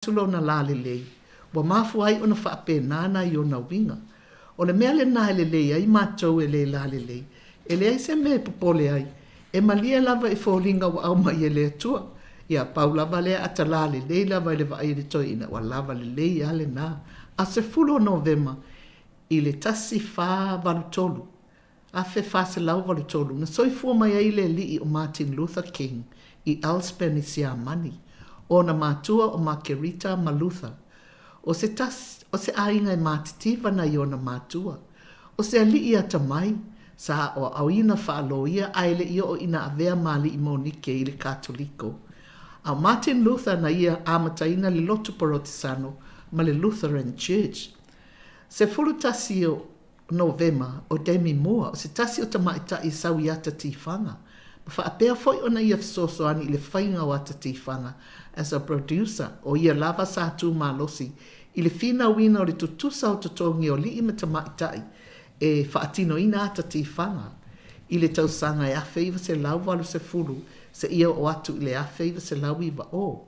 atu lona lalelei, ua mafua ai ona faapena nai ona uiga. O le mea lena e lelei ai matou e le lalelei, e leai se mea e popole ai, e malie lava i foliga ua aumai e le Atua. Ia, pau lava lea a ta lalelei lava i le vaai a le toeaina, ua lava lelei lava lena. Aso 10 o Novema i le 1483, 1483, na soifua mai ai le alii o Martin Luther King i Elspen i Siamani. O ona matua o Makerita ma Luther. O se tasi, o se aiga e matitiva nai ona matua. O se alii atamai, sa aoaoina faa-loia ae le i oo ina avea ma alii monike i le Katoliko. A o Martin Luther na ia amataina le lotu Porotesano ma le Lutheran Church. 11 o Novema, o Demi Moore, o se tasi o tamaitai e sau i ata tifaga, ma faapea foi ona ia fesoasoani i le faiga o ata tifaga as a producer, o ia lava sa tu malosi i le finauina o le tutusa o totogi o alii ma tamaitai e faatinoina ata tifaga i le tausaga e 1980 seia oo atu i le 1990.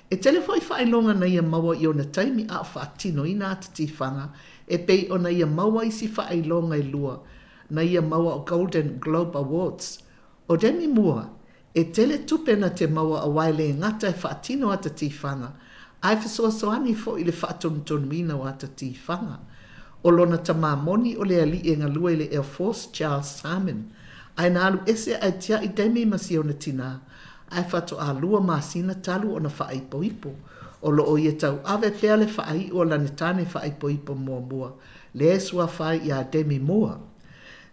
E tele foi faailoga na ia maua i ona taimi a o faatinoina ata tifaga e pei ona ia maua isi faailoga e lua na ia maua o Golden Globe Awards. O Demi Moore, e tele tupe na te maua aua e le gata e faatino ata tifaga, ae fesoasoani foi i le faatonutonuina o ata tifaga. O lona tamā moni o le alii e galue i le Air Force, Charles Harmon, ae na alu ese ae tia'i Demi ma si ona tinā, ae faatoa lua masina talu ona faaipoipo. O lo o ia tauave pea le faaiu o lana tane faaipoipo muamua, lea e suafa ai iā Demi Moore.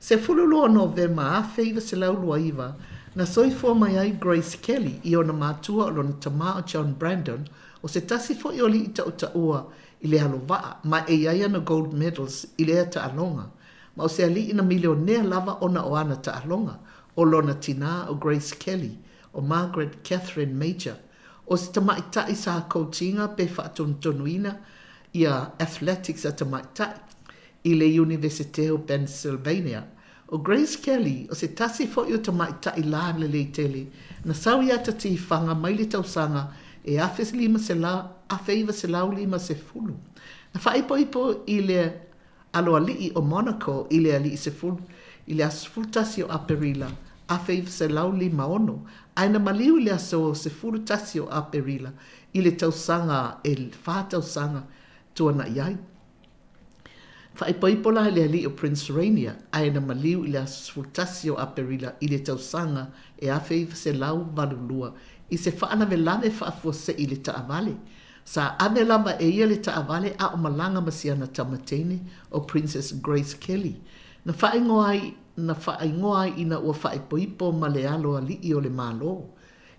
12 o Novema 1929, na soifua mai ai Grace Kelly i ona matua o lona tama o John Brandon, o se tasi foi o alii tautaua i le alo vaa, ma e i ai ana gold medals i lea taaloga. Ma o se alii na milionea lava ona o ana taaloga, O lona tinā o Grace Kelly, o Margaret Catherine Major, o se tamaitai sa coach-ina pe faatonutonuina ia athletics a tamaitai i le Iunivesite o Pennsylvania. O Grace Kelly, o se tasi foi o tamaitai lalelei tele na sau i ata tifaga mai le tausaga e 1950. Na faaipoipo i le aloalii o Monaco i le alii sefulu i le aso 11 o Aperila 1956, ae na maliu i le aso 11 o Aperila i le tausaga e fa tausaga tuana'i ai. Faaipoipo la i le alii o Prince Rainier, ae na maliu i le aso 11 o Aperila i le tausaga e 1982 i se faalavelave faafuasei i le taavale. Sa ave lava e ia le taavale a o malaga ma si ana tama teine o Princess Grace Kelly. Na faaigoa ai na faaigoa ai ina ua faaipoipo ma le alo alii o le Malo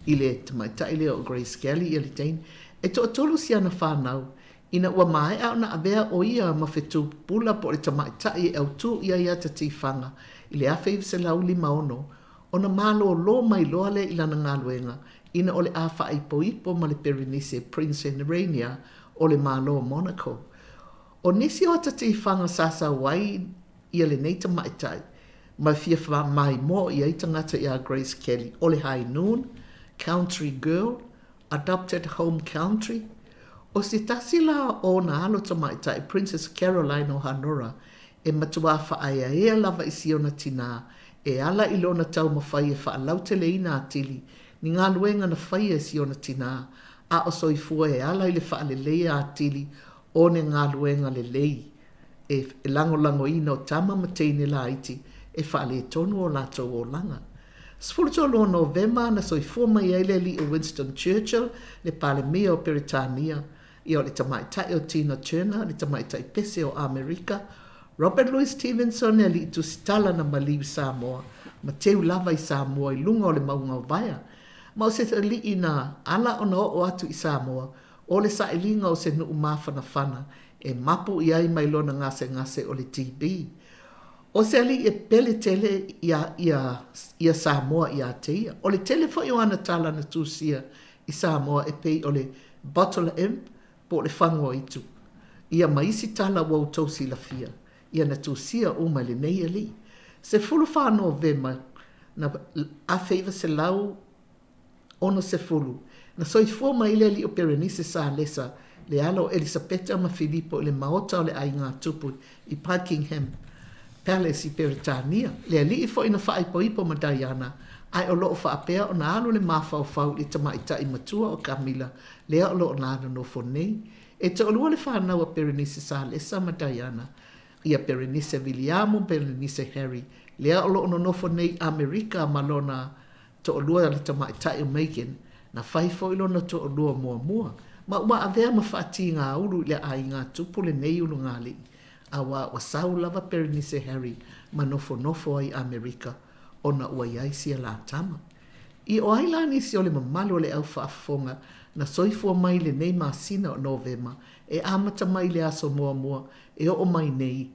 i le tamaitai lea o Grace Kelly ia le teine. E toatolu si ana fanau ina ua maea ona avea o ia ma fetu pupula po o le tamaitai e autū i ai ata tifaga i le 1956 ona malōlō mai loa lea i lana galuega ina o le a faaipoipo ma le Perinise Prince Rainier o le Malo o Monaco. O nisi o ata tifaga sa sau ai ia lenei tamaitai ma fia faamaimoa i ai tagata iā Grace Kelly o le High Noon, Country Girl, Adopted Home Country. O se tasi la o ona alo tamaitai Princess Caroline o Hanora e matuā faaeaea lava i si ona tinā e ala i lona taumafai e faalauteleina atili ni galuega na faia e si ona tinā a o soifua e ala i le faaleleia atili o ne galuega lelei e lagolagoina o tama ma teine laiti e faaletonu o latou olaga. 13 o Novema na soifua mai ai le alii o Winston Churchill, le Palemia o Peretania, ia o le tamaitai o Tina Turner, le tamaitai pese o Amerika, Robert Louis Stevenson, le alii tusitala na maliu i Samoa, ma teu lava i Samoa i luga o le mauga o Vaea. Ma o se alii na ala ona oo atu i Samoa, o le sailiga o se nuu mafanafana e mapu i ai mai lona gasegase o le TB. O se alii e pele tele ia, ia, ia Samoa ia te ia. O le tele foi o ana tala na tusia i Samoa e pei o le Bottle Imp po o le Fagoaitu, ia ma isi tala ua outou silafia, ia na tusia uma e lenei alii. 14 Novema na 1960, na soifua mai ai le alii o Perenise Salesa. Le alo o Elisapeta ma Filipo i le maota o le aiga tupu i Buckingham Palace i Peretania, le alii foi na faaipoipo ma Diana, ae o lo o faapea ona alu le mafaufau i le tamaitai matua o Camilla lea o lo o nonofo nei. E toalua le fanau a Perenise Salesa ma Diana, ia Perenise Viliamu ma Perenise Harry, lea o lo o nonofo nei i Amerika ma lona toalua le tamaitai o Meghan, na fai foi lona toalua muamua, ma ua avea ma faatigaulu i le aiga tupu lenei ulugalii, auā ua sau lava Perenise Harry ma nofonofo ai i Amerika ona ua i ai sia la tama. I o ai la nisi o le mamalu o le au faafofoga na soifua mai i lenei masina o Novema e amata mai i le aso muamua e oo mai nei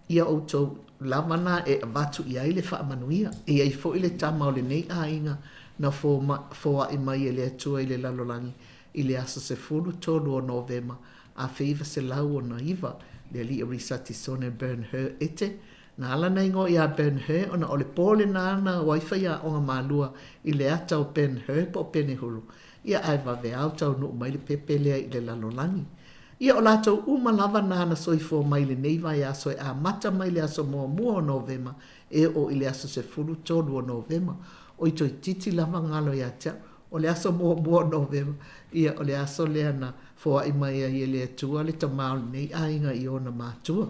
ia outou lava na e avatu i ai le faamanuia. E i ai foi le tama o lenei aiga na foai mai e le Atua i le lalolagi i le aso 13 o Novema 1969, le alii o Risati Sone Ben Hur Ete. Na ala ona igoa ia Ben Hur ona o le po lena na o ai faiaoga malua i le ata o Ben Hur po o Penehuru, ia ae vaveao taunuu mai le pepe lea i le lalolagi. Ia o latou uma lava na na soifua mai i lenei vaiaso e amata mai le aso muamua o Novema e oo i le aso 13 o Novema. Oi toeitiiti lava galo ia te au. O le aso muamua o Novema, ia o le aso lea na foai mai ai e le Atua le tama o lenei aiga i ona matua.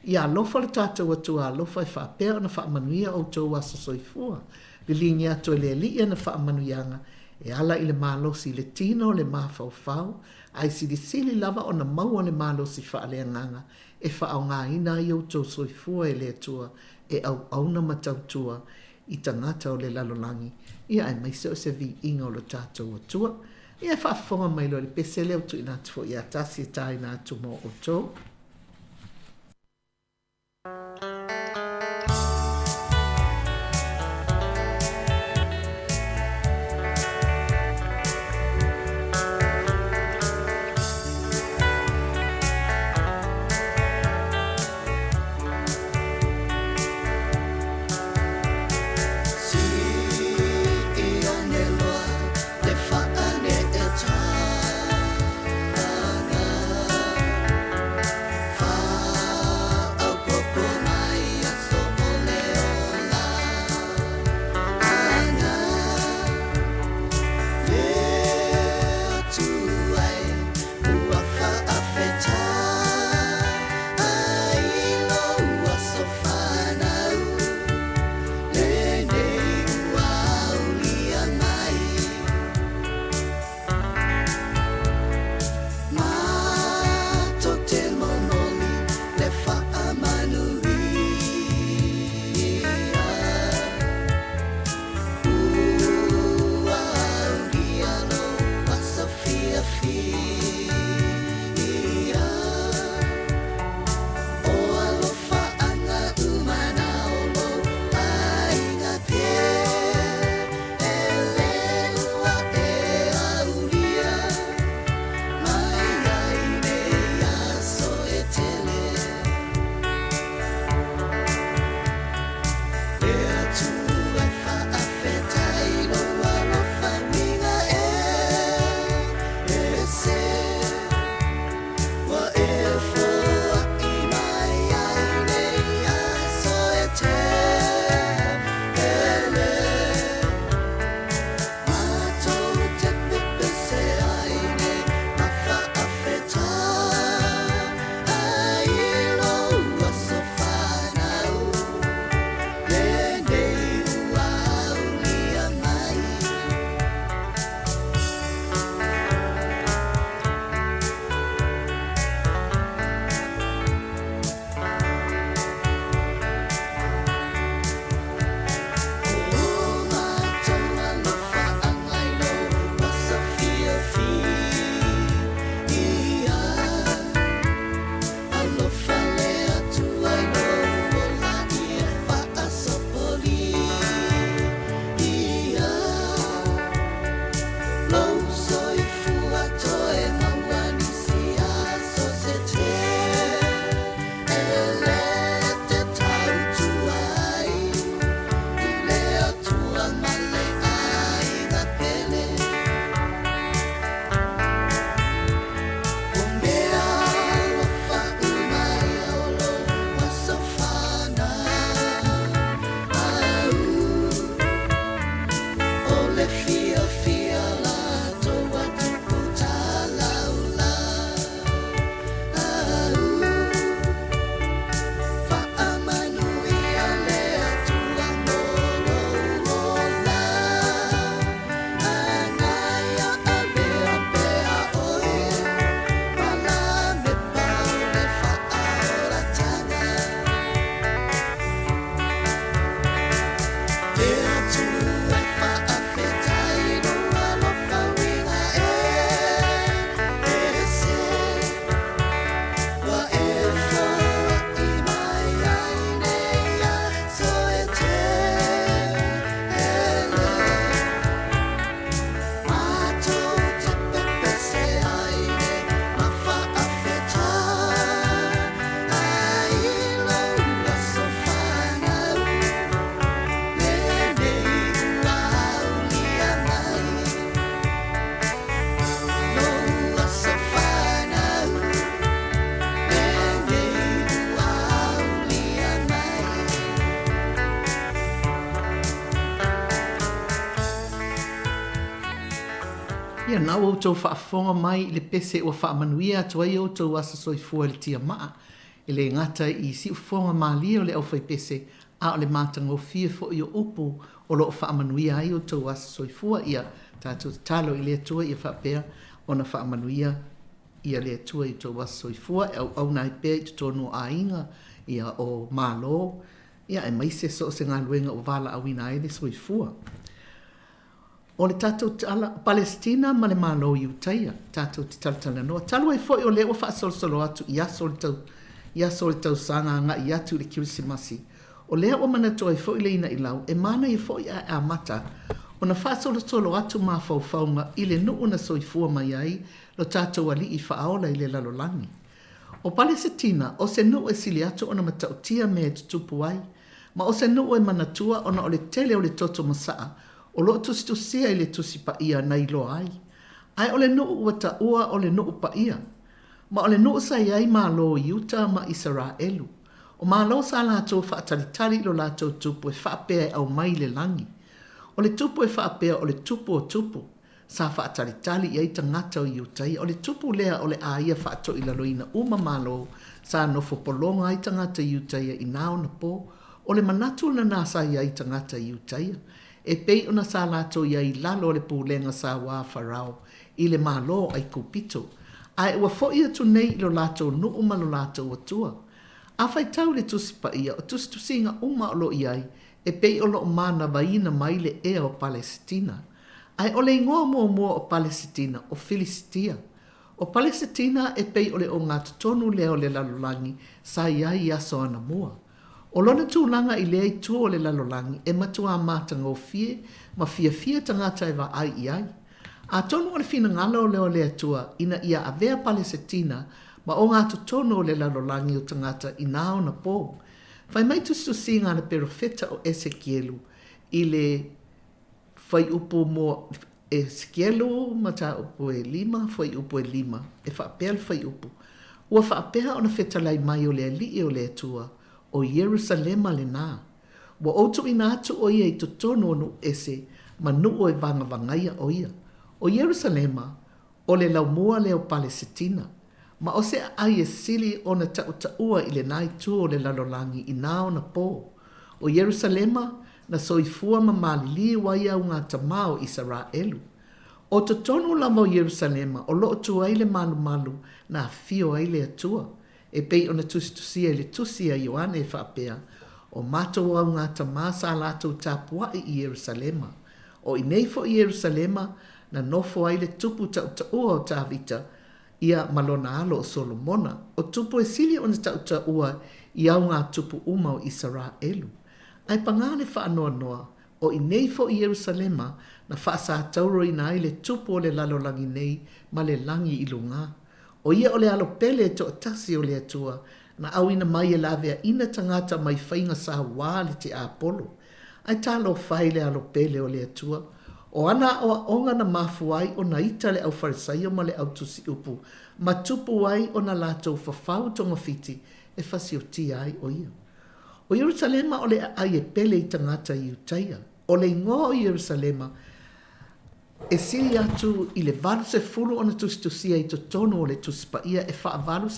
Ia alofa lo tatou Atua alofa e faapea ona faamanuia outou aso soifua. Liligi atu e le Alii ana faamanuiaga e ala i le malosi i le tino, le mafaufau, ae silisili lava ona maua le malosi faaleagaga e faaaogaina ai outou soifua e le Atua e auauna ma tautua i tagata o le lalolagi, ia aemaise o se viiga o lo tatou Atua. Ia e faafofoga mai loa i le pese lea ua tuuina atu foi ia Tasi e tāina atu mo outou. A ua outou faafofoga mai i le pese ua faamanuia atu ai outou aso soifua i le tiamaa, e le gata i siufofoga malie o le aufaipese, a o le matagofie foi o upu o lo o faamanuia ai outou aso soifua. Ia tatou tatalo i le Atua ia faapea ona faamanuia ia le Atua i outou aso soifua, e auauna ai pea i totonu o aiga, ia o Malo, ia aemaise so o se galuega ua valaauina ai le soifua. O le tatou tala, Palesitina ma le Malo o Iutaia, tatou te talatalanoa. Talu ai foi o lea ua faasolosolo atu i aso o le tau, i aso o le tausaga agai atu i le Kerisimasi, o lea ua manatu ai foi le Inailau, e manaia foi ae amata ona faasolosolo atu mafaufauga i le nuu na soifua mai ai lo tatou Alii Faaola i le lalolagi. O Palesetina, o se nuu e sili atu ona matautia mea e tutupu ai, ma o se nuu e manatua ona o le tele o le toto masaa o lo o tusitusia i le Tusi Paia na iloa ai. Ae o le nuu ua taua o le nuu paia. Ma o le nuu sa i ai Malo o Iuta ma Isaraelu. O Malo sa latou faatalitali i lo latou tupu e faapea e aumai i le lagi. O le tupu e faapea o le tupu o tupu. Sa faatalitali i ai tagata o Iutaia. O le tupu lea o le a ia faatoilaloina uma Malo sa nofo pologa ai tagata Iutaia i na ona po. O le manatu lena sa i ai tagata Iutaia, e pei ona sa latou i ai i lalo o le pulega sauā a Farao i le Malo o Aikupito. Ae ua foi atu nei i lo latou nuu ma lo latou Atua. A faitau i le Tusi Paia, o tusitusiga uma o lo o i ai, e pei o lo o manavaina mai le ea o Palesetina. Ae o le igoa muamua o Palesetina, o Filisitia. O Palesetina e pei o le ogatotonu lea o le lalolagi sa i ai i aso anamua. O lona tulaga i lea itu o le lalolagi e matuā matagofie ma fiafia tagata e vaai i ai. Atonu o le finagalo lea o le Atua ina ia avea Palesetina ma ogatotonu o le lalolagi o tagata i nā ona po. Fai mai tusitusiga a le perofeta o Esekielu i le fuaiupu mua, Esekielu mataupu e 5, fuaiupu e 5, e faapea le fuaiupu, Ua faapea ona fetalai mai o le Alii o le Atua, o Ierusalema lena. Ua ou tuuina atu o ia i totonu o nuu ese ma nuu e vagavagaia o ia. O Ierusalema, o le laumua lea o Palesetina, ma o se aai e sili ona tautaua i lena itu o le lalolagi i nā ona po. O Ierusalema, na soifua ma maliliu ai augatama o Isaraelu. O totonu lava o Ierusalema o lo o tu ai le malumalu na afio ai le Atua, e pei ona tusitusia i le tusi a Ioane e faapea, O matou augatama sa latou tapuai i Ierusalema. O i nei foi Ierusalema na nofo ai le tupu tautaua o Tavita, ia ma lona alo o Solomona, o tupu e sili ona tautaua i augatupu uma o Isaraelu. Ae pagā le faanoanoa, o i nei foi Ierusalema na faasatauroina ai le tupu o le lalolagi nei ma le lagi i lugā. O ia o le alo pele e toatasi o le Atua, na auina mai e laveaina tagata mai faiga sauā le tiapolo. Ae talofa e i le alo pele o le Atua! O ana aoaoga na mafua ai ona ita le Aufarisaio ma le Au Tusiupu, ma tupu ai ona latou fafau togafiti e fasiotia ai o ia. O Ierusalema o le aai e pele i tagata Iutaia. O le igoa o Ierusalema e sili atu i le 80 ona tusitusia i totonu o le Tusi Paia e faavalu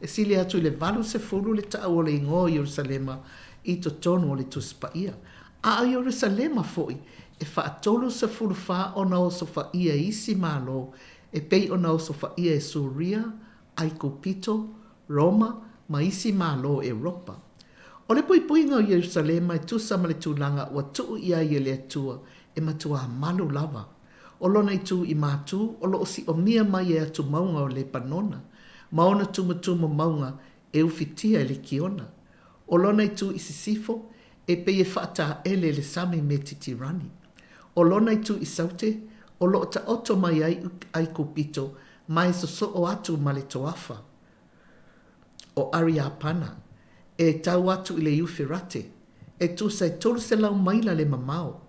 e sili atu i le 80 le tau o le igoa o Ierusalema i totonu o le Tusi Paia. A o Ierusalema foi e faatolu-sefulu-fa ona osofaia e isi malo e pei ona osofaia e Suria, Aikupito, Roma ma isi malo o Europa. O le puipuiga o Ierusalema e tusa ma le tulaga ua tuu i ai e le Atua e matuā malu lava. O lona itu i Matū o lo o siomia mai e atumauga o Lepanona, ma ona tumutumu mauga e ufitia e le Kiona. O lona itu i Sisifo e pei e faataele e le sami Metitirani. O lona itu i Saute o lo o taoto mai ai Aikupito ma e sosoo atu ma le toafa o Ariapana, e tau atu i le Euferate, e tusa e 300 maila le mamao.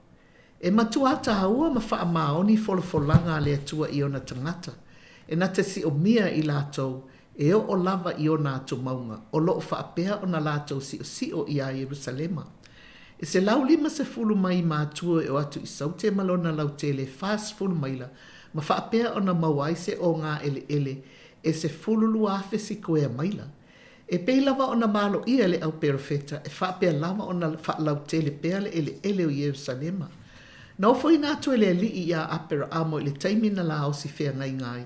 E matuā tāua ma faamaoni folafolaga a le Atua i ona tagata, e na te siomia i latou e oo lava i ona atumauga o lo o faapea ona latou siosio iā Ierusalema. E 150 mai Matua e o atu i Saute ma lona lautele e 40 maila. ma faapea ona maua ai se ogā ʻeleʻele e 12,000 sikuea maila. E pei lava ona maloʻia e le au perofeta, e faapea lava ona faalautele pea le ʻeleʻele o Ierusalema. Na ofoina atu e le Alii iā Aperaamo i le taimi na laosi feagaiga ai,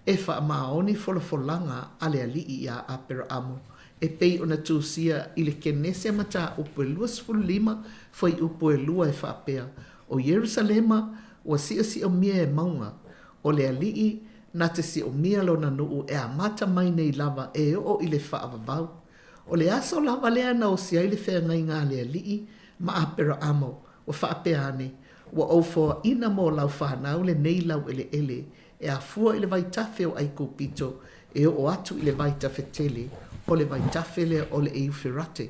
e faamaoni folafolaga a le Alii iā Aperaamo, e pei ona tusia i le Kenese mataupu e 25 fuaiupu e 2 e faapea, O Ierusalema ua siosiomia e mauga, o le Alii na te siomia lona nuu e amata mai nei lava e oo i le faavavau. O le aso lava lea na osi ai le feagaiga a le Alii ma Aperaamo, ua faapea ane, Ua ou foaina mo lau fanau lenei laueleele e afua i le vaitafe o ʻAikupito e oo atu i le vaitafe tele, o le vaitafe lea o le Euferate.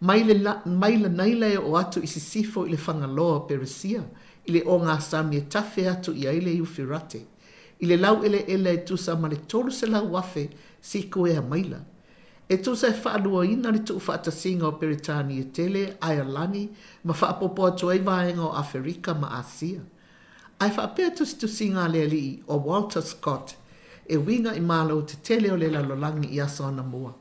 Mai le mai le Naila e oo atu i sisifo i le fagaloa o Peresia, i le ogasami e tafe atu i ai le Euferate, i le laueleele e tusa ma le 300,000 sikuea maila. E tusa e faaluaina le tuufaatasiga o Peretania tele, Aealani, ma faaopoopo atu ai vaega o Aferika ma Asia. Ae faapea tusitusiga a le alii o Walter Scott e uiga i malo tetele o le lalolagi i aso anamua.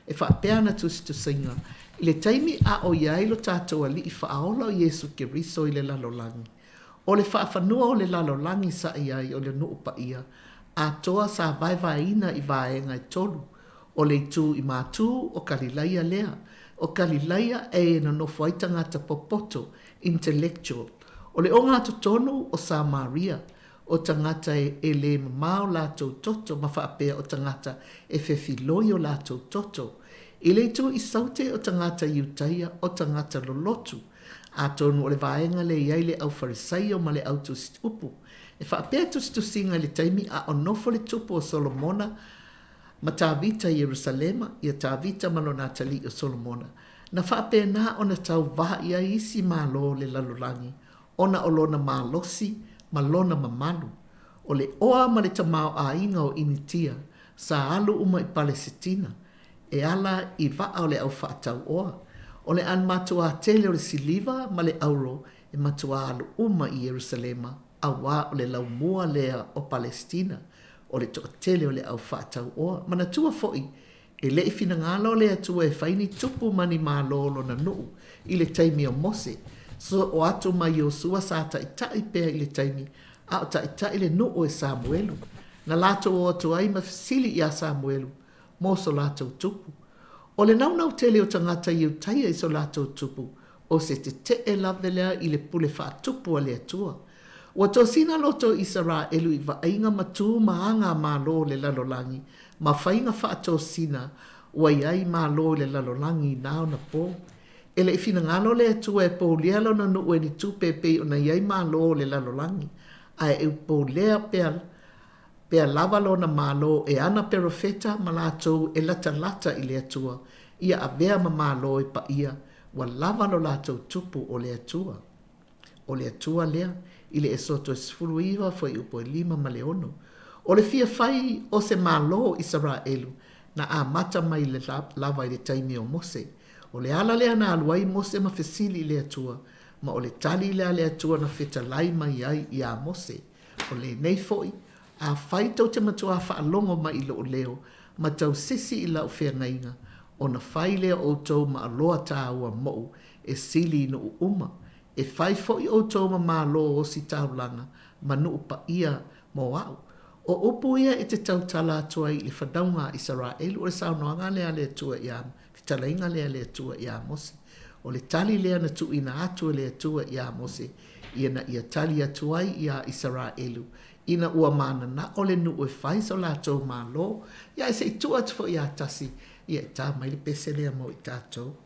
E faapea ana tusitusiga, I le taimi a o i ai lo tatou Alii Faaola o Iesu Keriso i le lalolagi, o le faafanua o le lalolagi sa i ai o le nuu paia atoa sa vaevaeina i vaega e tolu, o le itu i Matū o Kalilaia lea, o Kalilaia e nonofo ai tagata popoto, intellectual, o le ogatotonu o Samaria, o tagata e lē mamao latou toto ma faapea o tagata e fefiloi o latou toto. I le itu i Saute o tagata Iutaia, o tagata lolotu. Atonu o le vaega lea i ai le au Farisaio ma le au tusi upu. E faapea tusitusiga i le taimi a o nofo le tupu o Solomona ma Tavita i Ierusalema, ia Tavita ma lona atalii o Solomona, na faapena ona tauva i ai isi malo o le lalolagi ona o lona malosi ma lona mamalu. O le oa ma le tamaoaiga o Initia sa alu uma i Palesetina e ala i vaa o le au faatau oa. O le an matuā tele o le siliva ma le auro e matuā alu uma i Ierusalema auā o le laumua lea o Palesitina, o le toatele o le au faatau oa. Manatua foi, E le i finagalo le Atua e fai ni tupu ma ni malo o lona nuu i le taimi o Mose, soo atu ma Iosua sa taʻitaʻi pea i le taimi a o taʻitaʻi le nuu e Samuelu. Na latou o atu ai ma fesili iā Samuelu mo so latou tupu. O le naunau tele o tagata Iutaia i so latou tupu, o se teteʻe lave lea i le pule faatupu a le Atua. Ua tosina loto Isaraelu i vaaiga ma tu ma aga a Malo o le lalolagi ma faiga faatosina ua i ai Malo i le lalolagi i na ona po. E le i finagalo le Atua e poulia lona nuu e ni tupe e pei ona i ai Malo o le lalolagi, ae e poulia pea pea lava lona Malo e ana perofeta ma latou e latalata i le Atua, ia avea ma Malo e paia, ua lava lo latou tupu o le Atua. O le Atua lea, i le Esoto e 19, fuaiupu e 5 ma le 6. O le fia fai o se Malo o Isaraelu, na amata mai lava i le taimi o Mose. O le ala lea na alu ai Mose ma fesili i le Atua, ma o le tali lea a le Atua na fetalai mai ai iā Mose. O lenei foi, afai tou te matuā faalogo mai i lou leo, ma tausisi i lau feagaiga, ona fai lea o outou ma aloa tāua moʻu e sili i nuu uma, e fai foi outou ma malo ositaulaga ma nuu paia mo aʻu. O upu ia e te tautala atu ai i le fanauga a Isaraelu, o le saunoaga lea a le Atua iā, fetalaiga lea a le Atua iā Mose. O le tali lea na tuuina atu e le Atua iā Mose, ina ia tali atu ai iā Isaraelu, ina ua mananao le nuu e fai so latou malo, ia e se i tuu atu foi iā tasi, ia e tā mai le pese lea mo i tatou.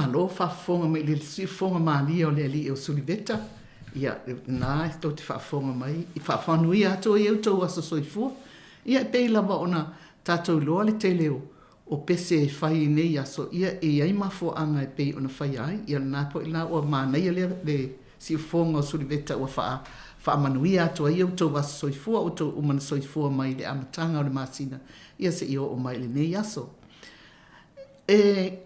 Malo faafofoga mai i le siufofoga malie o le Alii o Suliveta, ia, lena e tou te faafofoga mai, i faamanuia atu ai outou aso soifua. Ia, e pei lava ona tatou iloa le tele o, o pese e fai i nei aso, ia, e i ai mafuaaga e pei ona faia ai. Ia, lena foi la ua manaia lea, le siufofoga o Suliveta ua faa, faamanuia atu ai outou aso soifua, outou uma na soifua mai i le amataga o le masina, ia seia oo mai i lenei aso. E,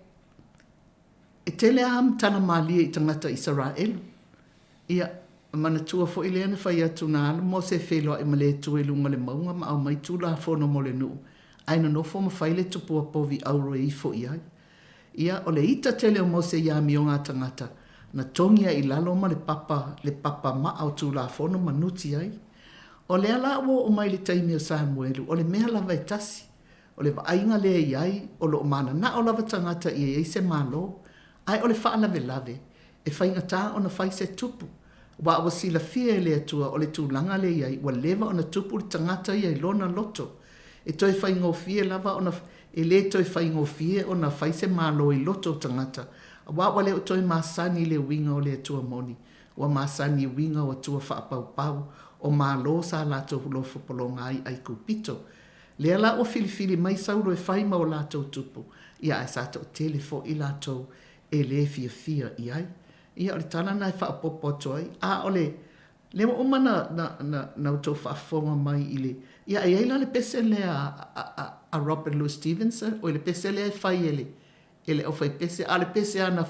e tele lava matala malie i tagata Isaraelu. Ia, manatua foi lea na fai atu na alu Mose e feiloai ma le Atua i luga o le mauga ma aumai Tulafono mo le nuu, ae nonofo ma fai le tupua povi auro e ifo i ai. Ia, o le ita tele o Mose i amioga a tagata, na togi ai i lalo ma le papa, le papa maa o Tulafono ma nuti ai. O lea la ua oo mai i le taimi o Samuelu, o le mea lava e tasi. O le vaaiga lea e i ai, o lo o mananao lava tagata ia i ai se Malo. Ae o le faalavelave, e faigata ona fai se tupu, aua ua silafia e le Atua o le tulaga lea e i ai, ua leva ona tupu le tagata ia i lona loto. E toe faigofie lava ona, e le toe faigofie ona fai se Malo i loto o tagata, aua ua le o toe masani i le uiga o le Atua moni, ua masani i uiga o atua faapaupau, o Malo sa latou lofo pologa ai i Aikupito. Lea la ua filifili mai Saulo e fai ma o latou tupu, ia ae sa toatele foi i latou e le fiafia i ai. Ia o le tala lena e faaopoopo atu ai, a o le, lea ua uma ona, na, na, na outou faafofoga mai i le, ia e i ai la le pese lea a, a, a Robert Louis Stevenson, oi le pese lea e fai e le, e le aufaipese, a o le pese lava na,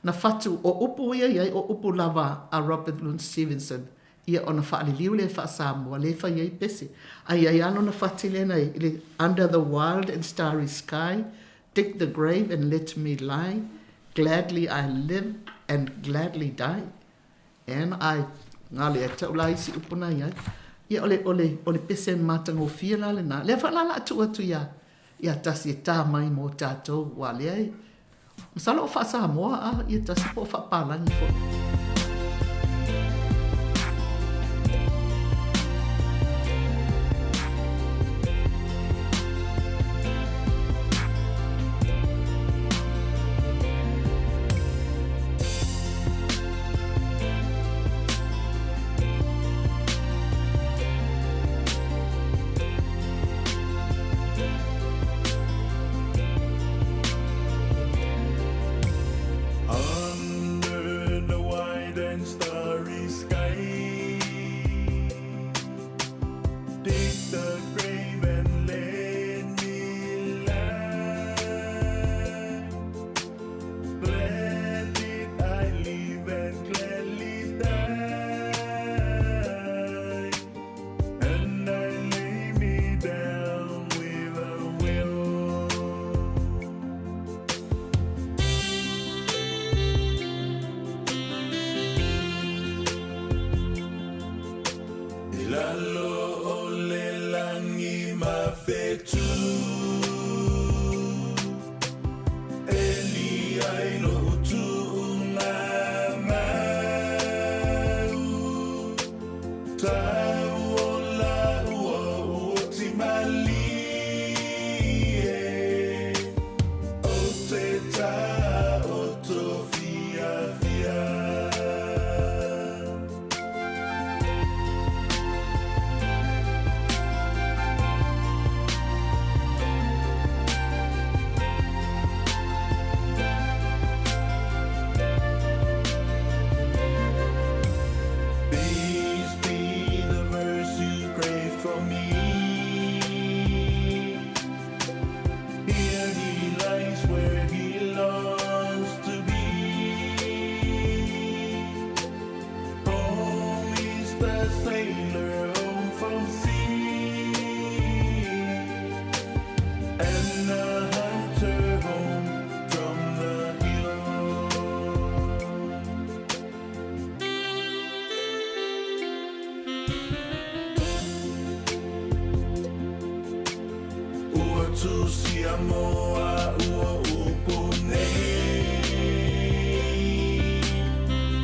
na fatu, o upu ia e i ai, o upu lava a Robert Louis Stevenson, ia ona faaliliu lea faa-Samoa lea e fai ai pese. Ae i ai lava lona fati lea na i le Under the wild and starry sky, dig the grave and let me lie, gladly I live and gladly die. And I, galo ia te au la isi upu na i ai. Ia o le, o le, o le pese matagofie la lena. Lea foi la o le a tuu atu ia, ia Tasi e ta mai mo tatou, aua lea e, Masalo o faa-Samoa a ia tasi po o faa-Palagi foi. Under the wide and starry sky Dig the grave and let me lie Gladly I live and gladly die And I lay me down with a will. I lalo o le lagi mafetu E li ai lo'u tuuga mau Tau o lāua ua oti malie O te taoto fiafia. These be the verse you crave from me. Here he lies where he longs to be. Home is the sailor home from sea, and the hunter home from the hill. Ua tusia moa ua upu nei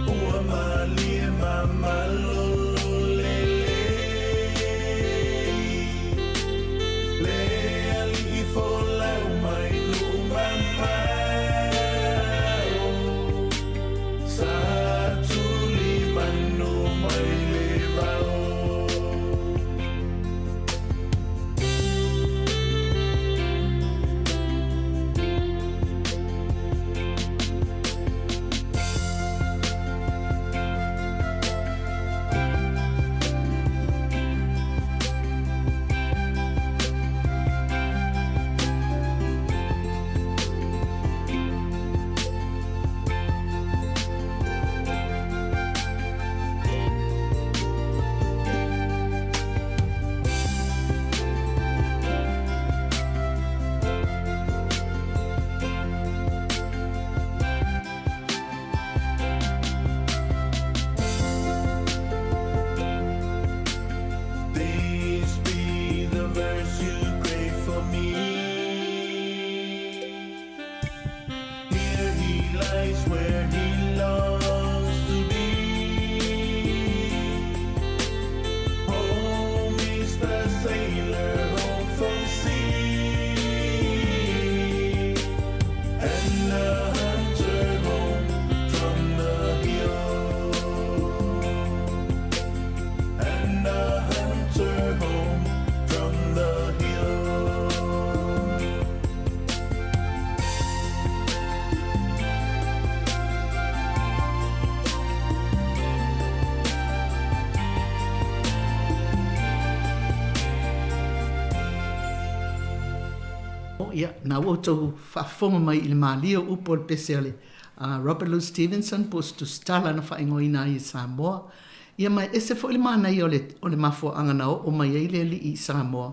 Ua malie ma malolo lelei Le alii folau mai nuu mamao. Ia, na ua outou faafofoga mai i le malie o upu o le pese a le Robert Louis Stevenson po o se tusitala na faaigoaina ai e Samoa. Ia ma e ese foi le manaia o le, o le mafuaaga na oo mai ai le alii i Samoa,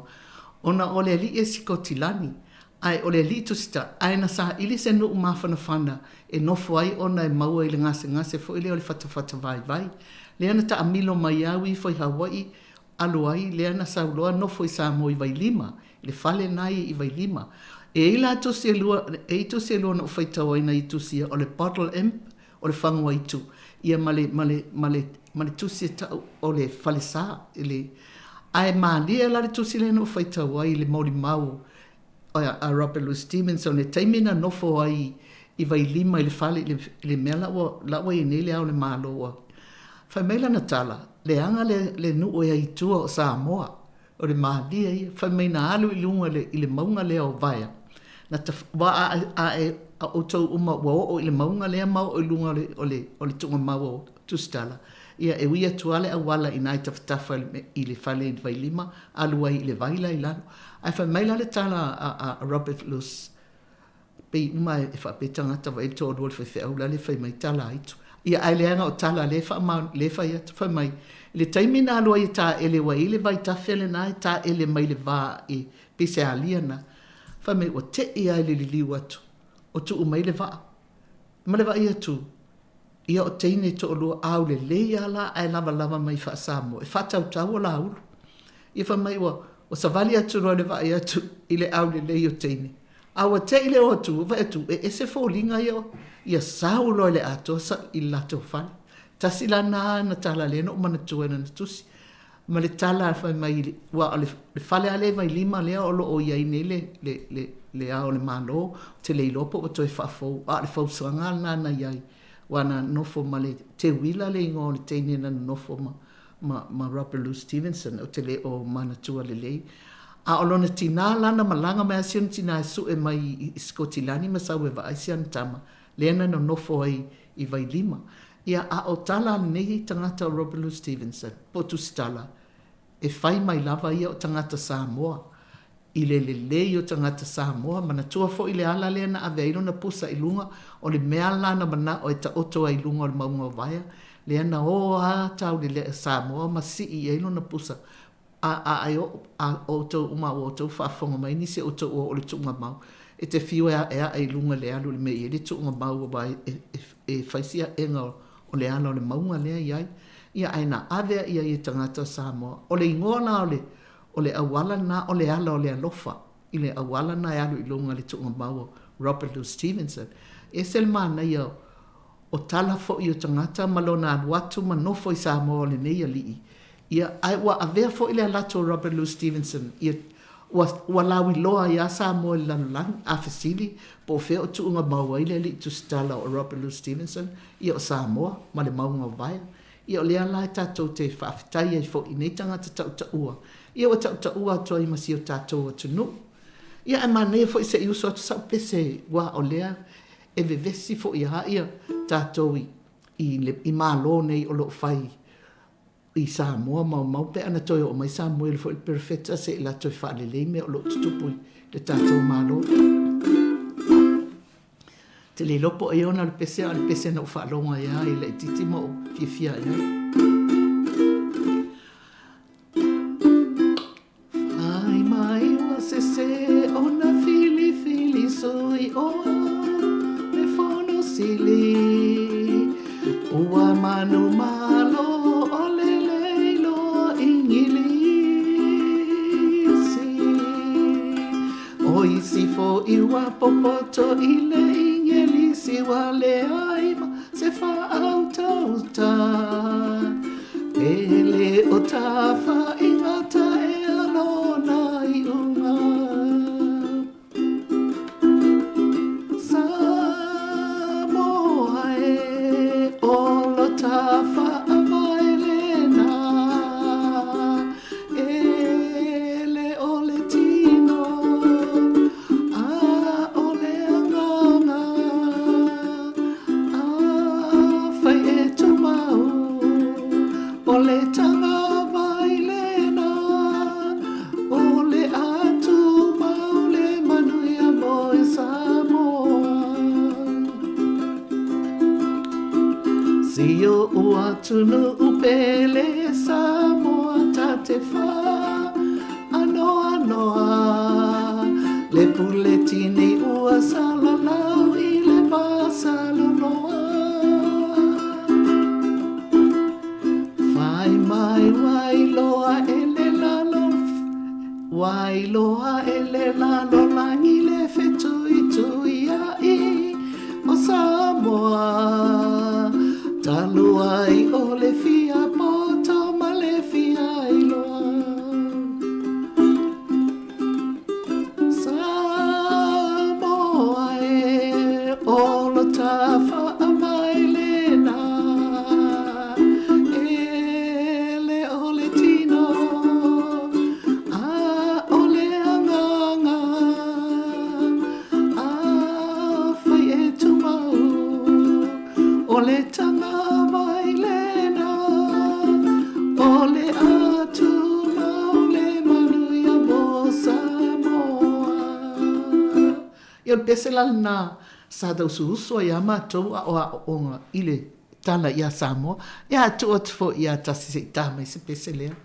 ona o le alii e Sikotilani, ae o le alii tusitala, ae na saili se nuu mafanafana e nofo ai ona e maua i le gasegase foi lea o le fatafata vaivai. Lea na taamilo mai au ifo i Hawaii alu ai lea na sau loa nofo i Samoa i Vailima, i le fale lena e i Vailima. E i ai la tusi e lua, e i ai tusi e lua na ou faitau ai na ia tusia, o le Bottle Imp, o le Faguaitu, ia ma le, ma le, ma le, ma le tusi e tau o le Falesa. I le, ae malie la le tusi lea na ou faitau ai i le molimau a Robert Louis Stevenson i le taimi na nofo ai i Vailima i le fale i le, i le mea la ua, la ua i ai nei Le Ao o le Malo ua fai mai lana tala, leaga le, le nuu e ai i tua o Samoa, o le malie ia. Fai mai na alu i luga i le, i le mauga lea o Vaea, na ta, aua a, a e, a outou uma ua oo i le mauga lea ma oo i luga o le, o le, o le tuugamau o Tusitala, ia e ui atu lava le auala i ina i tafatafa i le fale i Vailima alu ai i le vai la i lalo. Ae fai mai la le tala a, a Robert Luce, pei uma e faapea tagata vaai le toalua o le faifeau lale fai mai tala aitu. Ia ae leaga o tala lea e faamaoni lea e fai atu fai mai i le taimi na alu ai e taele ua i ai le vaitafe lena e taele mai le va i pei se alia na. Fai mai ua tei lava i le liliu atu o tuu mai le vaa ma le vaai atu ia o teine e toalua aulelei lava la ae lavalava mai faa-Samoa e faatautau o la ulu. Ia fai mai ua savali atu loa i le vaai atu i le aulelei o teine A ua te i le o atu, ua vaai atu, e ese foliga ia, ia sau loa i le atoa sa, i le latou fale. Tasi la na na tala lea na ou manatua i lana tusi. Ma le tala fai mai, ua o le, le fale lava lea i Vailima lea o lo o i ai nei le, le, le, le Ao o le Malo, ou te le iloa po ua toe faafou, a o le fausaga lena na i ai, aua na nofo ma le Teuila le igoa o le teine na nonofo ma, ma, ma Robert Louis Stevenson, ou te le o manatua lelei. A o lona tinā la na malaga mai lava si ona tinā e sue mai i, i Sikotilani ma sau e vaai si ana tama, lea na nonofo ai i Vailima. Ia, a o tala a lenei tagata o Robert Louis Stevenson, po o Tusitala, e fai mai lava ia o tagata Samoa, i le lelei o tagata Samoa. Manatua foi le ala lea na ave ai lona pusa i luga, o le mea la na manao e taoto ai i luga o le mauga o Vaea, lea na o a taulelea Samoa ma sii i ai lona pusa. A, a, a, a outou uma ua outou faafofoga mai nisi o outou ua oo i le tuugamau, e te fiu e aeae i luga i le alu i le mea e i ai le tuugamau aua e, e, e fai si aega o le ala o le mauga lea e i ai. Ia, ae na ave i ai e tagata o Samoa. O le igoa la o le, O le auala lena o le ala o le alofa i le auala lena e alu i luga i le tuugamau o Robert Louis Stevenson. E ese le manaia o tala foi o tagata ma lona alu atu ma nofo i Samoa o lenei alii, ia, ae ua avea foi le alu atu o Robert Louis Stevenson, ia, ua, ua lauiloa ai lava Samoa i le lalolagi. A fesili po o fea o tuugamau ai le alii tusitala o Robert Louis Stevenson, ia o Samoa ma le mauga o Vaea. Ia o lea la e tatou te faafetai ai foi i nei tagata tautaua, ia ua tautaua atu ai ma si o tatou atunuu. Ia ae manaia foi se i uso atu sau pese aua o lea e vevesi foi lava ia tatou i, i, le, i Malo nei o lo o fai i Samoa maumau pe ana toe oo mai Samoa foi le Perofeta se i latou faalelei mea o lo o tutupu i le tatou Malo. Te le iloa po o ai ona o le pese, a o le pese na ou faalogo ai lava i laitiiti ma ou fiafia ai ai. Fai mai ua sese ona filifili sui o le fono sili ua manumalo o le leiloa Igilisi. O isi foi ua popoto i le Ingelisi ua leai ma se faautauta. E le o tafaʻiga taea lona iuga. Samoa e, o lo tafaavae lena. E le o le tino, a o le agaga, afai e tumau, o le tagavai lena. Atunuu pele Samoa ta te faanoanoa Le puletini ua salalau i le va saloloa Fai mai wai loa e le lalo Wai loa e le lalolagi le fetuituiai o Samoa Talu ai o le fia poto ma le fia iloa Samoa e o lo ta faavae lena E le o le tino a o le agaga Afai e tumau o le tagavai lena O le a tumau le manuia mo Samoa. Ia o le pese la lena sa tausuusu ai lava matou a o aoaoga i le tala ia Samoa. Ia a tuu atu foi ia Tasi se i ta mai se pese lea.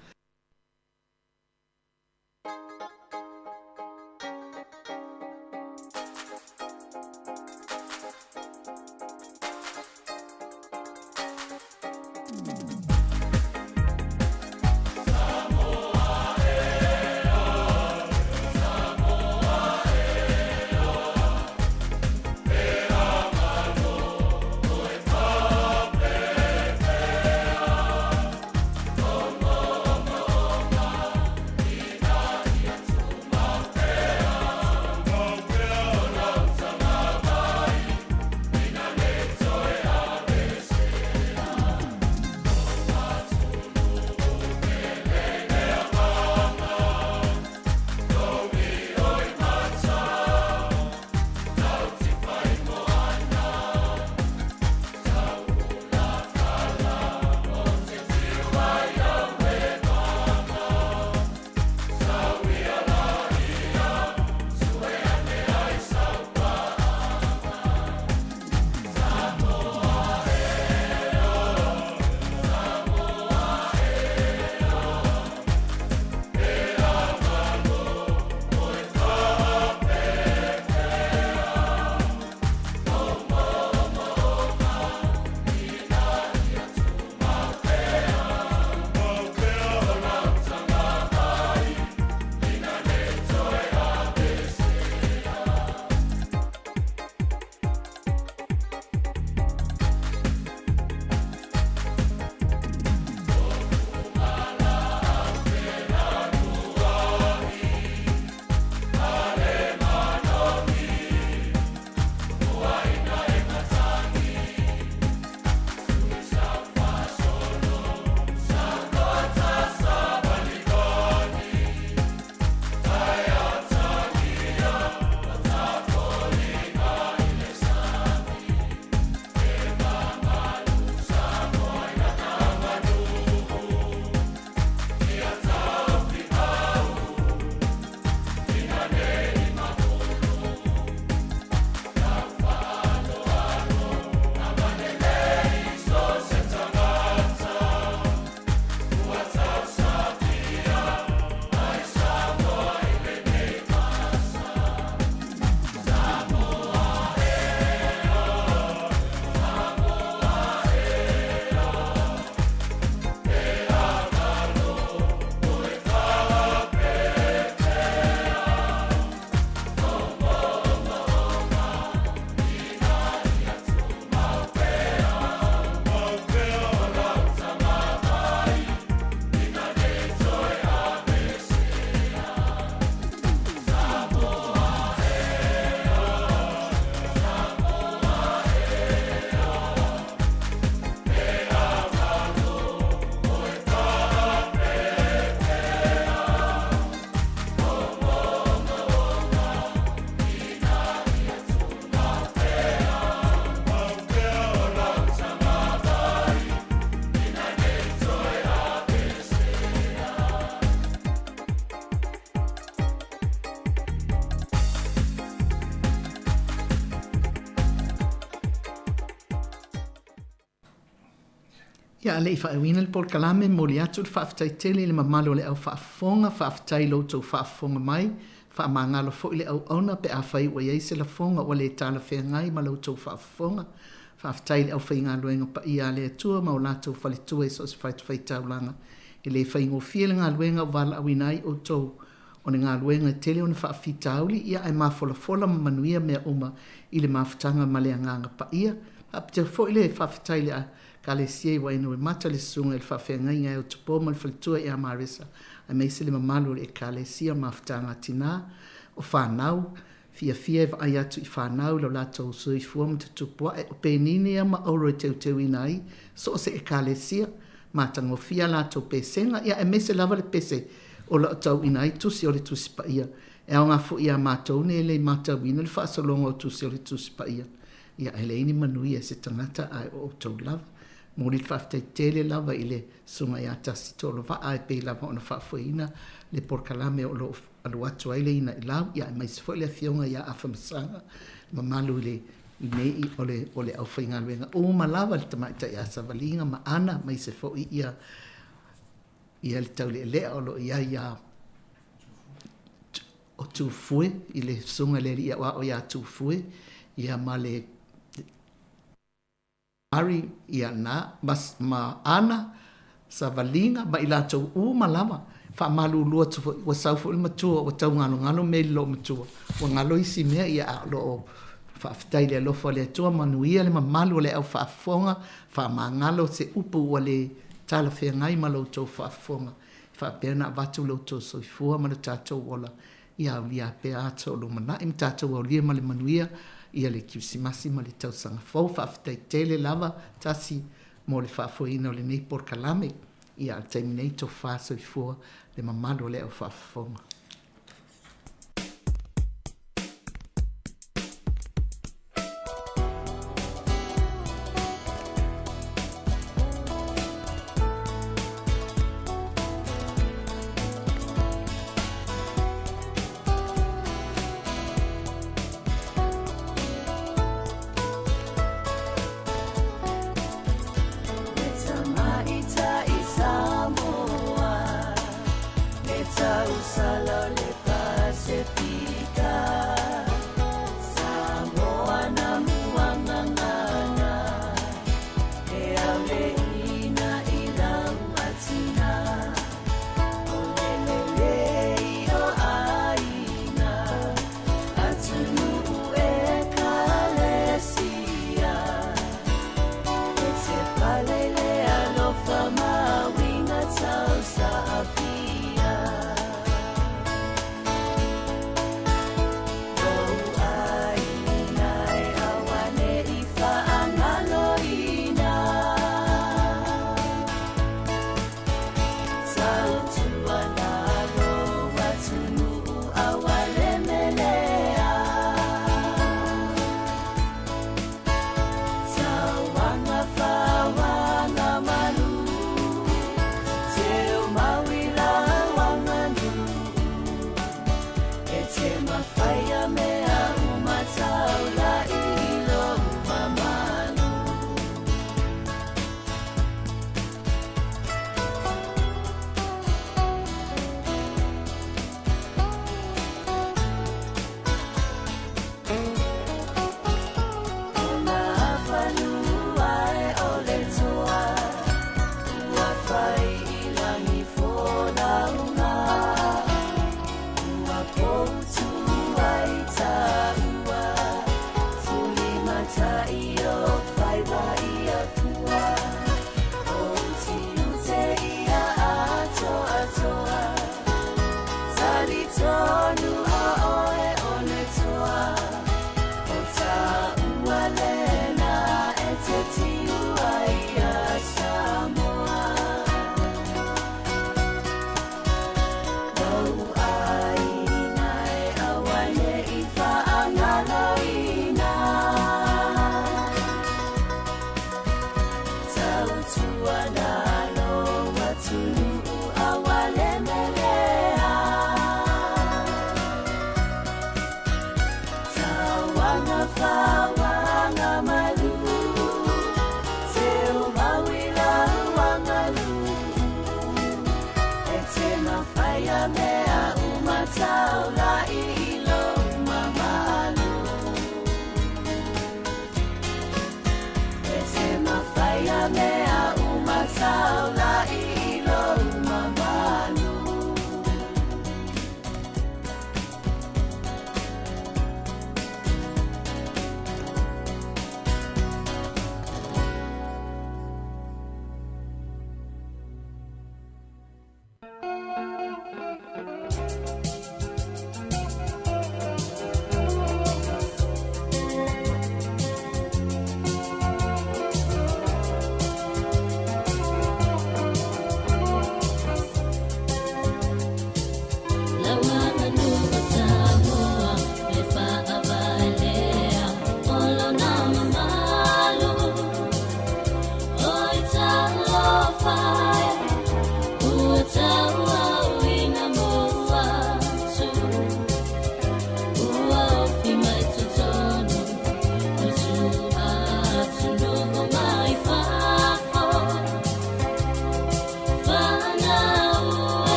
Ia, a le i faaiuina le polokalame, momoli atu le faafetai tele i le mamalu o le au faafofoga, faafetai i lo outou faafofoga mai, faamagalo foi le auauna pe afai ua i ai se lafoga ua le talafeagai ma la outou faafofoga. Faafetai i le aufaigaluega paia a le Atua ma o latou faletua i so o se fatafaitaulaga. E le faigofie le galuega ua valaauina ai outou, o le galuega e tele ona faafitauli, ia ae mafolafola ma manuia mea uma i le mafutaga ma le Agaga Paia. Faapitoa foi le faafetai i le Ekalesia i Wainuiomata i le Susuga i le Faafeagaiga ia Utupo ma le faletua ia Maresa aemaise le mamalu o le Ekalesia Mafutaga a Tina, o fanau, fiafia e vaai atu i fanau i lo latou soifua ma tutupu ae. O penini ia ma auro e teuteuina ai so o se Ekalesia, matagofie a latou pesega, ia aemaise lava le pese o lo o tauina ai tusi o le Tusi Paia. E aoga foi ia matou nei e le i matauina le faasologa o tusi o le Tusi Paia, ia ae leai ni manuia i se tagata ae o outou lava. Momoli le faafetai tele lava i le Susuga ia Tasi Tolovaa e pei lava ona faafoeina le polokalame o lo o alu atu ai le inailau, ia aemaise foi le Afioga ia Afamasaga, le mamalu i lenei o le o le aufaigaluega uma lava, le Tamaitai ia Savaliga ma Ana, aemaise foi ia ia le Taulealea o lo o i ai ia o Tufue i le Susuga i le Alii Aoao ia Tufue, ia ma le Mari, ia na, ma, ma Ana, savaliga ma i latou uma lava. Faamalulu atu foi, ua sau foi le matua ua taugalogalo mea i le loomatua, ua galo isi mea, ia a o lo o faafetai i le alofa o le Atua, manuia le mamalu o le au faafofoga, faamagalo se upu ua le talafeagai ma lo outou faafofoga, faapea ona avatu lo outou soifua ma lo tatou ola ia aulia pea ata o lumanai ma tatou aulia ma le manuia ia le Kerisimasi ma le Tausaga Fou. Faafetai tele lava Tasi mo le faafoeina o lenei polokalame. Ia, a o le taimi nei, tofa soifua le mamalu o le au faafofoga.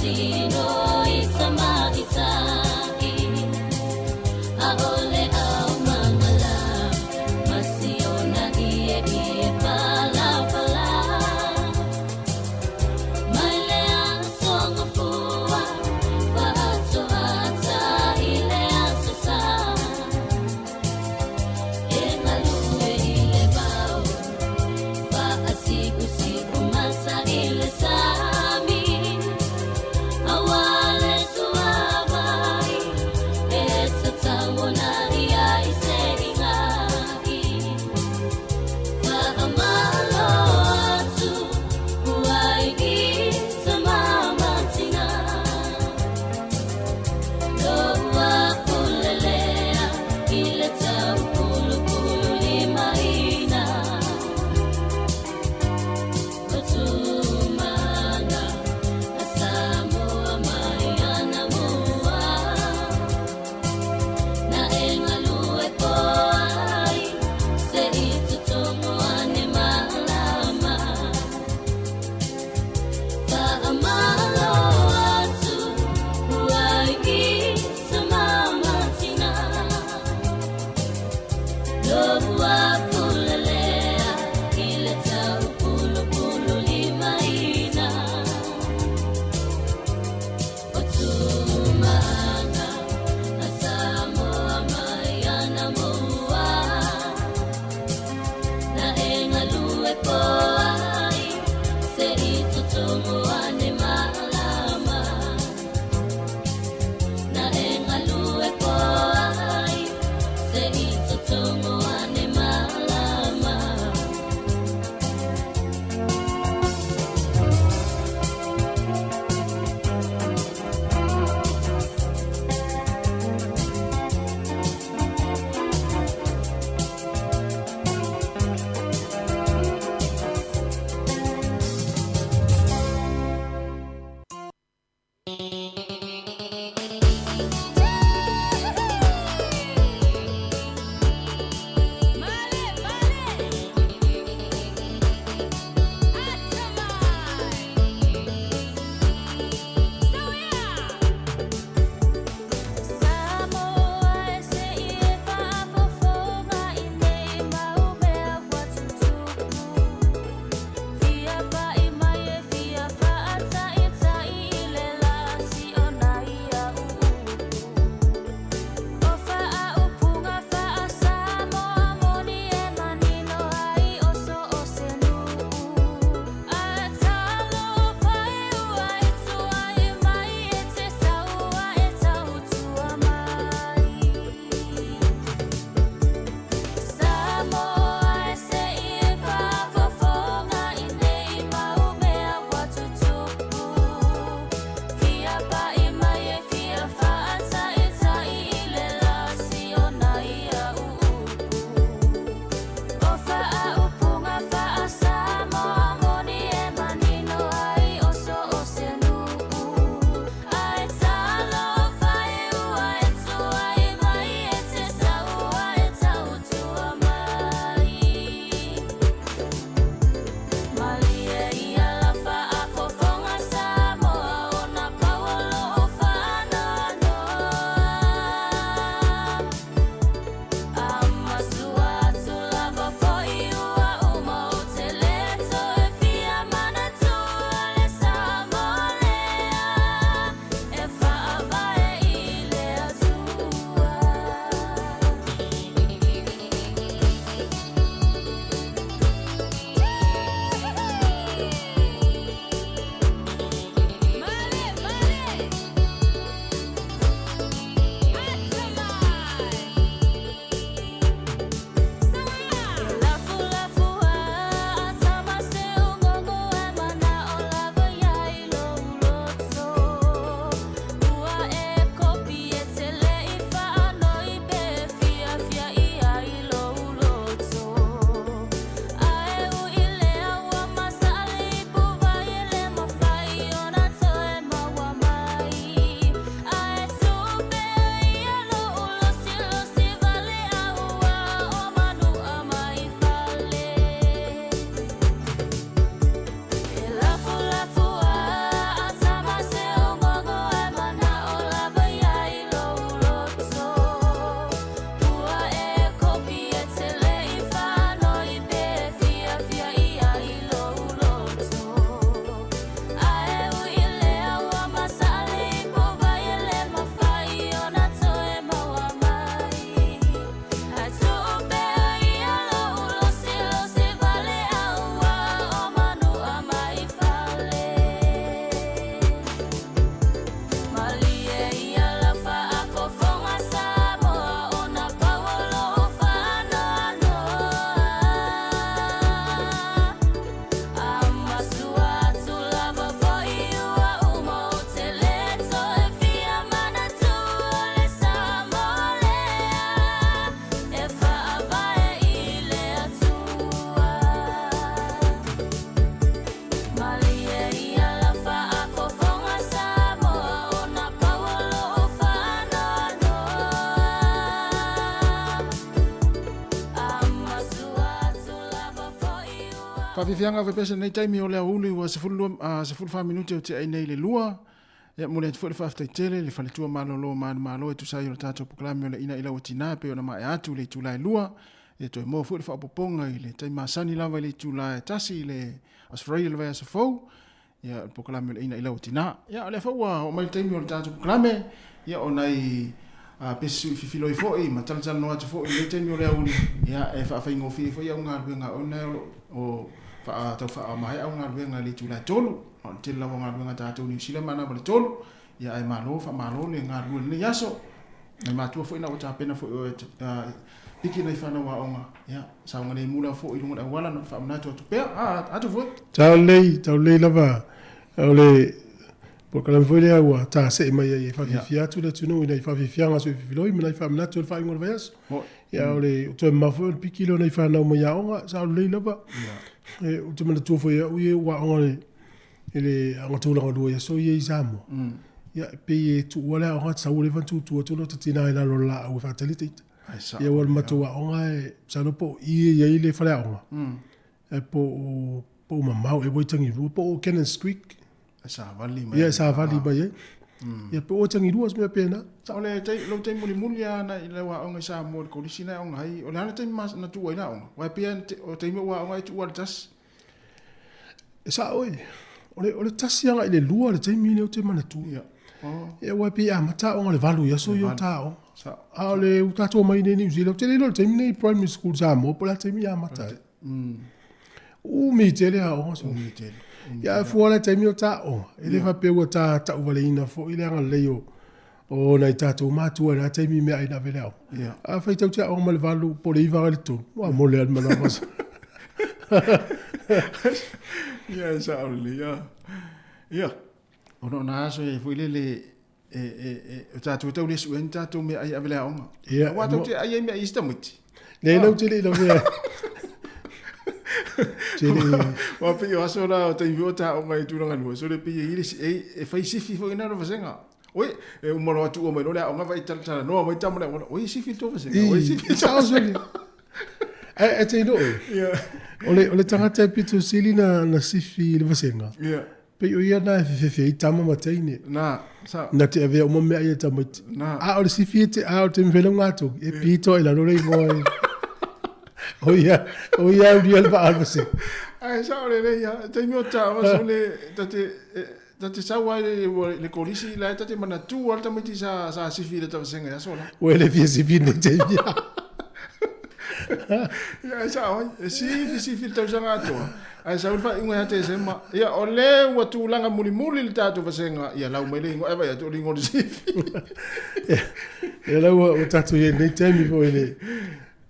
Tino i Faafiafiaga faipesa lenei taimi o le aoauli ua 12, 14 minute o tea nei i le lua. Ia, momoli atu foi le faafetai tele i le Faletua Malolo o Manumalo e tusa ai o le tatou polokalame o le Ina i Lau Tina e pei ona maea atu i le itula e 2. Ia toe maua foi le faaopoopoga i le taimi masani lava i le itula e 1 i le Aso Faraile o le vaiaso fou. Ia, o le polokalame o le Ina i Lau Tina. Ia, o lea foi ua oo mai le taimi o le tatou polokalame, ia, o nai pesi sui fifiloi foi ma talatalanoa atu foi i lenei taimi o le aoauli, ia, e faafaigofie ai foi au galuega ona o lo o tau faamaea au galuega i le itula e 3. O le tele lava o galuega a tatou i Niu Sila e manava i le 3, ia, ae malo, faamalo le galulue i lenei aso. Nai matua foi na ua tapena foi oe piki nai fanau aoga, ia, saogalemu lava foi i luga o le auala, na faamanatu atu pea. Atu foi. Tau lelei, tau lelei lava o le polokalame foi lea ua tasee mai ai e faafiafia atu le atunuu i nai faafiafiaga sui fifiloi ma nai faamanatu o le faaiuga o le vaiaso. Ia o le toe mamao foi o le piki lea o nai fanau mai aoga, sao lelei lava. E, ou te manatua foi au ia ua aoga i le aoga tulaga lua i aso ia i Samoa. Ia, e pei e tuua le aoga, sau ua leva ona tutu atu lota tina i lalo o le laau e faatali ita. Ia, ua le matou aoga e, masalo po o i e i ai le faleaoga, ae po o, po o mamao ea Waitangi-rua, po o Cannons Creek. E savali mai. Ia, e savali mai ai. Ia, po o Waitangi-rua, se mea pena. O le lou taimi mulimuli lava na i lau aoga i Samoa i le kolisi na e aoga ai, o le a le taimi na tuua ai le aoga? Aua e pei lava o taimi o aoga e tuua i le tasi. E sao e, o le, o le tasi agai i le lua le taimi lea ou te manatua. Ia. Oh. Ia, aua e pei e amata aoga i le 8 i aso ia o ta aoga. Sao. A o le ua tatou omai nei i Niu Zila, ou te le iloa i le taimi nei primary school Samoa po o le a le taimi e amata ai. Umi tele aoga so. Umi tele. Ia, ae fua la i le taimi o ta aoga, e le faapea ua ta tauvaleina foi le agalelei o o nai tatou matua i lena taimi i meaai na ave i le aoga. Ia. Afai tatou te aoga mai le 8 po o le 9 agai i le 3, ua mole lava le manawa. Ia, e sao lelei, ia. Ia, ona o na aso e foi lele, e, e, e, o tatou e tau le suea ni tatou meaai e ave i le aoga. Ia, Aua tou te ai ai meaai i isi tamaiti. Nei, lau te le i lavea. Te le i... Aua pei o aso la o taimi foi o ta aoga i Tulagalua, so le pei e i ai le, e, e fai sifi foi ina vasega. Oi, e uma loa tuua mai loa le aoga vai talatalanoa mai tama le auala. Oi, sifi le tou vasega. Oi, sifi le tou vasega. Ae e te iloa oe, o le tagata e pito sili na sifi i le vasega, pei o ia na e fefefe ai tama ma teine. Na, sa. Na te avea uma meaai e tamaiti. Na. A o le sifi e te, a o le taimi fai lau gatogi, e pito i lalo le igoa e. O ia, o ia e ulia le vaa o le vasega. Ae sao lelei lava, taimi o taoga, sole, ta te, Ta te sau lava i le kolisi, la e ta te manatu lava le tamaiti sa, sa sifi i le tavasega i aso la. Ua e le fia sifi i lenei taimi. Ia, e sao ai, e sifi sifi le tausaga atoa, ae sau le faaiuga ia Tesema, ia o lea ua tulaga mulimuli le tatou vasega, ia lau mai le igoa, ae vaai atu o le igoa o le sifi. Ia la ua tatou i ai i lenei taimi foi i le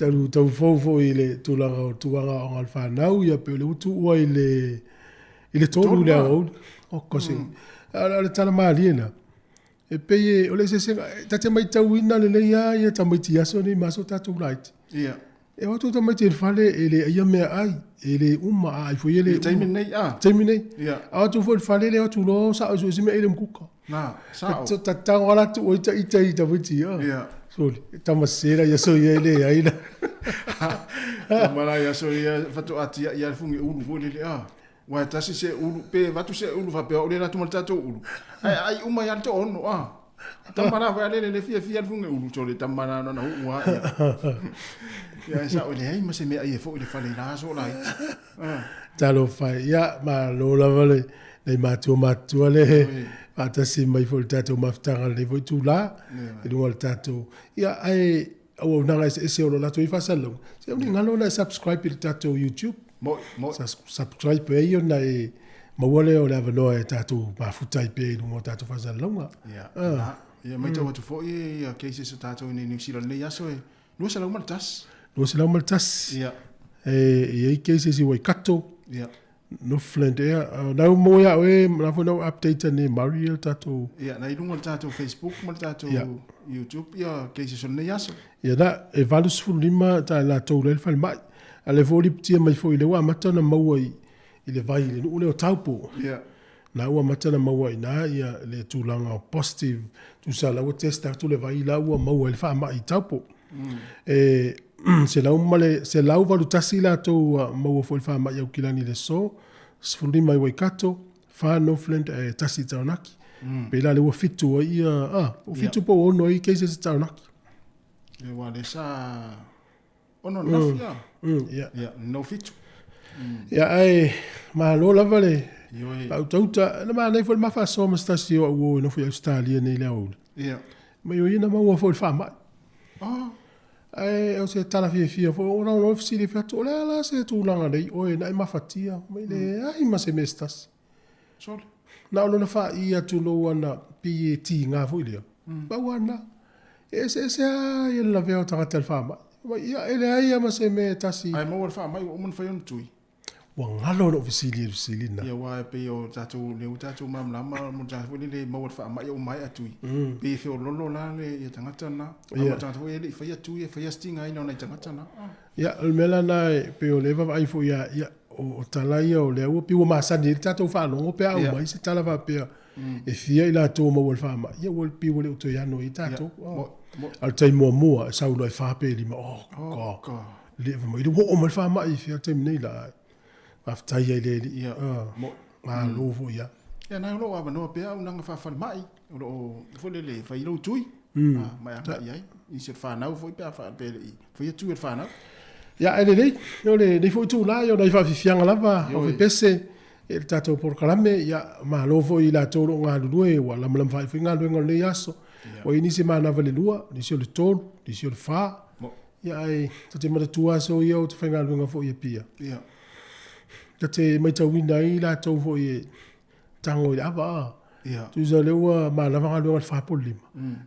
talu tau fou foi i le tulaga o tulaga aoga a le fanau, ia pei o lea ua tuua i le I le 3 i le aoauli. Oka se. O le tala malie lena. E pei e, o le eseesega, ta te matauina lelei lava ia tamaiti i aso nei ma aso tatou laiti. Ia. E o atu tamaiti i le fale e le aia meaai, e le uma, a ai foi e le uma. I le taimi lenei a? Taimi nei. Ia. A o atu foi i le fale, le o atu loa sao e sue se meaai i le mukuka. Na, sao. Ta tago lava la tuu ai ta ita i tamaiti ia. Ia. Sole, tama sese la i aso ia e leai la. Tama la i aso ia faatoa tiai lava le fugi ulu foi lele a. Aua e tasi se ulu, pe avatu se ulu faapea o lea e alu atu ma le tatou ulu, ae ai uma ai lava le toaono a. Tama la foi a lele le fiafia le fugi ulu, sole tama la na ona uu lava ia. Ia ae sao e leai ma se meaai e foi i le fale i la aso laiti. Talofa e. Ia, malo lava le nai matua matutua le faatasi mai foi i le tatou mafutaga i lenei foi itula i luga o le tatou. Ia, ae auaunaga eseese o lo o latou i ai faasalalauga, se ua le galo ona e subscribe i le tatou YouTube. Moi, moi. Subscribe ai ona e maua lea o le avanoa e tatou mafuta ai pea i luga o tatou faasalalauga. Ia, na. Ia, matau atu foi ia cases o tatou i Niu Sila i lenei aso e 201. 201. Ia. E i ai cases i Waikato. Ia. Northland ea. Na ua maua ia oe, na foi na ua update nei Murray ia le tatou. Ia, na i luga o le tatou Facebook ma le tatou yeah. YouTube ia cases o lenei aso. Ia na, e 85 ta latou la i le falemai. A lea foi ua lipotia mai foi lea ua amata ona maua i, i le vai i le nuu lea o Taupo. Ia. Na ua amata ona maua i ina ia le tulaga o positive, tusa la ua test atu le vai la ua maua ai le faamai i Taupo. E, 181 latou ua maua foi i le faamai i Aukilani i le aso, 15 i Waikato, 4 Northland ae 1 i Taranaki. Pei la lea ua 7 ai ia, a, ua 7 po ua 6 ai cases i Taranaki. Ia aua lea sa 6 ananafi a. Ia. Ia, no 7. Ia ae malo lava le faautauta. Na manaia foi le ma faasoa ma se tasi o au uo e nofo i Ausetalia nei i le aoauli. Ia. Mai o ia na maua foi i le faamai. Oh. Ae o se tala fiafia foi, ona o fesili fai atu, o le a la se tulaga nei oe na e mafatia, mai leai ma se mea se tasi. Sole. Na o lona faai atu lou ana pei e tiga foi lea. Pau lava lena. E eseese lava ia le lavea o tagata i le faamai. Mai, ia, e leai lava ma se mea e tasi. Ae maua le faamai ua uma ona fai ona tui. Ua galo lou fesili i le fesili lena. Ia aua e pei o tatou lea ua tatou malamalama mo le tagata foi lele e maua le faamai ua maea tui. Pei e feololo la le ia tagata na. A o tagata foi e le i faia tui e faia stigaina o nai tagata na. Ia, o le mea la lena e pei o lea e vaavaai foi ia, ia o tala ia o lea ua pei ua masani ai le tatou faalogo pe a aumai se tala faapea e fia i latou ua maua i le faamai, ia ua pei ua le o toe ano ai tatou. A o le taimi muamua e sau loa e fa pe lima, oh God, le fai mai, ua oo mai le faamai i fea le taimi nei la. Faafetai ai i le Alii. Malo foi lava. Ia na o lo o avanoa pea auaunaga faa-falemai, o lo o foi lele e fai lou tui, ma e agai i ai. Nisi o le fanau foi pe a pe le i faia tui o le fanau. Ia, e lelei, o lenei foi itula, ia o nai faafiafiaga lava o pepese i le tatou polokalame, ia, malo foi i latou o lo o galulue, ua lamalama foi galuega o lenei aso. Ua i ai nisi e manava i le 2, nisi o le 3, nisi o le 4. Ia, ae ta te manatua aso ia ou te faigaluega foi i Apia. Ia. Ta te matauina ai latou foi e tago i le ava a. Ia. Tusa lea ua manava galuega i le 4 po o le 5.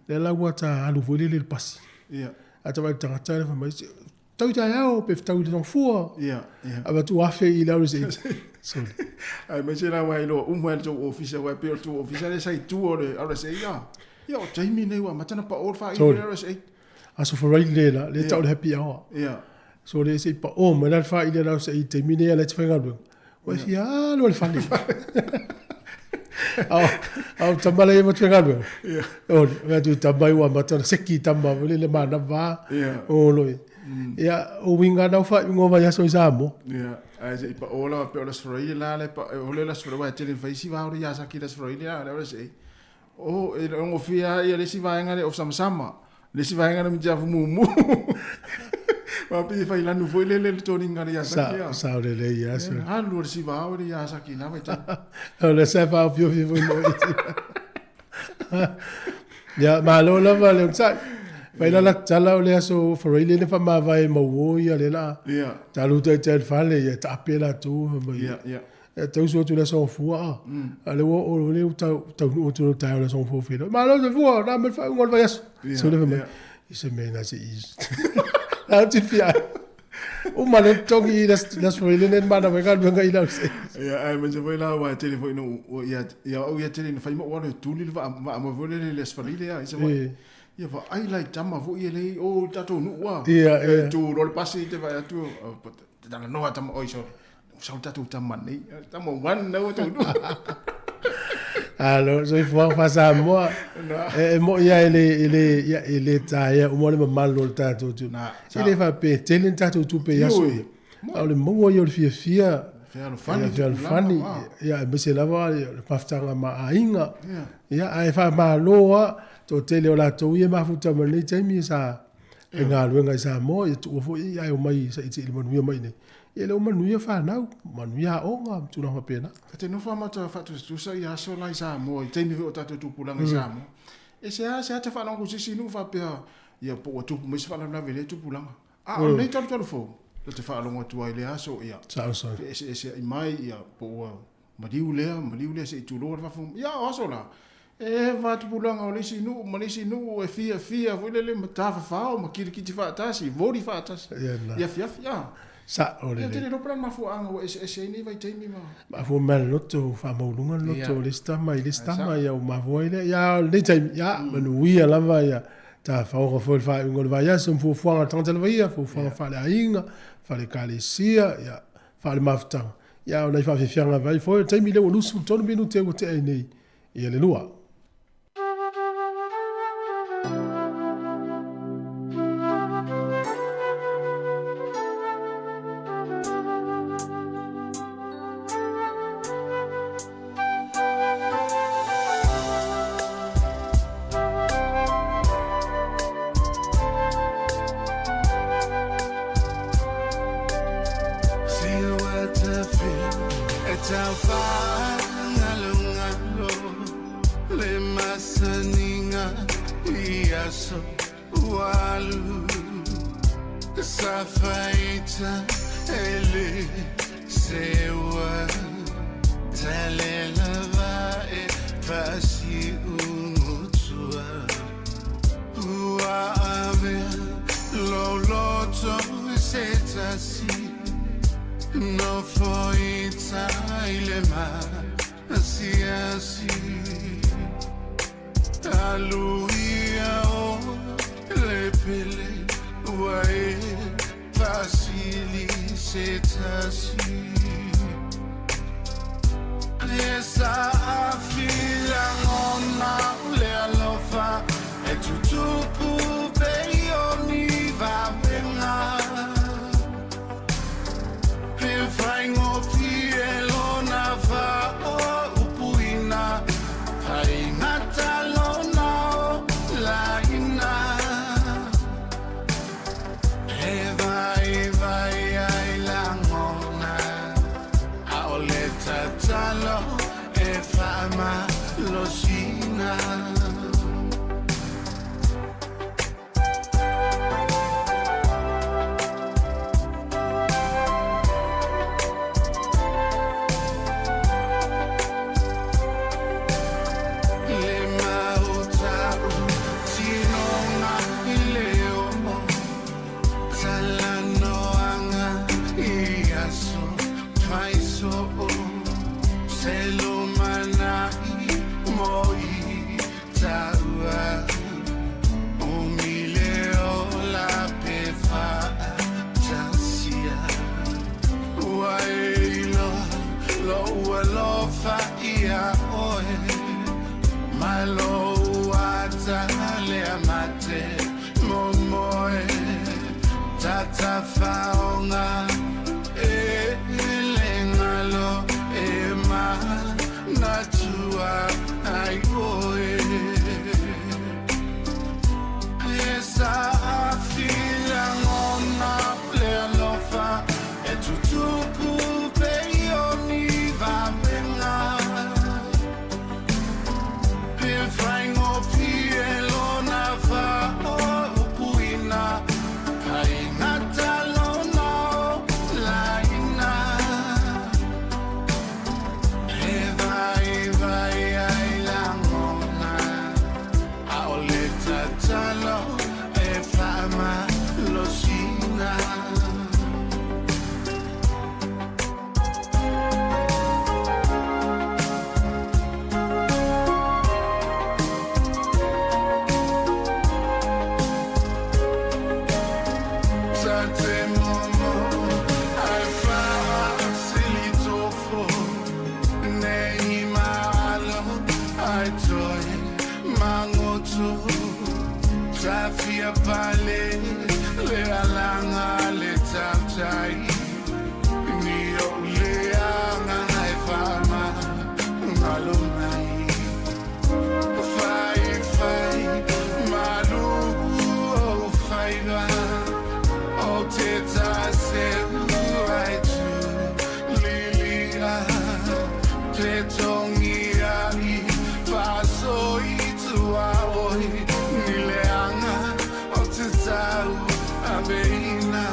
Lea la ua ta alu foi lele i le pasi. Ia. Ae ta vaai i le tagata lea fai mai, fetau i taeao pe fetau i le Tongafua. Ia, ia. Avatu afe i le alu se Sorry. Aemaise la aua e iloa uma e le tou ofisa aua e pei o le tou ofisa lea sa i tua o le RSA a. Ia o taimi nei ua amata ona pao le faaiu i le RSA. Aso Faraile la, lea tau le happy hour. Ia. So le se i pao mai la le faaiu le RSA i taimi nei a lea te faigaluega. Ua e fia alu i le fale. A o tama lea ma te faigaluega. Ia. O, le atu i tama ua amata ona seki tama foi lele manava. Ia. O loi. Ia, o uiga na o faaiuga o vaiaso i Samoa. Ia, ae se i pao lava pei o le Aso Faraile la le pa, o le Aso Faraile, aua e tele ina fai isi vao le Yazaki i le Aso Faraile a le RSA. O, e logofia lava ia le isi vaega lea o samasama, le isi vaega na mitiafu mumu. Aua pei e fai lanu foi lele le toniga le Yazaki a. Sao lelei lava sir. Alu o le siva ao le Yazaki i na vaitaimi. O le sa faaofiofi foi mo isi. Ia, malo lava le onosai. Fai la latou tala o le aso Faraile le faamavae mauo ia le la. Ia. Talu taitai i le fale, ia taape latou. Ia, ia. E tausu atu le aso Gafua a. A lea ua oo lea ua taunuu atu le taeao i le aso Gafua feiloai. Malo soifua, na mai le faaiuga o le vaiaso. So lea fai mai, i se mea ina se i. Na atu fia. Uma le totogi i le aso Faraile nei na manava ai galuega i lau se. Ia, aemaise foi la aua e tele foi ina ou, ia, ia au ia tele ina fai ma ou alu e tuli le vaa, vaa moe foi lele i le aso Faraile a, i se foi. Ia vaai la i tama foi e le i o i tatou nuu a. Ia, ia. E tu loa le pasi te vaai atu, te talanoa tama, oi sorry. Sau tatou tama nei. Tama one na ua taunuu. Alo, soifuaga faa-Samoa. E, e moi lava e le, e le, ia, e le taea uma le mamalu o le tatou atunuu. Na, E le faapea e tele ni tatou tupe i aso ia. A o le maua ia o le fiafia, Fealofani, ia, fealofani, ia, aemaise lava le mafutaga ma aiga. Ia, ae faamalo lava, toatele o latou ia e mafuta mai lenei taimi sa faigaluega i Samoa, ia tuua foi ae omai se i manuia mai i inei. Ia lea ua manuia fanau, manuia aoga ma tulaga faapena. Ta te nofo lava ma ta faatusatusa ia aso la i Samoa i taimi foi o tatou tupulaga i Samoa. E seasea ta faalogo i se isi nuu faapea ia po ua tupu mai se faalavelave i lea tupulaga. A o lenei talutalu fou, ta te faalogo atu ai i lea aso ia feeseeseai mai ia po ua Maliu lea, maliu lea se i tulou le faafofoga. Ia, o aso la, e va tupulaga o le isi nuu ma le isi nuu e fiafia foi lele ma tafafao ma kilikiti faatasi, voli faatasi i afiafi. A. Sao lelei. Ia, ou te le iloa po o le a le mafuaaga ua eseese ai nei vaitaimi ma. Mafua mai le loto, faamaualuga le loto o le isi tama i le isi tama, ia ua mafua ai lea. Ia, a o lenei taimi, ia, manuia lava ia tafaoga foi i le faaiuga o le vaiaso ma fuafuaga a le tagata lava ia, fuafuaga faaleaiga, faale-ekalesia, ia, faalemafutaga. Ia, o nai faafiafiaga vai foi o le taimi lea ua 23 minute ua tea ai nei ia le lua. aso ua alu Sa faita e le seua Talela va e faasiugutua Ua avea lou loto i se tasi Nofoita i le maasiasi Aluia o le pele ua e faasili se tasi E saafi lagona le alofa e tutupu pei o ni vavega E faigofie lona faaupuina Faigata lona olaina E vaivai ai lagona ʻAʻole tatalo e faamalosina. Le mautau tinoga i le oo Talanoaga i aso faisoo Se lumanai mo i taua Umi le ola pe faatasia Ua e iloa lou alofa iā oe Ma lou ata lea mate momoe Tatafaoga e le galo e manatua ai oe E saafi lagona le alofa e tutupu pei o ni vavega E faigofie lona faaupuina Faigata lona olaina E vaivai ai lagona ʻAʻole tatalo e faamalosina. Tate momo ai faasilitofo Nei malo ai toe magoto Tafia pale le alaga le tautai Ni ou leaga e faamagalo mai Faifai malu ou faiva Ou te taseu ai tu lilia Te tongi ai faasoitua oe Ni leaga o te tauaveina.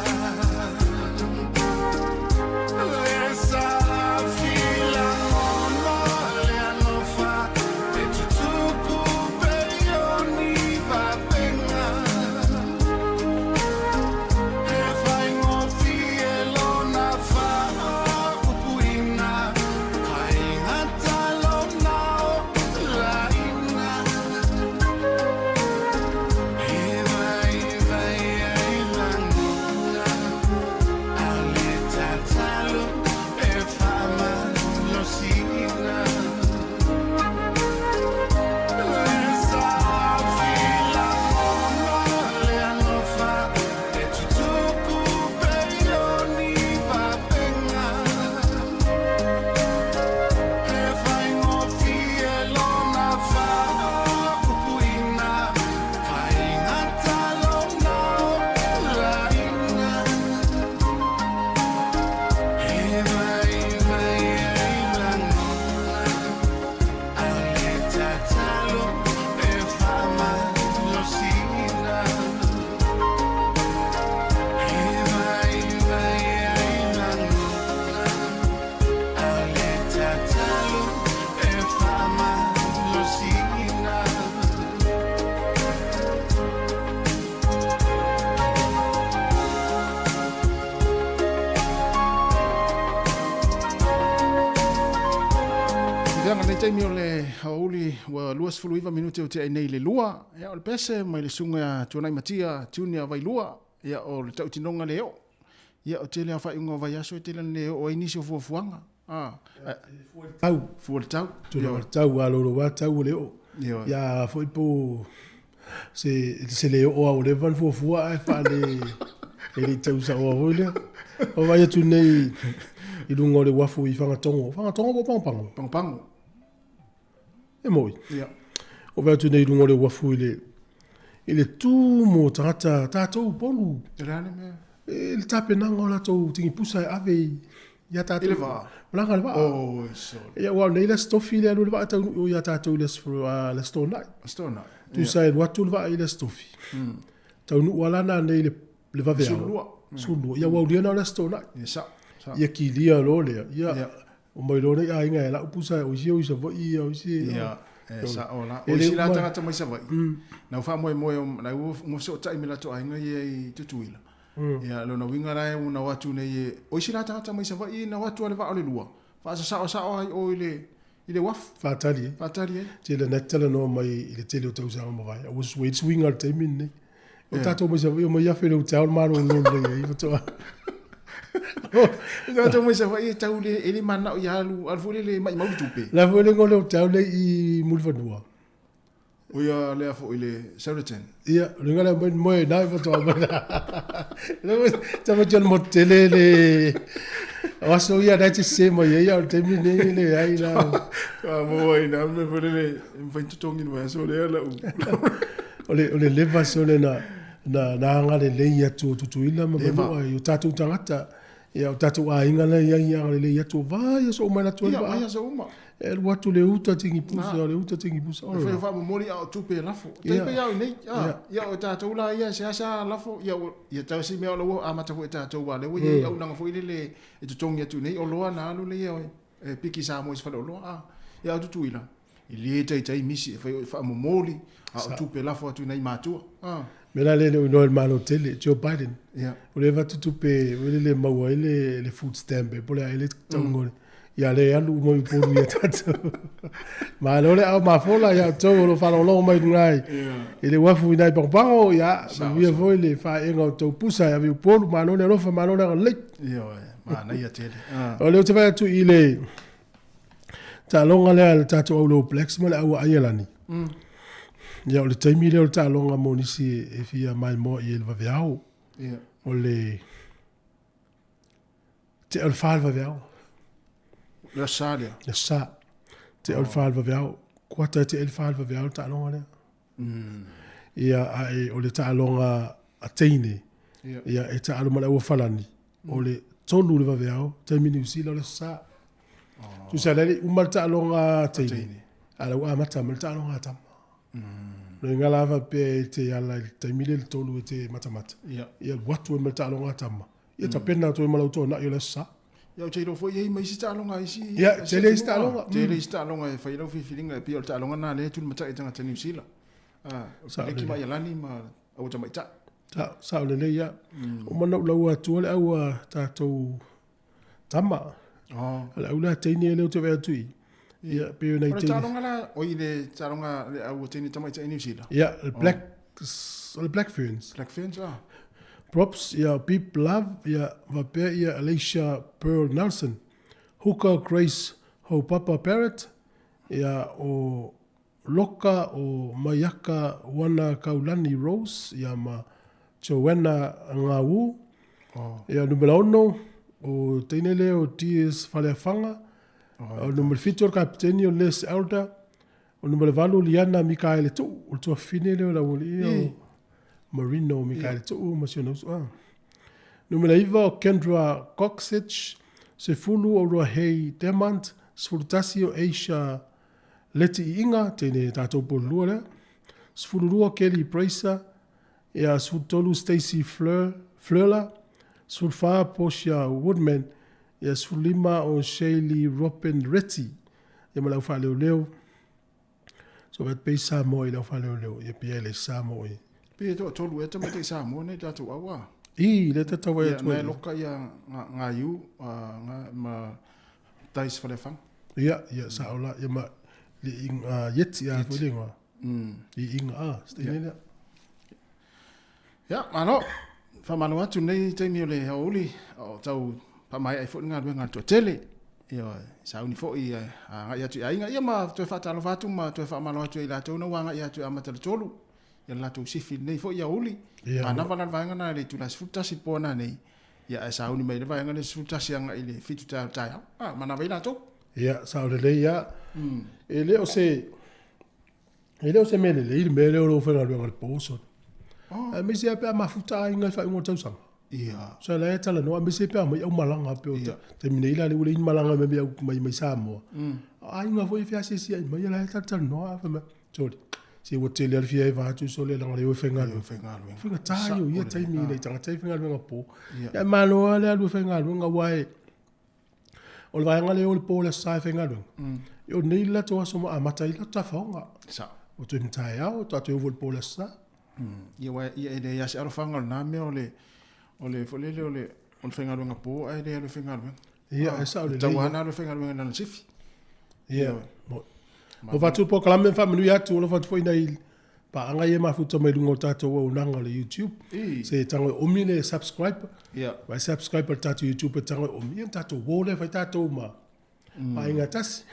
taimi o le aoauli ua 29 minute o tea nei i le lua. Ia, o le pese mai le susuga ia Tuanai Matia Junior Vailua. Ia, o le tautinoga le oo. Ia, o tele lava o faaiuga o vaiaso e tele ina le oo ai nisi o fuafuaga. A, fua le tau. Fua le tau. Tulaga o le tau, a lou lava tau ua le oo. Ia, a foi po se, se le oo lava ua leva ona fuafua ae faale, e le i tau saoa foi lea. Ua vaai atu nei i luga o le uafu i Fagatogo. Fagatogo po o Pagopago? Pagopago. E moi. Ia. Ua vaai atu nei i luga o le uafu i le, i le tumu o tagata, tatou Upolu. E le a le mea? I le tapenaga o latou tigipusa e ave i ia tatou. I le vaa. Malaga i le vaa. Oi sole. Ia, aua o nei le Aso Tofi le alu ai le vaa e taunuu ia tatou i le aso, le Aso Toonai. Aso Toonai. Tusa e alu atu le vaa i le Aso Tofi. Taunuu lava la nanei i le le vaveao. 12. 12. Ia ua aulia na o le Aso Toonai. Ia sao. Sao. Ia kilia loa lea. Ia omai loa nei aiga e lau pusa o isi o i Savaii ia o isi. Ia. E sao la. O isi la tagata mai Savaii. Na ua faamoemoe na ua fesootai me latou aiga ia i Tutuila. Ia lona uiga la e ua o atu nei e o isi la tagata mai Savaii na o atu lava i le vaa o le lua faasasaosao ai o i le i le uafu. Faatali ai. Faatali ai. Tele na talanoa mai i le tele o tausaga ua mavae, a ua sui le suiga o le taimi lenei. O tatou mai Savaii, omai afe le hotel malolo lelei ai faatoa. O tatou mai Savaii e tau le, e le mananao ia alu, alu foi lele maimau le tupe. La foi le igoa o le hotel lea i Mulifanua. O ia lea foi le Sheraton. Ia, o le igoa lea mai moe na faatoa mai. Le foi tamaiti o le motu tele le o aso ia na te sese mai ai, a o le taimi lenei e leai la. A mo ai na me foi lele e mafai ona totogi le vaiaso lea lau. O le o le leva sole na na na agalelei atu o Tutuila ma Manua i o tatou tagata. Ia, o tatou aiga la e i ai ia agalelei atu, vaiaso uma e alu atu ai le vaa. Ia, vaiaso uma. E alu atu le uta tigipusa, o le uta tigipusa. E fai o faamomoli a o tupe e lafo. Tai pei lava o i nei, ia o tatou la ia e seasea lafo, ia ia tasi mea o la ua amata foi e tatou aua o lea ua i ai auaunaga foi lele e totogi atu nei oloa na alu lea e piki i Samoa i se faleoloa, a. Ia a o Tutuila, E le taitai misi e fai o faamomoli a o tupe lafo atu i nai matua. O mea la lea e le o iloa e le Malo tele, Joe Biden, o lea e avatu tupe foi lele e maua ai le food stamp po o le a ea le tauga o le, ia lea e alu uma i Upolu ia tatou. Malo le ao mafola ia outou o lo o faalogologo mai i luga i le uafu i nai Pagopago, ia manuia foi le faaeega o outou pusa e ave i Upolu, malo le alofa, malo le agalelei. Ioe, manaia tele. O lea ou te vaai atu i le taaloga lea a le tatou au All Blacks ma le au a Aialani. Ia, o le taimi lea o le taaloga mo nisi e fia maimoa i ai i le vaveao. O le tea o le fa le vaveao. Le aso Sa lea? Le aso Sa. Tea o le fa le vaveao. Kuata e tea i le fa le vaveao le taaloga lea. Ia, a e, o le taaloga a teine, ia, e taalo ma le au a Falani, o le tolu le vaveao, taimi Niu Sila o le Aso Sa. Tusa la le uma le taaloga a teine, a la ua amata mai le taaloga a tama. Loiga la faapea e te ala i le taimi lea i le tolu e te matamata, ia alu atu ai ma le taaloga a tama, ia tapena atu ai ma lau toanai o le Aso Sa. Ia, ou te iloa foi e i ai ma isi taaloga a isi. Ia, tele isi taaloga. Tele isi taaloga e fai ai lau filifiliga, e pei o le taaloga lena lea e tulimatai e tagata Niu Sila. O Peleki ma Aialani ma aua tamaitai. Sao, sao lelei lava. Uma ona ou laua atua le au a tatou tama. O le au lea teine lea ou te vaai atu i i. Ia, pei o nai teine. O le taaloga la, oi le taaloga le au teine tamaitai Niu Sila? Ia, le Black, o le Black Ferns. Black Ferns, ah. Props, ia Beep Love, ia faapea ia Alicia Pearl Nelson, Hooker Grace Houpapa Barrett, ia o Loka o Maiaka Wana Kaulani Rose, ia ma Joanna Ngawu, ia numera 6, o teine lea o Tears Faleafaga, o numera 7 o le kapiteni o Les Elder, o numera 8 o Liana Mikaele Tuu, o le tuafafine lea o le aualii o Marino Mikaele Tuu ma si ona uso. Ah. Numera 9 o Kendra Coxich, 10 o Ruahei Demant, 11 o Asia Leti Iiga, teine tatou polulua lea, 12 Kelly Bracer, ia 13 Stacey Fleur, Fleurla, 14 Portia Woodman, ia 15 o Shaylee Robin Retty, ia ma le au faaleoleo. So vat pei Samoa i le au faaleoleo, ia pei e le Samoa i. Pei e toatolu ea tamaitai Samoa nei tatou au a. I, lea ta tau ai atu ai. Ia, na e loka ia Ngaiu, ma Dice Faleafaga. Ia, ia, sao la, ia ma. le iiga Yeti a foi le igoa. Iiga a, se taimi lea. Ia, malo. Faamalo atu lenei taimi o le aoauli o tau faamaea ai foi le galuega a le toatele. Ia, sauni foi agai atu i aiga, ia ma toe faatalofa atu ma toe faamalo atu ia i latou na ua agai atu e amata i le 3, ia le latou sifi i lenei foi aoauli. Manava la le vaega lena i le itula 11 i le po a nanei, ia ae sauni mai le vaega lea i le 11 agai i le 7 taeao taeao. A, manava ai latou. Ia, sao lelei lava. E le o se E le o se mea lelei le mea lea o lou faigaluega i le po, sole. Oh. Aemaise lava pe a mafuta aiga i faaiuga o le tausaga. Ia. So la e talanoa, aemaise pe a omai aumalaga pe o yeah. taimi nei la lea ua leai ni malaga mai mai mai, mai Samoa. O aiga foi e feasiasia'i mai, la e talatalanoa fai mai, sole, se ua tele lava le fia eva atu sole leaga o lea ua faigaluega. Faigaluega. Faigata ia o ia taimi i nai tagata e faigaluega po. Ia malo lava le alu e faigaluega aua e O le vaega lea o le po o le Aso Sa e faigaluega, o nei le latou aso ma amata ai le latou tafaoga. Sao. O toe taeao, tatou toe o foi i le po o le Aso Sa. Ia, aua ia e leai lava se alofaga o lena mea o le, o le foi lele o le, o le faigaluega po ae le alu e faigaluega. Ia, e sao lelei. E tatau lava ona alu e faigaluega i lana sifi. Ia, o avatu le polokalame ma faamanuia atu, alofa atu foi i nai paaga ia e mafuta mai luga o le tatou auaunaga o le YouTube. Se tago e oomi le subscribe. Vai subscribe i le tatou YouTube e tago e oomi, ia ona tatou uo lea, fai tatou ma aiga e tasi.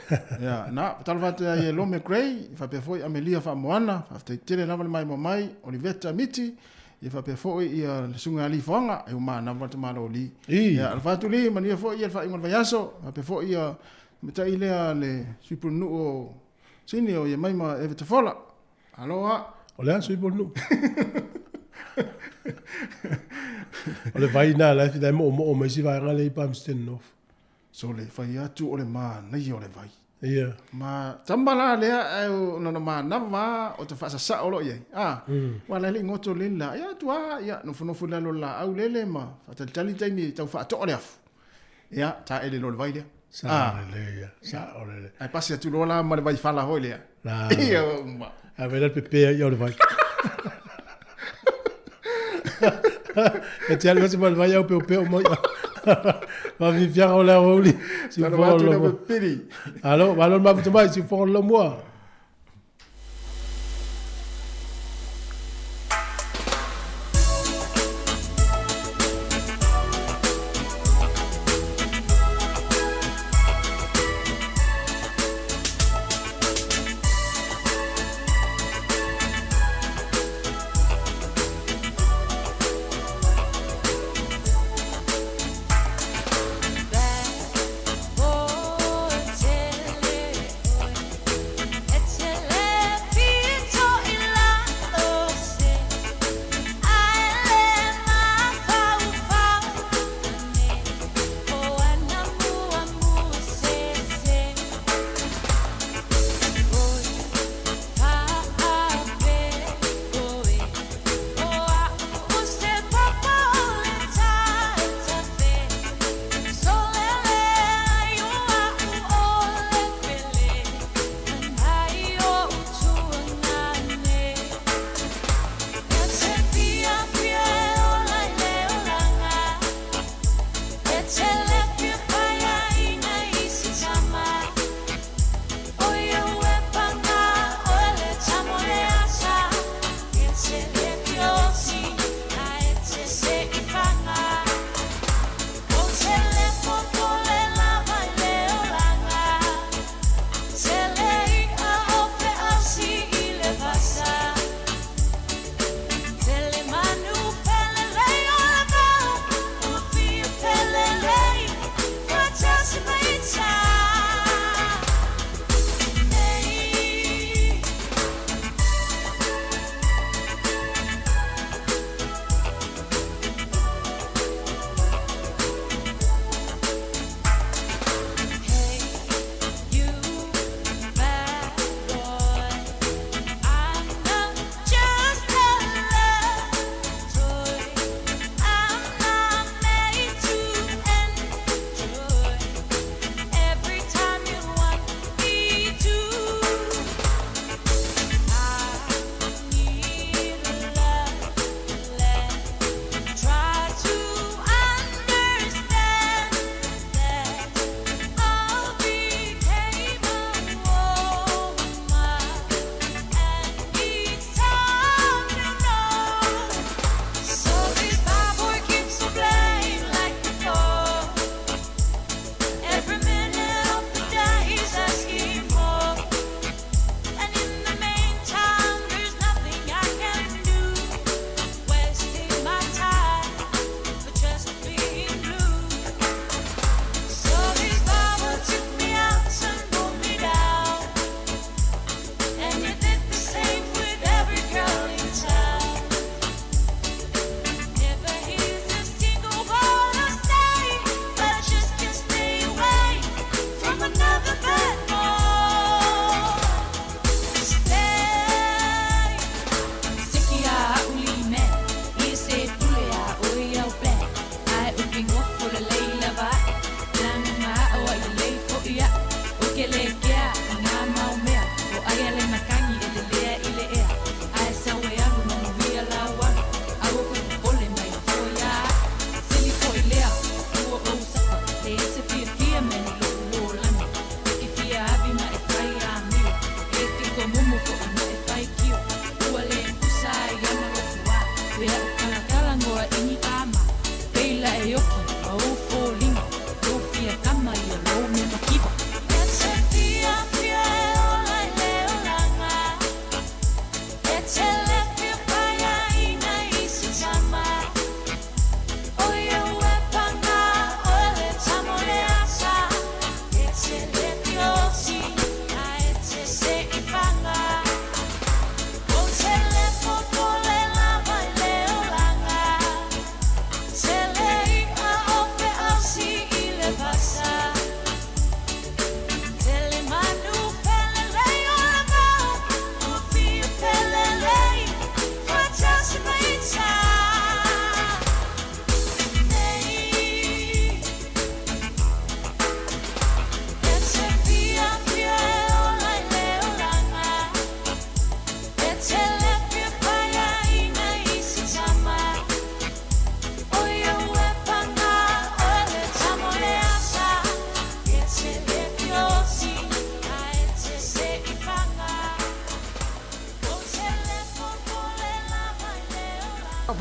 Ia, na, talofa atu ia i Lome Gray, faapea foi Amelia Faamoana, faafetai tele lava le maimoa mai, Oliveta Miti, ia faapea foi ia le Susuga ia Lee Foaga, e uma manava le tamaloa o Lee. Ia, alofa atu Lee, manuia foi ia le faaiuga o le vaiaso, faapea foi ia matai lea le Sui Pulenuu o Sini o Iemaima Eve Tafola. Aloha. O le a sui pulenuu? O le vai na la e moomoo mai si vaega lea i Palmerston North. Sole, fai atu o le manaia o le vai. Ia. Ma tama la lea ae o lona manava o te faasasao loa i ai. A, aua la e le i goto lele la. Ia atu lava, ia nofonofo i lalo o le laau lele ma faatalitali taimi e tau faatoa le afu. Ia, taele loa le vai lea. Sao lelei ia, sao lelei. Ae pasi atu loa la ma le vaifala foi lea. La. Ia, uma. Ae vai la le pepea ia o le vai. E te alu atu ma le vai au peopeo mai. Faafiafiaga o le aoauli. Talo atu le pepili. Alo, malo le mafuta mai, siufogo le laumua.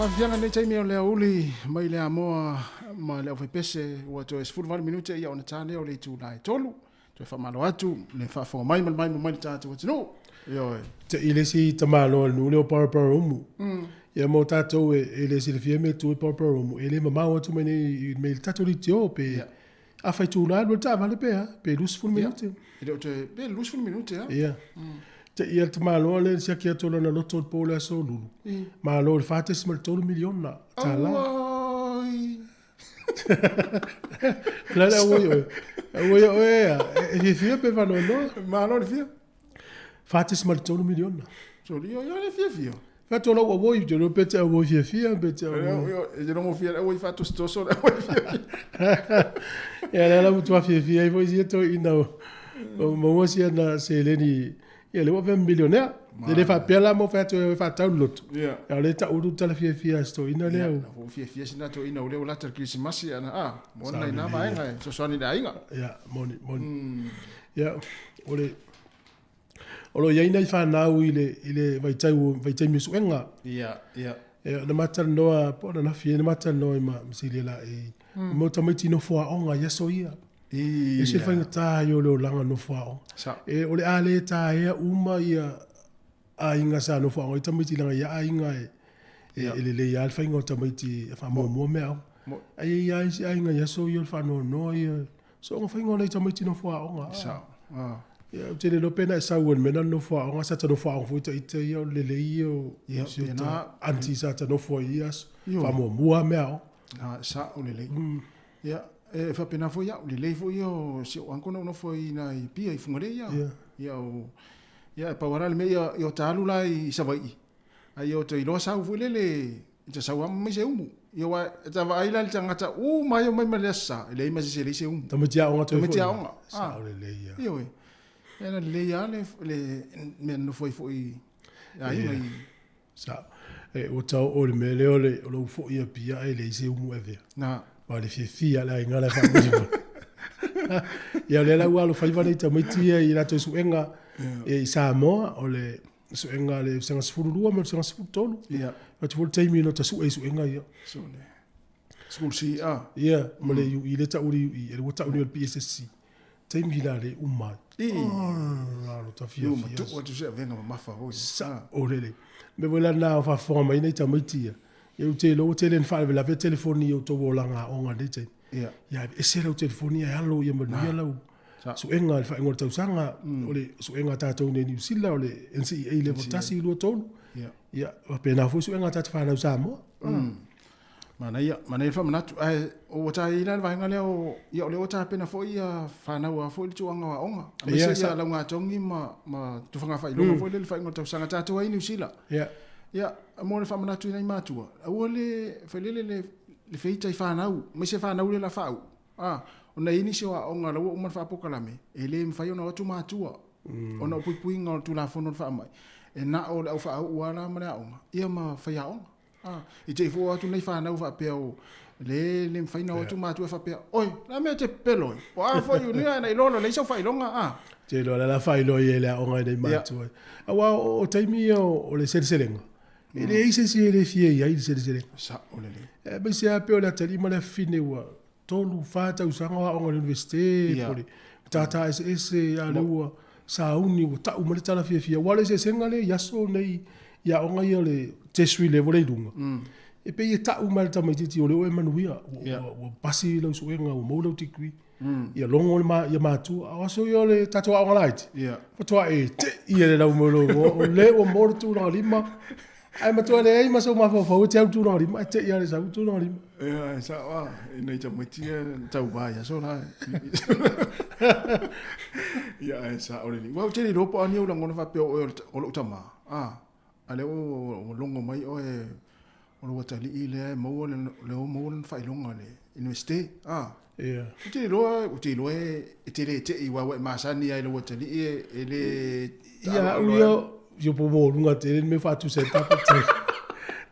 Faafiafiaga lenei taimi o le aoauli mai le Amoa ma le aufaipese ua toe 18 minute ia ona ta lea o le itula e 3. Toe faamalo atu le faafofoga mai ma le maimoa mai le tatou atunuu. Ioe. Te i le isi tamaloa o le nuu lea o Paraparaumu. Ia mo tatou e le silafia mea tu i Paraparaumu, e le mamao atu mai nei i le tatou leitio pe a fai itula alu ai le taavale pe a, pe 20 minute. E le o toe, pe 20 minute a. Ia. Te i a le tamaloa lea na siaki atu o lana loto i le po o le aso Lulu. Malo i le $4.3 miliona tala. Auai. La le auai oe. Auai oe a. E fiafia pe faanoanoa. Malo le fia. $4.3 miliona. Soli ia le fiafia. Fai atu o lau auoi, te iloa pe te auoi fiafia pe te auoi. E te logo fia le auoi faatosotoso le auoi fiafia. Ia lea la matua fiafia ai foi sia toeaina o maua siana seleni Ia lea ua avea ma milionea. E le faapea la mo fai atu e faatau le loto. Ia. A o lea e tau atu tala fiafia a si toeaina lea. Ia, na fiafia si na toeaina o lea ua lata le kerisimasi ana a, mo ona ina vaega e fesoasoani i le aiga. Ia, moni, moni. Ia, o le o lo o i ai nai fanau i le i le vaitau vaitaimi o suega. Ia, ia. Ia, na ma talanoa po o ananafi ea na ma talanoa ai ma Silia Laei. Mo tamaiti nofo aoga i aso ia. E ese le faigata ia o le olaga nofo aoga. E, o le a le taea uma ia aiga sa nofo aoga ai tamaiti leaga ia aiga e, e, e lelei lava le faiga o tamaiti e faamuamua mea aoga. Ae i ai lava isi aiga i aso ia o le faanoanoa ia, soona faiga o nai tamaiti nofo aoga. Sao. Ah. Ia, ou te le iloa pe na e sau ai i le mea lena o le nofo aoga, sa ta nofo aoga foi ita ia o le lelei ia o si o ta aunty sa ta nofo ai i ia aso. Faamuamua lava mea aoga. Ah, sao lelei. Ia, e faapena foi au, lelei foi ia o si ou uncle na ou nofo ai ina i Apia i Fugalei ia. Yeah. Ia o ia e pau lava la le mea ia ia o ta alu la i Savaii. A ia o ta iloa sau foi lele e ta sau lava ma mai se umu. Ia aua e ta vaai la i le tagata uma ia omai ma le Aso Sa, e leai ma se isi e leai se umu. Tamaiti aoga toe foi. Tamaiti aoga. Sao lelei ia. Ioe. Ia na lelei lava le le mea na nofo ai foi i aiga i Sa, e, ua tau o le mea lea o le, o lou foi i Apia ae leai se umu e avea. Na. Aua o le fiafia le aiga la e faamoemoe. Ia o lea la ua alofaiva nei tamaiti ia i latou suega i Samoa, o le suega a le Vasega 12 ma le Vasega 13. Ia. Atu foi le taimi na ota sue i suega ia. So le School C a. Ia, ma le UE, lea e tau o le UE, lea ua tau nei o le PSSC. Taimi la le uma ai. I. Oh, lo ta fia fia. Tu atu se avenga mamafa foi. Sa o lele. Me foi la na o faafofoga mai nei tamaiti ia. Ia ou te iloa ua tele ina faalavelave telefoni i outou olaga aoga i lenei taimi. Ia. Ia aveese lau telefoni ae alo ia manuia lau suega i le faaiuga o le tausaga. O le suega a tatou nei i Niu Sila o le NCEA level 1, 2, 3. Ia. Ia faapena foi suega a tatou fanau i Samoa. Manaia, manaia le faamanatu. Ae ua ta i ai la le vaega lea o, ia o lea ua tapena foi ia fanau a foi le tulaga o aoga. Aemaise ia laugatogi ma, ma tufaga faailoga foi lea i le faaiuga o le tausaga tatou ai i Niu Sila. Ia. Ia, mo le faamanatu i nai matua, aua le failele le, le feita i fanau, aemaise fanau lea la faauu. A, ona e i ai nisi o aoga la ua uma ona faapokalame, e le mafai ona o atu matua, ona o puipuiga o le Tulafono o le faamai, e na o le au faauu lava la ma le aoga, ia ma faiaoga. A, i te i foi o atu nei fanau faapea o le le mafai ona o atu matua faapea, oi, o le a mea e te pepelo ai? O a foi o nia na iloa loa leai sau faailoga, a. Te iloa la la faailoa i ai le aoga i nei matua. Aua o taimi ia o le seleselega, E leai se isi e le fia i ai i le seleselega. Sao lelei. Aemaise lava pei o le atalii ma le afafine ua tolu, fa tausaga o aoga i le Iunivesite po o le matata eseese, a o lea ua sauni ua tau mai le tala fiafia. Aua o le eseesega lea i aso nei i aoga ia o le tertiary level lea i luga, e pei e tau mai lava e le tamaitiiti o lea ua e manuia, ua pasi lau suega ua maua lau degree. Ia logo le ma, ia matua. A o aso ia o le tatou aoga laiti, faatoa e tei i le lau mai o lou igoa, o lea ua maua le tulaga lima, ae matua leai ma sou mafaufau e te alu i le tulaga lima, ae tei lava i le sau le tulaga lima. Ia, e sao lava, i nai tamaiti ia na tauva i aso la. Ia, ae sao lelei. Aua ou te le iloa po o a ni ou lagona faapea o oe o lou tama, a, a o lea ua logo mai oe o lou atalii lea e maua lea ua maua lona faailoga i le Iunivesite, a. Ia. Ou te iloa, ou te iloa e te le tei aua ua e masani lava i lou atalii e le Ia au ia, ia po mo lunga tele le mea faatusa ai papa te.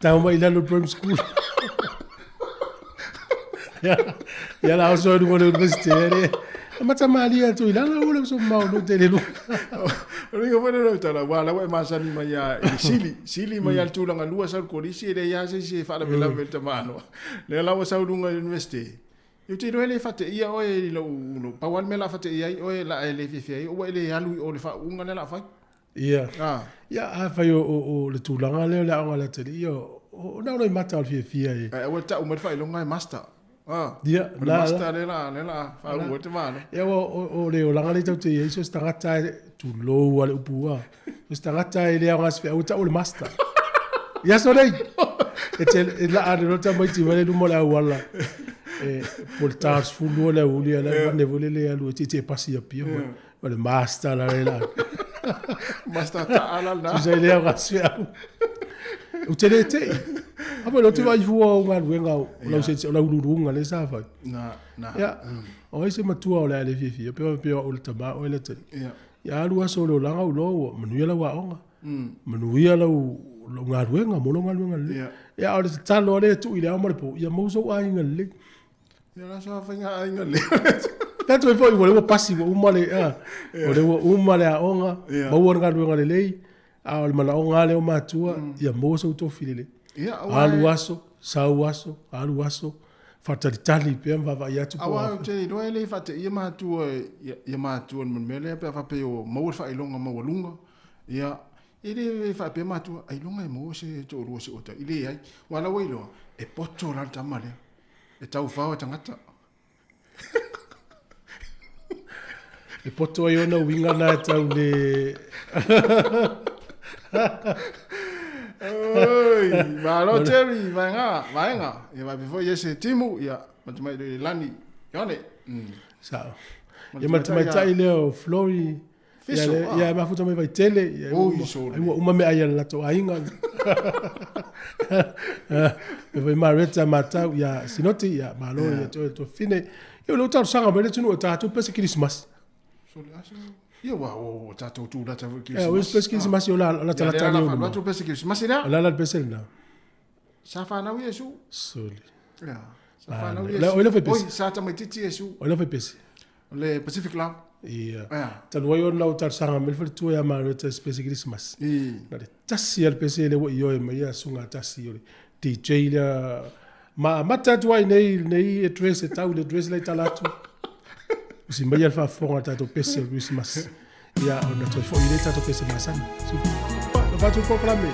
Tau mai i lalo Prem School. Ia, ia la oso i lunga o le Universite le. E matamalie atu i lalo ua le uso mamao lu tele luga. O le uiga foi lea o lau tala, aua o la ua e masani mai lava i le sili, sili mai lava i le tulaga lua sau i le kolisi e leai lava se isi e faalavelave i le tamaloa. Lea la ua sau i luga i le Iunivesite, Ou te iloa e le faateia oe i lou, lou, pau lava le mea o le a faateia ai oe, o le a e le fiafia ai, ua e le alu i o i le faauuga lea o le a fai. Ia. Ah. Ia, afai o, o, o le tulaga lea o le aoga a le atalii, ia, o, o na o nai mata o le fiafia e. Ae aua le tau mai le faailoga e master. Ah. Ia, O le master lea o le a, lea o le a faauu ai le tamaloa. Ia, ua, o, o le olaga lea tatou te i ai, so o se tagata lava e, tulou lava le upu a, so o se tagata e le aoga se feau e tau o le master. I aso nei, e te, e laa ane loa le tamaiti mai le luma o le auala, e, po o le ta o le 12 le aoauli, a o la e vane foi lele e alu e tietie pasi i Apia, o le master la le laa. Master taa la lena. Tusa e le aoga se feau. Ou te le tei. A foi o lea ou te vaai fua o galuega o lau o lau uluuluga lea sa fai. Na, na. Ia, o ai se matua o le a le fiafia, pe faapea o au o le tama oe le atalii. Ia. Ia alu aso o le olaga ou iloa ua manuia lau aoga, manuia lau, lau galuega, maua lau galuega lelei. Ia. Ia, a o le tatalo lava lea e tuu i le ao ma le po, ia maua sou aiga lelei. Ia la sa faiga aiga lelei. Tatou ai foi ua lea ua pasi ua uma le, a, o lea ua uma le aoga, maua le galuega lelei, a o le manaoga lava lea o matua, ia maua sou tofi lelei. Ia, aua Alu aso, sau aso, alu aso, faatalitali pea ma vaavaai atu po o Aua a ou te iloa e le faateia matua ia matua i le mea lea pe a faapea ua maua le faailoga maualuga, ia, e le faapea matua, ailoga e maua se toalua o si ou atalii. E leai. Aua o la ua iloa, e poto la le tama lea, e taufao e tagata. E poto ai ona uiga na e tau le... Oi, malo Terry, vaega, vaega. Ia vae foi ia se timu, ia ma te mai le lani. Ione. Sao. Ia ma le tamaitai lea o Flori. Fiso, ia, ia mafuta mai Vaitele, ia Oi, sole. ai ua uma meaai a le latou aiga. Me foi Mareta matau ia Sinoti ia malo ia toe tuafine. Ia o lea ua talosaga mai le atunuu e tatou pese kerisimasi. Sole aso. Ia ua o tatou tulata foi Ia, o pese kerisimasi o la latalata lea. O la pese kerisimasi lea. O la la pese lena. Sa fanau Iesu. Sole. Ia. Sa fanau Iesu. O le fai pese. Oi, sa tamaitiiti Iesu. O le fai pese. O le Pacific Love. Ia. Ia. Talu ai ona o talosaga mai le faletua ia Mareta i se pese kerisimasi. I. Na le tasi lava le pese lea ua ioe mai ia Susuga Tasi o le DJ lea. Ma amata atu ai nei lenei address e tau i le address la i tala atu. Usi mai le faafofoga o le tatou pese o le Kerisimasi. Ia ona toe foi lea i tatou pese masani. Lo faatu polokalame.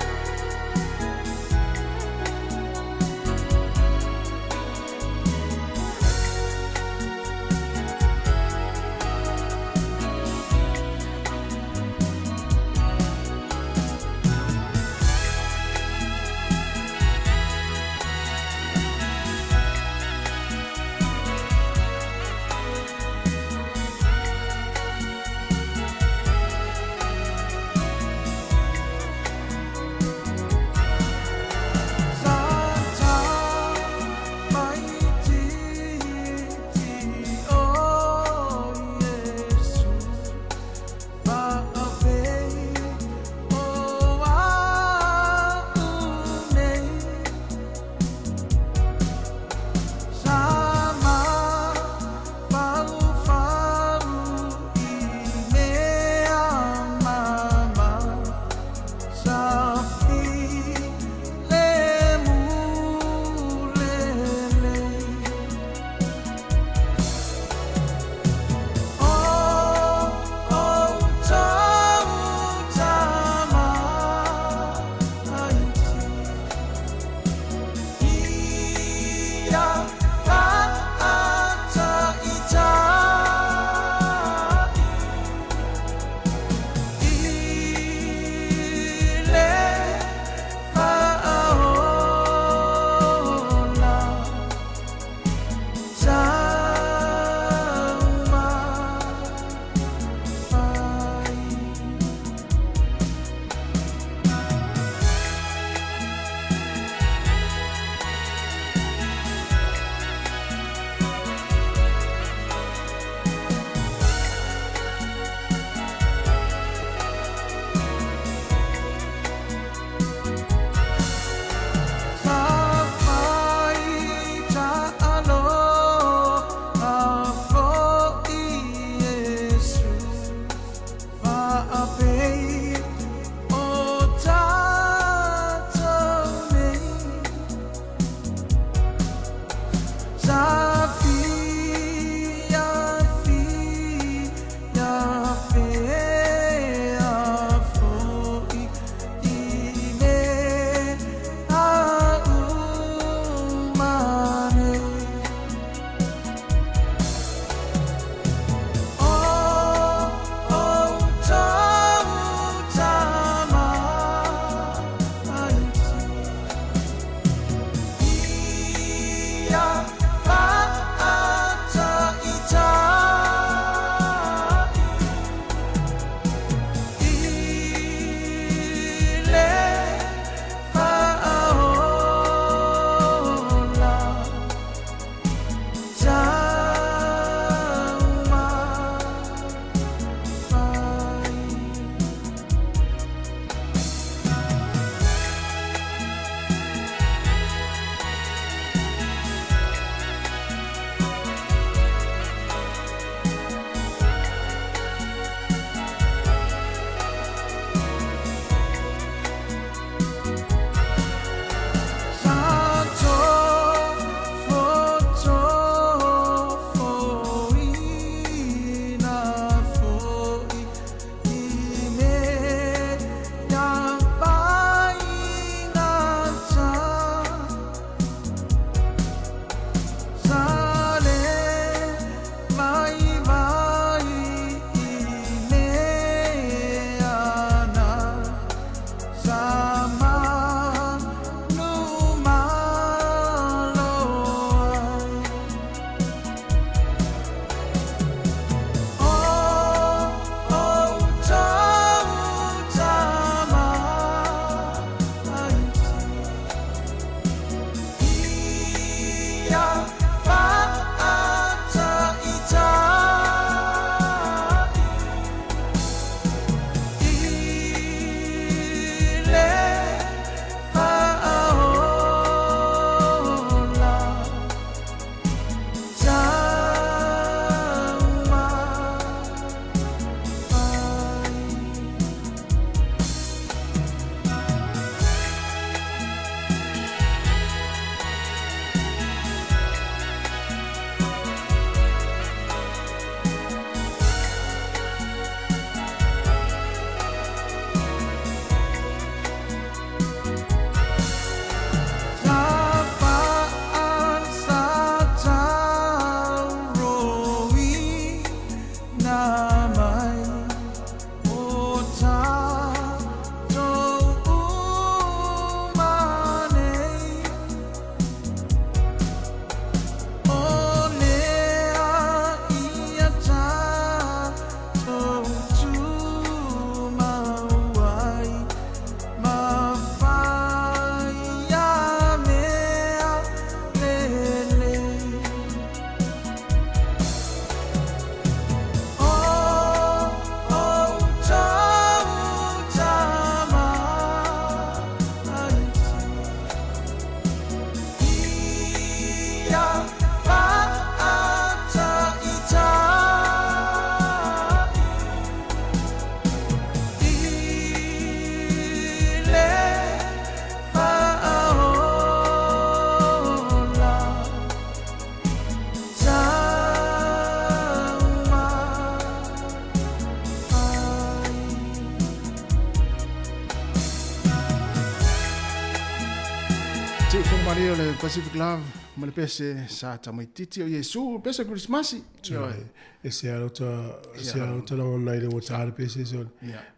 Tiufoga malie o le Pacific Love. Ma le pese sa tamaitiiti o Iesu, pese Kerisimasi. Ioe. E se alo ta, se alo ta lagona i le ua ta le pese se ole.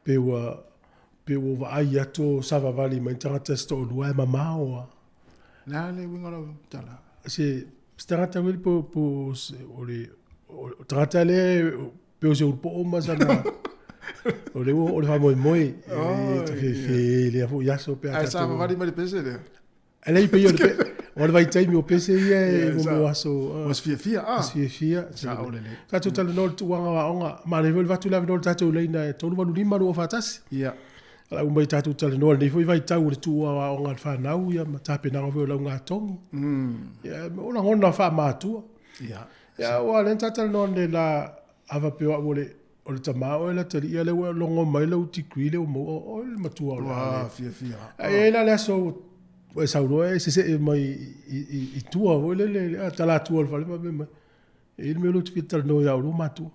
Pe ua, pe ua vaai atu o savavali mai tagata se toalua e mamao a. Le a le uiga o lau tala? Se, se tagata foi po, po, o le, o tagata lea pe o se ulupoo ma sana o le ua o le faamoemoe e ta fefe lea foi aso pe a Ae savavali mai le pese lea. E lei pei o le o le vaitaimi o pese ia e mo mea o aso. Ua se fiafia a. Se fiafia. Sao lelei. Tatou talanoa i le tuuaga o aoga. Manaia foi le avatu le avanoa i le tatou laina e 385 241. Ia. Lau mai tatou talanoa i lenei foi vaitau o le tuua o aoga a le fanau ia ma tapenaga foi o laugatogi. Ia o lagona faamatua. Ia. Ia aua o lea na ta talanoa nei la a faapea o au o le o le tama oe Latalii ia lea ua logo mai lau degree lea ua maua o oe le matua o le a le fiafia. Ae i ai la le aso ua e sau loa e sesee mai i tua foi lele a tala tua o le fale ma faapea mai e i ai le mea lea ou te fia talanoa ia oulua matua.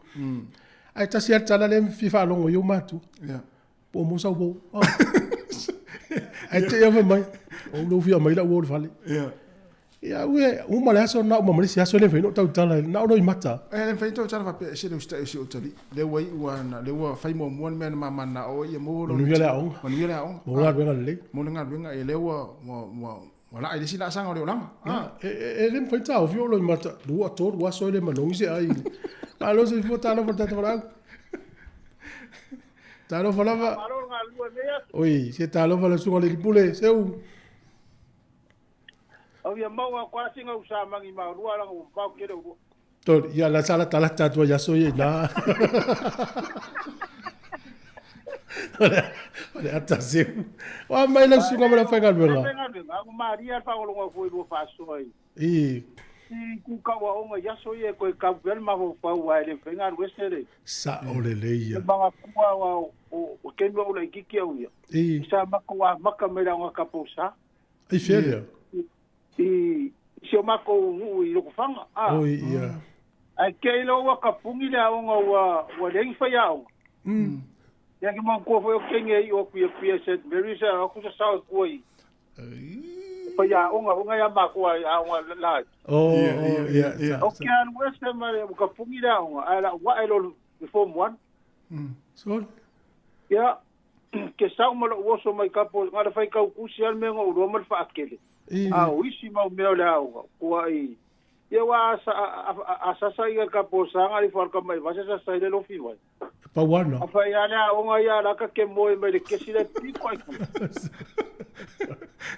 Ae tasi lava le tala lea e fia faalogo i ou matua. Po o maua sau uo. Ae te i fai mai, o lou fia aumai lau uo i le fale. Ia, ue, uma le aso na uma ma le isi aso e le mafai ona ou tautala, na o loimata. E le mafai ona tautala faapea, ese le usitai o si ou talii, lea ua iu lava, lea ua fai muamua le mea na ma mananao ai ia maua lona. Manuia le aoga. Manuia le aoga. Maua galuega lelei. Maua le galuega, ia lea ua, ua, ua, ua laa i le isi laasaga o le olaga. A. E le mafai ona taofi o loimata, lua, tolu aso e le manogi se ai. Malo soifua, talofa i le tatou valaau. Talofa lava. Malo le galulue i lenei aso. Oi, se talofa i le susuga i le alii pule, Seu. Au ia maua aku a singa u sa mangi ma lua langa u pau kele u. Tol, ia la sala tala tatua ia so ia na. O le ata seu. Wa mai la susuga ma la faigaluega. Faigaluega, au maria le faalogologo foi lua faasoa i. I. I ku kaua onga i aso ia e koe kau pea le mafaufau ae le mafai ona alu ese le. Sao lelei ia. Le magakua o o kemi o ula ikiki au ia. I. Sa makou amaka mai le aoga kapousa. I fea lea? I si o makou nuu i Lokofaga. A. Oi, ia. Ae kei loa ua kapugi le aoga ua ua leai ni faiaoga. Ia ke manatua foi o kenge e iu atu i Apia i St Mary's a o atu sasao i tua i faiaoga foi nai a matou aoga laiti. Oh, oh, ia, ia. O ke alu ese ma le ua kapugi le aoga ae lau ae loa i le form one. Sorry. Ia, ke sau ma lou oso mai kapo, na le faitau tusi lava le mea na ou iloa ma le faatele. A o isi mau mea o le aoga, kuai, ia ua asasa ia le kapo sa na le ifo a le tama i vase sasa i le lofi mai. E pau ana. A fai lava le aoga ia la ka ke moe mai le kesi le piko ai kua.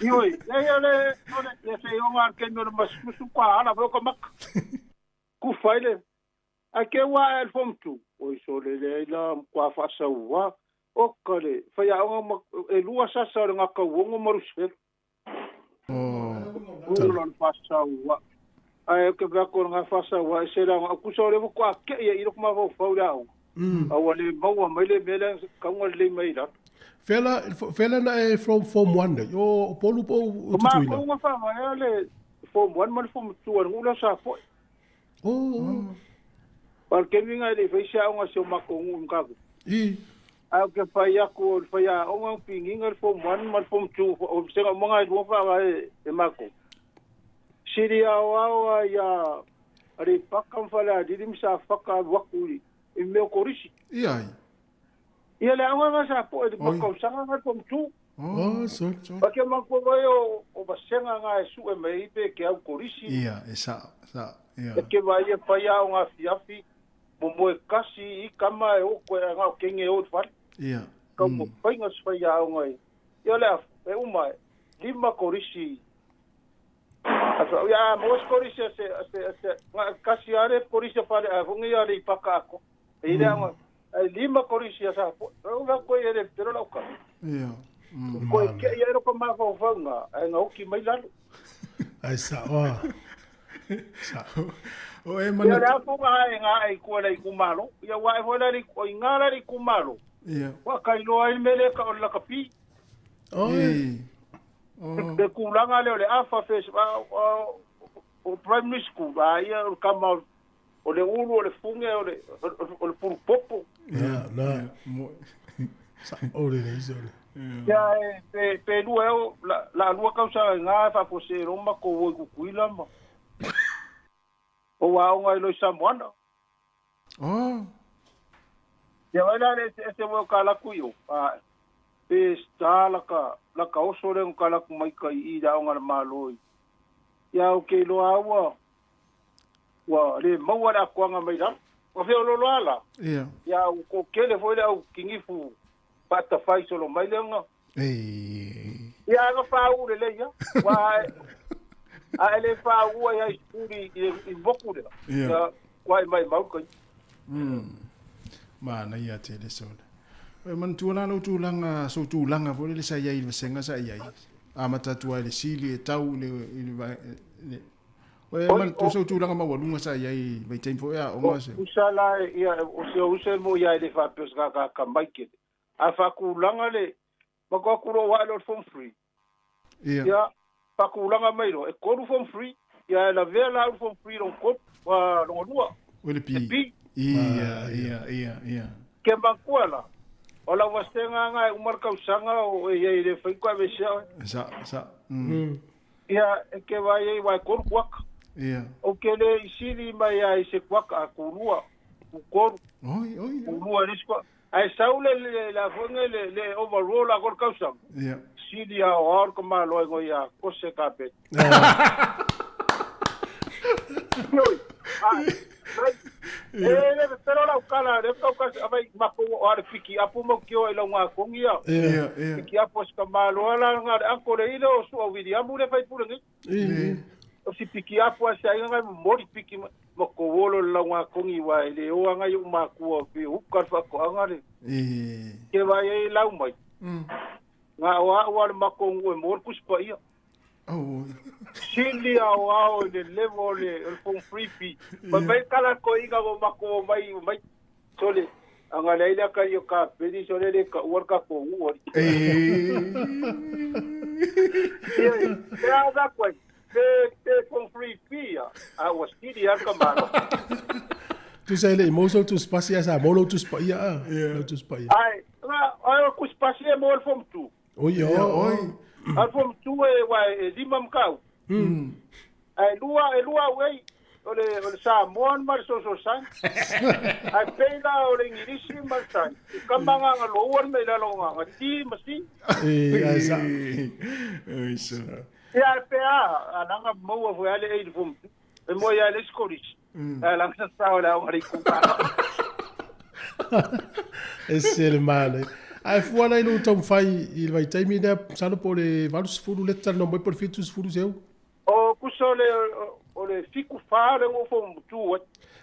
Ioi, ia ia le, o le, ia se ioga a le kemi o le masusu kua ala foi o ka maka. Kufa ai le, Ae ke ua ae le Form 2, oi sole leai la matua faasaua, oka le faiaoga ma e lua sasa o le Gakauogo ma Lusifelo. Ula le faasaua. Ae ou te vaai atu o le faasaua ese le aoga, tusa o lea faatoa tei ai i lou mafaufau i le aoga. A ua le maua mai le mea lea tauga lelei mai i lalo. Fea fea na e from form 1 nei? O Upolu po o Tutuila? O matou na faavaea le form 1 ma le form 2 a le nuu lea o Sapoe. Oh. O le taimi lena e le i fai se aoga a si o matou nuu i Matautu. I. Ae ou te fai atu o le faiaoga na piniga le Form 1 ma le Form 2, o vasega uma na e lua faavae e matou. Sili aoao lava ia Aleipata ma Falealili ma Safata alu atu i mea o Kolisi. I ai. Ia le aoga lena sa poe i le tausaga lena le Form 2. Oh, sorry. Ou te manatua mai o vasega na e sue mai ai pe ke au Kolisi. Ia, e sao, sao, ia. E ke vaai e fai aoga afiafi, momoe kasi i kama e o koe ae na o kenge e o i le fale. Ia. Kau mo faiga se fai aoga i. Ia le afu, e uma e, lima Kolisi. A fa, ia, maua se Kolisi a se, a se, a se, na kasi lava le Kolisi a fale ae foi nei a Aleipata atoa. E i le aoga, ae lima Kolisi a Sapoe. Ua fai atu ai e le pelo lau tala. Ia. Koe kei ai loko mafaufauga ae gaoki mai lalo. Ae sao a. Sao. O e Ia mana. le afu nga e nga e kua le itumalo. Ia ua e foi la le o inga la le itumalo. Ia. Ua kailoa ai le mea lea ka o le lakapi. Oi. E. Oh. Le tulaga lea o le afa fe o primary school a ia o le kama o le ulu o le fuge o le o le pulupopo. Na, na. Mo. Sao lelei sole. Ia e pe pe lua e o la la lua tausaga i nga e faafuasei loa matou o i Tutuila ma. O aoga i loi Samoana. Oh. Ia vai la le ese mo ka laku i o. A pe sta la ka oso le ka laku mai ka i da aoga le malo i. Ia o ke loa ua ua le maua le akuanga mai la. O fe o lolo ala. Ia. Ia o ko kele foi le au kingifu pata fai solo mai le nga. Ei. Ia nga fa u le le ia. Wa a ele fa ua ia skuli i moku le. Ia. Wa mai mau kai. Ma na ia te le sole. E manatua la lau tulaga sou tulaga foi lele sa i ai i le vasega sa i ai. Amata atu ai le sili e tau i le e manatua sou tulaga maualuga sa i ai i vaitaimi foi aoga se. Usa la ia o se usa mo ia le fa pes ka ka mai ke. A fa kulanga le ma ko ku ro wa lo form free. Ia. Ia fa kulanga mai ro e koru form free. Ia la vela form free ro ko wa ro lua. O le pi. Ia ia ia ia. Ke makuala. O la wastenga ngai umar kausanga o e le fai kwa vesia. Sa sa. Ia e ke vai e vai koru kuaka. Ia. O ke le isili mai ai se kuaka a kurua. U koru. Oi oi. Kurua risko. Ai saule le la fonga le overall a koru kausanga. Ia. Sili a o ar ko malo e ngoi a kose ka pe. E le pero la ukala le ka ka vai mako o ar piki apu mo kio e longa kongia. Ia ia. Piki apu ska malo ala nga anko le ilo su o William le fai pule ngi. O si piki apu asa inga mori piki mo ko wolo longa kongi wa le o anga yo makua pe uka fa ko anga le. Ke vai e lau mai. Nga wa wa mako ngue mor kuspa ia. Oh. Sili au au le level le fon free pi. Ma mai kala ko inga mo mako mai mai sole anga le ila ka yo ka pedi sole le ka war ka ko u. Ya da ko te fon free pi a was sili al ka malo. Tu sai le moso tu spasia sa molo tu spaia. Tu spaia. Ai, ai ku spasia mo fon tu. Oi oi. Al fom tu e wa e lima mkau. Ai lua wei o le Samoan mar so so san. Ai pela o le Ingirisi mar san. Kamanga nga lo war me la lo nga ti masi. E ai sa. Oi so. Ya pe a nanga mo wa ale e fom. E mo ya le skoris. A la sa sa la o ri ku pa. Ese le male. Ai fua lai lo tau fai i le vaitaimi lea masalo po o le 80 leta le nomai po o le 70 seu. O kusa o le 74 le ngo fo mutu.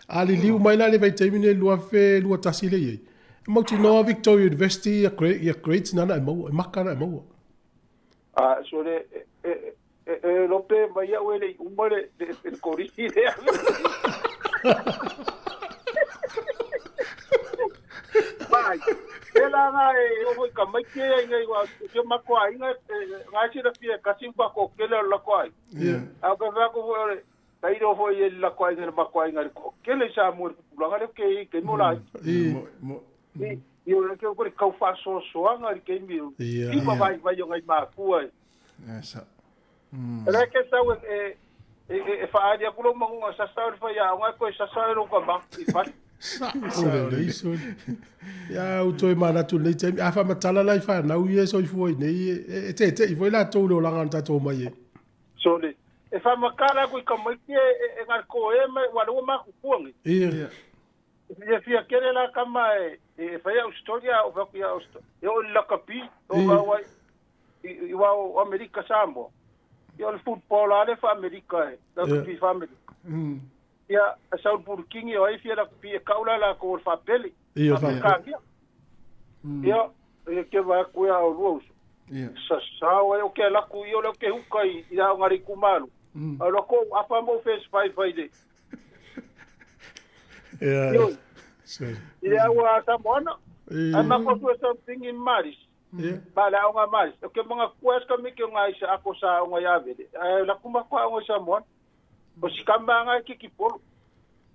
A liliu mai la le vaitaimi nei 2021 le iai. E mautinoa Victoria University ia grades nana e maua, e maka na e maua. A so le e lope mai au e le uma le korisi lea. Vai. Ela nga e o ka mai ke ngai wa ke makoa inga ngai sira fia kasi pa ko kele la ko ai. A ka va ko le tai ro ho ye la ko ai ngai makoa inga ko kele sa mo pulanga le ke ke mo la. Mo I o le ke ko ka fa so so anga ke mi. I ba vai vai ngai makua. Sa. Le ke sa e e fa aria ko mangunga sa sa fa ya ngai ko sa sa ro ka ba i fa. Sa le iso. Ia u toe manatu nei taimi. A whamatala lai whanau i e soifua i nei. E te te i foi la tō le olanga na tātou mai e. So le. E whamakala kui ka mai ki e ngā ko e mai wa lua maku kuangi. Ia. E fia kere la kama e whai au storia o whaku ia au storia. E o lakapi o wawai i wao Amerika Samoa. I o le football ale fa Amerika e. Lakapi fa Amerika. Ia a Saul Burkingi o ai fia la pi e kaula la ko fa pele. Ia fa. Ia e ke va ku ia o luo. Ia. Sa sa o ke la ku ia le ke huka i ia ngari ku malu. A lo ko apa mo face fai fai de. Ia. So. Ia wa sa mona. A ma ko tu something in Maris. Ia. Ba la o Maris. O ke manga kuas ka mi ke ngai sa ako sa o ngai ave. A la ku ma ko o sa mona. O sikamba ngai ki ki polo.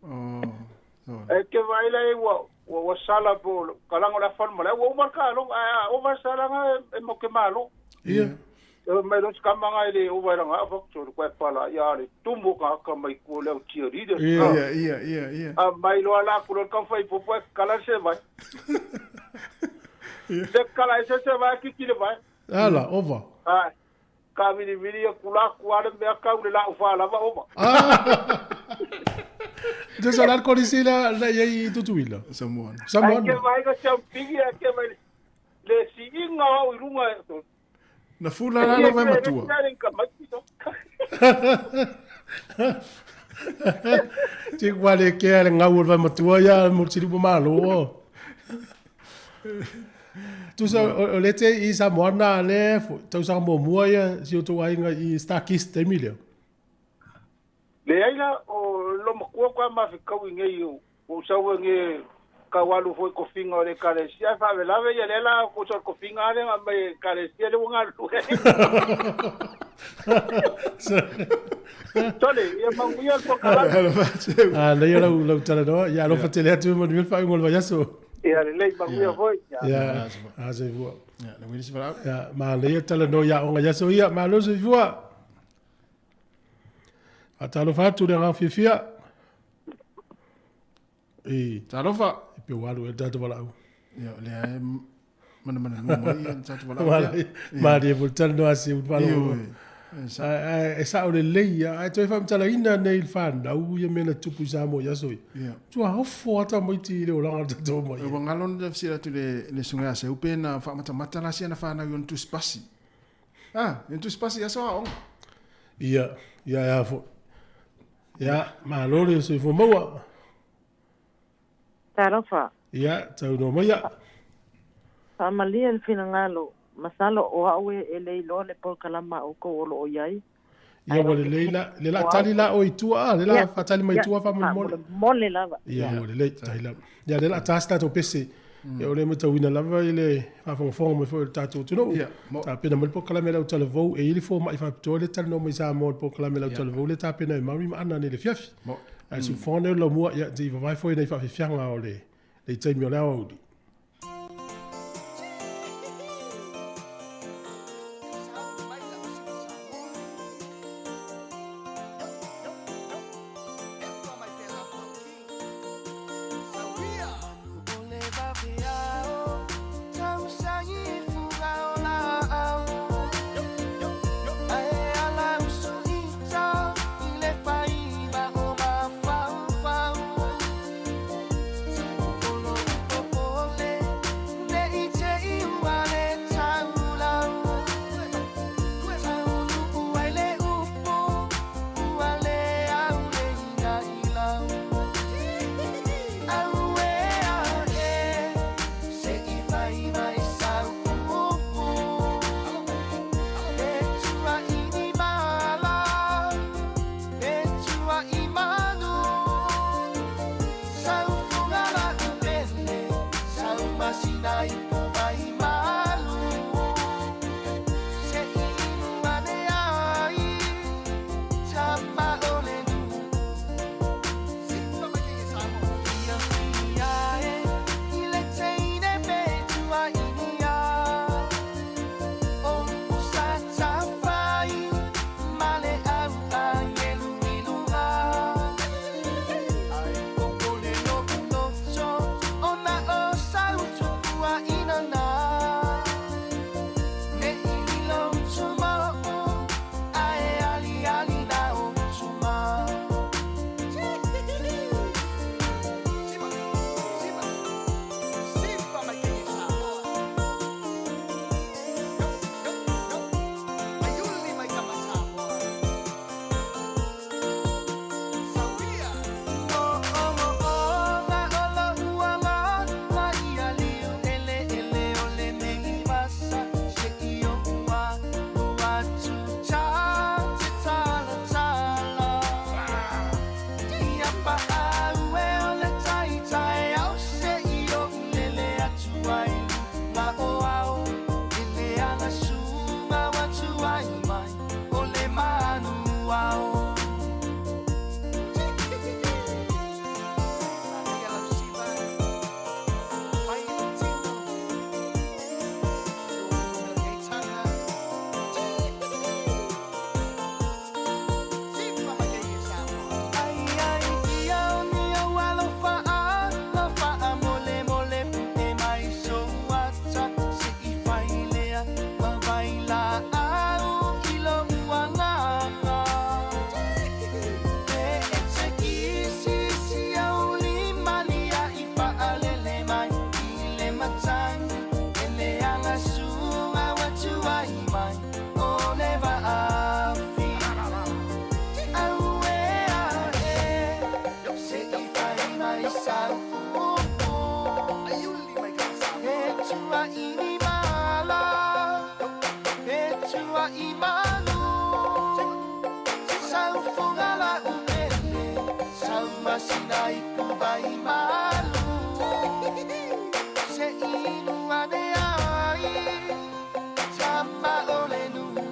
Oh. E ke vai la e wa wa sala po kalango la forma la o marca lo o va sala nga e mo ke malo. Ia. E mai lo kamanga ile o vai ranga fa so ko pala ia le tumu ka ka mai ko le cheerleader. Ia, ia, ia, ia. A mai lo ala ku lo ka fai popo kala se vai. Se kala se se vai ki ki le vai. Ala, ova. A ka vili vili ya kula ku ale me ka ule la ufa la va ova. Tusa la kolisi la la i Tutuila. Samoana. Ai Samoana. ke vai ka champingi a ke mai le siinga o i runga. Na fula la la vai matua. Ti kwa le ke le ngau o matua ia mo tiri po malo. Tusa o le te i Samoana le tausaga muamua ia si o tou aiga i Starkist taimi lea. Leai la o lo makua kwa mawhikau i ngei o o sau e nge ka walu foi kofinga o le kalesia whawelave ia le la ko sa kofinga ale nga mai kalesia le wanga lu. Tole, ia manguia po kala. Ah, lei o lau lau talanoa ia alofa tele atu manuia le faaiuga o le vaiaso. Ia le lei manguia foi. Ia, a soifua. Ia, le wili se Ia, manaia talanoa i aoga i aso ia, malo soifua. Faatalofa atu le agaga fiafia. I Talofa. e pe ua alu ai le tatou valaau. Ia, o lea e manamana nuu mai ia le tatou valaau. Ia. Malie foi le talanoa a Siumu Ioe. faalogo. E sa. Ae e sao lelei ia, ae toe faamatalaina nei le fanau ia mea na tupu i Samoa i aso ia. Ia. Tua ofo ata maiti i le olaga o le tatou mai. Ua galo na fesili atu le le susuga ia Seu pe na faamatamata la sia na fanau i ona tusipasi. Ah, i ona tusipasi i aso aoga. Ia, ia e a foi. Ia, malo le soifua maua. Talofa. Ia, taunoa maia. Faamalie le finagalo, masalo o au e le iloa le polokalama a oukou o lo o i ai. Ia, ua lelei la, le la tali la oe i tua, a, le la faatali mai i tua faamolemole. Faamolemole lava. Ia, ua lelei, faafetai lava. Ia, lea o le a ta se tatou pese. Ia, o lea e matauina lava i le faafogafoga mai foi o le tatou atunuu. Tapena mai le polokalame a le autalavou, e i ai le fomai faapitoa lea e talanoa mai i Samoa i le polokalame a le autalavou lea e tapena e Mauri ma Ana nei i le afiafi. Ae siufofoga nei o le laumua, ia, se i vavae foi nai faafiafiaga o le taimi o le aoauli. masina i ku vai malu Se inu ane ai Tama o le nuu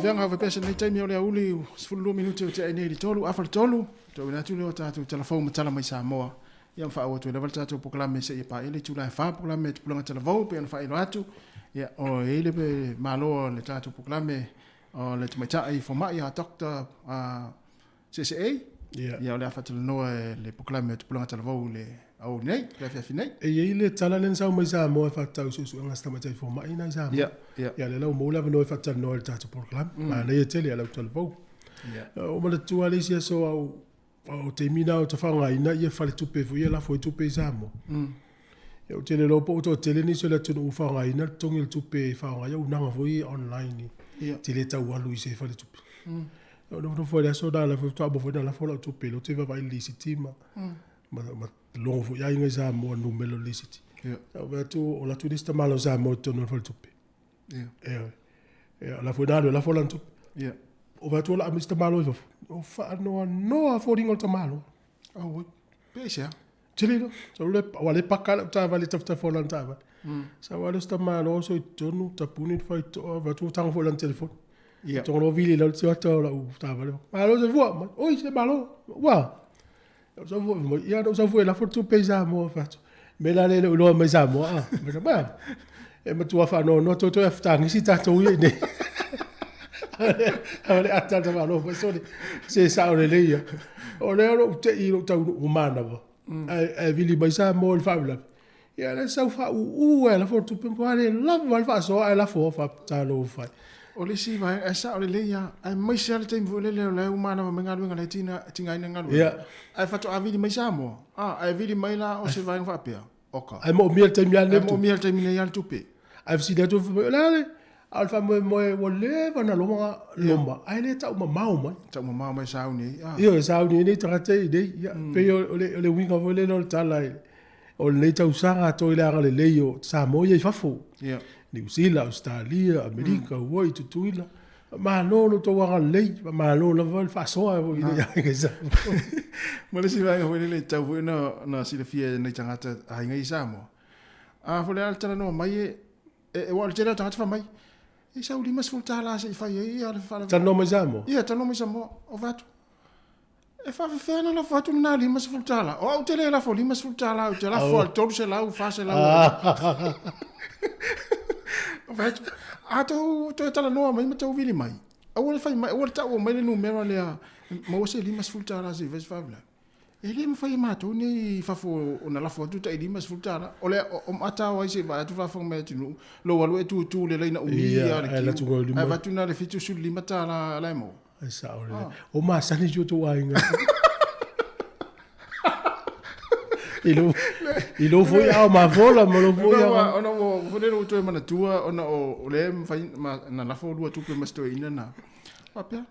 Feaga au faapea lenei taimi o le aoauli 12 minute o tea ai nei i le 3, afa le 3, toe atu lea o tatou talafou ma tala mai Samoa. Ia ma faaauau atu ai lava le tatou polokalame seia paia le itula e 4 polokalame Tupulaga Talavou pei ona faailoa atu. Ia o i ai le malo o le tatou polokalame o le tamaitai fomai a Dr. CCA. Ia. Ia o le a faatalanoa e le polokalame o Tupulaga Talavou i le aoauli nei, le afiafi nei. E i ai le tala lea na sau mai Samoa e faatatau i suesuega a si tamaitai fomai na i Samoa. Ia, ia. Ia lea la ua maua le avanoa e faatalanoa i le tatou polokalame. Manaia tele a lau talavou. Ia. Ua ou manatua lava le isi aso a o o taimi na o faaaogaina ia faletupe foi ia lafo ai tupe i Samoa. Ia ou te le iloa po ua toatele nisi o le atunuu ua faaaogaina le totogi o le tupe e faaaoga ai auaunaga foi ia online Ia. te le tau alu i se faletupe. Ou nofonofo ai i le aso lena faatoa uma foi ona lafo lau tupe lea ou te vaavaai i le lisiti ma ma logo foi aiga i Samoa i le numera o le lisiti. Ia. Ou vaai atu o alu atu le isi tamaloa o Samoa i totonu o le faletupe. Ia. Ioe. Ia, o la foi na alu e lafo lana tupe. Ia. Ou vaai atu o laa mai si tamaloa i fafo. O faanoanoa lava foliga o le tamaloa. Auoi. Pe aisea? Te le iloa. Sau le, aua le paka lau taavale i tafatafa o lana taavale. Sau lava lea o si tamaloa oso i totonu, tapuni le faitotoa, vaai atu ua tago foi i lana telefoni. Ia. Togo loa vili i lalo tioata o lau taavale. Malo soifua. Oi, se malo. Ua. Ou sau foi mai, ia na ou sau foi e lafo le tupe i Samoa fai atu. Me la le le iloa mai Samoa a. Ma ba. E matua faanoanoa toe toe afutagisi tatou ia i nei. A o le ata le malo mai sole. Se sao lelei ia. O lea o lou tei i lou taunuu manava. Ae ae vili mai Samoa i le faalavelave. Ia le sau faauu e lafo le tupe ma le lava le faasoa ae lafo faapitalo fai. O le isi vaega, e sao lelei lava, aemaise lava le taimi foi lele o la e uma lava mai galuega la e tina, tigaina galuega. Ia. Ae faatoa vili mai Samoa, a, ae vili mai la o se vaega faapea, oka. Ae moomia le taimi lava lenei. Ae moomia le taimi nei lava le tupe. Ae fesili atu fai mai, o le a le? A o le faamoemoe ua leva ona loma, loma, ae le taumamao mai. Taumamao mai sauni ai, a. Ioe, sauni ai nei tagata i inei. Ia, pei o le, o le uiga foi lele o le tala i O lenei tausaga atoa i le agalelei o Samoa ia i fafo. Yeah. Niu Sila, Ausetalia, Amerika, mm. Hawaii, Tutuila. Malo lo tou agalelei, malo lava le faasoa foi i le aiga i Samoa. Ma le isi vaega foi lele e tatau foi ona, ona silafia e nai tagata aiga i Samoa. A foi le a le talanoa mai e, e, e, aua o le tele o tagata fai mai, e sau $50 se i fai ai ia le faalavelave. Talanoa mai Samoa? Ia, talanoa mai Samoa. O fai atu, E faafefea ona lafo atu lena $50? O au te le lafo $50, ou te lafo i le $300, $400. Ou fai atu, a tou toe talanoa mai ma tou vili mai, aua le fai mai, aua le taua mai le numera lea, maua se $50 se i fai se faalavelave. E le mafai e matou nei i fafo ona lafo atu tai $50. O le o maata o ai se i vaai atu faafofoga mai atunuu, lou alu e tutu i le laina umi a le kiu, ae avatu na o le $75 la e maua. Ai sao lelei. Ah. O masani si o tou aiga. I lou, i lou foi ao mafola ma lou foi ao. Ona ua foi lele ua toe manatua ona o lea e mafai na lafo lua tupe ma si toeaina na. Faapea,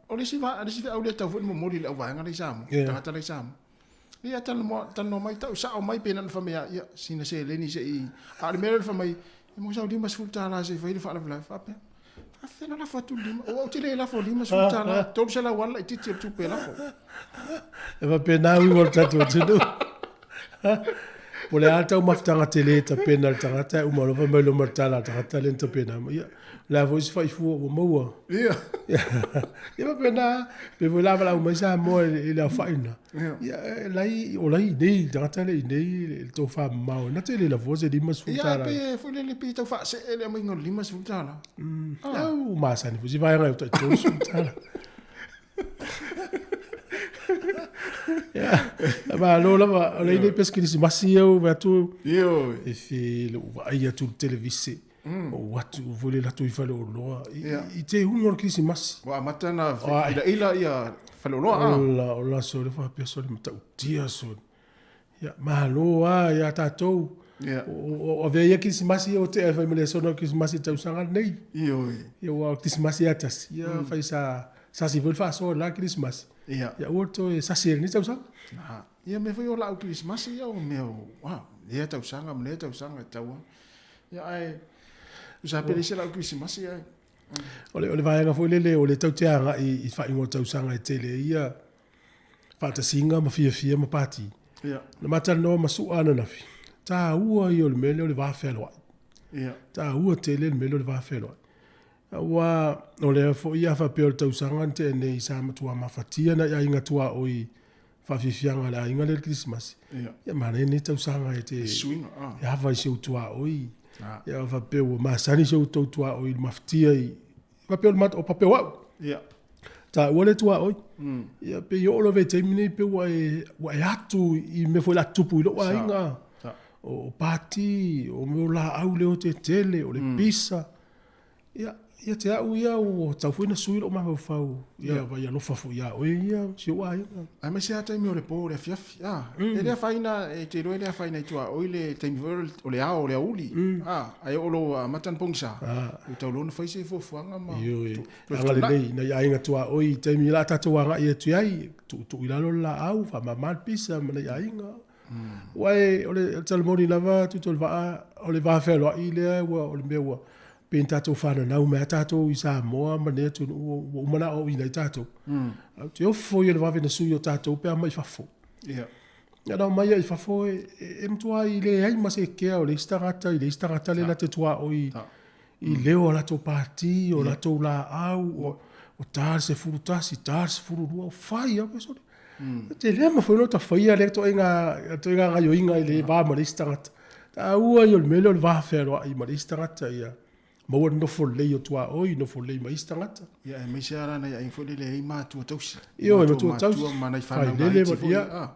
o le isi va, le isi feau lea e tatau foi ona momoli i le auvaega la i Samoa, Yeah. tagata la i Samoa. Ia talanoa, talanoa mai, tau sao mai pe na ona fai mai lava, ia sina seleni se i, a o le mea lea na fai mai, e maua sau $50 se i fai le faalavelave. Faapea, faafefea ona lafo atu le lima, aua ou te le lafo $50, $300 lava le laitiiti o le tupe e lafo. E faapena uiga o le tatou atunuu. Po o le a le taumafataga tele e tapena e le tagata, e uma loa fai mai loa ma le tala a le tagata lea na tapena mai. Ia, o le a foi se faifua ua maua. Ia. Ia faapena, pei foi la valaau mai Samoa i le aofai lena. Ia, e lai, o lai i inei, le tagata lea i inei, le tofa mamao, na te le lafua se $50. Ia, pe foi lele, pe tau faasee le aumaiga o le $50. Ia, ua masani foi se vaega e tai $30. Ia, malo lava, o le nei pesi kerisimasi ia ua vaai atu. Ioe. E fe, lou vaai atu i le televise. Ou atu foi le latou i faleoloa. I te huga o le kerisimasi. Ua amata ona ilaila ia faleoloa. Ola, ola sole faapea sole matautia sole. Ia, malo lava ia tatou. O avea ia kerisimasi ia o tea e fai ma le aso o kerisimasi i le tausaga lenei. Ioe. Ia, aua o le kerisimasi lava e tasi. Ia, fai sa sasi foi le faasoa i le la kerisimasi. Ia. Ia aua le toe sasi ai i lenei tausaga. Ia, mea foi o lau kerisimasi ia o mea o, lea tausaga ma lea tausaga e tatau lava. Ia ae tusa pe leai se lau kerisimasi ae. O le, o le vaega foi lele o le tau te agai i faaiuga o tausaga e tele ai ia faatasiga ma fiafia ma pati. Ia. Na ma talanoa ma Su'a ananafi, taua ia o le mea lea o le va fealoai. Ia. Taua tele le mea lea o le va fealoai. Aua o lea foi a faapea o le tausaga na tea nei sa matua mafatia nai aiga tuaoi i faafiafiaga a le aiga lea i le Kerisimasi. Ia. Ia manaia lenei tausaga e te Suiga, ah. e ava i si ou tuaoi. Ah. Ia faapea ua masani si outou tuaoi i le mafatia i faapea o le o faapea o au. Ia. Taua le tuaoi. Ia pei oo lava i le taimi nei pei ua e ua e atu i mea foi o le a tutupu i lou aiga. Sa. O pati, o mea o laau leotetele, o le pisa. Ia, ia te au ia, ua tatau foi ona sui lou mafaufau, ia vai alofa foi ia oe ia, si ou aiga. Aemaise lava taimi o le po o le afiafi, a, e le afaina, e te iloa e le afaina i tuaoi le taimi foi o le ao o le aoauli, a, ae oo loa ua amata ona pogisa, ua tau loa ona fai se fuafuaga ma Ioe, toe aga fetuunai. lelei, nai aiga tuaoi i taimi o le a tatou agai atu i ai, tuutuu i lalo le laau, faamama le pisa ma nai aiga. Aua e, o le tala moni lava Tuitolovaa, o le va fealoai lea ua, o le mea ua pei ona tatou fananau mai lava tatou i Samoa ma lenei atunuu ua uma ona aoaoina ai tatou. Ae ou te ofo ia i le vave ona sui o tatou pe a omai i fafo. Ia. Ia na omai ai i fafo e, e matuai leai ma se kea o le isi tagata i le isi tagata lea na te tuaoi i leo o latou pati, o latou laau, o, o ta le 11, ta le 12, o fai lava pe sole. E te le mafai ona ota faia lea ituaiga, ituaiga gaioiga i le va ma le isi tagata. Taua ia o le mea lea o le va fealoai ma le isi tagata ia maua le nofo lelei o tuaoi, nofo lelei ma isi tagata. Ia, aemaise lava la nai aiga foi lele e i ai matua tausi. Ioe, matua tausi, Matua ma nai fanau failele laiti ma, foi. ia. Ah.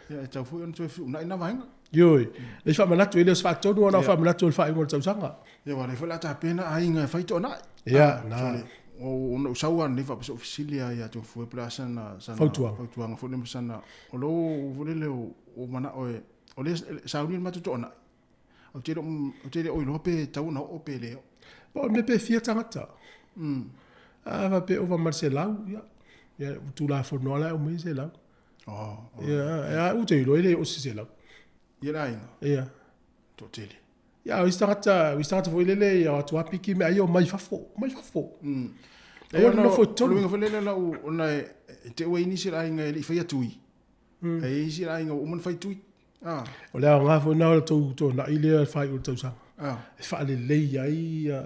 Ia, e tatau foi ona toe fetuunai na vaega. Ioe, le faamanatu, e le o se faatonu, ona o faamanatu o le faaiuga o le tausaga. Ia, aua o lea foi o le a tapena aiga e fai toanai. Ia, na. Sole, ona ou sau lava nei faapea se i ou fesili lava ia Tofu po o le a sana, sana Fautuaga. fautuaga foi lea ma sana, o lou foi lele o, o manao e, o lea sauni le matou toanai. Ou te le o, ou te le o iloa pe tatau ona oo pe le oo. Po o le mea pe fia tagata. A faapea ova ma le 100, ia, ia, Tulafono lava la e aumai e 100. Oh, oh. Ia, e a ou te iloa e le oo i se 100. Ia le aiga. Ia. Toatele. Ia, o isi tagata, o isi tagata foi lele, ia o atu lava piki mea ia, omai i fafo, omai i fafo. E Aua le nofo i O le totonu. uiga foi lele ona ou, ona e, e te i ua i ai nisi o le aiga e le i faia tui. E i ai isi o le aiga ua uma ona fai tui. Ah. O le aoga foi lena o le tou toanai lea i le faaiu o le tausaga. Ah. E faalelei ai ia,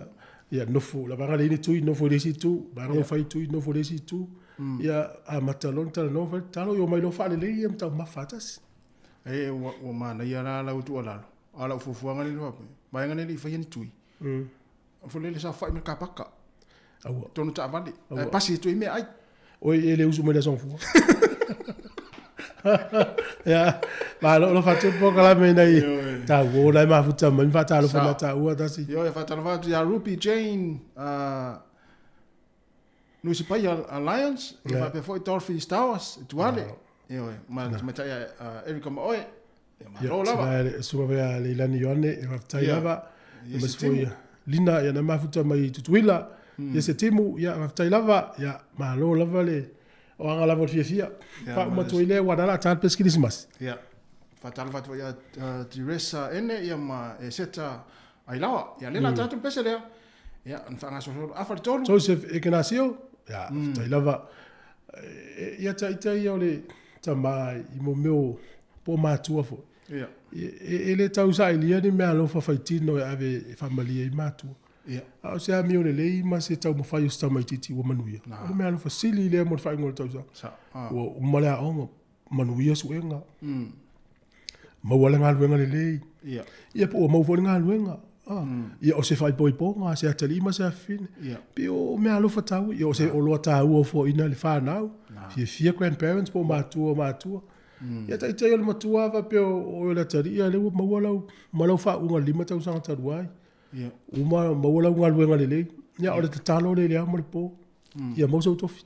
ia nofo, la vaega lea i le tui, nofo i le isi itu, vaega lea fai tui, nofo i le isi itu. Ia amata loa ona talanoa, fai, talo, ia omai loa faalelei ia ma taumafa faatasi. E, ua, ua manaia la lau tuualalo. A o lau fuafuaga lea faapea, vaega nei e le i faia ni tui. Foi lele saofai ma le kapaka. Aua. Tonu taavale. Aua. Ae pasi atu ai meaai. Oi, e le usu mai le aso Gafua. Ia, malo alofa atu le polokalame ina i taua ona e mafuta mai ma faatalofa Sa. mai taua tasi. Ioe, faatalofa atu ia Ruby Jane, Nusipaia Alliance, ia faapea foi Dorothy Stowers, i Tuale. Ioe, ma le tamaitai a Erica ma oe. Ia, malo lava. Ia, le susuga foi ia Leilani Ioane, e faafetai Ia. lava. Ia Ma se se foi timu. Lina, ia na mafuta mai i Tutuila. Ia se timu, ia faafetai lava. Ia, malo lava le o aga lava o le fiafia. Ia, Faauma ma atu ai lea, ua na la ta le pesi Kerisimasi. Ia, faatalofa atu foi ia Teresa Ene, ia ma Eseta Ailawa. Ia, lea la tatou pese lea. Ia, na faagasolosolo afa le tolu. Joseph Ignacio, ia, faafetai lava. Ia ita ia o le tama i mo mea o po o matua foi. Ia. E le tau sailia ni mea alofa faitino e ave e faamalie ai matua. Ia. A o se amio lelei ma se taumafai o se tamaitiiti ua manuia. O le mea alofa sili lea mo le faaiuga o le tausaga. Sa, ah. Ua uma le aoga, manuia suega. Maua le galuega lelei. Ia. Ia po ua maua foi le galuega. Ah. Ia o se faaipoipoga, se atalii ma se afafine. Ia. Pe o mea alofa taua, ia o se oloa taua o fuaina le fanau. Fiafia grandparents po o matua o matua. Ia taitai o le matua faapea o oe o le atalii, ia lea ua maua lau, ma lau faauuga 5 tausaga talu ai. Ia. Uma maua lau galuega lelei. Ia o le tatalo lea i le ao ma le po. Ia maua sau tofi.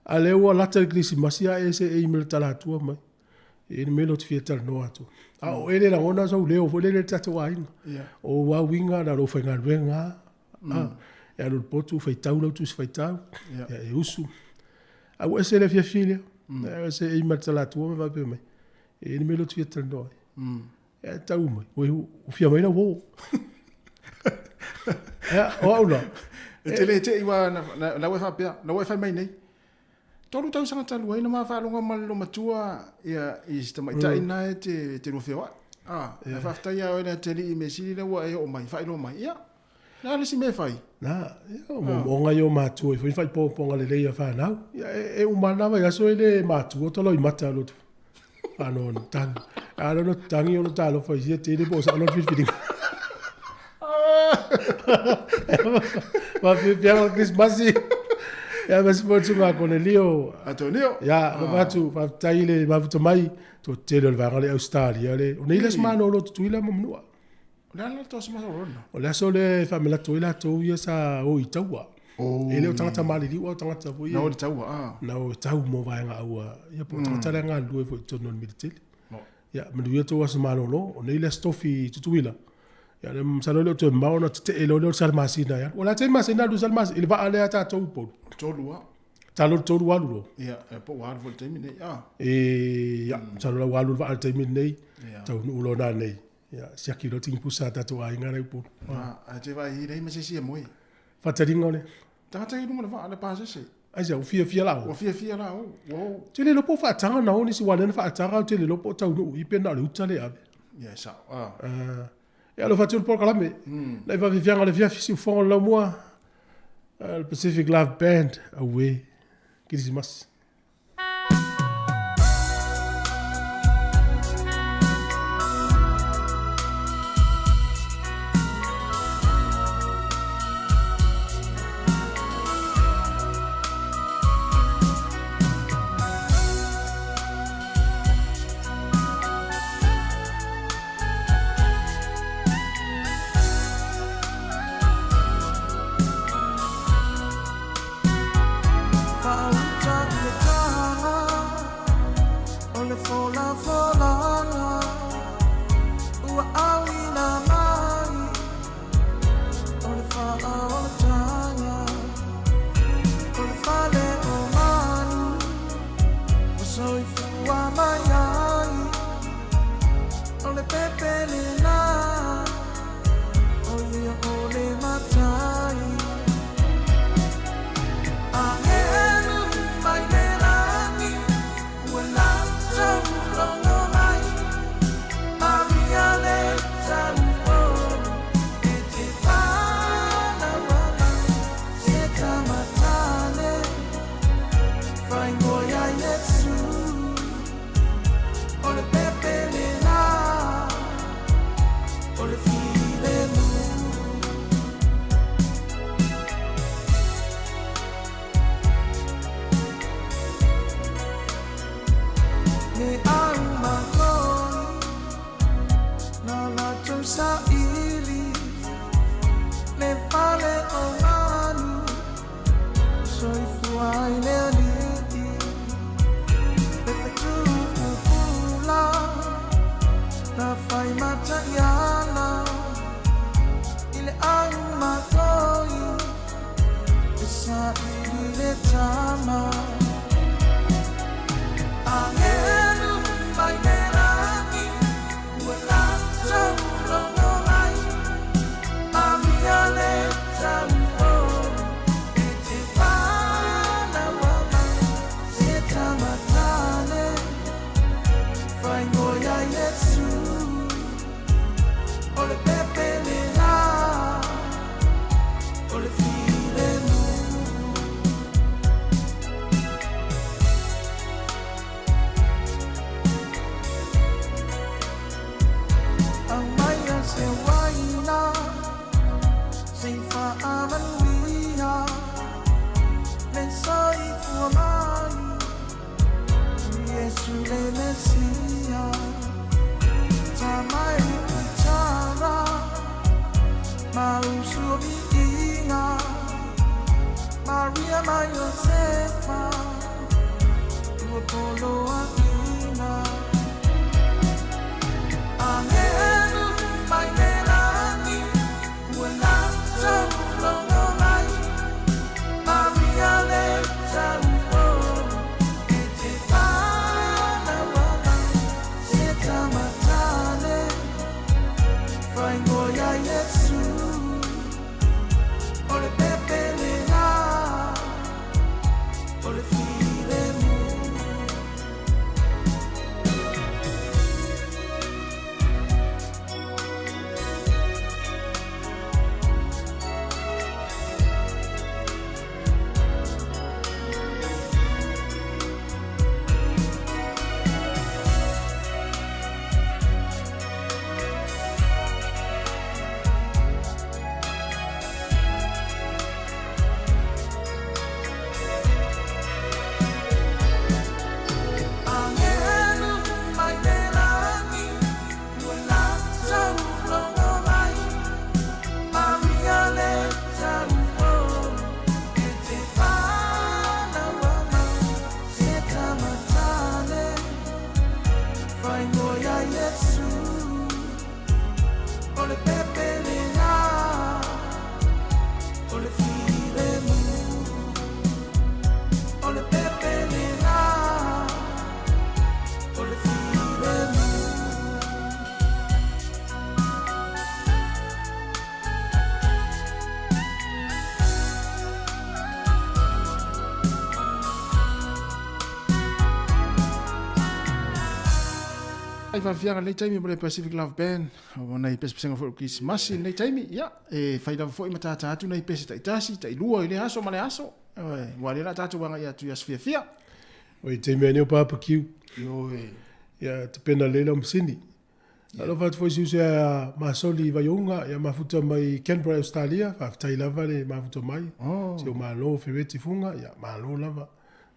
A lea ua lata le Kerisimasi a e se e i ma le talatua mai. E le mea lea ou te fia talanoa atu. A o e le lagona sau leo foi lele i le tatou aiga. Ia. O au uiga na lou faigaluega a. E alu i le potu, faitau lau tusi faitau. Ia. Ia e usu. A ua ese le fiafia lea. E ese e i ma le talatua ma faapea mai. E le mea lea ou te fia talanoa ai. E tau mai. Ua ua fia mai lau uo. Ia, o au la. E te le te i wa na, na, na ua e faapea, na ua e fai mai nei. Tolu tausaga talu ai na ma faalogo ma le matua ia i si tamaitai na e te te lua feoai. Ah, yeah. Faafetai ia oe le Atelii i mea sili lea ua e oo mai, faailoa mai. Ia, le a le isi mea e fai? Na, ia, o moomooga ia o matua i foi faaipoapoaga lelei a fanau. Ia, e, e uma lava i aso e le matua toloimata lotu. Faanoano tagi. A lono tagi o lo talofa i sia tele po o sao lona filifiliga. Faafiafiaga o le Kerisimasi. Ia ma se foi le susuga a Konelio. Antonio. Ia, alofa atu, faafetai i le mafuta mai. Toatele o le vaega lea i Ausetalia le, o nei le aso malolo o Tutuila ma Manua. O le a le aso malolo lena? O le aso lea e faamanatu ai latou ia sa o i taua. Oh. E le o tagata maliliu a o tagata foi Na o i taua, ah. Na o i tau mo vaega aua. Ia po o tagata lea galulue foi i totonu o le militeli. Ia, manuia tou aso malolo. O nei le aso tofi i Tutuila. Ia, le masalo e le o toe mamao ona tetee loa lea o le Salamasina e alu. O le a taimi masani alu i Salamasina, i le vaa lea a tatou i Upolu. Tolu lava. Talo le tolu alu loa. Ia, e po ua alu foi i le taimi lenei. Ah. E, ia, masalo la ua alu le vaa i le taimi lenei. Taunuu loa nanei. Ia, siaki loa tigipusa a tatou aiga la i Upolu. Ah, ae te vaai i leai ma se isi e moe. Faataliga o le. Tagata i luga o le vaa, le pasese. Aisea, ua fiafia la o? Ua fiafia la o, ua o. Ou te le iloa po o faataga na o nisi, aua o lea na faataga ou te le iloa po o taunuu i i pe na o le uta lea e ave. Ia, e sao, ah. Ah, ia alofa atu le polokalame. Nai faafiafiaga o le afiafi, siufofoga o le laumua, le Pacific Love Band, auē, Kerisimasi. Ai faafiafiaga i lenei taimi mo le Pacific Love Band, o nai pesepesega foi o le Kerisimasi i lenei taimi, ia, e fai lava foi ma tātā atu nai pese taitasi, tailua i lea aso ma lea aso, aua o lea o le a tatou agai atu i aso fiafia. Oi, taimi lava nei o barbecue. Ioe. Ia, tapena lelei lau masini. Alofa atu foi i si uso ia Masoli i Vaiouga, ia mafuta mai i Canberra i Ausetalia, faafetai lava le mafuta mai. Si ou malo Fereti Fuga, ia malo lava.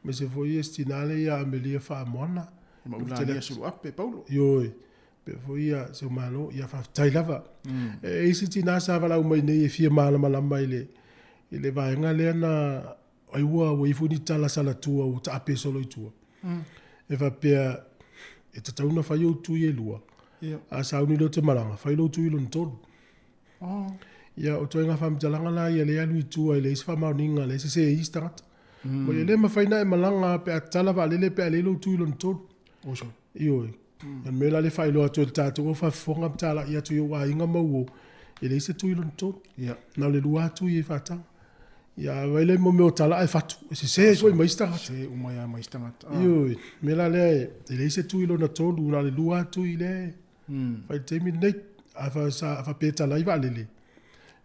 Aemaise foi ia si tina lea ia Amelia Faamoana. Maulania Suluape Paulo. Ioe, faapea foi ia si ou malo, ia faafetai lava. E i ai si tina sa valaau mai nei e fia malamalama i le i le vaega lea na ai ua ua i ai foi ni tala salatua ua taape solo i tua. E faapea e tatau ona fai ou tui e lua, a sauni loa e te malaga, fai lou tui lona tolu. Ia, o ituaiga faamatalaga la ia lea e alu i tua e leai se faamaoniga, leai se sē i isi tagata. Ma e le mafai ona e malaga pe a tatala vaalele pe a leai lou tui lona tolu. Ioe. O le mea la lea e faailoa atu ai i le tatou au faafofoga ma talai atu i ou aiga ma uo, e leai se tui lona tolu. Na o le lua lava tui e faataga. Ia, a vaai la i mea o tala ae fatu, e sese ai foi ma isi tagata. Sese uma ai lava ma isi tagata. Ioe. O le mea la lea e leai se tui lona tolu, na o le lua lava tui lea e fai i le taimi lenei. A faapea e talai vaalele,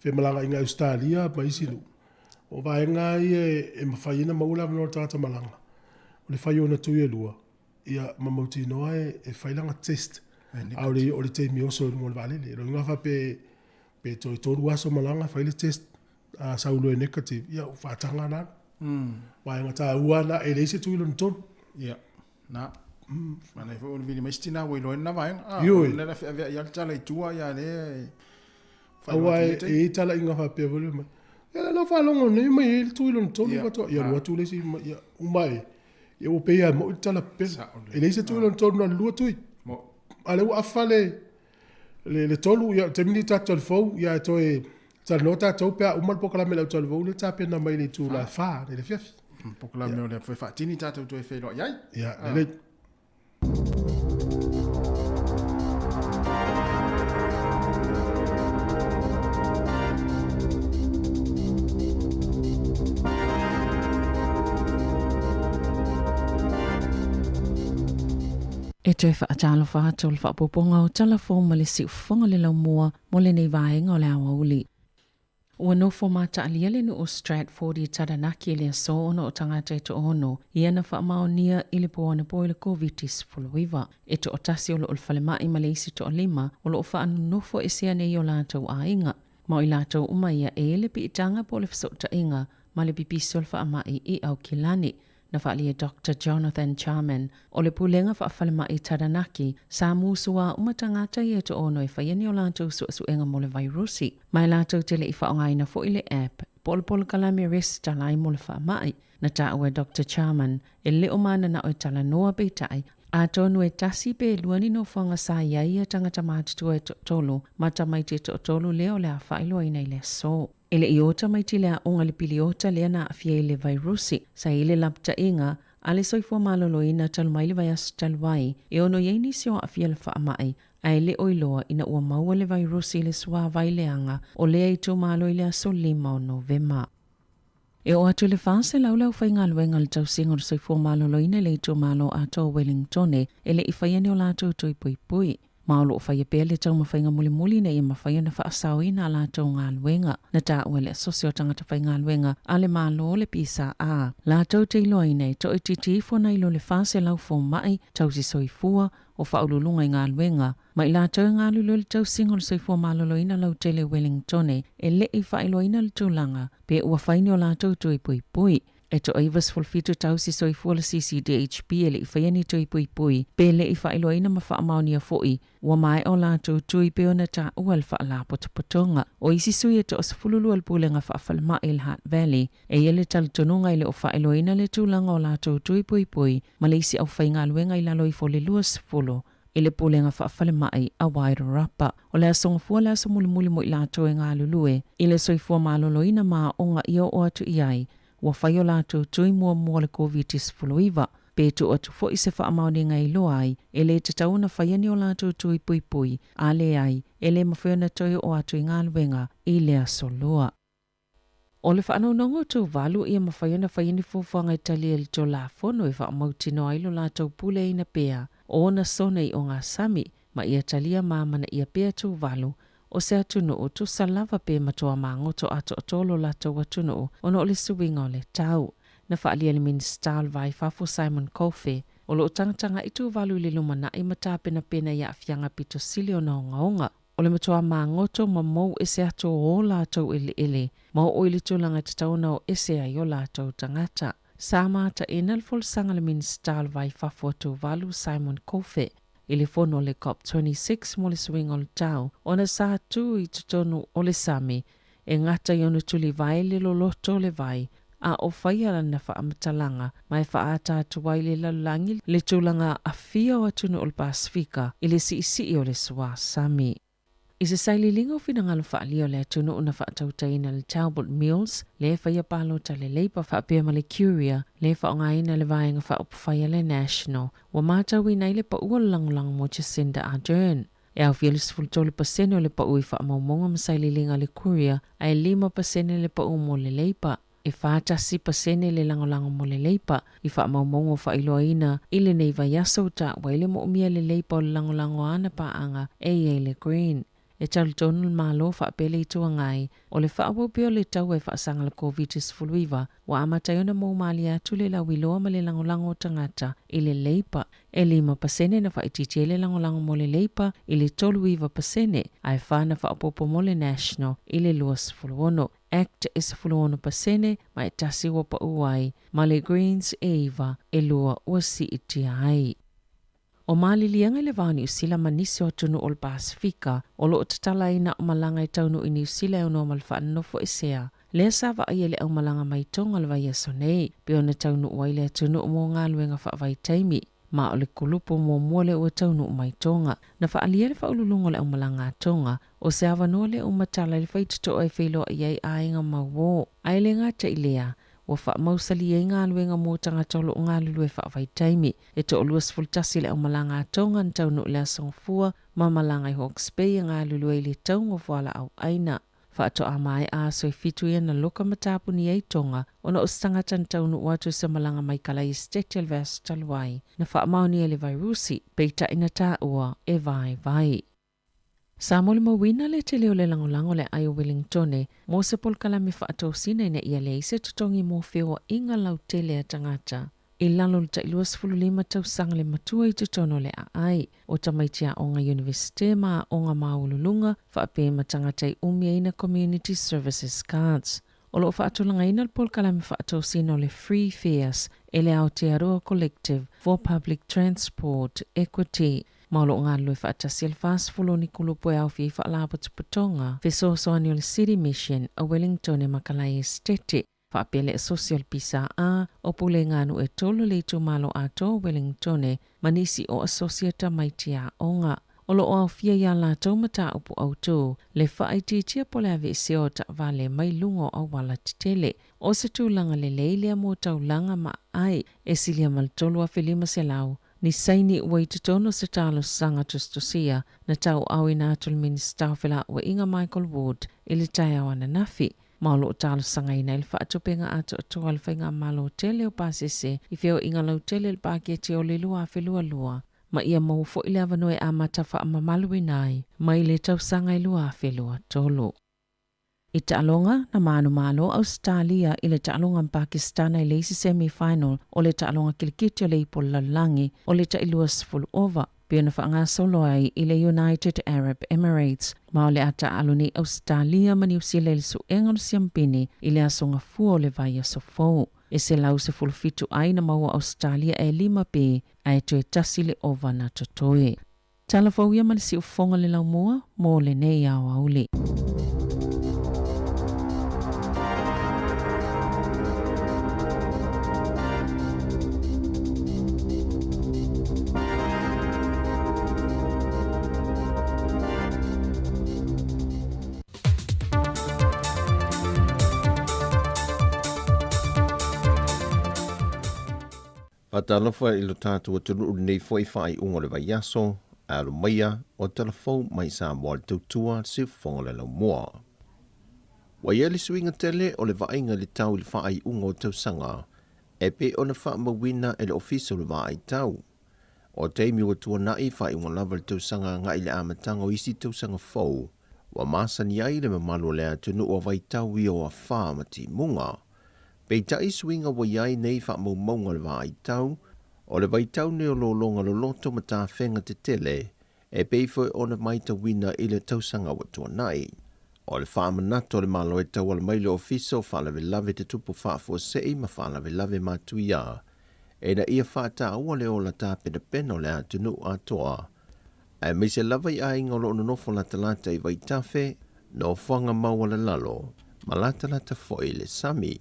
femalagaaiga i Ausetalia ma isi nuu, o vaega lava ia e mafai ai ona maua le avanoa o le tagata malaga, o le fai o ona tui e lua, ia ma mautinoa e fai lana test, a o le taimi oso i luga o le vaalele. O lona uiga a faapea pe toe 3 aso malaga fai le test, a sau loa e negative, ia ua faataga ona alu. Vaega taua lena, e leai se tui lona tolu. Ia, na. Manaia foi ona vili mai se tina ua iloa ai lena vaega. Ioe. O lea feaveai lava le tala i tua, ia lea e Aua e i ai talaiga faapea foi lea mai. Ia la faalogo nei mai ai le tui lona tolu faatoa. Ia alu atu le isi ia uma e. Ia ua pei lava e moi le tala pepelo. E leai se tui lona tolu na o le lua tui. A o lea ua afa le le tolu ia o le taimi lenei tatou talifou ia e toe talanoa tatou pe a uma le polokalame a le au talifou lea e tapena mai i le itula 4 i le afiafi. Polokalame o lea foi faatini tatou toe feiloai ai. Ia lelei. E toe faatalofa atu le faaopoopoga o Tala Fou ma le Siufofoga le Laumua mo lenei vaega o le aoauli. Ua nofo mataalia le nuu o Stratford i Taranaki i le aso ona o tagata e toaono ia na faamaonia i le po anapo i le Koviti-19. E toatasi o lo o le falemai ma le isi toalima o lo o faanonofo esea nei i o latou aiga. Ma o i latou uma ia e le piitaga po o le fesootaiga ma le pipisi o le faamai i Aukilani. Na faaalia e Doctor Jonathan Charman o le Pulega Faafalemai Taranaki, sa musuā uma tagata ia e toaono e faia ni o latou suesuega mo le vairusi, ma e latou te le i faaaogaina foi le app po o le polokalame resitala ai mo le faamai. Na taua e Doctor Charman, e le o mananao e talanoa peitai, atonu e tasi pe lua ni nofoaga sa i ai ia tagata matutua e toatolu ma tamaiti e toatolu lea o le a faailoaina i le aso. E le i ō tamaiti le aoga i le piliota lea na aafia i le vairusi. Sa i ai le lapataiga a le soifua maloloina talu mai le vaiaso talu ai, e ono i ai nisi o aafia le faamai, ae le o iloa ina ua maua le vairusi i le suavai leaga o lea itumalo i le aso 5 o Novema. E oo atu i le 400 le aufaigaluega a le Tausiga o le Soifua Maloloina i le itumalo atoa o Wellingtone e le i faia ni o latou tui puipui. Ma o lo o faia pea le taumafaiga mulimuli ina ia mafai ona faasaoina a latou galuega. Na taua e le Asosi o Tagata Faigaluega a le Malo le PSA, latou te iloaina e toaitiiti ifo nai lo le 400 fomai tausi soifua o faauluuluga i galuega ma i latou e galulue i le tausiga o le soifua maloloina lautele Wellingtone e le i faailoaina le tulaga pe ua fai ni o latou tui puipui. E toa 97 tausi soifua le CCDHB e le i faia ni tui puipui pe le i faailoaina ma faamaonia foi ua maea o latou tui pei ona taua e le Faalapotopotoga. O isi sui e toa 12 le Pulega Faafalemai i le Hutt Valley e i ai le talitonuga e le o faailoaina le tulaga o latou tui puipui ma le isi aufaigaluega i lalo ifo o le 20 i le Pulega Faafalemai a Wairarapa. O le aso Gafua le aso mulimuli mo i latou e galulue i le soifua maloloina ma aoga i oo atu i ai ua fai o latou tui muamua o le Koviti-19. Pe tuu atu foi se faamaoniga e iloa ai, e le tatau ona faia ni o latou tui puipui, a leai, e le mafai ona toe oo atu i galuega i le aso Lua. O le faanaunaunga o Tuvalu ia mafai ona faia ni fuafuaga e tali ai le Tulafono e faamautinoa ai lo latou puleaina pea. o ona sona i ogasami ma ia talia ma amanaia pea Tuvalu o se atunuu tusa lava pe matua magoto atoatoa lo latou atunuu ona o le suiga o le tau. Na faaalia e le Minisita o le Va i Fafo Simon Kofe, o lo o tagatagai Tuvalu i le lumanai ma tapenapena i aafiaga pito sili ona ogaoga o le matua magoto ma mou ese atu o o latou eleele ma oo i le tulaga e tatau ona o ese ai o latou tagata. Sa mataina le folasaga a le Minisita o le Va i Fafo a Tuvalu Simon Kofe i le fono a le COP 26 mo le suiga o le tau ona sa tu i totonu o le sami e gata i ona tulivae le loloto o le vai a o faia lana faamatalaga ma e faaata atu ai le lalolagi le tulaga aafia o atunuu o le Pasefika i le siisii o le suā sami. I se sailiiliga o finagalo faaalia o le atunuu na faatautaina le Talbot Mills lea e faia palota le Labour faapea ma le Curia lea e faaaogaina le Vaega Faaupufai a le National, ua matauina ai le pau o le lagolago mo Jacinda Ardern. E aofia le 13% o le pau i faamaumauga ma sailiiliga a le Courier ae 5% le pau mo le Labour. E 41% le lagolago mo le Leipa i faamaumauga faailoaina i lenei vaiaso ua taua ai le moomia e le Leipa o le lagolago a ana paaga e i ai le Green. E talitonu le Malo faapea le Itu Agai o le faaauau pea o le taua e faasaga le Koviti-19 ua amata ai ona moumalie atu le lauiloa ma le lagolago o tagata i le Leipa. E 5% na faaitiitia ai le lagolago mo le Leipa i le 39% ae 4 na faaopoopo mo le National i le 26. Act e 16% ma e tasi ua pau ai, ma le Greens e 9, e lua ua siitia ai. O maliliega i le va o Niu Sila ma nisi o atunuu o le Pasefika o lo o tatala ai na o malaga e taunuu i Niu Sila e aunoa ma le faanonofo esea. Lea sa vaaia i le aumalaga mai Tonga le vaiaso nei, pei ona taunuu ai le atunuu mo galuega faavaitaimi. Ma o le kulupu muamua lea ua taunuu mai Tonga. Na faaalia le faauluuluga o le aumalaga a Tonga, o se avanoa lea ua matala i le faitotoa e feiloai ai aiga mauō. Ae le gata i lea, ua faamausali ai galuega mo tagata o lo o galulue faavaitaimi. E toa-21 le aumalaga a Tonga na taunuu i le Aso Gafua ma malaga i Hawke's Bay e galulue i le tauga o fualaau aina. Faatoa maea aso e fitu ia na loka ma tapuni ai Tonga ona o se tagata na taunuu atu i se malaga mai Kalae Esetete i le vaiaso talu ai na faamaonia i le vairusi, peitai na taua e vaivai. Sa molimauina le tele o le lagolago o le aai o Wellingtone mo se polokalame faatosina ina ia leai se totogi mo feoaiga lautele a tagata i lalo o le tai 25 tausaga le matua i totonu o le aai, o tamaiti aoga Iunivesite ma aoga maualuluga faapea ma tagata i umiaina Community Services Cards. O lo o faatulagaina le polokalame faatosina o le Free Fares e le Aotearoa Collective for Public Transport Equity ma o lo o galulue faatasi ai le 40 o ni kulupu e aofia ai faalapotopotoga fesoasoani o le City Mission a Wellingtone ma Kalae Esetete faapea le Asosi o le PSA o Pulega Nuu e tolu le itumalo atoa o Wellingtone ma nisi o asosi a tamaiti aoga. O lo o aofia iā latou mataupu autū, le faaitiitia po o le aveesea o taavale mai luga o auala tetele. O se tulaga lelei lea mo taulaga ma aai e silia ma le 3,500 ni saini ua i totonu o se talosaga tusitusia na tauaaoina atu le Minisita o Felauaiga Michael Wood i le taeao ananafi. Ma o lo o talosagaina ai le faatupega atoatoa a le Faigamalo tele o pasese i feoaiga lautele i le paketi o le 2022, ma ia maua foi le avanoa e amata faamamaluina ai mai le tausaga e 2023. I taaloga, na manumalo Ausetalia i le taaloga ma Pakistana i le isi semi final o le taaloga kilikiti o le Ipu o le Lalolagi o le tai 20 ova, pei ona faagasolo ai i le United Arab Emirates, ma o le a taaalo nei Ausetalia ma Niu Sila i le suega o le siampini i le aso Gafua o le vaiaso fou. E 117 ai na maua Ausetalia e lima pe, ae toe tasi le ova na totoe. Tala fou ia ma le siufofoga le laumua mo lenei aoauli. Faatalofa i lo tatou atunuu lenei foi faaiuga o le vaiaso, ae alo maia o tala fou mai Samoa le tautua le siufofoga le laumua. Ua i ai le suiga tele o le vaaiga i le tau i le faaiuga o tausaga e pei ona faamauina e le Ofisa o le Vaai Tau. O taimi ua tuana'i, faaiuga lava le tausaga agai i le amataga o isi tausaga fou, ua masani ai le mamalu o le atunuu a vaitau ia o afa ma timuga. Peitai suiga ua i ai nei faamaumauga o le vaaitau, o le vaitau nei o lologa loloto ma tafega tetele e pei foi ona matauina i le tausaga ua tuanai. O le faamanatu a le Malo e tauala mai le Ofisa o Faalavelave Tutupu Faafuasei ma Faalavelave Matuia ina ia faataua le ola tapenapena o le atunuu atoa, aemaise lava i aiga o lo o nonofo latalata i vaitafe, nofoaga maualalalo ma latalata foi i le sami.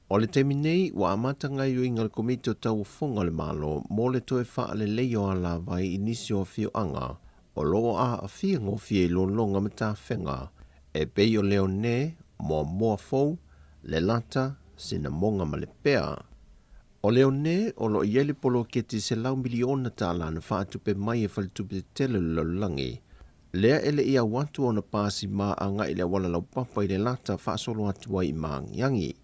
O le taimi nei, ua amata gaoioiga a le Komiti o Tauofoga a le Malo mo le toe faaleleia o alavai i nisi o afioaga o lo o aafia gofie i lologa ma tafega e pei o Leone, Moamoa Fou, Lelata, Sinamoga ma Lepea. O Leone, o lo o i ai le poloketi $100 miliona na faatupe mai e Faletupe Tetele o le Lalolagi, lea e le i au atu ona pasi ma agai i le auala laupapa i Lelata faasolo atu ai i Maagiagi.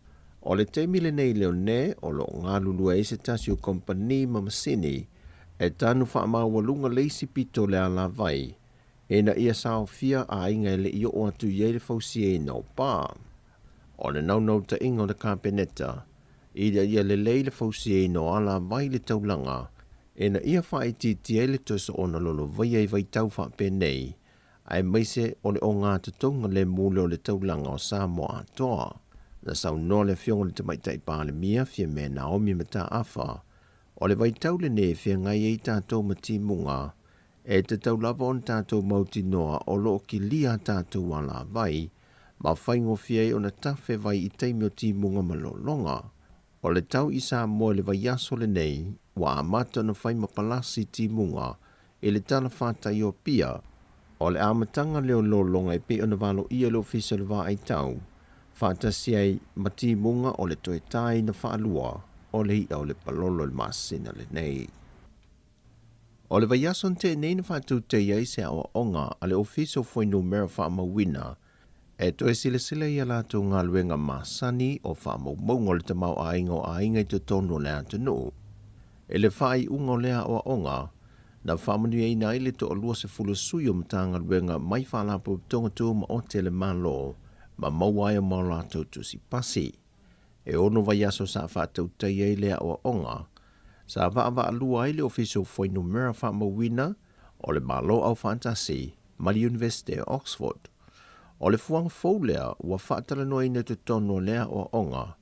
O le taimi lenei i Leone, o lo o galulue ai se tasi o kamupani ma masini e tanu faamaualuga le isi pito o le alavai ina ia saofia aiga e le i oo atu i ai le fausiaina o pa. O le naunautaiga o le Kapeneta, ina ia lelei le fausiaina o alavai i le taulaga ina ia faaitiitia ai le toe soona lolovaia i vaitau faapenei, aemaise o le ogatotouga lemu lea o le taulaga o Samoa atoa. Na saunoa le Afioga i le Tamaitai Palemia, Fiame Naomi Mataafa, o le vaitau lenei e feagai ai tatou ma timuga, e tatau lava ona tatou mautinoa o lo o kilia a tatou alavai ma faigofie ai ona tafe vai i taimi o timuga ma lologa. O le tau i Samoa i le vaiaso lenei, ua amata ona fai ma palasi timuga i le talafatai o Apia. O le amataga lea o lologa e pei ona valoia e le Ofisa o le Vaaitau, faatasi ai ma timuga o le toe taina faalua o le i'a o le palolo i le masina lenei. O le vaiaso na tea nei na faatautaia ai se aoaoga a le Ofisa o Fuainumera Faamauina e toe silasila i a latou galuega masani o faamaumauga o le tamaoaiga o aiga i totonu o le atunuu. I le faaiuga o lea aoaoga, na faamanuiaina ai le toa-20 sui o Matagaluega mai Faalapotopotoga Tumaoti a le Malo ma maua ai ma o latou tusi pasi. E ono vaiaso sa faatautaia ai le aoaoga, sa vaavaalua ai le Ofisa o Fuainumera Faamauina o le Malo Aufaatasi ma le Iunivesite o Oxford. O le fuaga fou lea ua faatalanoaina i totonu o lea aoaoga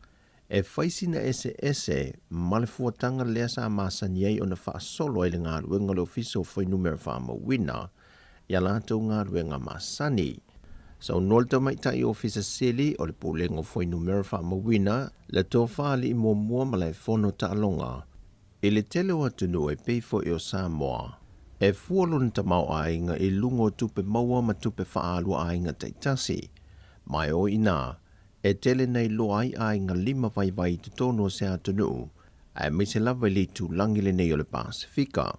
e fai sina eseese ma le fuataga lea sa masani ai ona faasolo ai le galuega o le Ofisa o Fuainumera Faamauina i a latou galuega masani. Saunoa le Tamaitai Ofisa Sili o le Pulega o Fuainumera Faamauina, le Tofa Alii Muamua Malaefono Taaloga, i le tele o atunuu e pei foi o Samoa, e fua lona tamaoaiga i luga o tupe maua ma tupe faaalu a aiga taitasi. Ma e o i inā, e tele na iloa ai aiga lima vaivai i totonu o se atunuu, aemaise lava i le itulagi lenei o le Pasefika.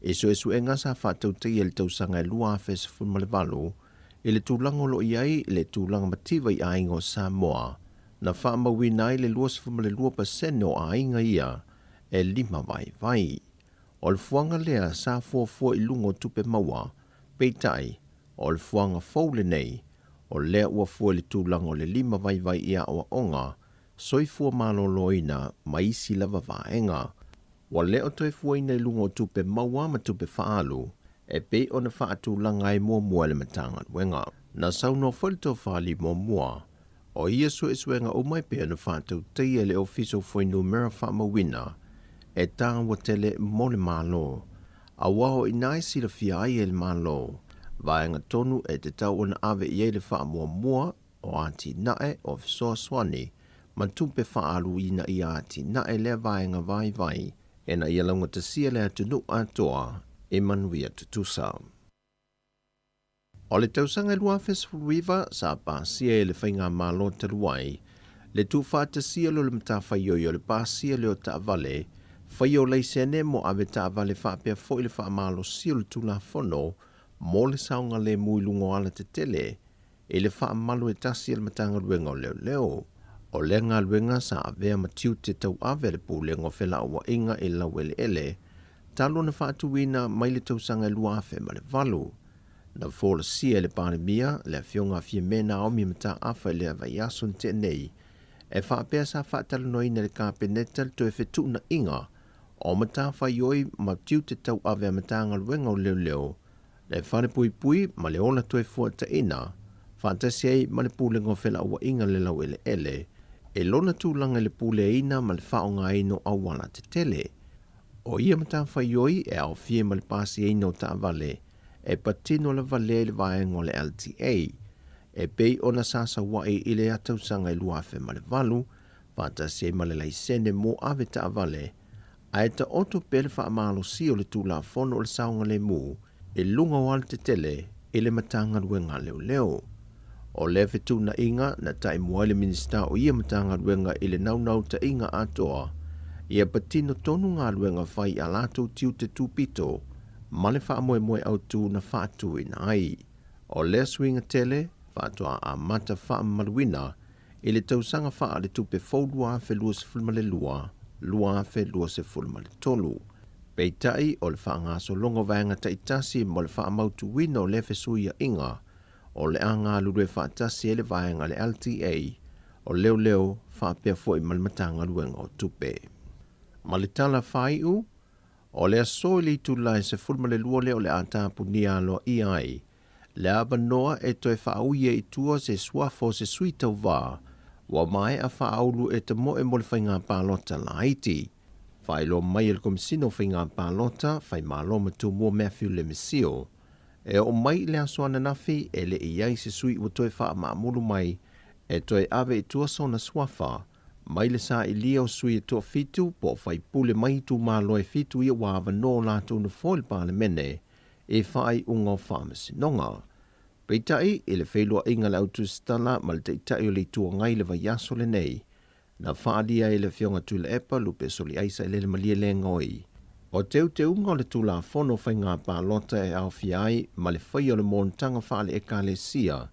I suesuega sa faatautaia i le tausaga e 2018 i le tulaga o lo o i ai le tulaga mativa i aiga o Samoa, na faamauina ai le 22% o aiga ia e lima vaivai. O le fuaga lea sa fuafua i luga o tupe maua, peitai, o le fuaga fou lenei, o lea ua fua i le tulaga o le lima vaivai i aoaoga, soifua maloloina ma isi lava vaega. Ua le o toe fuaina i luga o tupe maua ma tupe faaalu e pei ona faatulaga ai muamua e le Matagaluega. Na saunoa foi le Tofa Alii Muamua, o ia suesuega uma e pei ona faatautaia e le Ofisa o Fuainumera Faamauina e taua tele mo le Malo, aua o i ina e silafia ai e le Malo vaega tonu e tatau ona ave i ai le faamuamua o atinae o fesoasoani ma tupe faaalu ina ia atinae lea vaega vaivai ina ia laugatasia le atunuu atoa i manuia tutusa. O le tausaga e 2019 sa pasia e le Faigamalo talu ai le tuufaatasia lea o le matafaioi o le pasia lea o taavale faia o laisene mo avetaavale faapea foi le faamalosia o le Tulafono mo le saogalemu i luga o alatetele i le faamalu e tasi a le Matagaluega o Leoleo. O lea galuega sa avea ma tiute tauave a le Pulega o Felauaiga i Laueleele talu ona faatuina mai le tausaga e 2008. Na folasia e le Palemia, le Afioga a Fiame Naomi Mataafa i le vaiaso na tea nei, e faapea sa faatalanoaina e le Kapeneta le toe fetuunaiga o matafaioi ma tiute tauave a Matagaluega o Leoleo, le Falepuipui ma le Ola Toefuataiga, faatasi ai ma le Pulega o Felauaiga i le Laueleele, i lona tulaga i le puleaina ma le faaaogaina o auala tetele. O ia matafaioi e aofia ai ma le pasiaina o taavale e patino lava lea i le vaega o le LTA, e pei ona sa saua'i i le tausaga e 2008, faatasi ai ma le laisene mo ave taavale, ae taoto pea le faamalosia o le Tulafono o le Saogalemu i luga o alatetele i le Matagaluega a Leoleo. O lea fetuunaiga na taimua ai le Minisita o ia Matagaluega i le naunautaiga atoa ia patino tonu galuega fai i a latou tiute tupito ma le faamoemoe autu na faatuina ai. O lea suiga tele faatoa amata faamamaluina i le tausaga faaletupe fou 2022, 2023. Peitai, o le faagasologa o vaega taitasi mo le faamautuina o lea fesuiaiga, o le a galulue faatasi ai le vaega a le LTA, o Leoleo faapea foi ma le Matagaluega o Tupe. Ma le tala faaiu, o le aso i le itula e 12 lea o le a tapunia aloaia ai le avanoa e toe faaui ai i tua se suafa o se sui tauva ua maea faaulu e tamoe mo le faiga palota laiti. Faailoa mai e le Komesina o Faiga Palota, Faimalo ma Tumua Matthew Lemisio, e oo mai i le aso ananafi e le i ai se sui ua toe faamaamulu mai e toe ave i tua sona suafa mai le sailia o sui e toafitu po o faipule mai itumalo e fitu ia ua avanoa o latou nofoa i le Palemene i faaiuga o faamasinoga. Peitai, i le feiloaiga a le Autusitala ma le Taitai o le Itu Agai i le vaiaso lenei, na faaalia ai e le Afioga Tuilaepa Lupe Soliaisa i le Malielegaoi, o teuteuga o le Tulafono o Faiga Palota e aofia ai ma le faia o le monotaga faale-Ekalesia,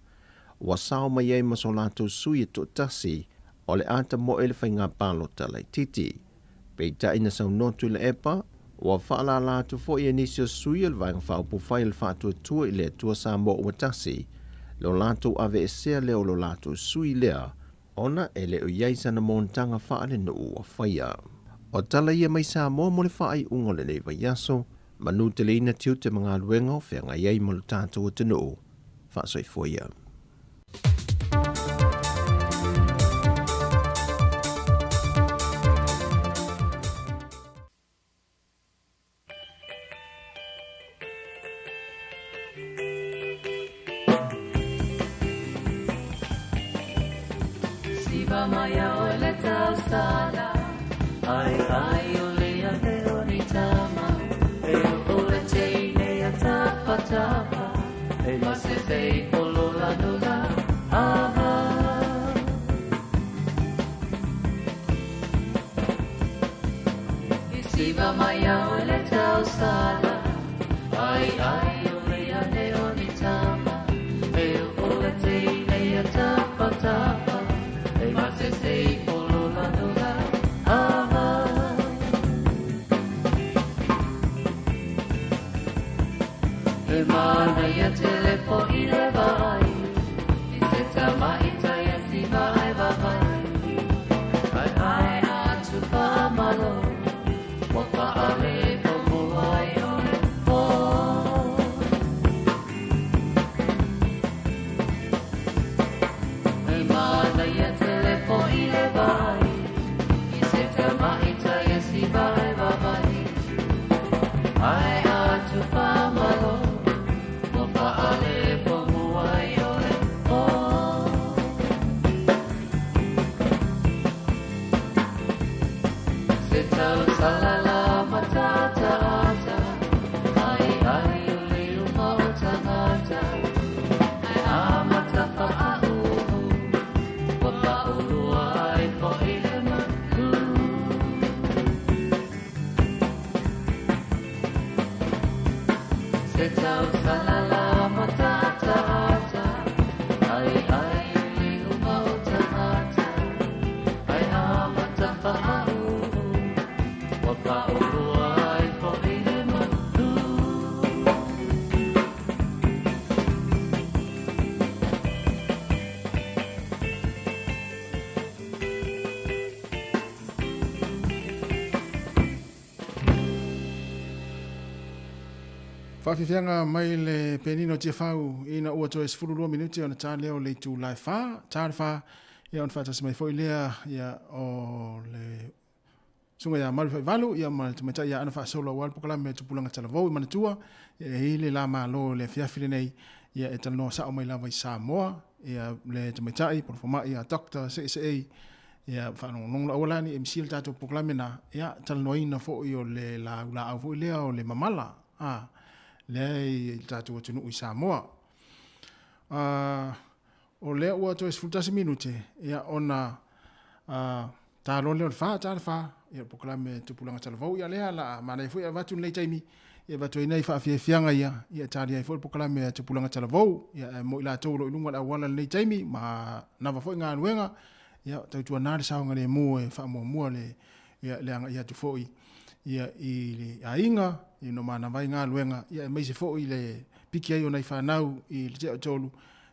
ua sao mai ai ma so latou sui e toatasi o le a tamoe le faiga palota laitiiti. Peitai na saunoa Tuilaepa, ua faalala atu foi e nisi o sui o le Vaega Faaupufai o le Faatuatua i le Atua Samoa ua Tasi lo latou aveesea lea o lo latou sui lea ona e le o i ai sana monotaga faalenuu ua faia. O tala ia mai Samoa mo le faaiuga o lenei vaiaso, manuteleina tiute ma galuega o feagai ai ma lo tatou atunuu. Faasoifua ia. Faafiafiaga mai le penina o Tiafau ina ua toe 12 minute ona ta lea o le itula e 4, ta le 4, ia ona faatasi mai foi lea ia o le Susuga ia Malu Faivalu ia ma le tamaitai ia Ana Faasolo aua le polokalame a Tupulaga Talavou i Manatua ia e i ai le la malo i le afiafi lenei ia e talanoa sao mai lava i Samoa ia le tamaitai po o le fomai ia Doctor Seeseei ia faalogologo aua la ne i misia le tatou polokalame na ia talanoaina foi o le laau foi lea o le mamala a lea i le tatou atunuu i Samoa. O lea ua toe 11 minute ia ona ta loa lea o le 4, ta le 4, ia o le polokalame Tupulaga Talavou, ia lea la a manaia foi e avatu lenei taimi e avatu ai nai faafiafiaga ia, ia e talia ai foi le polokalame a Tupulaga Talavou, ia ae mo i latou o lo o i luga o le auala i lenei taimi ma nava foi galuega, ia tautuana le saogalemu e faamuamua le ia le agai atu foi ia i le aiga ina ua manava ai galuega, ia aemaise foi le piki ai o nai fanau i le tea o tolu,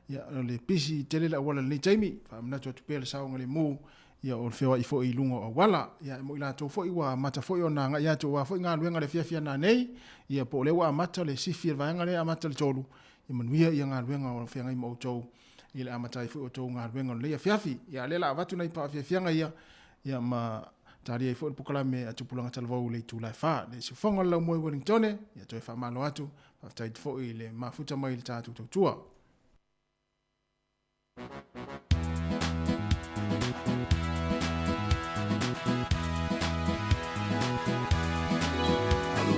ia o le pisi tele le auala i lenei taimi, faamanatu atu pea le saogalemu ia o le feoai foi i luga o auala. Ia mo i latou foi ua amata foi ona agai atu aua foi galuega i le afiafi a nanei, ia po o lea ua amata le sifi a le vaega lea e amata i le 3, ia manuia ia galuega o feagai ma outou i le amata ai foi o outou galuega o lenei afiafi. Ia a o lea o le a avatu nai faafiafiaga ia, ia ma talia ai foi le polokalame a Tupulaga Talavou i le itula e 4. Le siufofoga o le laumua i Wellingtone, ia toe faamalo atu, faafetai atu foi i le mafuta mai i le tatou tautua.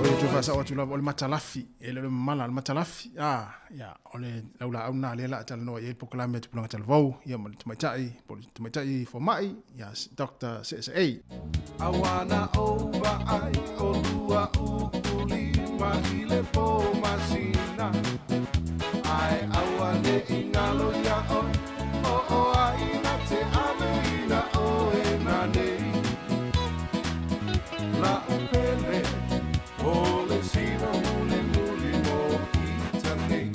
Oi, faasao atu lava o le matalafi, e le o le mamala, o le matalafi, ah, ia, o le laulaau lena lea o le a talanoa i ai le polokalame a Tupulaga Talavou, ia ma le tamaitai, po o le tamaitai fomai, ia Dr. Seeseei. Aua na ou vaai olua ukulima i le po masina Ae aua ne i ngalo ia oe O o ai na te ave ina oe nanei La upele o le siva muli muli mo ita nei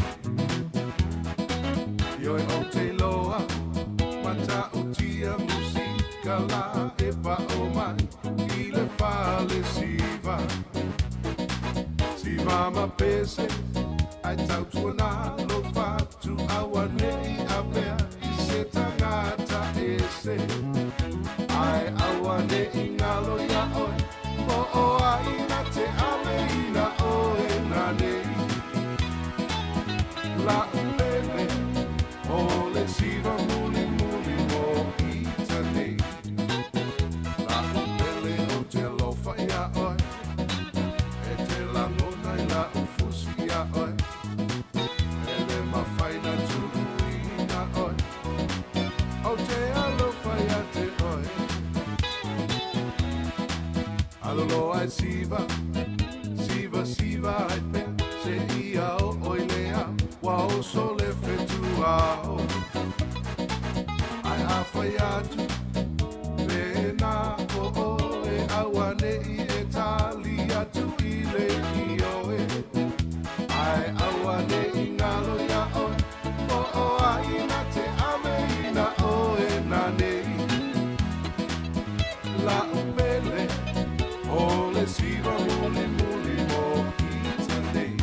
Ioi o te loa matautia musika la e pao mai i le fale siva Siva ma pese ai tautuana lo fatu auanei avea i se tagata ese Ae auanei ngalo ia oe O o ai na te ave ina oe nanei La upele o le siva muli muli mo ita nei La upele o te alofa ia oe E te lagona i la ufusi ia oe E le mafai na tuuina oe O te alofa ia te oe Alolo ai siva, siva, siva ai pea Se ia o oi lea, ua oso le fetuao Ai a whai atu, pēnā o oe Auanei e tali atu i le ioe Ai auanei ngalo ia oe O o ai na te ave ina oe nanei La upele o le siva muli muli mo ita nei.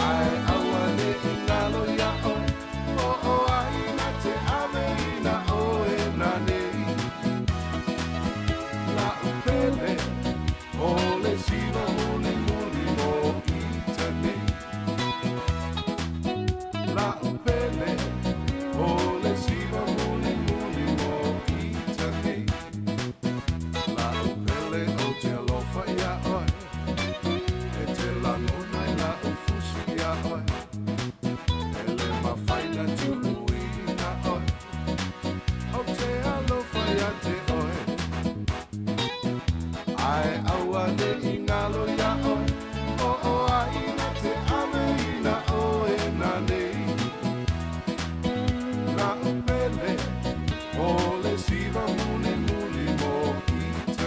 Ae auanei ngalo ia oe O o ai na te ave ina oe nanei La upele o le siva muli muli mo ita nei La upele o le siva muli muli mo ita nei La upele o te alofa ia oe E te lagona i la ufusi ia oe E le mafai na tuuina oe O te alofa ia te oe Ae auanei ngalo ia oe O o ai na te ave ina oe nanei La upele o le siva muli muli mo ita.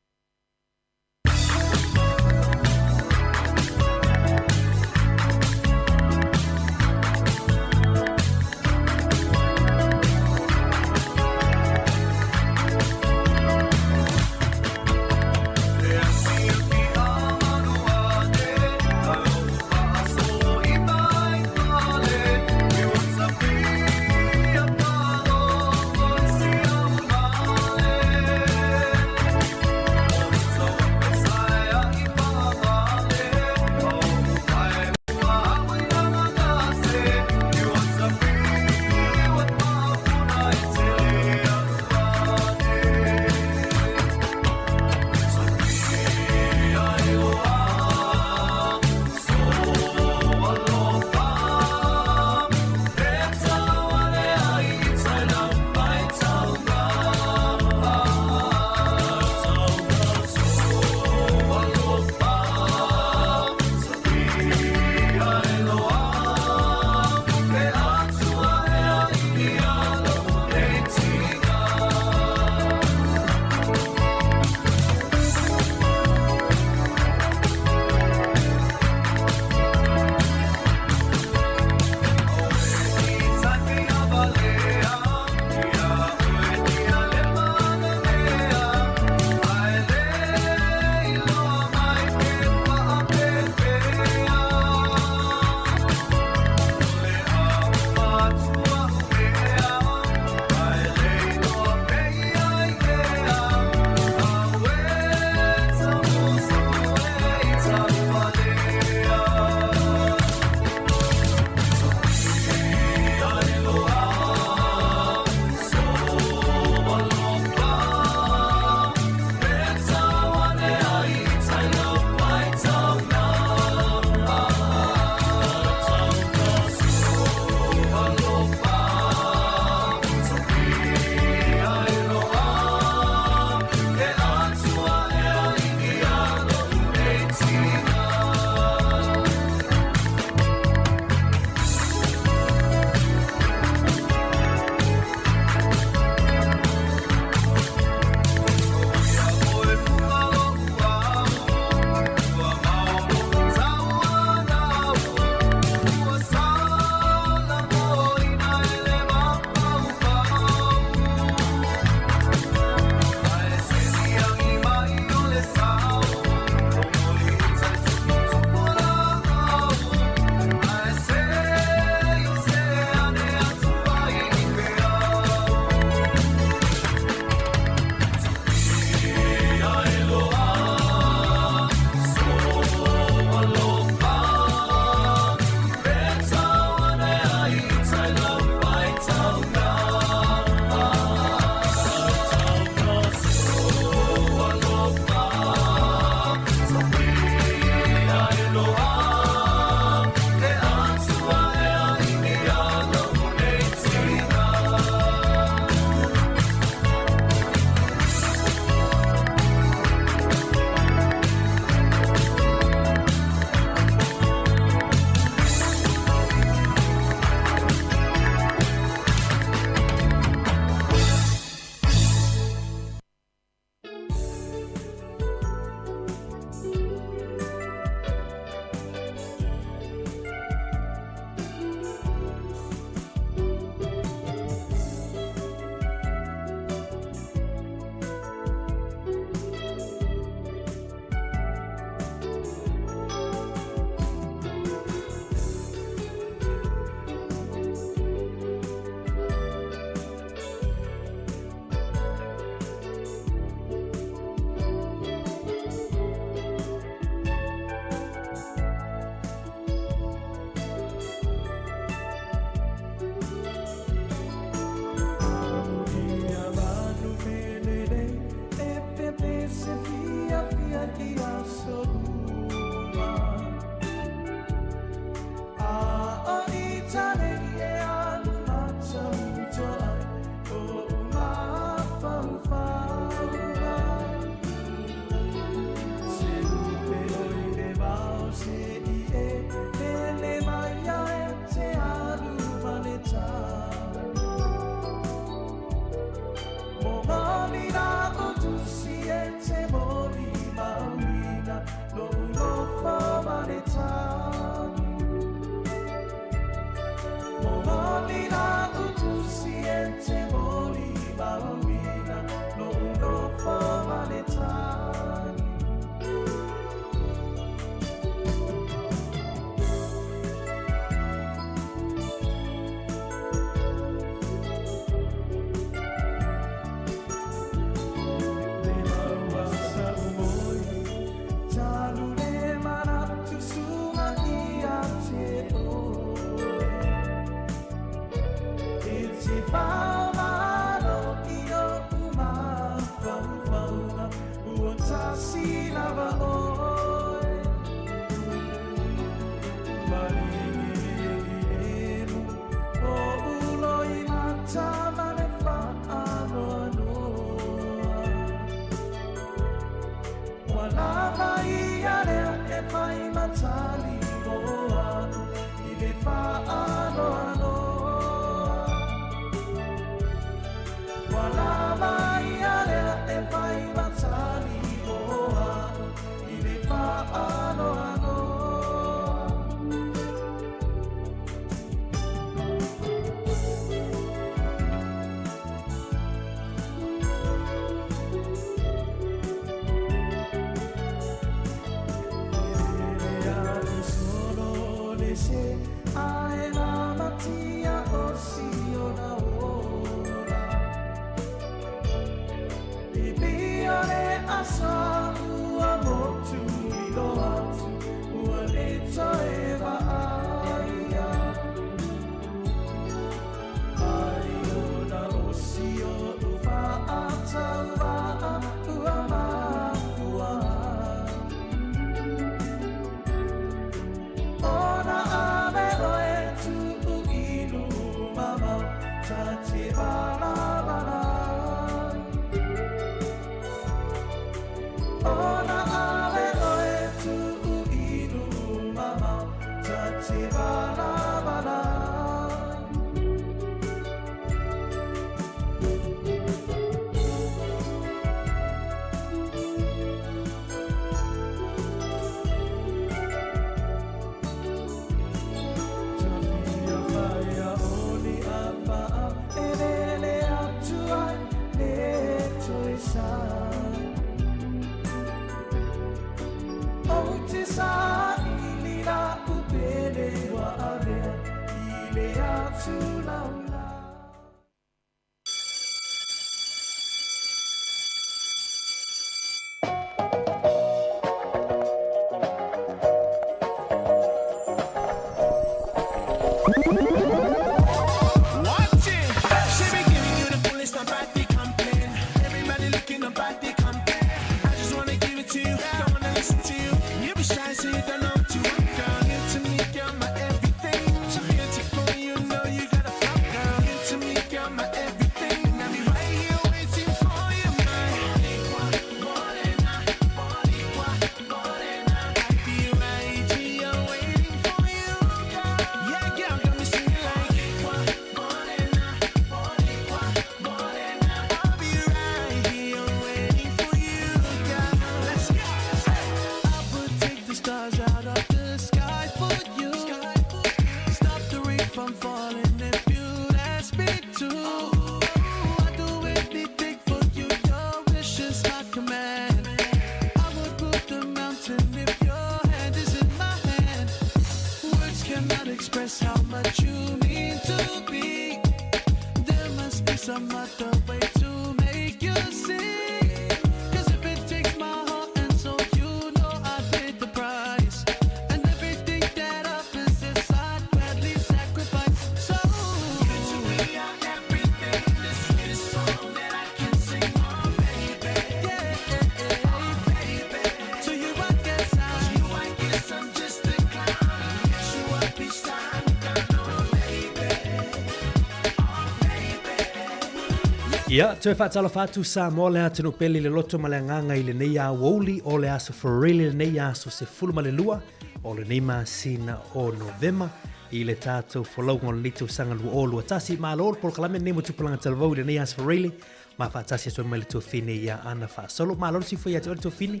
Ia, toe faatalofa atu Samoa le atunuu pele i le loto ma le agaga i lenei aoauli o le aso Faraili lenei aso 12 o lenei masina o Novema i le tatou folauga o lenei tausaga 2021. Malo le polokalame lenei mo Tupulaga Talavou i lenei aso Faraili ma faatasi atu ai mai le tuafine ia Ana Faasolo. Malo le soifua ia te oe le tuafine.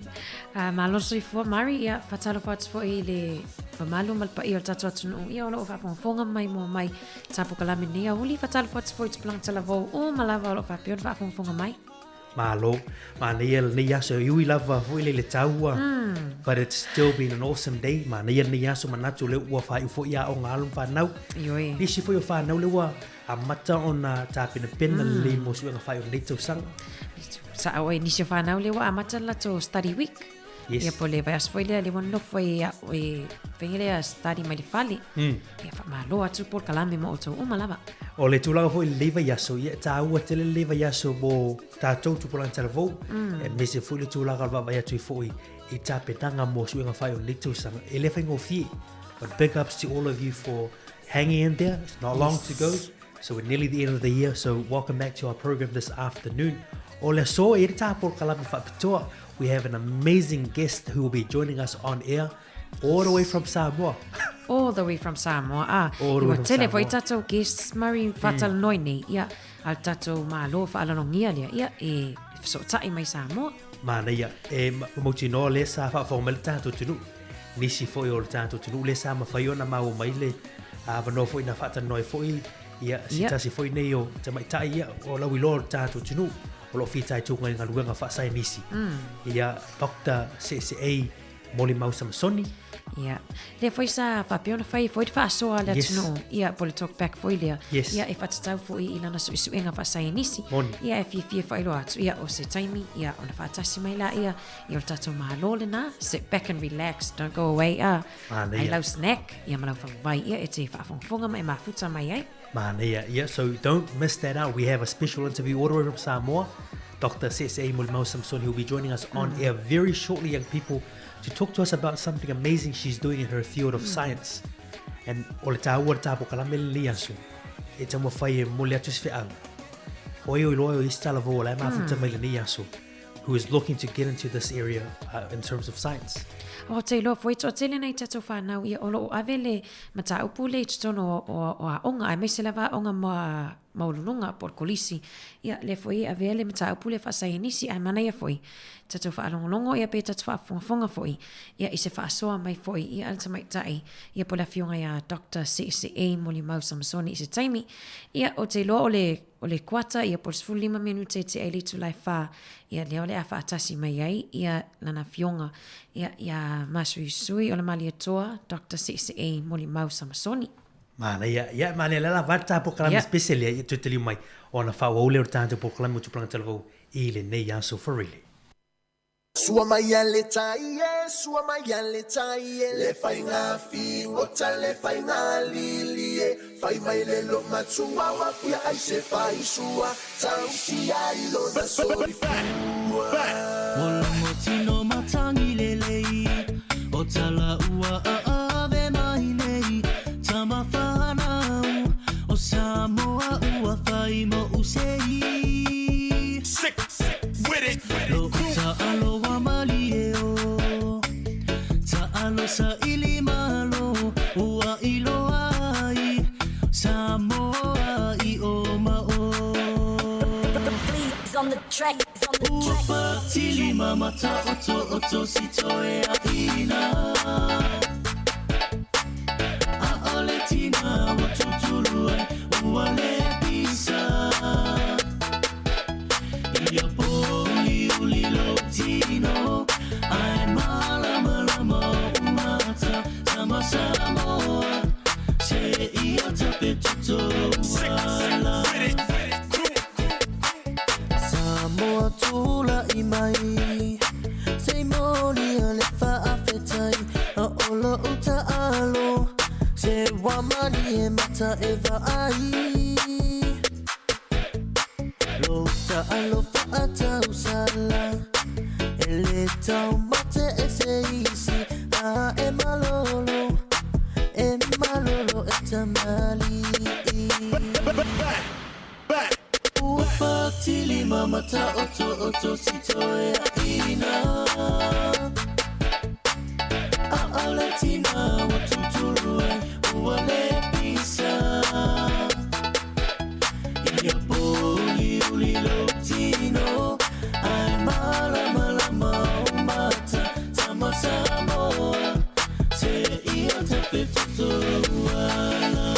Uh, malo le soifua Mari, ia faatalofa atu foi i le mamalu ma le paia o le tatou atunuu ia o lo o faafogafoga mai mo mai tā polokalame nei aoauli. Faatalofa atu foi i Tupulaga Talavou uma lava o lo o faapea ona faafogafoga mai. Malo, manaia lenei aso e ui lava foi le le taua, mm. but it's still been an awesome day. Manaia lenei aso manatu le ua faaiu foi aoga alo ma whanau. Ioe. Nisi foi o whanau le ua amata ona tapenapena mm. lelei mo suega faaiu o lenei tausaga. Sa oe nisi o whanau le ua amata le latou study week. Yes. Ia po le vaiaso foi lea le ua nofo e e faiga lea study mai le fale. Mm. Ia faamalo atu polokalame mo outou uma lava. O le tulaga foi i lenei vaiaso, ia e taua tele lenei vaiaso mo tatou tupulaga talavou, mm. aemaise foi le tulaga o le vaavaai atu ai foi i tapenaga mo suega faaiu o lenei tausaga. E le faigofie. But big ups to all of you for hanging in there. It's not long to go. So we're nearly the end of the year. So welcome back to our program this afternoon. O le aso e tā polokalame faapitoa. We have an amazing guest who will be joining us on air all the way from Samoa. All the way from Samoa. Ah, All the way ua from tele foi Samoa. tatou guests Murray whaatalanoa nei. Ia, a le tatou malo whaalalogia lea. Ia, e fesootai mai Samoa. Manaia, e mautinoa lea sa faafofoga mai le tatou atunuu. Nisi foi o le tatou atunuu lea sa mafai ona maua mai le avanoa foi na faatalanoa ai foi ia se tasi foi nei o tamaitai ia o lauiloa o le tatou atunuu o lo o fitaituga i galuega faasaienisi. Ia Doctor Seeseei Molimau Samasoni. Ia. Lea foi sa faapea ona fai foi le faasoa a le Yes. atunuu. Ia, po o le talk back foi lea. Yes. Ia, e faatatau foi i lana suesuega faasaienisi. Moni. Ia, e fiafia faailoa atu. Ia, o se taimi, ia, ona faatasi mai laia, ia, o le tatou Malo lena. Sit back and relax, don't go away, ah. Manaia. Ai lau snack, ia ma lau whawai, ia, e te faafogafoga ma e mafuta mai ai. Manaia. Yeah, so don't miss that out. We have a special interview all the way from Samoa. Dr. Se'ese'i Molimau Samsoni will be joining us on air very shortly, young people, to talk to us about something amazing she's doing in her field of science. And o le tāua le tāpokalame lenei aso, e taumafai e momoli atu se feau. O ai o iloa o isi talavou o la e mafuta mai lenei aso, who is looking to get into this area in terms of science. O te iloa foi toatele nei tatou whanau ia o loo ave le mataupu le i totonu o aoga aemaise lava aoga maualuluga po o le kolisi. Ia lea foi e avea le mataupu lea faasaienisi ae manaia foi tatou faalogologo ia pe tatou faafogafoga foi ia i se faasoa mai foi ia a le tamaitai ia po o le afioga ia Doctor Se'ese'e Molimau Samasoni i se taimi. Ia ou te iloa o le o le kuata ia po o le 15 minute te ai le itula e whā, ia lea o le a faatasi mai ai ia lana afioga ia ia Masuisui o le Malietoa Doctor Se'ese'e Molimau Samasoni. Manaia, ia, manaia lea la va le ta polokalame special ia, ia toe taliu mai ona faaauau lea o le tatou polokalame o Tupulaga Talavou i lenei aso for really. Sua mai a le tai e, sua mai a le tai e. Le faiga figota le faiga lili e. Fai mai le lo matua wa fia ai se fai sua. Tausi ai lona soifua. Ua tino matangi lelei o tala ua aave mai nei Tama whanau o Samoa ua whai mo usei Sick with it. Lo ta'alo wa malie o Ta'alo sa ili malo ua iloa ai Samoa i o ma o Please on the track, on the Ua track. patili mamata o to o to si toe a ina A'ole tina ua tutulu ai ua le pisa Ia pōuliuli lou tino Ae malamalama ou mata Tama Samoa Se ia tape toto ala Samoa tula'i mai Se i molia le faafetai A o lo'u taalo Se ua malie mata e vaai Lou taalo faatausala E le taumate e se isi A e malolo E malolo e tamalii Ua patili mamata o to o to si toe aina A'ole tina ua tutulu ai ua le pisa Ia pōuliuli lou tino Ae malamalama ou mata Tama Samoa Se ia tape toto ala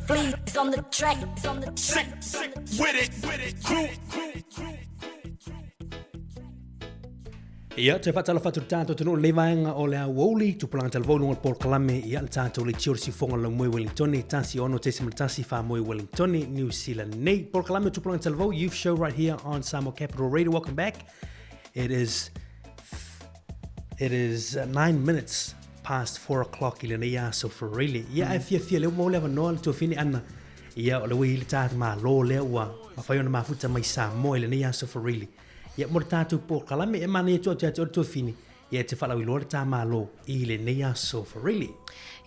Please on the track, on the Sick track. with it. Crew. Ia, toe faatalofa atu i le tatou atunuu i lenei vaega o le aoauli, tupulaga talavou i luga o le polokalame, ia, le tatou leitio le siufofoga laumua i Wellingtone, 16.1 faamoe i Wellingtone, New Zealand nei. Polokalame o Tupulaga Talavou, Youth Show right here on Samoa Capital Radio. Welcome back. It is It is 9 minutes past 4 o'clock i lenei aso for really. Ia, ae fiafia lea ua maua le avanoa le tuafine Anna. Ia, o le ua i le tatou Malo lea ua mafai ona mafuta mai Samoa i lenei aso for really. Ia, mo le tatou polokalame e manaia atu atu ia te oe le tuafine, ia e te faalauiloa le ta Malo i lenei aso for really.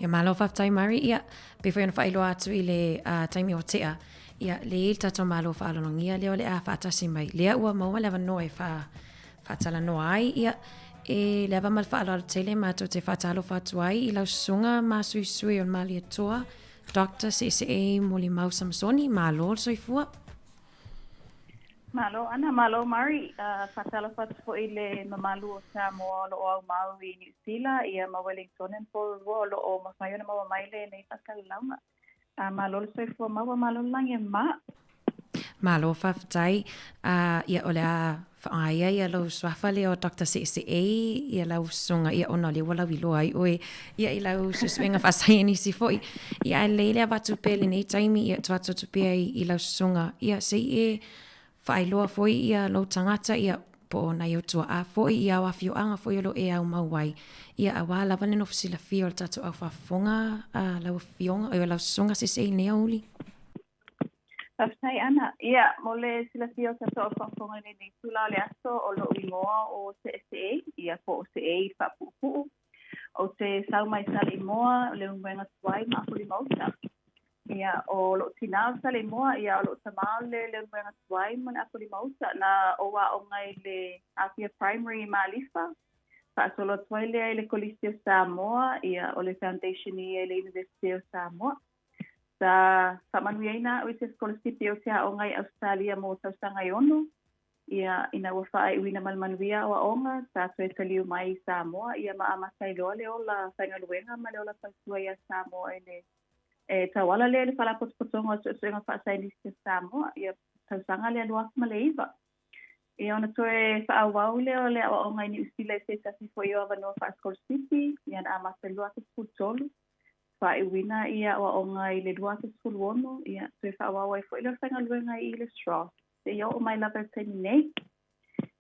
Ia, malo faafetai Murray. Ia, pei foi ona faailoa atu i le taimi o tea, ia, le i le tatou Malo faaaloalogia lea o le a faatasi mai. Lea ua maua le avanoa e faa, faatalanoa ai, ia, e le ava ma le faaaloalo tele matou te faatalofa atu ai i lau susuga masuisui o le Malietoa, Doctor Se'ese'e Molimau Samasoni, malo le soifua. Malo Ana, malo Murray. Faatalofa atu foi i le mamalu o Samoa o lo o aumau i Niu Sila, ia ma Wellington and Porirua o lo o mafai ona maua mai lenei faasalalauga. Malo le soifua maua, malo le lagi e mama. Malo faafetai. Ia, o le a faaaogaina ia lou suafa lea o Doctor Se'ese'ei ia lau susuga ia ona o lea ua lauiloa ai oe ia i lau suesuega faasaienisi foi. Ia ae lelei le avatu pea i lenei taimi ia tuu atu atu pea i, i lau susuga ia se i e faailoa foi ia lou tagata ia po o nai ou tua'a foi ia o afioaga foi o lo o e aumau ai ia auā lava le nofo silafia o le tatou au faafofoga a lau afioga oi lau susuga Se'ese'ei i lenei aoauli. Faafetai Ana. Ia, mo le silafia o tatou au faafofoga i lenei itula o le aso, o lo'u igoa o Se'ese'ei, ia po o Se'ei i le faapu'upu'u. Ou te sau mai Saleimoa, o Leulumoega Tuai ma Apolima-uta. Ia, o lo'u tinā o le Saleimoa, ia o lo'u tamā o le Leulumoega Tuai ma le Apolima-uta. Na ou aoga i le Apia Primary i Malifa, faasolo atu ai lea i le Kolisi o Samoa, ia o le Foundation ia i le Iunivesite o Samoa. Sa faamanuiaina au i se sikolasipi ou te aoga i Ausetalia mo tausaga e ono. Ia, ina ua faaiuina ma le manuia aoaoga, sa toe taliu mai i Samoa, ia ma amata ai loa le ola faigaluega ma le ola tautua iā Samoa i le e tauala lea i le Faalapotopotoga o Suesuega Faasaienisi a Samoa, ia tausaga lea 2009. Ia ona toe faaauau lea o le aoaoga i Niu Sila i se tasi foi o avanoa faasikolasipi, ia na amata i le 2013. Faaiuina i aoaoga i le 2016, ia, toe faaauau ai foi lea o le faigaluega i le SROS, seia oo mai lava i le taimi nei.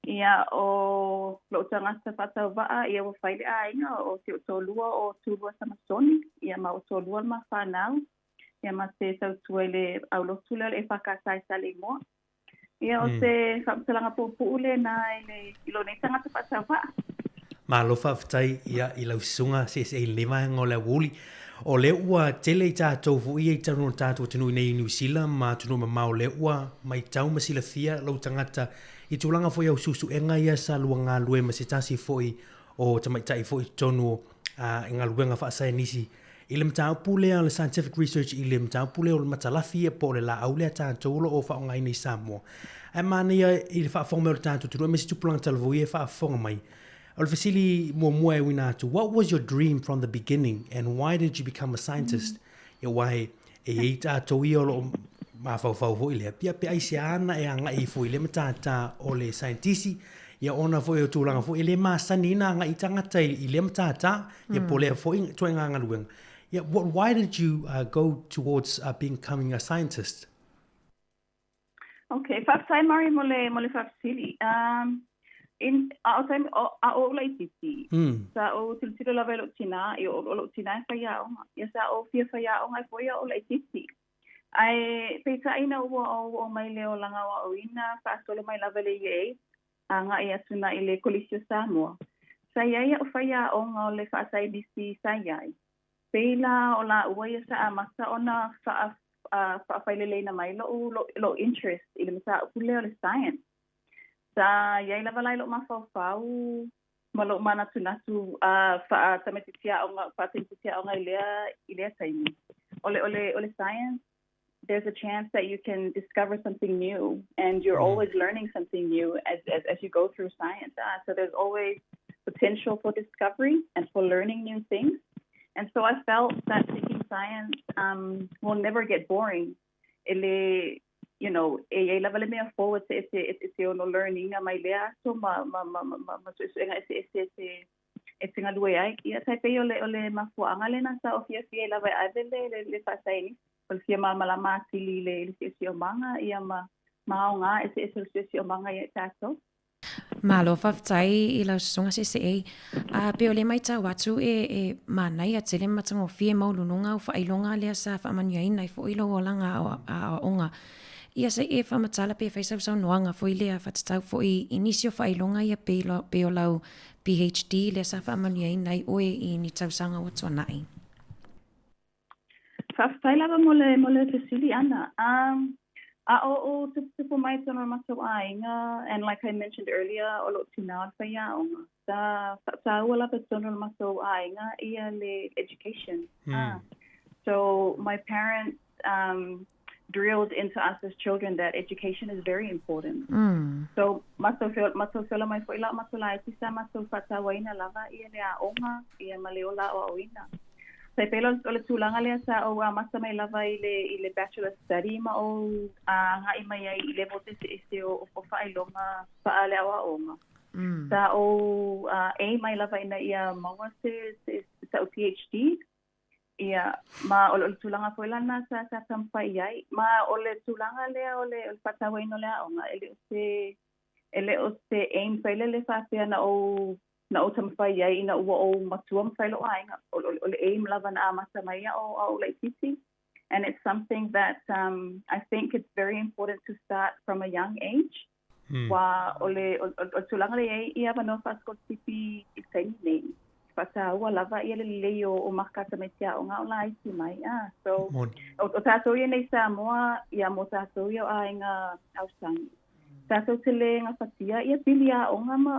Ia, o lou tagata faatauvaa, ia ua fai le aiga, o si ou toalua o Tulua Samasoni, ia ma ua toalua le ma fanau, ia ma te tautua i le aulotu lea o le EFKS i Saleimoa. Ia, o se faamatalaga puupuu lena i le, i lou nei tagata faatauvaa. Malo faafetai ia i lau susuga se'ese'e i lenei vaega o le aoauli. O lea ua tele i tatou foi ia i totonu o le tatou atunuu iinei i Niu Sila ma atunuu mamao lea ua maitau ma silafia lou tagata i tulaga foi au suesuega ia sa lua galue ma se tasi foi o tamaitai foi i totonu o galuega faasaienisi I le mataupu lea o le scientific research i le mataupu lea o le matalafi ia po o le laau lea a tatou o lo o faaaogaina i Samoa. Ae manaia i le faafofoga mai o le tatou atunuu aemaise tupulaga talavou ia e faafofoga mai. O le fesili muamua e uina atu, what was your dream from the beginning and why did you become a scientist? Ia aua e i ai tatou ia o lo o mafaufau foi lea, pia pe aisea na e agai ifo i lea matata o le saienitisi, ia ona foi o tulaga foi e le masani ona agai tagata i lea matata, ia po o lea foi ituaiga galuega. Ia, what, why did you go towards becoming a scientist? Okay, faafetai Murray mo le, mo le faafesili. Um, in, a o taimi, o, a o ou laitiiti, sa ou tilotilo lava i lou tinā, i o, o lou tinā e faiaoga. Ia sa ou fia faiaoga ai foi a o laitiiti. Ae peitai ina ua ou oo mai i le olaga aoaoina, faasolo mai lava i le Year 8, agai atu na i le Kolisi o Samoa. Sa i ai a'u faiaoga o le faasaienisi sa i ai. Pei la o lāua ia sa amata ona fa'a faafaileleina mai lo'u lo'u interest i le mataupu lea o le science. Sa i ai lava la i lo'u mafaufau ma lo'u manatunatu faa-tamaitiiti aoga faa-tamaitiiti aoga i lea i lea taimi. O le o le o le science there's a chance that you can discover something new and you're always learning something new as as as you go through science. So there's always potential for discovery and for learning new things. And so I felt that taking science um will never get boring. E le you know, e i ai lava le mea fou e te e te e te ono learn ina mai lea aso ma ma ma ma ma suesuega eseese e te e te galue ai. Ia tai pei o le o le mafuaaga lena sa ou fiafia ai lava e ave le le le faasaienisi. O le fia malamalama atili i le i le siosiomaga ia ma ma aoga eseese o le siosiomaga ia i tatou. Malo faafetai i lau susuga seseei. A pei o lea maitau atu e e manaia tele ma matagofie maualuluga au faailoga lea sa faamanuiaina ai foi lou olaga aoaoga. Ia se i e faamatala pe fai sau saunoaga foi lea faatatau foi i nisi o faailoga ia pei pei o lau PhD lea sa faamanuiaina ai oe i ni tausaga ua tuanai. Faafetai lava mo le mo le fesili ʻana. Um, a o ou tuputupu mai i totonu o le matou aiga, and like I mentioned earlier, o lou tinā o le faiaoga. Sa faataua lava i totonu o le matou aiga ia le education. So my parents um, drilled into us as children that education is very important. So matou feola, matou feola mai foi la o matou laiti sa matou faatauaina lava ia le aoga ia ma le ola aoaoina. Tai pei o le tulaga lea sa ou amata mai lava i le i le bachelor study ma ou agai mai ai i levels eseese o o faailoga faaleaoaoga. Sa ou aim ai lava ina ia maua se se sa'u PhD. Ia, ma o le tulaga foi la lena sa sa taumafai i ai. Ma o le tulaga lea o le o le faatauaina o le aoga, e le o se e le o se aim foi lele faapea na ou na ou taumafai i ai ina ua ou matua ma fai lo'u aiga. O o le aim lava na amata mai a o a ou laitiiti. And it's something that um I think it's very important to start from a young age. Aua o le o le tulaga lea e i ai avanoa faasikolasipi i le taimi nei, faataua lava ia le lelei o o maka a tamaiti aoga a o laiti mai. Ah, so o tatou ia nei i Samoa, ia mo tatou ia o aiga aosaga, tatou te le gafatia ia pili aoga ma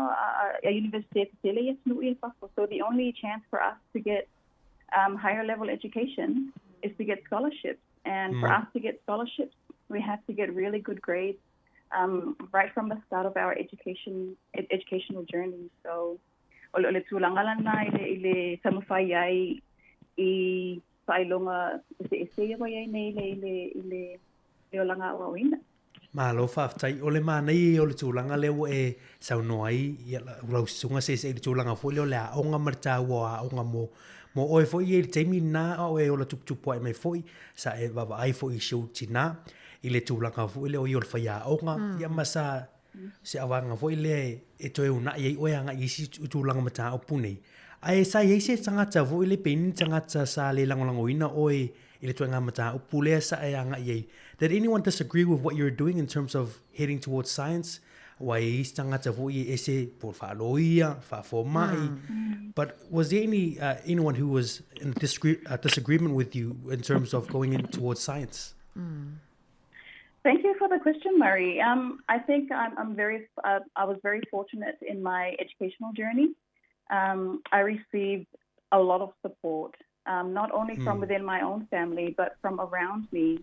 a Universite tetele i atunuu ia i fafo. So the only chance for us to get um higher level education is to get scholarships. And for us to get scholarships, we have to get really good grades um right from the start of our education educational journey. So o le o le tulaga lena i le i le taumafai ai i faailoga eseese ia ua i ai nei i le i le i le le olaga aoaoina. Malo faafetai. O le manaia ia o le tulaga lea ua e saunoa ai ia lau susuga seisei i le tulaga foi lea o le aoga ma le taua o aoga mo mo oe foi ia i le taimi lena a o e ola tuputupu ae mai foi sa e vaavaai foi i si ou tina i le tulaga foi lea o ia o le faiaoga ia ma sa se avaga foi lea e toe uunai ai oe agai i isi tulaga mataupu nei. Ae sa i ai se tagata foi lea pe i ai ni tagata sa le lagolagoina oe i le ituaiga mataupu lea sa e agai ai. Did anyone disagree with what you're doing in terms of heading towards science? Aua e i ai isi tagata foi e ese po o le faaloia, faafomai. But was there any uh, anyone who was in disagree, disagreement with you in terms of going in towards science? Thank you for the question, Murray. Um, I think I'm, I'm very, uh, I was very fortunate in my educational journey. Um, I received a lot of support, um, not only from within my own family, but from around me.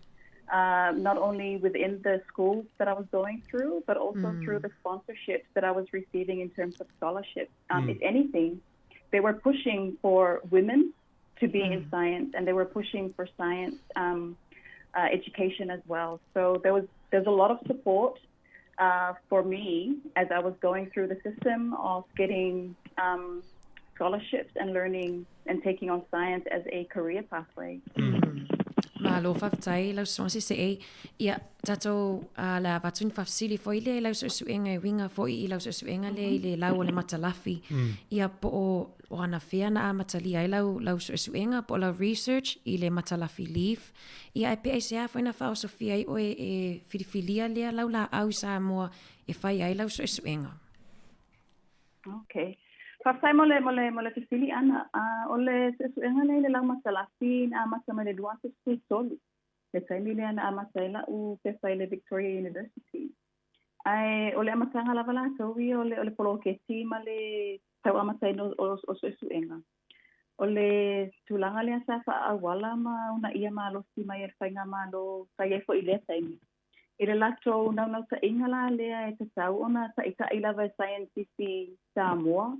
Uh, not only within the schools that I was going through, but also through the sponsorships that I was receiving in terms of scholarships. Um, If anything, they were pushing for women to be in science, and they were pushing for science um, uh, education as well. So there was there's a lot of support uh, for me as I was going through the system of getting um, scholarships and learning and taking on science as a career pathway. Malo faafetai lau susuga CCA. Ia, tatou uh, le a avatu ni faafesili foi lea i lau suesuega e uiga foi i lau suesuega lea i le lau o le matalafi. Ia, po o o anafea na amatalia ai lau, lau suesuega po o lau research i le matalafi leaf. Ia, ae pe aisea foi na faaosofia ai oe e filifilia lea lau laau i Samoa e fai ai lau suesuega? Okay. Faafetai mo le, mo le, mo le fesili ʻana. Uh, o le suesuega lea i le lau matalafi na amata mai le 2013. Le taimi lea na amata ai la'u pepa i le Victoria University. Ae o le amataga lava latou ia o le, o le poloketi ma le tau amataina o, o, o suesuega. O le tulaga lea sa faaauala ma uunaia malosi mai e le faigamalo sa i ai foi i lea taimi. I le latou naunautaiga la lea e tatau ona taita'i lava e saienitisi Samoa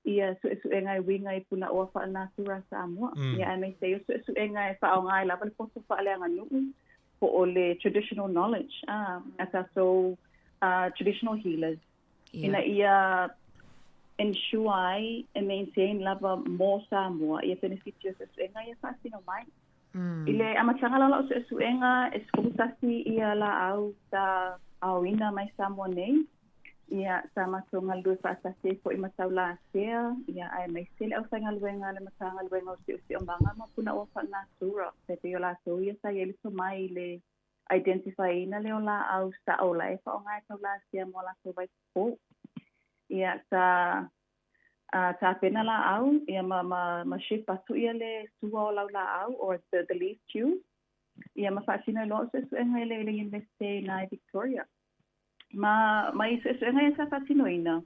ia suesuega e uiga i punaoa faalenatura a Samoa, ia aemaise ai o suesuega e faaaoga ai lava le poto faaleaganuu po o le traditional knowledge a a tatou traditional healers ina ia ensure ai e maintain lava mo Samoa ia penefiti o suesuega ia faatino mai. I le amataga la o la'u suesuega e 11 ia laau sa aoina mai Samoa nei, ia sa matou galulue faatasi ai foi ma Taulatea, ia aemaise le aufaigaluega a le Matagaluega o Siosiomaga ma Punaoa Faalenatura, tai pei o latou ia sa i ai le tomai i le identify-ina lea o laau sa'o la e faaaoga e Taulatea mo a latou vaipopō. Ia sa tapena laau ia ma ma ma ship atu ia le sua o lau laau or the the leaf juice ia ma faatino ai loa o suesuega i le i le Universite i Victoria. Ma ma i suesuega ia sa faatinoina,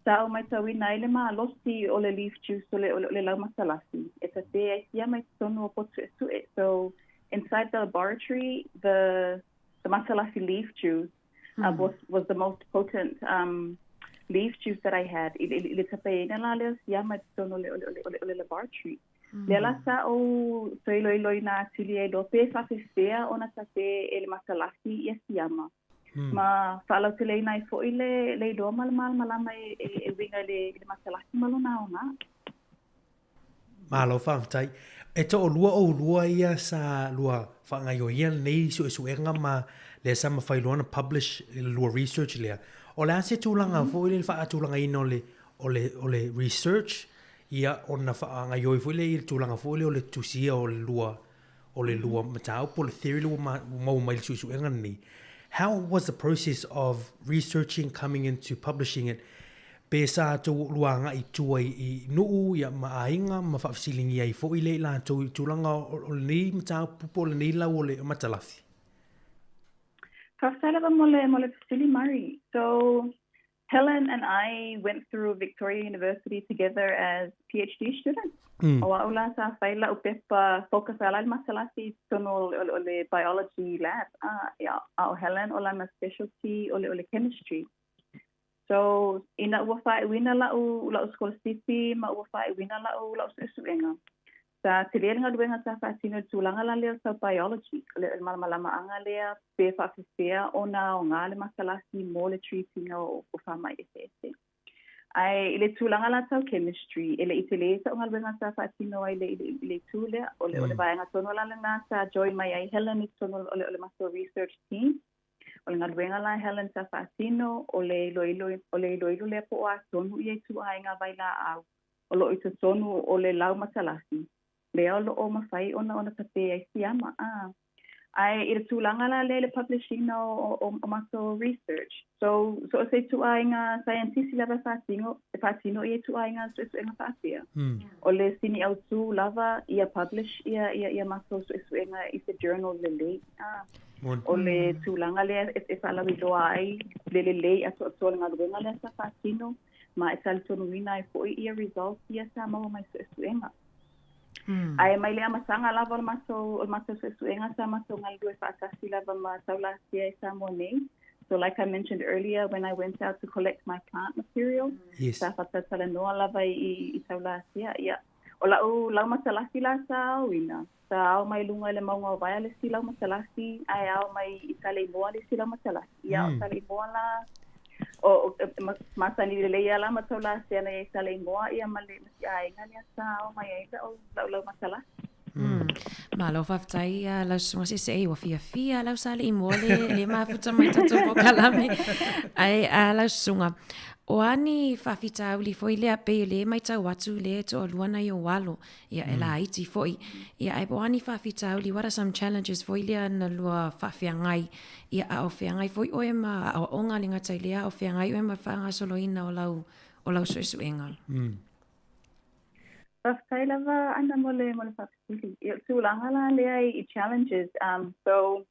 sa ou maitauina ai le malosi o le leaf juice o le o le, o le lau matalasi e tatē ai siama i totonu o potu suesue. So inside the laboratory the the matalasi leaf juice was was the most potent um leaf juice that I had i le i le tapeina la lea o siama i totonu o le o le o le o le laboratory. Lea la sa ou toe iloiloina atili ai loa pe faapefea ona tape e le matalasi ia siama. Ma faalauteleina ai foi le le iloa ma le malamalama e e e uiga i le i le matalasi ma lona aoga. Malo faafetai. E toalua oulua ia sa lua faagaioia lenei suesuega ma lea sa mafai loa ona publish le lua research lea. O le a se tulaga foi lea i le faatulagaina o le o le o le research ia ona faagaioi foi lea i le tulaga foi lea o le tusia o le lua o le lua mataupu o le theory lea ua maua mai i le suesuega lenei. How was the process of researching coming into publishing it? Pe sa tou lua agai i tua i, i nuu ia, ma aiga ma faafesiligia ai foi lea i latou i tulaga o, o lenei mataupu po o lenei lau o le matalasi? Faafetai lava mo le, mo le fesili, Murray. So, Helen and I went through Victoria University together as PhD students. O a'u la sa fai la'u pepa focus ai la i le matalasi i totonu o le biology lab a ia a o Helen o lana specialty o le o le chemistry. So ina ua faaiuina la'u la'u sikolasipi ma ua faaiuina la'u la'u suesuega, Sa tele le galuega sa faatino i le tulaga la lea o le tau biology, o le malamalamaaga lea pe faapefea ona aoga le matalasi mo le treat ina o faamai eseese. Ae i le tulaga la tau chemistry, e le i tele sa'u galuega sa faatino ai i le itu lea. O le vaega tonu la lena sa join mai ai Helen i totonu o le matou research team. O le galuega la a Helen sa faatino, o le iloilo, o le iloilo lea po o a tonu ia ituaiga vailaau o lo o i totonu o le lau matalasi, lea o lo o mafai ona ona tape ai siama. A. Ae i le tulaga la lea i le publish ina o, o, o matou research, so, so o se ituaiga saienitisi lava e faatino, e faatino ia ituaiga suesuega faapea. O le sini autū lava ia publish ia, ia, ia matou suesuega i se journal lelei. A. O le tulaga lea e, e faalauiloa ai le lelei atoatoa o le galuega lea sa faatino, ma e talitonuina ai foi ia results ia sa maua mai suesuega. Ae mai le amataga lava o le matou o le matou suesuega sa matou galulue faatasi lava ma Taulasia i Samoa nei. So like I mentioned earlier, when I went out to collect my plant material, Yes. sa faatatalanoa lava i, i Taulasia, ia. O la'u laumatalasi la sa aoina, sa ao mai luga i le mauga o Vaea le isi laumatalasi, ae ao mai i Saleimoa le isi laumatalasi. Ia, o Saleimoa la, o, o, masani lelei lava la ma Taulasia na i ai i Saleimoa, ia ma le ma si aiga lea sa ao mai ai la'u, la'u laumatalasi. Malo faafetai ia lau susuga seseei ua fiafia lau Saleimoa le, le mafuta mai tatou polokalame. Ae a lau susuga, o a ni faafitauli foi lea pei o lea e matau atu lea e toalua nai ou alo, ia e laiti foi. Ia ae po o a ni faafitauli, what are some challenges foi lea na lua faafeagai, ia a o feagai foi oe ma aoaoga le gata i lea, a o feagai oe ma le faagasoloina o lau, o lau suesuega. Faafetai lava Ana mo le mo le faafesili. Ia o le tulaga la lea i challenges, um, so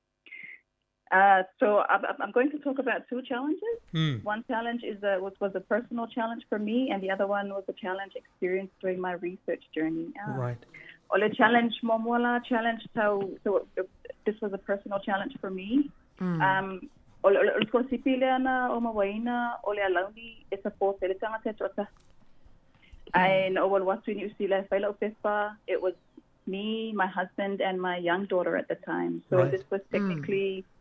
Uh, so I'm going to talk about two challenges. One challenge is a, was, was a personal challenge for me, and the other one was a challenge experienced during my research journey. Uh, right. O le challenge muamua la, challenge tau, so this was a personal challenge for me. Um, o le, o le, o le sikolasipi lea na ou mauaina, o le alauni e support ai le tagata e toatahi. Ae na ou alu atu i Niu Sila e fai la'u pepa, it was me, my husband and my young daughter at the time. So right. this was technically mm.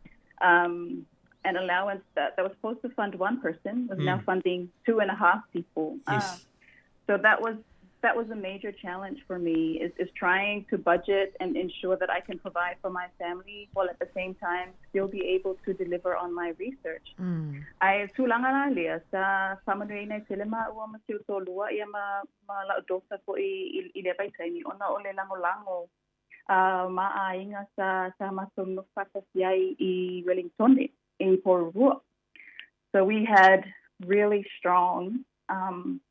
um, an allowance that, that was supposed to fund one person was mm. now funding 2.5 people. Yes. Uh, so that was that was a major challenge for me is, is trying to budget and ensure that I can provide for my family while at the same time still be able to deliver on my research. Ae tulaga la lea, sa faamanuiaina ai tele maua ma si ou toalua ia ma, ma la'u daughter foi i, i lea vaitaimi ona o le lagolago a ma aiga sa, sa matou nofo faatasi ai i Wellingtone i Porirua. So we had really strong um,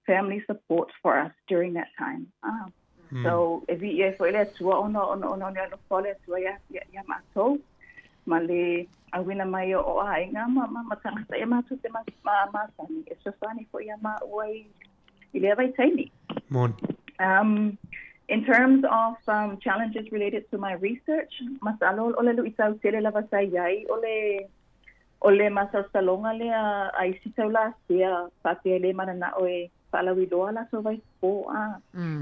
family support for us during that time. Ah. So, e viia ai foi le Atua ona, ona, ona o le alofa o le Atua iā, iā, iā matou, ma le auina mai o, o aiga ma, ma, ma tagata ia matou te ma, ma, masani. E fesoasoani foi iā māua i, i lea vaitaimi. Moni. Um, in terms of um, challenges related to my research, masalo o le luʻitau tele lava sa i ai o le O le masalosaloga lea a isi taulasea faapea e le mananao e faalauiloa latou vaifofo a.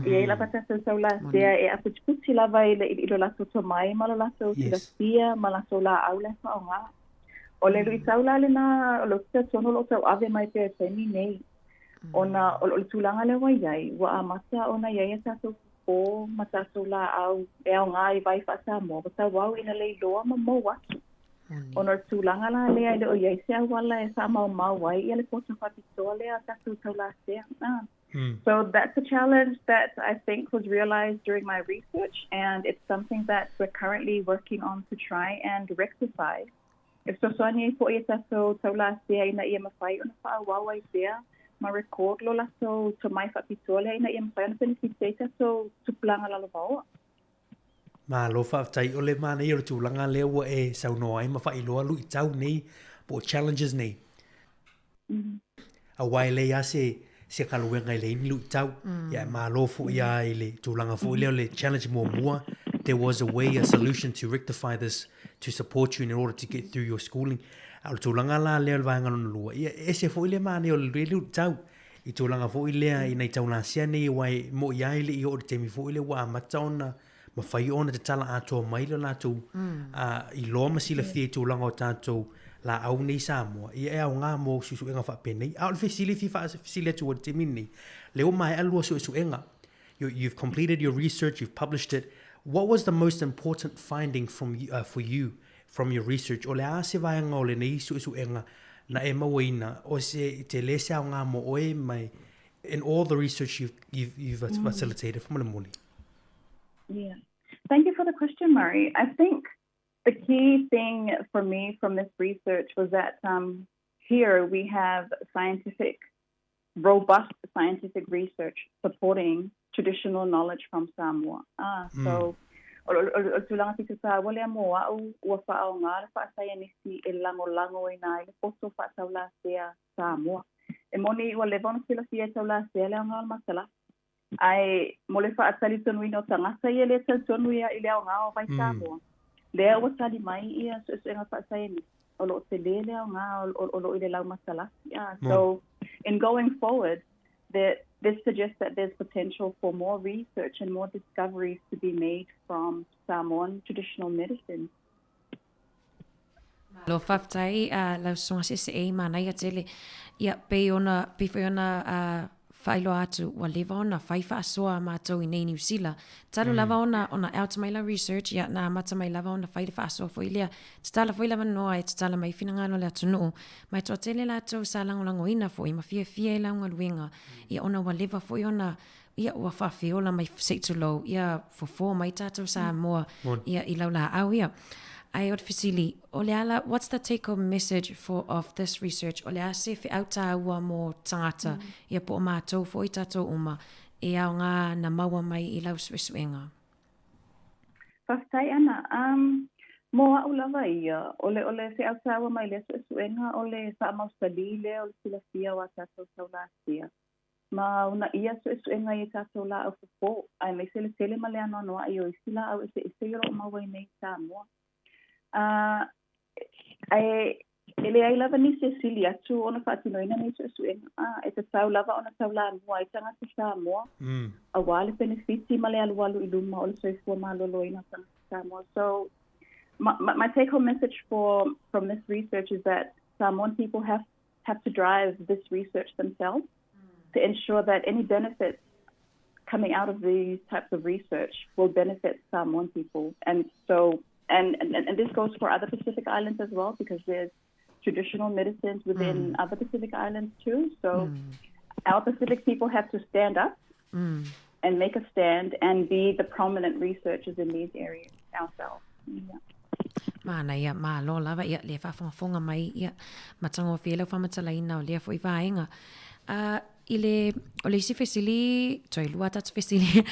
E iai lava tatou taulasea e aputiputi lava i le i lo latou tomai ma lo latou silafia ma latou laau la e faaoga. O le luitau la lena o lea ou te talitonu o lo o tauave mai pea i le taimi nei, ona o le tulaga lea ua i ai, ua amata ona i ai a tatou fofo ma tatou laau e aoga i vai faa-Samoa, ua tauau ina leiloa ma mou atu. Ona o le tulaga la lea e le o i ai se auala e faamaumau ai ia le poto faapitoa lea a tatou taulasea. So that's a challenge that I think was realized during my research and it's something that we're currently working on to try and rectify. E fesoasoani ai foi e tatou taulasea ina ia mafai ona faaauau ai pea ma record lo latou tomai faapitoa lea ina ia mafai ona penefiti ai tatou tupulaga lalovaoa. Malo faafetai. O le manaia o le tulaga lea ua e saunoa ai ma faailoa luitau nei po o challenges nei. Aua e leai lava se se galuega e leai ni luitau. Ia e malo foi lava i le tulaga foi lea o le challenge muamua, there was a way, a solution to rectify this to support you in order to get through your schooling. A o le tulaga la lea o le vaega lona lua, ia e ese foi le manaia o le luitau i tulaga foi lea i nai taulasea nei aua e mo'i lava e le i oo i le taimi foi lea ua amata ona mafai ona tatala atoa mai le latou iloa ma silafia i tulaga o tatou laau nei i Samoa, ia e aoga mo suesuega faapenei. A o le fesili e fia faafesili atu ai i le taimi lenei, lea ua maea lua suesuega, you've completed your research, you've published it, what was the most important finding from, for you from your research? O le a se vaega o lenei suesuega na e mauaina o se tele se aoga mo oe mai in all the research you've, you've, you've facilitated faamolemole? Yeah. Thank you for the question, Murray. I think the key thing for me from this research was that um, here we have scientific, robust scientific research supporting traditional knowledge from Samoa. Ah, So, o le tulaga pito tāua lea mō a'u, ua faaaoga le faasaienisi e lagolagoina ai le poto faataulasea Samoa. E moni ua leva ona silafia e taulasea le aoga o le matalasi, Ae mo le faatalitonuina o tagata ia e le talitonu ia i le aoga o vai Samoa, lea ua tali mai ia suesuega faasaienisi, o lo o tele le aoga o lo o i le lau matalasi. So, in going forward, there, this suggests that there's potential for more research and more discoveries to be made from Samoan traditional medicine. Malo faafetai lau susuga seesee manaia tele. Ia pei ona pei foi ona faailoa atu ua leva ona fai faasoa matou i nei Niu Sila. Talu lava ona ona out mai lau research ia na amata mai lava ona fai le faasoa foi lea. Tatala foi le avanoa e tatala mai finagalo o le atunuu ma e toatele latou sa lagolagoina foi ma fiafia i lau galuega ia ona ua leva foi ona ia ua faafeola mai se i tulou, ia fofo mai tatou Samoa ia i lau laau ia. Ae o le fesili, o le a la, what's the take home message for of this research? O le a se feau tāua mō tagata, ia po o mātou foi tatou uma, e aoga na maua mai i lau suesuega? Faafetai Ana. Um, mō a'u lava ia, o le, o le feau tāua mai lea suesuega, o le faamausalī lea o le silafia o a tatou taulasia. Ma uunaia suesuega i a tatou laau fofo, aemaise le tele ma le anoanoai o isi laau eseese o lo o maua i nei i Samoa. A, ae e leai lava nisi e sili atu ona faatinoina nei suesuega, a, e tatau lava ona taulamua ai tagata Samoa auā le penefiti ma le alualu i luma o le soifua maloloina o tagata Samoa. So, my, my, my take home message for, from this research is that Samoan people have have to drive this research themselves to ensure that any benefits coming out of these types of research will benefit Samoan people. And so, and, and, and this goes for other Pacific Islands as well, because there's traditional medicines within other Pacific Islands too. So our Pacific people have to stand up and make a stand and be the prominent researchers in these areas ourselves. Yeah. Manaia, malo lava, ia, le faafogafoga mai, ia, matagofie lau faamatalaina o lea foi vaega. Uh, i le, o le isi fesili, toe lua tatou fesili,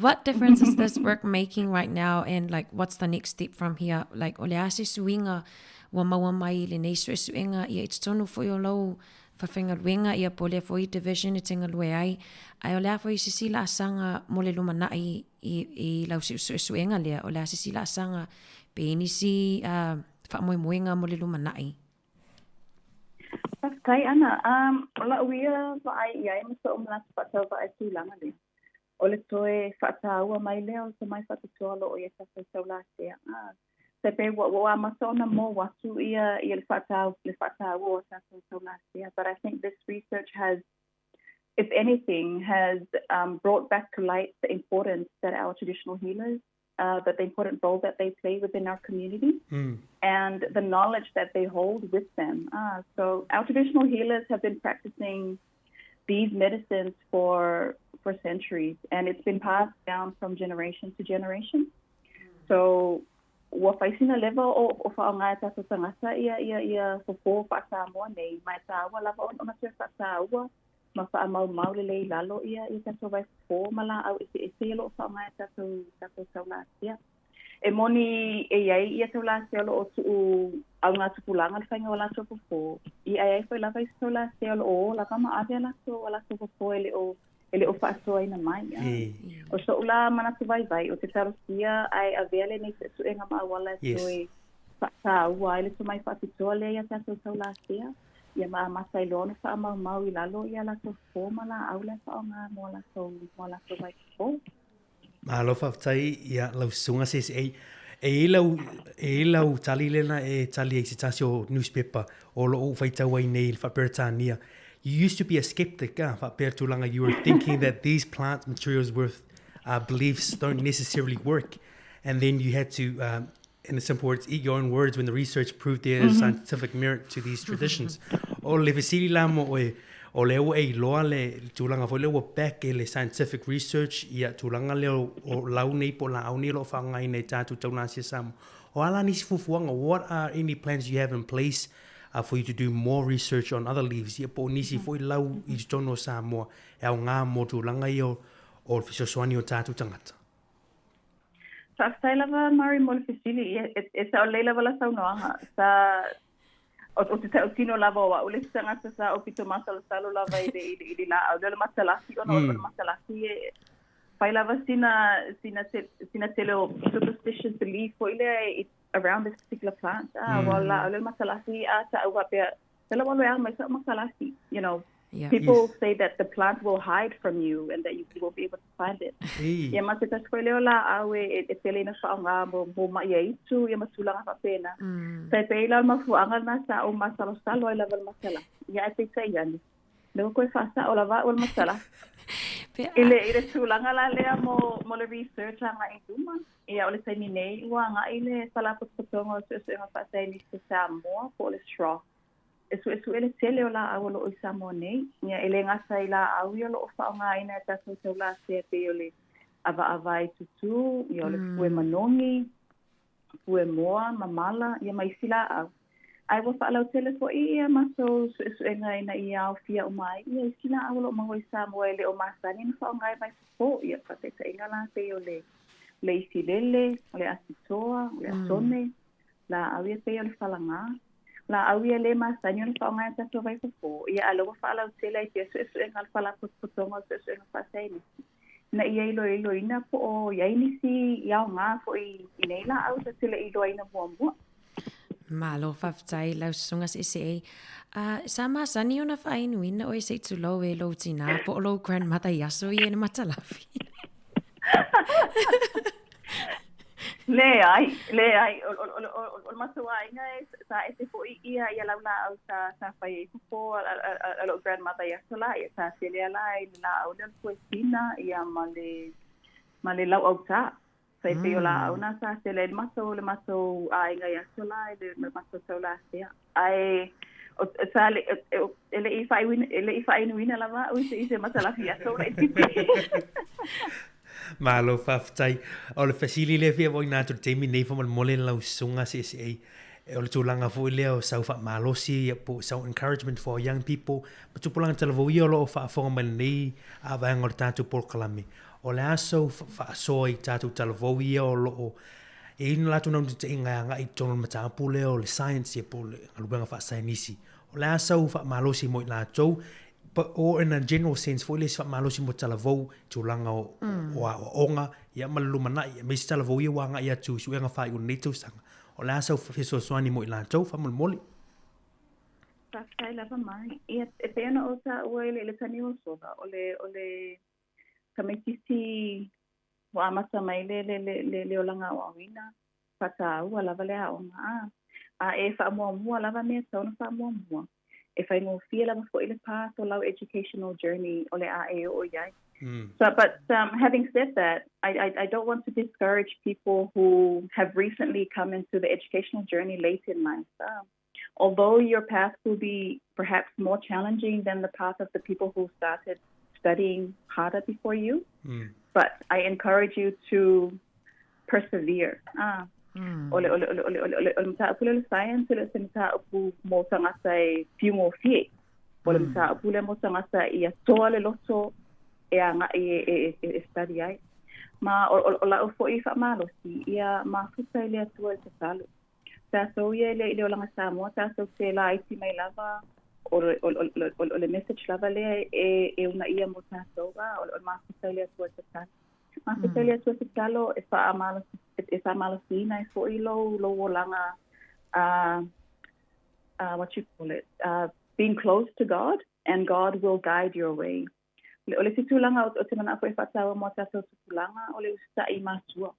what difference is this work making right now and like what's the next step from here? Like, o le a se suiga ua maua mai i lenei suesuega, ia, i totonu foi o lou falefaigaluega, ia, po o lea foi division e te galue ai, ae o le a foi se isi laasaga mo le lumanai i, i lau suesuega lea, o le a se isi laasaga pe i nisi uh, faamoemoega mo le lumanai? Faafetai Ana. Um, o la'u ia vaai i ai ma so'u manatu fa'atauvaa i tulaga lea, o le toe fa'atāua mai lea o le tomai fa'apitoa o lo'o i ai tatou taulasea. Ah, tai pei ua ua amata ona mou atu ia ia le fa'atau le fa'atāua o a tatou taulasea. But I think this research has if anything, has um, brought back to light the importance that our traditional healers uh, that the important role that they play within our community mm. and the knowledge that they hold with them. Uh, so our traditional healers have been practicing these medicines for for centuries, and it's been passed down from generation to generation. So ua fai sina leva o o faaaoga e tatou tagata ia ia ia fofo faa-Samoa nei, ma e tāua lava ona toe faatāua ma faamaumau lelei i lalo ia ia tatou vaifofo ma laau eseese ia o lo o faaaoga e tatou tatou taulatia. E moni e i ai ia taulatia o lo o tuu augatupulaga le faiga o latou fofo, ia e i ai foi lava isi taulatia o lo o o lava ma ave a latou a latou fofo e le o e le o faasoaina mai. O so'u la manatu vaivai, ou te talosia ae avea lenei su'esu'ega ma auala e toe fa'atāua ai le tomai fa'apitoa lea iā tatou taulasea, ia ma amata ai loa ona fa'amaumau i lalo ia latou fofo ma lā'au lea fa'aaogā mo a latou mo a latou vaifofo. Malo faafetai ia lau susuga CSA. E i ai lau, e i ai lau tali lena e tali ai i se tasi o newspaper o lo o ou faitau ai nei i le Faa-Peretania. You used to be a skeptic, ah, faapea tulaga, you were thinking that these plant materials with uh, beliefs don't necessarily work. And then you had to, um, in the simple words, eat your own words when the research proved there is mm -hmm. scientific merit to these traditions. O le fesili la mo oe, o lea ua e iloa le tulaga foi lea ua back e le scientific research ia tulaga lea o lau nei po o laau nei o lo o faaaogaina e tatou taulasia Samoa. O a la nisi fuafuaga, what are any plans you have in place uh, for you to do more research on other leaves, ia po o nisi foi lau i totonu o Samoa e aoga mo tulaga ia o, o le fesoasoani o tatou tagata? Faafetai lava Murray mo le fesili. Ia, e, e sao lelei lava lau saunoaga. Sa, o, o te tautino lava o a'u le isi tagata sa ou pito masalosalo lava i le, i le, i le laau lea o le matalasi ona mm. o le matalasi e fai lava sina, sina, te, sina tele o superstitious belief foi lea i, around this particular plant. Ah, mm. ua laau lea o le matalasi a ta'u faapea Fela walo e a mai sa makalasi, you know. Yeah. People yes. say that the plant will hide from you and that you won't be able to find it. Hey. Ia ma se tasi foi lea o laau e, e, e tele ina faaaoga mo, mo ma'i aitu, ia ma tulaga faapena. Mm. Sa e pei la o le mafuaaga lena sa ou masalosalo ai lava i le matalasi. Ia ae peitai ane, lea ua toe faasa'o lava a'u o le matalasi. I le, i le tulaga la lea mo, mo le research agai i luma, ia o le taimi nei ua agai le Faalapotopotoga o Suesuega Faasaienisi o Samoa po o le SROS E suesue le tele o lāʻau o loʻo i Samoa nei, ia e le gata i lāʻau ia o loʻo faaaogaina e tatou taulasia e pei o le ʻawaʻawae tutū, ia o le pue manogi, pue moa, mamala, ia ma isi lāʻau. Ae ua faalautele foʻi ia matou suesuega ina ia aofia uma ai ia isi lāʻau o loʻo maua i Samoa e le o masani ona faaaoga e vaifofo, ia faataitaiga la pei o le le isilele, o le asitoa, o le asone, lāʻau ia pei o le falagā. Lāʻau ia le masani ona faaaoga e tatou vaifofo, ia a o lea ua faalautele ai pea suesuega a le Faalapotopotoga o Suesuega Faasaienisi, ina ia iloiloina po o i ai nisi i aoga foi i nei lāʻau tatou te le i iloaina muamua. Malo faafetai lau susuga seesee. Uh, sa masani ona faainuina oe se i tulou e lou tinā po o lou grandmother i aso ia i le matalafi. Leai, leai, o, o, o, o, o le matou aiga e sa ese foi ia ia lau lāʻau sa sa fai ai fofo a, a, a, a loʻu grandmother i aso lā, ia sa tele a la i le lāʻau lea o le fuesina ia ma le ma le lauʻautā. Sa e pei o lāʻau nā sa tele ai le matou le matou aiga i aso lā i le ma le matou taulasea. Ae o, sa le, e leʻi faaiuina e leʻi faainuina lava a'u i se i se matalafi i aso laitiiti. Malo faafetai. O le fesili lea e fia foʻina atu i le taimi nei faamolemole lau susuga CSA, o le tulaga foi lea o sau faamalosi ia po o sau encouragement for our young people ma tupulaga talavou ia o lo o faafofoga mai lenei vaega o le tatou polokalame. O le a sau faasoa i tatou talavou ia o lo o e i ai le latou naunautaiga e agai i totonu o le mataupu lea o le science ia po o le galuega faasaienisi. O le a sau faamalosi mo i latou but or in a general sense foi lea se faamalosi mo talavou i tulaga o, mm. o aoaoga ia ma le lumanai aemaise talavou ia ua agai atu i suega faaiu o lenei tausaga. O le a sau fesoasoani mo i latou faamolemole? Faafetai lava Mari. Ia, e pei ona ou taua i le, i le taimi ua sola, o le, o le tamaitiiti ua amata mai le, le, le, le, le olaga aoaoina, faataua lava le aoga, a. A e faamuamua lava mea e tatau ona faamuamua. E faigofie lava foi le path o lau educational journey o le a e oo i ai. So, but having said that, I, I, I don't want to discourage people who have recently come into the educational journey late in life. Although your path will be perhaps more challenging than the path of the people who started studying harder before you, but I encourage you to persevere. Ah. O le, o le, o le, o le, o le, o le, o le mataupu lea o le science, e le o se mataupu mo tagata e fiugofie. O le mataupu lea mo tagata ia toa le loto e agai e, e, e, e study ai. Ma o, o, o lau foi faamalosi, ia mafuta i le Atua i le tatalo. Tatou ia i le olaga Samoa, tatou te laiti mai lava, o le, o, le, o, le, o le message lava lea e, e unaia mo tatou, a, o le, o le mafuta i le Atua i le tatalo. Mafuta i le Atua i le tatalo e faamalosi, e faamalosiina ai foi lou, lou olaga, uh, uh, what you call it, uh, being close to God, and God will guide your way. O le isi tulaga ou te manao foi e faataua mo a tatou tupulaga, o le usitai i matua.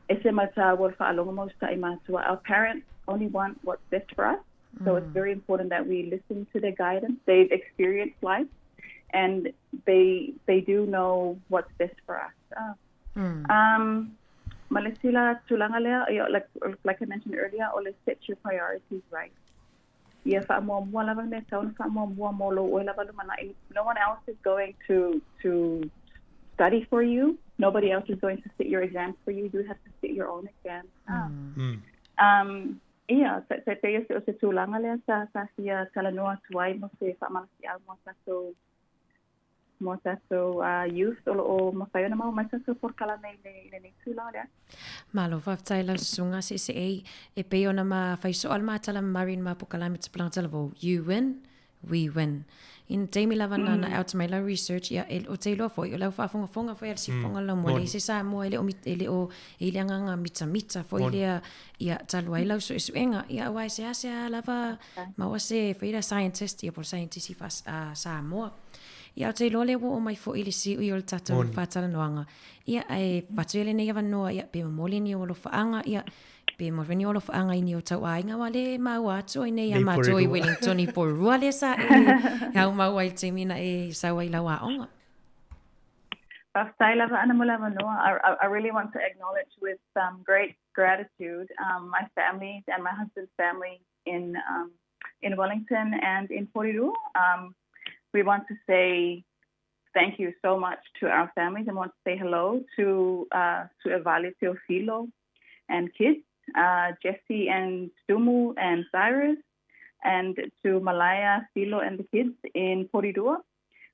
Ese ma le taua o le faalogo ma usitai i matua. Our parents only want what's best for us, so it's very important that we listen to their guidance. They've experienced life and they they do know what's best for us. Um, ma le isi la tulaga lea, like, like I mentioned earlier, o le set your priorities right. Ia faamuamua lava le mea e tatau ona faamuamua mo lou oe lava lumanai. No one else is going to to study for you. Nobody else is going to sit your exams for you. You have to sit your own exams. Um, ia, te pei o se tulaga lea sa, sa fia talanoa atu ai mo se faamalosiau mo tatou mo tatou youth o lo o mafai ona maua mai tatou polokalame i le, i lenei tulaga o le aso. Malo faafetai lau susuga CCA e pei ona ma fai soa le matala ma Marine ma polokalame tupulaga talavou you win we win. I na taimi lava na na out mai lau research ia e o te iloa foi o lau faafogafoga foi a le sifoga lau moa leai se Samoa e le o e le o e i le agaga mitamita foi lea ia talu ai lau suesuega ia aua e seasea lava maua se foi lea scientist ia po o le scientist faa Samoa. Ia ou te iloa lea ua oo mai foi i le siui o le tatou faatalanoaga. Ia ae avatu ia lenei avanoa ia pe momoli ni ou alofaaga ia pe momoli ni ou alofaaga i ni o tau aiga aua lea e maua atu ai nei ia matou i Wellington i Porirua lea sa e aumau ai i le taimi na e sau ai i lau aoga. Faafetai lava Ana mo le avanoa. I, I, I really want to acknowledge with um, great gratitude um, my family and my husband's family in um, in Wellington and in Porirua. Um, we want to say thank you so much to our families and want to say hello to uh, to Evali Teofilo and kids, uh, Jesse and Stumu and Cyrus, and to Malaya, Filo and the kids in Porirua.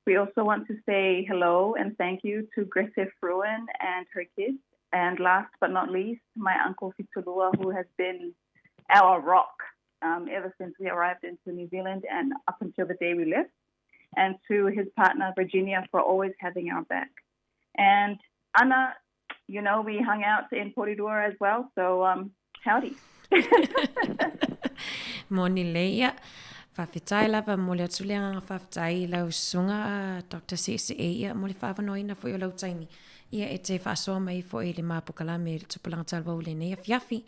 We also want to say hello and thank you to Grete Fruin and her kids. And last but not least, my uncle Fitulua, who has been our rock ever since we arrived into New Zealand and up until the day we left. And to his partner, Virginia, for always having our back. And Anna, you know, we hung out in Porirua as well, so um, howdy. Moni lelei ia. Faafetai lava, momoli atu le agaga faafetai i lau susuga a Doctor Se'ese'e ia mo le faaavanoaina foi o lau taimi ia e te faasoa mai foi i le ma polokalame i le Tupulaga Talavou i lenei afiafi.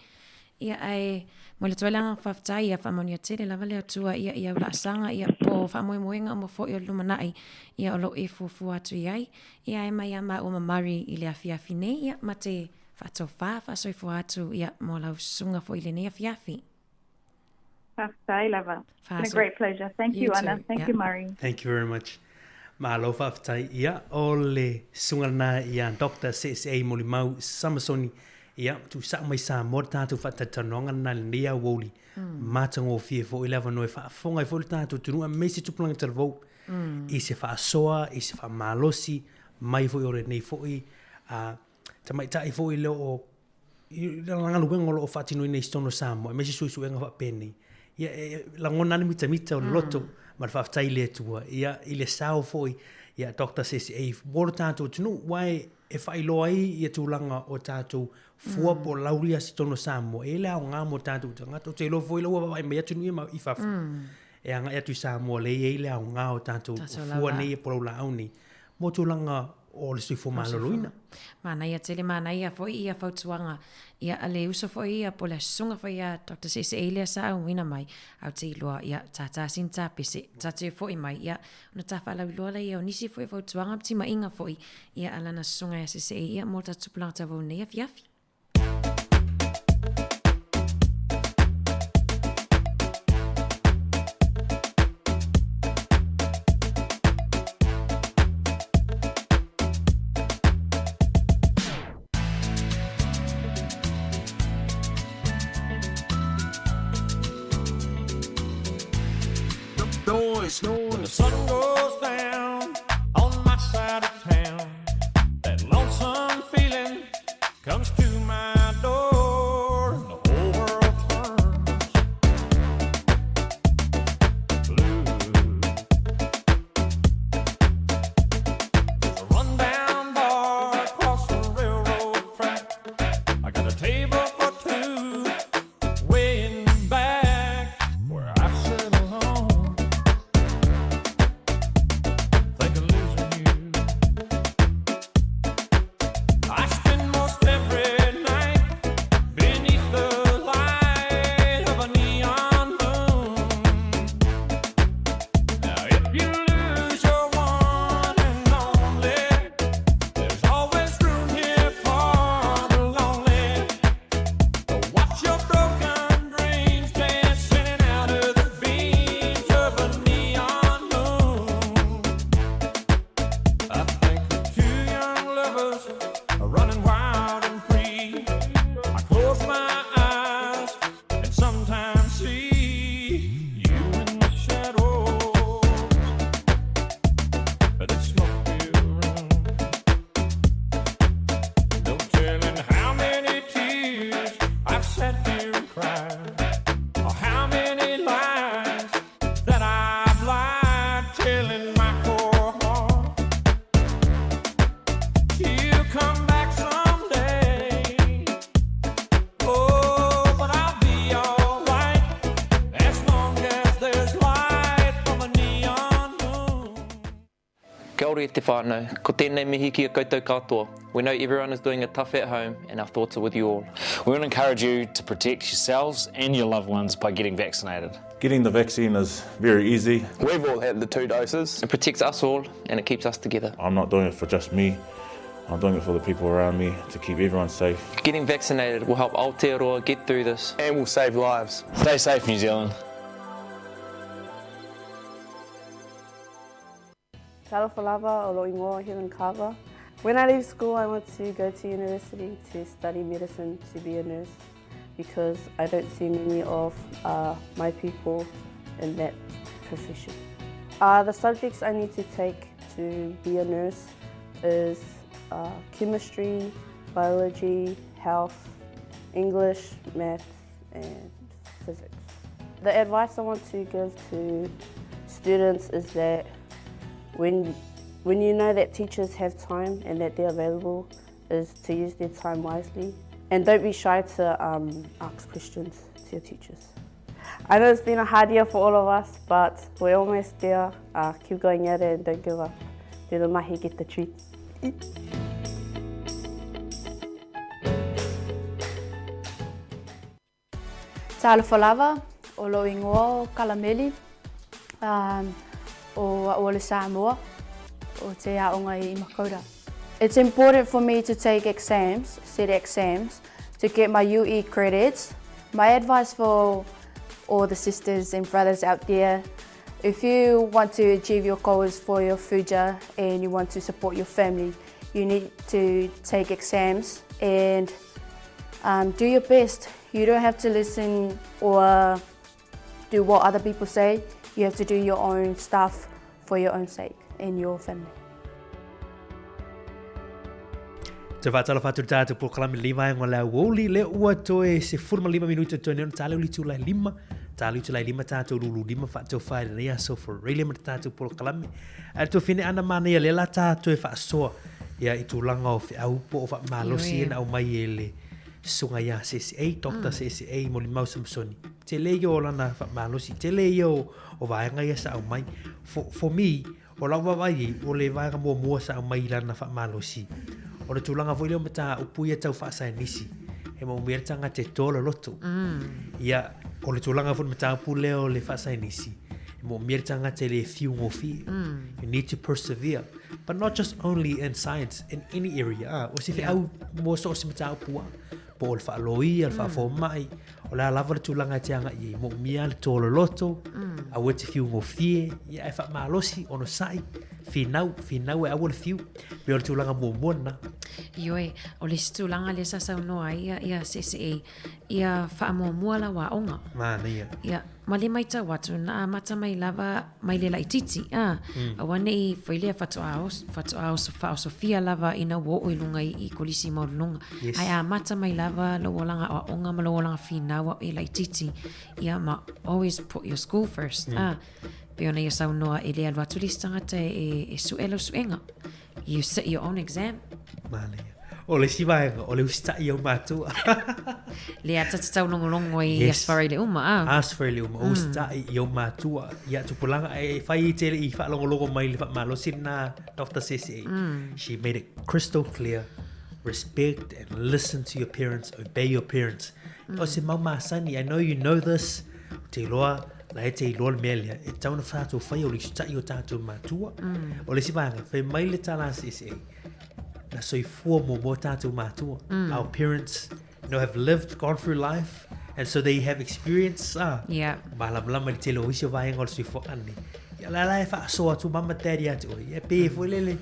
Ia ae momoli atu ai le agaga faafetai ia faamanuia tele lava le Atua ia i au laasaga ia po o faamoemoega uma foi o le lumanai ia o lo o e fuafua atu i ai. Ia ae mai ia maua ma Murray i le afiafi nei ia ma te faatofa faasoifua atu ia mo lau susuga foi i lenei afiafi. Faafetai lava. It's been a great pleasure. Thank you, Anna. Thank you, Murray. Thank you very much. Malo faafetai. Ia, o le susuga lena ia Doctor Se'ese'ei Molimau Samasoni. Ia, tuusa'o mai Samoa le tatou faatalatalanoaga lena i lenei aoauli. Matagofie foi le avanoa e faafofoga ai foi le tatou atunuu aemaise tupulaga talavou i se faasoa, i se faamalosi mai foi o lenei foi tamaitai foi lea o i lana galuega o lo o faatinoina i totonu o Samoa, aemaise suesuega faapenei, ia e lagona lava le mitamita o le loto ma le faafetai i le Atua, ia i le sao foi. ia Doctor Seseei mo lo tatou atunuu aua e faailoa ai ia tulaga o tatou fua po o lauri i totonu o Samoa e le aoga mo tatou tagata. Ou te iloa foi la ua vaavaai mai atunuu ia i fafo e agai atu i Samoa lea e i ai le aoga o tatou fua nei po o laulaau nei mo tulaga o le soifua maloloina. Manaia tele, manaia foi ia fautuaga ia a le uso foi ia po o le susuga foi ia Doctor Seeseei lea sa auina mai, ae ou te iloa ia ta ta sini ta pese, ta te foi mai ia ona ta faalauiloa lea o nisi foi o fautuaga ma timaiga foi ia a lana susuga ia Seeseei ia mo le tatou tupulaga tauvou i lenei afiafi. When the sun goes down on my side of town, that lonesome feeling comes to my door, and the whole world turns blue. There's a rundown bar across the railroad track. I got a table for two way in the back where I sit alone, think of losing you. I spend most every night beneath the light of a neon moon. Now if you lose your one and only, there's always room here for the lonely. Watch your broken dreams dancing out of the beams of a neon moon. I think of two young lovers running wild and free. I close my eyes and sometimes see you in the shadows of this smoke-filled room. No telling how many tears I've sat here and cried, or how many lies that I've lied, telling my poor heart you'll come back someday. Oh, but I'll be all right as long as there's light from a neon moon. Kia ora e te whānau, ko tēnei mihi ki a koutou katoa. We know everyone is doing it tough at home and our thoughts are with you all. We want to encourage you to protect yourselves and your loved ones by getting vaccinated. Getting the vaccine is very easy. We've all had the 2 doses. It protects us all and it keeps us together. I'm not doing it for just me, I'm doing it for the people around me to keep everyone safe. Getting vaccinated will help Aotearoa get through this. And will save lives. Stay safe, New Zealand. Talofa lava o lou ingoa o Helen Carver. When I leave school I want to go to university to study medicine to be a nurse because I don't see many of uh, my people in that profession. Uh, the subjects I need to take to be a nurse is uh, chemistry, biology, health, English, maths and physics. The advice I want to give to students is that when, when you know that teachers have time and that they're available, is to use their time wisely. And don't be shy to um, ask questions to your teachers. I know it's been a hard year for all of us, but we're almost there. Uh, keep going at it and don't give up. Do the mahi, get the treats. Talofa lava, o lou ingoa o Kalameli, um, o a'u o le Samoa, o te aoga i Makaura. It's important for me to take exams, set exams, to get my UE credits. My advice for all the sisters and brothers out there, if you want to achieve your goals for your future and you want to support your family, you need to take exams and um, do your best. You don't have to listen or do what other people say. You have to do your own stuff for your own sake and your family. Toe faatalofa atu i le tatou polokalame lenei vaega o le aoauli, lea ua toe 15 minute toe nei ona ta lea o le itula e 5. Tālu itulai lima tātou lulu lima faataufa i lenei aso for relay ma le tātou polokalame. Ae le tuafine ana manaia lea la tātou e faasoa ia i tulaga o feau po o faamalosi ia na aumai e le susuga ia CCA, Doctor CCA Molimau Samsoni. Tele ia o lana faamalosi, tele ia o, o vaega ia sa aumai. For, for me, O lau vaavaai i ai, o le vaega muamua sa aumai i lana faamalosi, o le tulaga foi lea o mataupu ia tau faasaenisi, e moomia le tagata e toa loloto. Ia, o le tulaga foi o le mataupu lea o le faasaenisi, e moomia le tagata e le fiu gofie. You need to persevere. But not just only in science, in any area. Ah, o se feau mo so o se mataupu lava. Po o le faaloia, le faafomai, o le a lava le tulaga e te agai i ai, moomia le toa loloto, aua e te fiu gofie, ia e faamalosi, onosai, finau, finau e aua le fiu. Pei o le tulaga muamua lena. Ioe, o le isi tulaga lea sa saunoa ai ia, ia CCA, ia faamuamua lau aoga. Manaia. Ia, ma le maitau atu, na amata mai lava mai le laitiiti, a, aua ne i foi lea faatoa oso, faatoa oso, faaosofia lava ina ua oo i luga i, i kolisi maualuluga. Yes. Ae amata mai lava lou olaga aoaoga ma lou olaga finau a o e laitiiti, ia ma always put your school first, a. Pei ona ia saunoa e le alu atu le isi tagata e, e, e sue lau suega. You sit your own exam. Manaia. O le isi vaega, o le usitai i ou matua. Lea ta te taulogologo i yes. Asfareile uma, a? Asfareile uma, mm. usitai i ou matua. Ia tupulaga, e fai i te i whaalongolongo mai le whaamalosi na Dr. CCA. She made it crystal clear. Respect and listen to your parents, obey your parents. O se mau masani, I know you know this. Te iloa, la e te iloa le mea lea, e tatau ona tātou whai o le usitai o tātou matua. O le isi vaega, fai mai le tala a CCA, na soifua muamua tātou matua. Our parents you know, have lived, gone through life, and so they have experience. Ah, Malamalama i le tele o isi o vaega o le soifuaga lenei. Ia la la e faasoa atu mama daddy ia te oe. Ia pe foi lele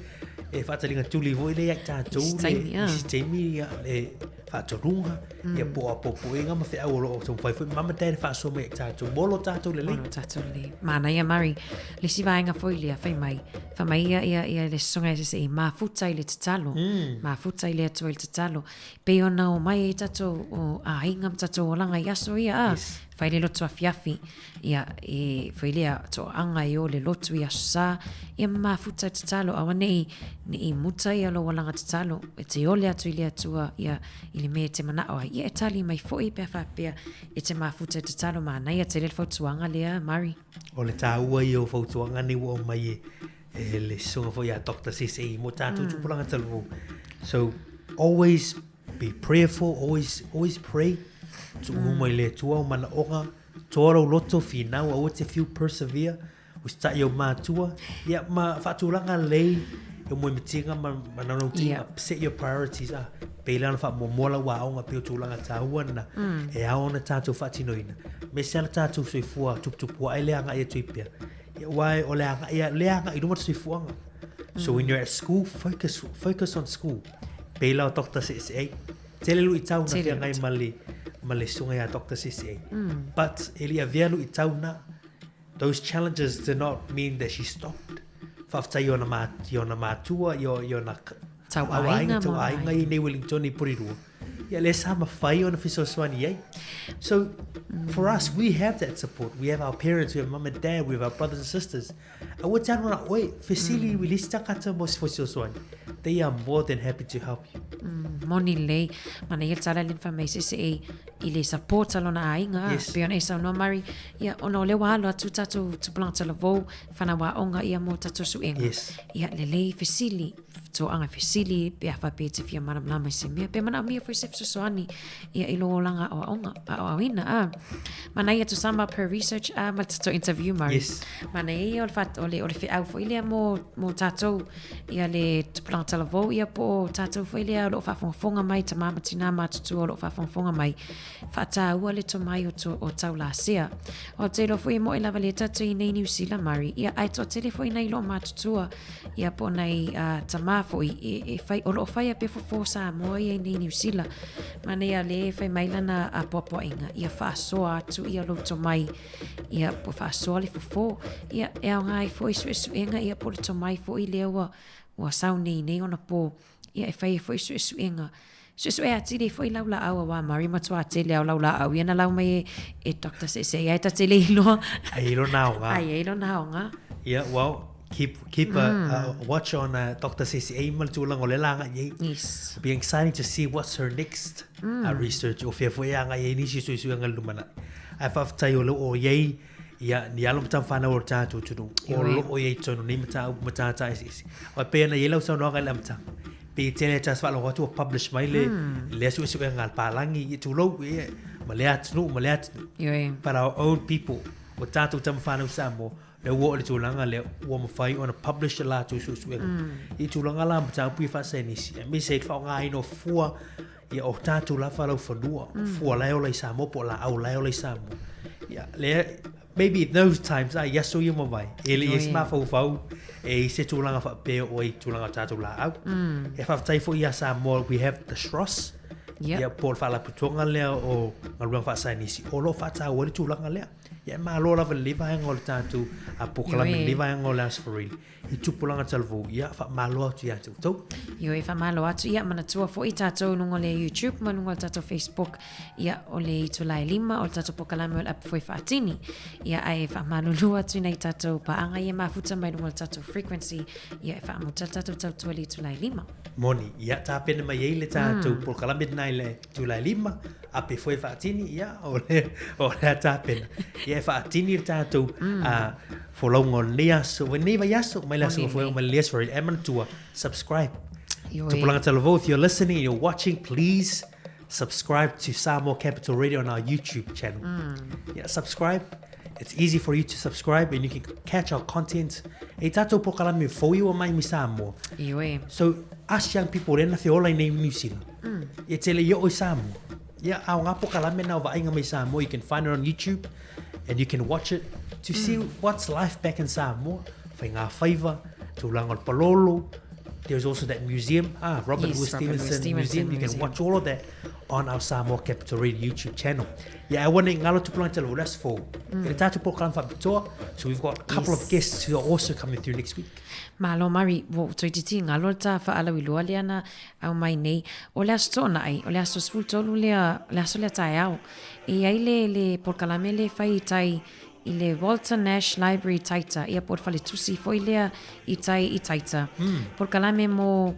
e faataliga tuli foi le ia i tātou. Isi taimi, ah. Isi taimi, ia, le faatonuga, ia po o apoapoaiga ma feau o lo o taumafai foi mama dad e faasoa mai ia i tātou mo lo tātou lelei. Mo lo tātou lelei. Manaia Murray. Le isi vaega foi lea, fai mai, fai mai ia, ia, ia le susuga ia se i mafuta i le tatalo. Mafuta i le Atua i le tatalo. Pei ona omai ai tātou o aiga ma tātou olaga i aso ia, a, Yes. fai le lotu afiafi, ia, e, foi lea, toaga e o le lotu i aso sa, ia ma mafuta i tatalo, aua ne i, ne i muta ia lou olaga tatalo, e te ole atu i le Atua, ia, i le mea e te manao ai, ia e tali mai foi pe a faapea e te mafuta i tatalo, manaia tele le fautuaga lea, Murray. O le tāua ia o fautuaga nei ua aumai e, e le susuga foi a Doctor CCE mo tātou tupulaga talavou. So, always be prayerful, always, always pray. Tuuhu mai le Atua o manaoga, toa lou loto, finau, aua te fiu, persevere, usitai ou matua, ia ma faatulaga lelei i moemitiga ma, ma naunautia, Yeah. set your priorities, ah, pei la ona faamuamua lau aoga pei o tulaga taua lena, e ao ona tātou faatinoina. Me se ala tātou soifua tuputupu ae le agai atu i pea. Ia, aua o le agai, le agai i luma le soifuaga. So when you're at school, focus, focus on school. Pei la o Dr. CSA, tele luitau na Tele feagai ma le, ma le susuga ia Dr. CSA. But e le i avea luitau na, those challenges did not mean that she stopped. Faafetai i ona, ma, i ona matua, i, o, i ona Tauaiga tau ma aiga i nei Wellington i Porirua. Ia lea sa mawhai ona fesoasoani ai. So, for us, we have that support. We have our parents, we have mum and dad, we have our brothers and sisters. Aua te anu na oe, fesili mm. i le isi tagata mo se fesoasoani. They are more than happy to help you. Moni lelei. Manaia le tala lea na fai mai se se e i le support a lona aiga. Yes. Pei ona e saunoa Murray, ia ona o lea ua alo atu tātou tupulaga talavou, whanau aoga ia mō tātou suega. Yes. Ia lelei fesili, toaga fesili, pe a faapea e te fia malamalama i se mea, pe manaomia foi se fesoasoani ia i lou olaga aoaoga, aoaoina, a. Manaia to sum up her research, a, ma le tatou interview Murray. Yes. Manaia ia o le, wha, o le, o le feau foi lea mō, mō tātou, ia le tupulaga talavou, ia po o tātou foi lea o lo o faafogafoga mai, tamā ma tinā matutua o lo o faafogafoga mai, whaatāua le tomai o, to, o taulasea. O te iloa foi e moe lava le tātou i nei Niu Sila, Murray. Ia, ai toa tele foi nei lo matutua, ia po nei uh, tamā foi, e, e whai, o lo o whai a pe fofo Samoa ia i nei Niu Sila. Manaia le whai mai lana a poapoainga, ia whaasoa atu ia lou tomai, ia po whaasoa le fofo, ia e ao ngai foi suesuenga, ia po le tomai foi lea ua, ua sau nei nei ona po, ia e whai e foi suesuenga. Suesue atili ai foi laulaau auā Mari matua tele a o laulaau ia na lau mai e, e Doctor Se'ese'e ai ta te le iloa. Ai i lona aoga. Ai ai lona aoga. Yeah, well, keep keep a, a watch on Dr. Se'ese'e ma le tulaga o lea la agai i ai. Yes. It'll be exciting to see what's her next research o fea foi e agai ai nisi suesuega i le lumanai. Ae faafetai o lo o i ai ia ni alo ma tama fanau o le tatou atunuu o lo o i ai tonu nei mataupu matata eseese. Aua e pei ona i ai lau saunoaga i le amataga, pei e tele ata faalogo atu ua publish mai le lea suesuega a le palagi ia tulou ia ma lea atunuu ma lea atunuu. Ioe. But our own people, o tatou tama fanau Samoa, lea ua oo i le tulaga lea ua mafai ona publish a latou suesuega. I tulaga la mataupu ia faasaienisi, aemaise ai le faaaogaina o fua Ia o tatou lava laufanua, mm. fua la e ola i Samoa po o laau la e ola i Samoa. Ia, lea, maybe those times, ai, aso ia mavae, e le i ai se mafaufau, e i se tulaga faapea o ai tulaga o tatou laau. E faafetai foi ia Samoa, we have the SROS, ia, po o le faalapotopotoga lea o galuega faasaienisi, o lo o faataua ai le tulaga lea. Ia, e malo lava i lenei vaega o le tatou polokalame, lenei vaega o le Aso Faraile. I tupulaga talavou, ia, faamalo atu ia te outou. Ioe, faamalo atu, ia, manatua foi tatou i luga o le YouTube ma luga o le tatou Facebook, ia, o le itula e lima o le tatou polokalame o le apu foi faatini. Ia, ae faamalulu atu i nai tatou paaga ia e mafuta mai luga o le tatou frequency, ia, e faamuta le tatou tautua i le itula e lima. Moni, ia, tapena mai ai le tatou polokalame lena i le itula e lima, ape foi faatini, ia, o le, o le a tapena. Ia, e faatini le tatou, folauga o lenei aso, lenei vaiaso, mai le aso gafoe mai le aso, e manatua, subscribe. Ioe. Tupulaga Talavou, if you're listening and you're watching, please subscribe to Samoa Capital Radio on our YouTube channel. Yeah, subscribe. It's easy for you to subscribe and you can catch our content. E tatou polokalame fou ia ua mai mai Samoa. Ioe. So, us young people, lea na feola i nei New Zealand. Ia tele i oo i Samoa. Ia, a o ngā polokalame na o vaaiga mai Samoa, you can find it on YouTube and you can watch it to see what's life back in Samoa. Faiga faiva, tulaga o le palolo. There's also that museum, Robert Yes, Louis Robert Louis Stevenson Stevenson Museum. You can Museum. watch all of that on our Samoa Capital Radio YouTube channel. Ia, aua ne i ngalo tupulaga te le aso fou. E le tatou polokalame faapitoa. So we've got a couple of guests who are also coming through next week. Malo Mari, ua ou toeitiiti ngalo le ta faalauiloa lea na aumai nei. O le Aso Toonai, o le aso 13 lea, le aso lea taeao, e i ai le, le polokalame lea e fai i tai i le Walter Nash Library i Taita, ia po o le faletusi foi lea i tai i Taita. Polokalame mo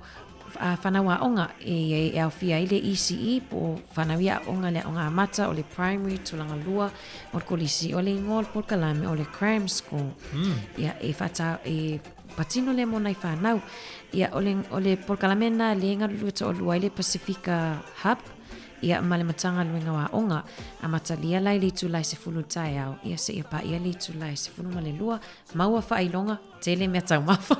a whanau aoga e, e aofia ai le ECE po o whanau i aoga le aoga amata o le primary tulaga lua o le kolisi o le ingoa o le polokalame o le cram school. Ia e whata, e patino lea mo nai whanau. Ia o le, o le polokalame na le galulue to'alua ai le Pasifika Hub ia ma le Matagaluega o Aoga. Amatalia la i le itula e 10 i le taeao, ia seia paia le itula e 12, maua faailoga, tele mea taumafa.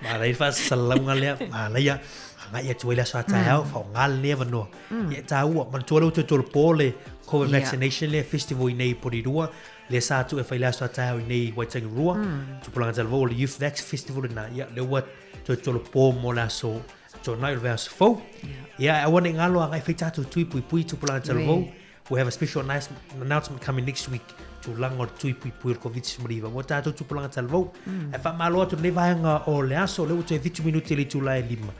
Manaia le faasalalauga lea, manaia agai atu ai le aso a taeao, faaaoga lenei avanoa. Ia e taua, manatua lea ua toe tolopo le Covid vaccination lea festival i nei i Porirua, lea sa atu e fai le aso a taeao i nei i Waitangirua, tupulaga talavou o le Youth Vax Festival lena, ia lea ua toe tolopo mo le aso Toonai o le vaiaso fou. Ia, aua ne i ngalo agai fai tatou tui puipui tupulaga talavou. We have a special nice announcement coming next week. Tulaga o le tui puipui o le Covid-19. Mo tatou tupulaga talavou. Ae faamalo atu lenei vaega o le aso, lea ua toe 7 minute i le itula e lima.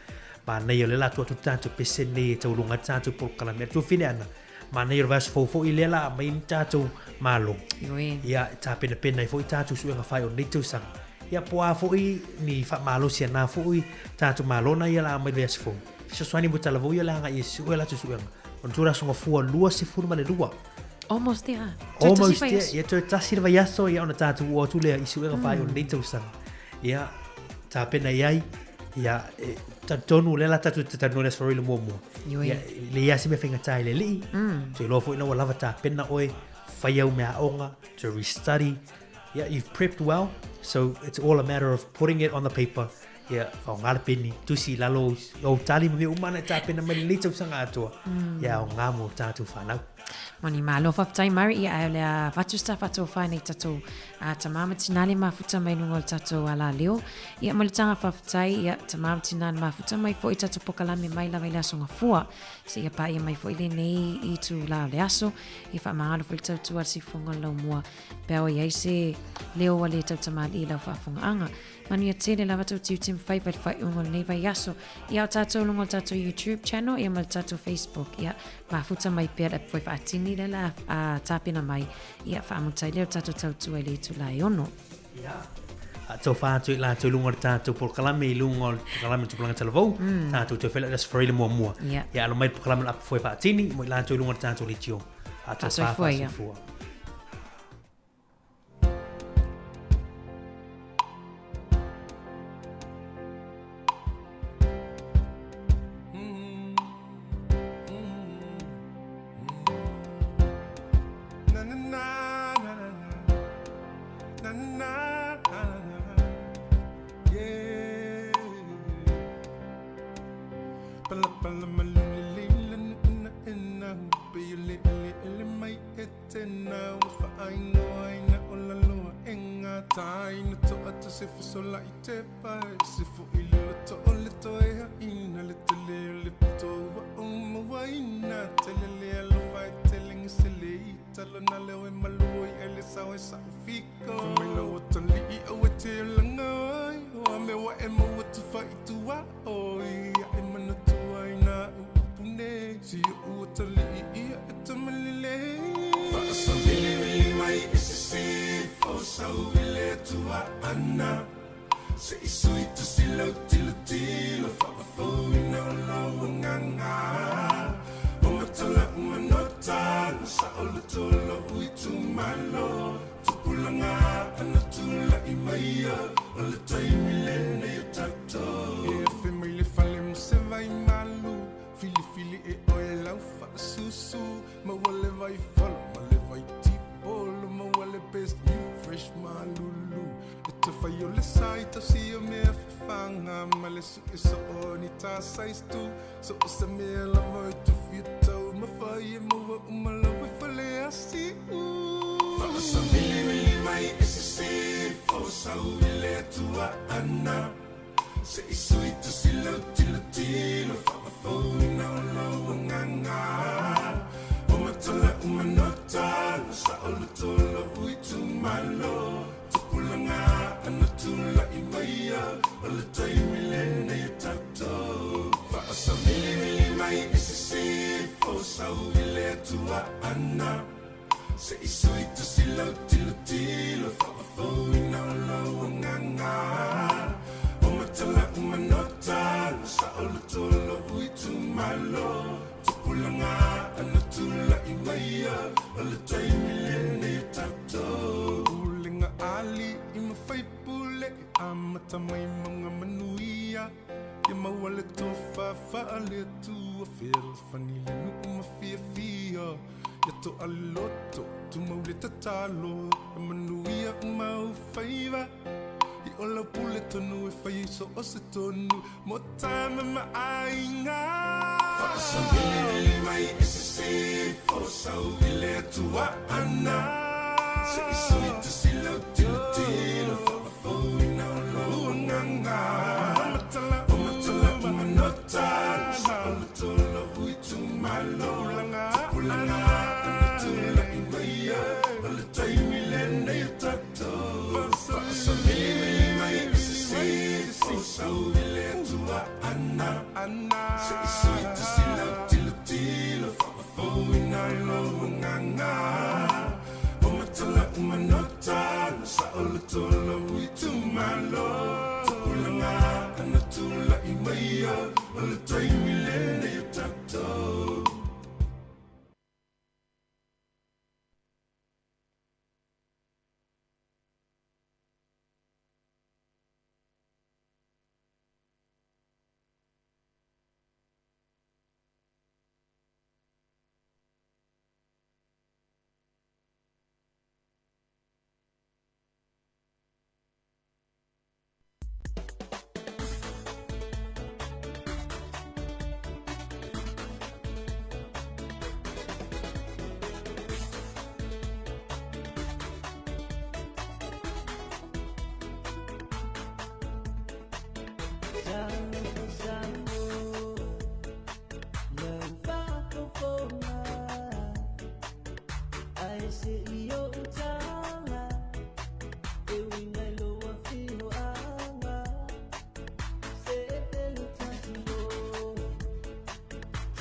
Manaia o lea la atu atu le tatou pese nei e tauluga ai le tatou polokalame. A tuafine ana, manaia o le vaiaso fou foi lea la aumai ni tatou malo. Ioe. Ia, e tapenapena ai foi tatou suega fai o lenei tausaga. Ia, po o a foi ni faamalosi a na foi tatou malo na ia la aumai le vaiaso fou. Fesoasoani mo talavou ia le agai e sue latou suega. Manatua le aso gafua 22. Almost there. Toe tasi Almost there. vaiaso. Ia, toe tasi le vaiaso, ia ona tatou oo atu lea i suega fai o lenei tausaga. Ia, tapena i ai, ia, e, talitonu lea la tatou te talanoa i le aso Faraile muamua. Ioe. Ia, e leai lava se mea faigata i le alii. Toe iloa foi ina ua lava tapena oe, fai au meaaoga, to restudy. Yeah, you've prepped well, so it's all a matter of putting it on the paper. Ia, faaaoga le peni, tusi i lalo o ou tali ma mea uma na e tapena mai lenei tausaga atoa. Ia, aoga mo tatou fanau. Moni malo faafetai Murray ia ae o le a avatu se tafatofā nei tatou a tamā ma tinā le mafuta mai luga o le tatou alaleo. Ia ma le taga faafetai ia tamā ma tinā le mafuta mai foi tatou pokalame mai lava i le aso gafua seia paia mai foi lenei itulā o le aso. Ia faamagalo foi le tautua a le siufofoga o le laumua pe a o i ai se leo ua le tautamalii i lau faafofogaaga. Manuia tele lava tou tiute ma faiva i le faaiuga o lenei vaiaso. Ia o tatou luga o le tatou YouTube channel ia ma le tatou Facebook. Ia mafuta mai pea le apu foi faatini lea la a tapena mai. Ia faamuta ai lea o le tatou tautua i le itula e 6. Ia tofa atu i latou i luga o le tatou polokalame i luga o le polokalame Tupulaga Talavou mm. tatou toe fela aso Faraile muamua yeah. ia alo mai le polokalame le apu foe faatini mo i latou i luga o le tatou leitio Faatosoifua faasoifua.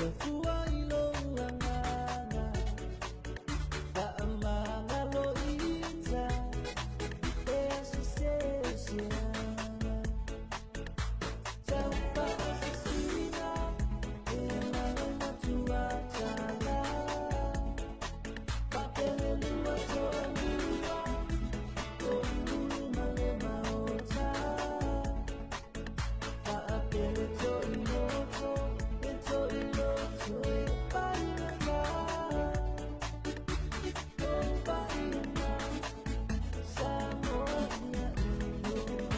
Tafua i lou agaga Faamagalo ita E asese o se aga Taufaasasina E alaga matuatala Faapelelua toalua O ulu ma le maota Faapele toiloto E toiloto e paigata O paia Samoa ia iloa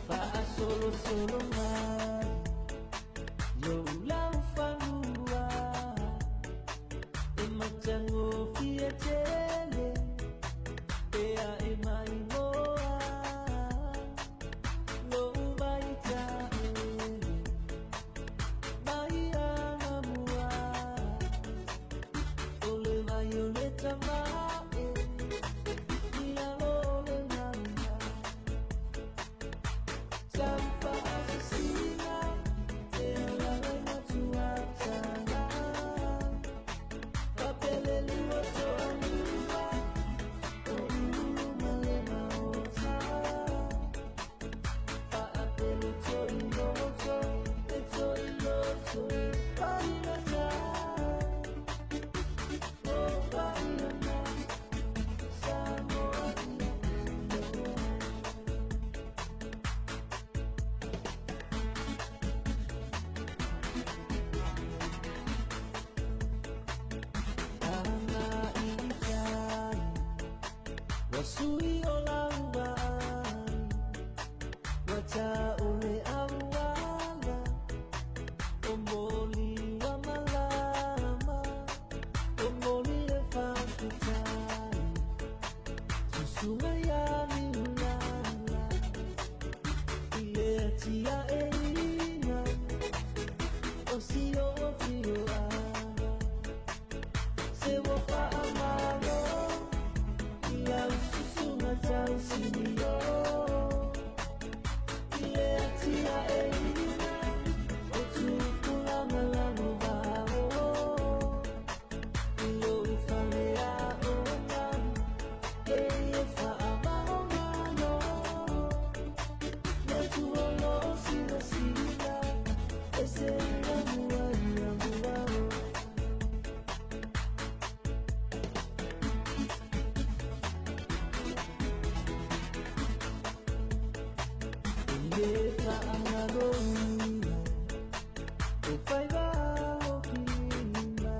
Faasolosolo mai Lou laufanua E matagofie tele E ae maimoa Lou vaitaele Mai agamua O le vai o le tama'e I lalo o le mauga Taufaasasina E alaga i matuatala Faapelelua toalua O ulu ma le maota Faapele toiloto E toiloto e paigata O paia Samoa ia iloa Aga i tai Wa sui o lau vaai Wa taʻule auala O moli ua malama O moli le faafetai Susuga iā Niulala I le atiaeina O si o afioaga Se ua faamalo I lau susuga tausinio I le atiaeina O tupulaga lalovao I lou faleaoga E ia faavaomalo Le Atua o loo silasila E se lamua ia mua o E lē faagaloina E faiva ofilima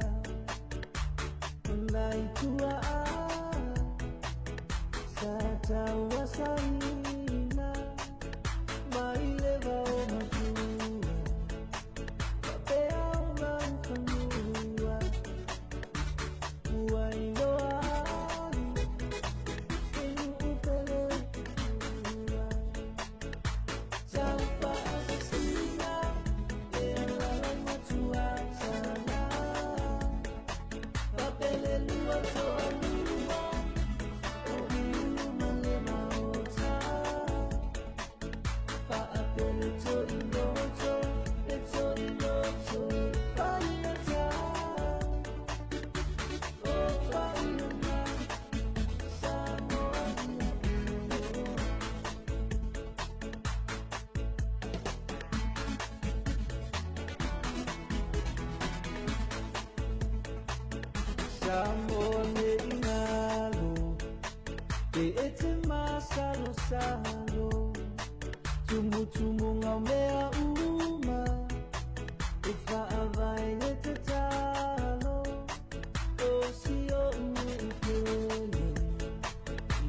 O nai tuaa Sa tauasaina Mai le vao matua Faapea o laufanua Ua iloa ai E nuu pele ua Taufaasasina E alaga i matuatala Faapelelua toalua O ulu ma le maota Faapele toiloto E toiloto e paigata O paia Samoa ia iloa Samoa nei galo Pe e te masalosalo Tumutumuga o mea uma E faavae le tatalo O si ou nuu pele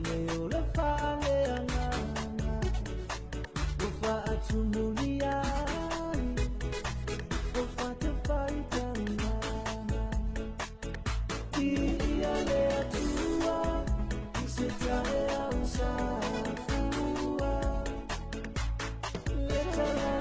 Le ola faaleagaga Ua faatumulia ai O fatafaitaulaga Ia le Atua I se taeao safua Le tala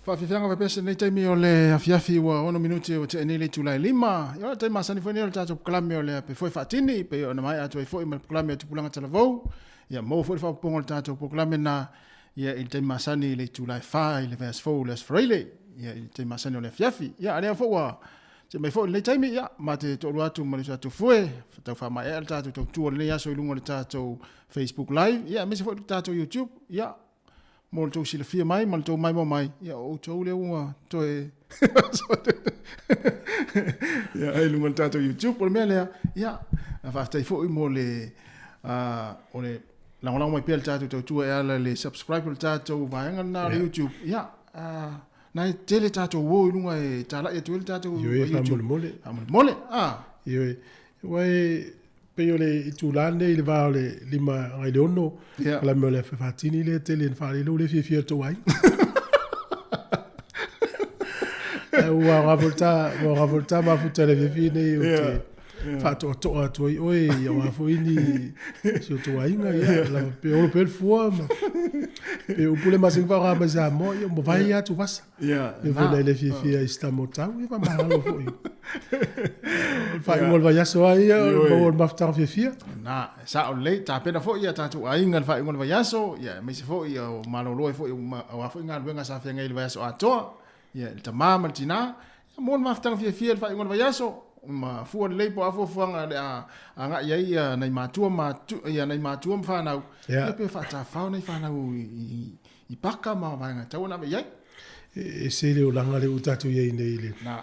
Faafiafiaga faapea lenei taimi o le afiafi ua 6 minute ua tea nei le itula e 5. Ia o le taimi masani foi lenei o le tatou polokalame o le Ape Foe Faatini, pei ona maea atu ai foi ma le polokalame a Tupulaga Talavou. Ia maua foi le faaopoopoga o le tatou polokalame na ia i le taimi masani i le itula e 4 i le vaiaso fou i le Aso Faraile, ia i le taimi masani o le afiafi. Ia a lea foi ua see mai foi i lenei taimi, ia ma te toalua atu ma le uso a Tufue, tau faamaeaea le tatou tautua o lenei aso i luga o le tatou Facebook Live, ia aemaise foi le tatou YouTube, ia mo le tou silafia mai ma le tou maimoa mai, ia o outou lea ua toe ia ai luga o le tatou YouTube. O le mea lea, ia, faafetai foi mo le, o le lagolago mai pea le tatou tautua e ala le subscribe o le tatou vaega lena o le YouTube. Ia, na e tele tatou o i luga e talai atu ai le tatou Ioe, YouTube. faamolemole. Faamolemole, ah. Ioe. Ua e, pei o le itula lenei i le va o le 5 agai le 6, Yeah. o la mea o le afe faatini lea e tele ina faalele ua le fiafia le tou aiga. Ae ua aoga foi le ta, ua aoga foi le ta mafuta i le afiafi nei ou te Yeah. faatoatoa atu ai oe aua foi ni si o tou aiga, ia, lava pe olo pea le fua ma pe upu le masani faaaoga mai Samoa, ia ua mavae atu vasa. Ia, Le foi na le fiafia i se tau, ia faamagalo foi. O le faaiuga o le vaiaso lava ia, o le maua o le mafutaga fiafia. Na, e sao lelei, tapena foi ia tatou aiga i le faaiuga o le vaiaso, ia aemaise foi ia o malolo ai foi aua foi galuega sa feagai i le vaiaso atoa, ia i le tama ma le tina, ia maua le mafutaga fiafia i le faaiuga o le vaiaso, ma fua lelei po o a fuafuaga o le a agai ai ia nai matua ma ia nai matua ma fanau, ia pe faatafao nai fanau i i paka ma vaega e tatau ona ave i ai. E ese le olaga lea ua tatou i ai nei i le, Na.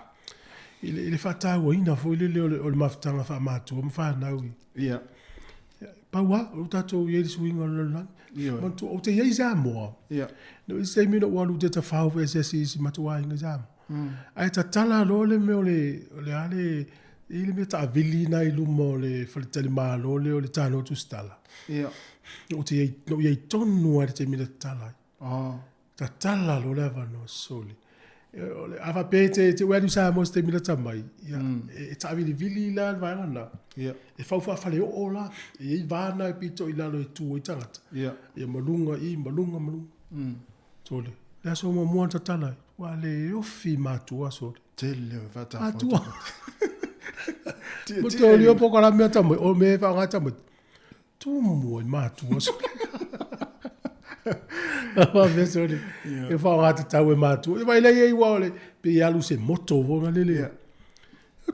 i le, i le faatauaina foi lele o le, o le mafutaga faamatua ma fanau. Ia. Pau lava, o lea ua tatou i ai i le suiga o le lalolagi. Ioe. Manatua, ou te i ai i Samoa. Ia. Na i se taimi na ou alu ou te tafao foi asiasi i si matou aiga i Samoa. Ae tatala loa le mea o le, o le a le, e i ai le mea taavili lena i luma o le faletalimalo lea o le Tanoa Tusitala. Ia. Na ou te i ai, na ou i ai tonu lava i le taimi na tatala ai. Oh. Tatala loa le avanoa, sole. O le, a faapea e te, te ue alu i Samoa i se taimi lata mai, ia, e, e taavilivili la le vaega lena. Ia. E fau faafaleoo la, e i ai va na e pito i lalo e tu ai tagata. Ia. Ia ma luga i, ma luga, ma luga. Sole. Le aso muamua na tatala ai, ua le ofi matua sole. Tele o faatafoa. Matua. Mo te oli o polokalame a tamaiti, o mea e faaaoga e tamaiti. Tumu ai matua sole. Faapea sole, e faaaoga tatau e matua. E vaai ai ua o le, pe alu se moto foi na lele. Yeah.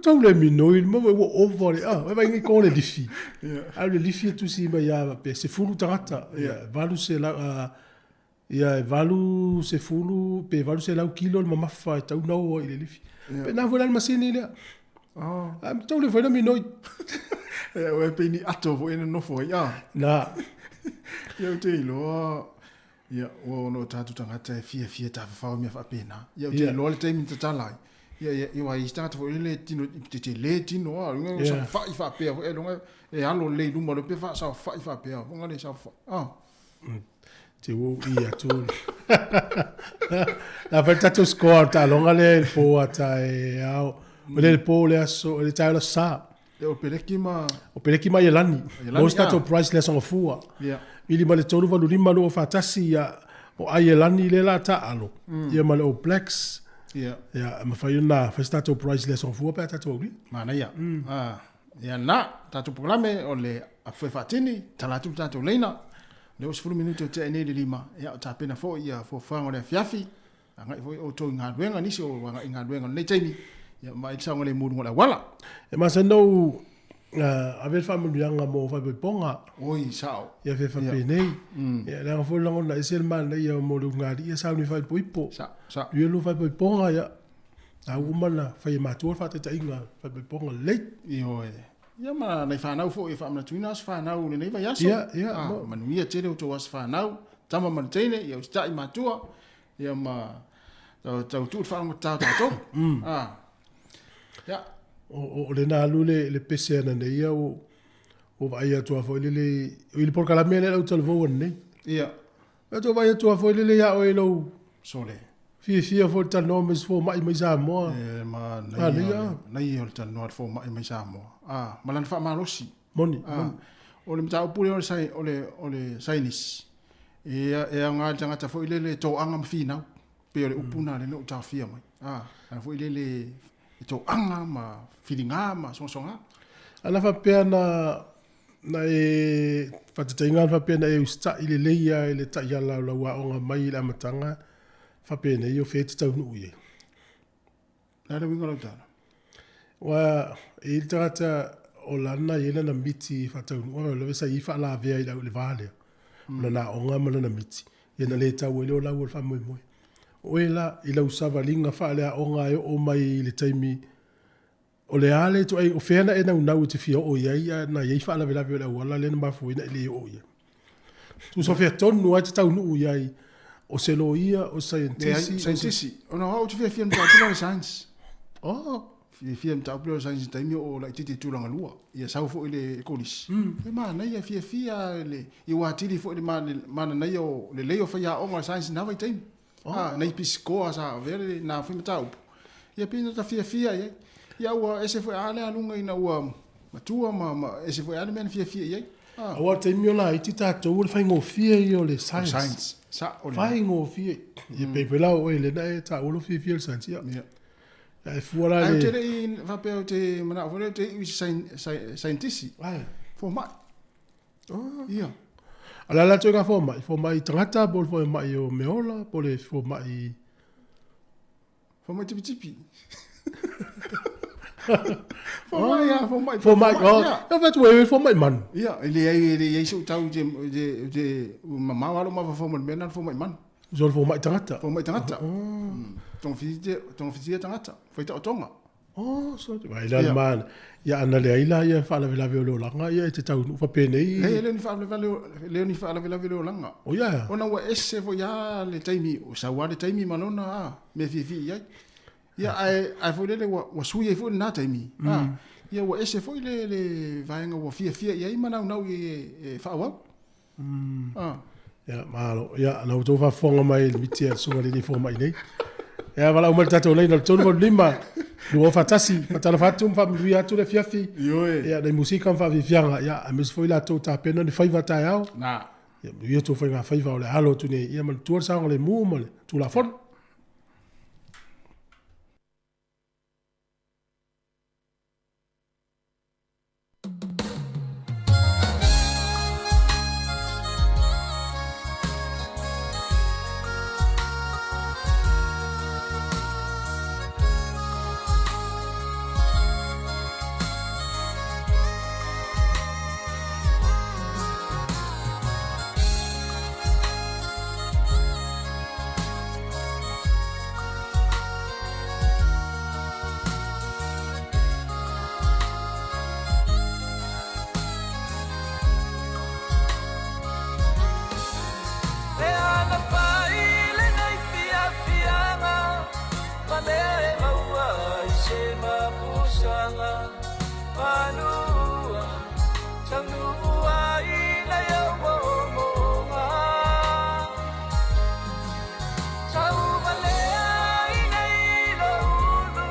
Tau le minoi, ma ua ova le, ah, vai ngai ko le lifi. Yeah. Alu le lifi e tusi mai ia, pe 10 tagata, Yeah. 800, Ia, e 80 pe 800 kilo le mamafa e tau ona oo ai i le lifi. Ia. Pe na foi la le masini lea. Oh. A tau le foi na minoi. Ia, ua pei ni ato foi na nofo ai, ah. Na. Ia, ou te iloa, ia, ua ono o tatou tagata e fiafia tafafao i mea faapena. Ia, ou te iloa le taimi na tatala ai. Ia, ia, ia, aua e i ai se tagata foi lele e tino, tetele tino, ah, luga e saofai faapea foi, ailoga e alo lelei i luma, pe faasaofai faapea, luga le saofai, ah. Te ua ui atu. Na fai tatou score o le taaloga lea i le po a taeao. O le po o le aso, o le taeao le aso Sa. E o Peleki ma... O Peleki ma Iolani. Iolani, Mo se tatou ah. prize le aso Gafua. Ia. Vili ma le 385 241 ia o Aielani lea la taalo. Ia ma le All Blacks. Ia. Ia, e mafai ona fai se tatou prize le aso Gafua pe a tatou aulia. Manaia. Ah. Ia na, tatou polokalame o le Afoe Faatini, tala atu le tatou leina. O lea ua 10 minute o tea ai nei le 5, ia o tapena foi ia fuafuaga o le afiafi, agai foi outou i galuega, nisi o agai i galuega o lenei taimi, ia vaai le saogalemu i luga o le auala. E masani ona ou ave le faamanuiaga mo faaipoipoga. Oi, sao. Ia fe faapenei. Ia leaga foi le lagona ese le manaia mo le ulugalii e sauni faaipoipo. Sao, sao. Ia lua faaipoipoga, ia a ua uma ona fai e matua le faataitaiga faaipoipoga lelei. Ioe. Ia ma nai fanau foi e faamanatuina aso fanau i lenei vaiaso. Ia, ia, Ah, mo. manuia tele outou aso fanau, tama ma le teine, ia usitai matua, ia ma tau, tau tuu le faalogotatao tatou. Ah. Ia. O, o lena alu le, le pese ana nei ia ua, ua vaai atu lava foi lele i, i le polokalame lea lau talavou ananei. Ia. Ua tou vaai atu lava foi lele ia oe i lou Sole. fiafia foi i le talanoa mai se fomai mai Samoa. E ma Manaia. Manaia o le talanoa a le fomai mai Samoa. Ah, ma lana faamalosi. Moni, Ah, moni. o le mataupu lea o le sai, o le, o le sainis, e, e aoga i le tagata foi lele e toaga ma finau. Pei o le upu lena lea na ou taofia mai. A, leaga foi lele e toaga ma filiga ma sogasoga. Ana faapea na na e faataitaiga ana faapea na e usitai lelei lava i le taiala o lau aoga mai i le amataga faapenei o fea e te taunuu i ai. Le a le uiga o lau tala? Aua e i ai le tagata o lana e i ai lana miti e faataunuu ae lava sa i ai faalavea i le va lea, o lana aoga ma lana miti, ia na le tau ai lea o lau o le faamoemoe. O oe la, i lau savaliga faaleaoga e oo mai i le taimi o le a le ituaiga, o fea na e naunau e te fia oo i ai ae na i ai faalavelave o le auala lea na mafua ai ona e le oo i ai? Tusa o fea tonu lava e te taunuu i ai, o se loia, o se saienitisi? Leai, saienitisi. Ona o au ou te fiafia i le mataupu lea o le science. Oh. Fiafia i le mataupu lea o le science i le taimi o laitiiti i tulaga lua. Ia sau foi i le kolisi. E manaia, fiafia le, ia ua atili foi le mananaia o lelei o faiaoga o le science i na vaitaimi. Oh. Nai pisikoa sa avea lena foi mataupu. Ia pei na ta fiafia i ai. Ia ua ese foi a le aluga ina ua matua ma ese foi a le mea na fiafia i ai. Aua o le taimi o laiti tatou o le faigofie ia o le science. Science. Sa'o lena. Faigofie. Ia pei foi la o oe lea na e taua lou fiafia i le science. Ia. Ia. E fua la le... Ae ou te le i faapea ou te manao foi lea ou te iu i se saienitisi. Ae. Fomai. Oh. Ia. A o le a la le ituaiga fomai? Fomai tagata po o le fomai o meaola po o le fomai... Fomai tipitipi. Fomai lava, fomai. Fomai, oh. Ia fai atu e fomai manu. Ia, e leai, e leai sou tau i te, i te, mamao lava lou mafaufau ma le mea lena o le fomai manu. So le fomai tagata. Fomai tagata. Oh. Togafitiga tagata, fai taotoga. Oh, so, vai la le mana. Ia ana leai la ia faalavelave o le olaga, ia e te taunuu faapenei. Leai, e le o ni faalavelave, e le o ni faalavelave o le olaga. O ia ea? Ona ua ese foi lava le taimi, ua sau lava le taimi ma lona a, mea fiafia i ai. Ia, ae, ae foi lele ua, ua sui ai foi lena taimi. A, ia ua ese foi le, le vaega ua fiafia i ai ma naunau i ai e, e faaauau. Ah. Ia, malo. Ia, na outou faafofoga mai i le miti a le susuga i le alii fomai nei. Ia, valaau mai le tatou laina o le 385 241. Faatalofa atu ma faamanuia atu le afiafi. Ioe. Ia, nai musika ma faafiafiaga. Ia, aemaise foi latou tapena ni faiva taeao. Na. Ia, manuia outou faiga faiva o le alo atu nei. Ia, manatua le saogalemu ma le Tulafono. E ana fai lenei fiafiaga ma mea e maua ai se mapusaga Manua taunuu ai nai au moomooga Tauvalea i nei loulu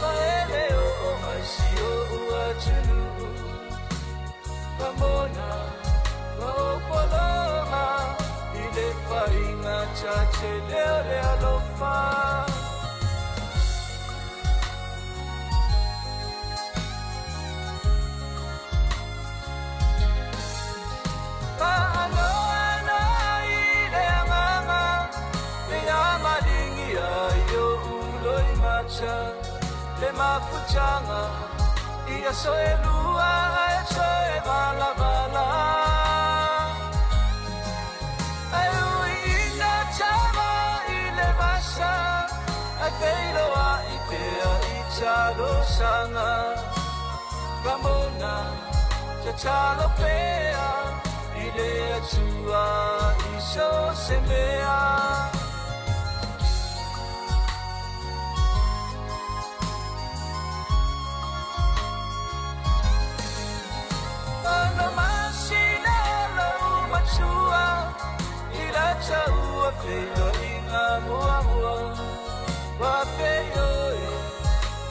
ma e le oo mai si o'u atunuu Ramona ma ou pologa i le faiga tatele o le alofa. Faanoano i le agaga le amalingia i o'u loimata le mafutaga i aso e lua ae toe valavala. Ae ui ina tama i le vasa ae feiloai pea i talosaga. Ramona, tatalo pea i le Atua i so o se mea. Ono masina lou matua i la taua feiloaiga muamua. Ua feioe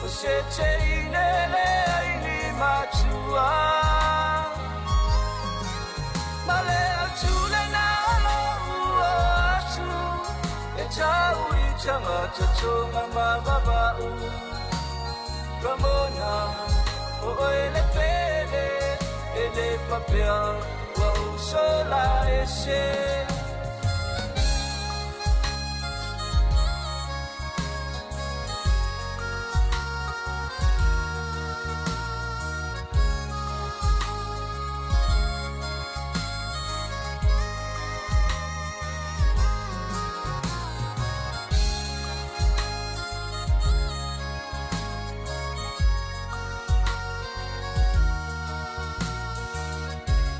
o se teine leai ni matua. Ma le au tule na lou o atu e tau. Tsotsonga mavava'u Ramona o oe le pele E le fapea ua ou sola ese.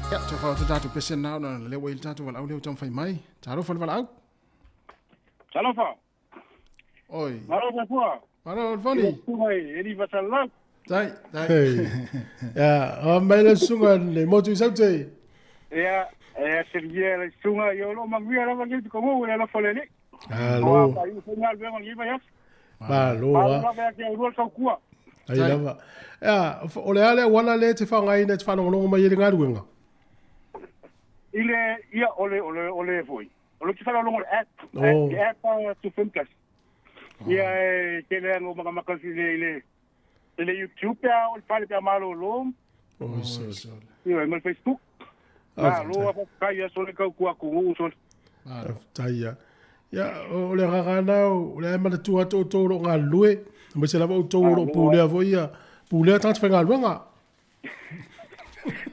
Ia, toe fao atu tatou pese na ona lea ua i le tatou valaau lea ua taumafai mai. Talofa le valaau. Talofa. Oi. Malo Papua. Malo Alfoni. Susunga i Eli Vasalau. Tai, tai. Hey. Ya, o mai le susunga le motu i saute. Ia, e seria le susunga i o lo manuia lava nei te kongo le alofa le Alii. Malo. O a pai fai galuega o lenei vaiaso. Malo Malo a. lava ia te au lua le saukua. Ai lava. Ya, o le a le auala lea e te faaaogaina e te faalogologo mai ai i le galuega? I le, ia, o le, o le, o le foi. O le te faalogologo i le app. Oh. Le app a Two Plus. Ia, e tele anga o makamaka i le, i le, i le YouTube pe a o le fale pe a malolo. Oi, so, so. Ia, ma le Facebook. Ah, Malo a faafetai ia sole tautua atunuu sole. Faafetai ia. Ia, o le agaga lena, o le a e manatua atu outou o lo o galulue, aemaise lava outou o lo o pulea foi ia, pulea tagata faigaluega.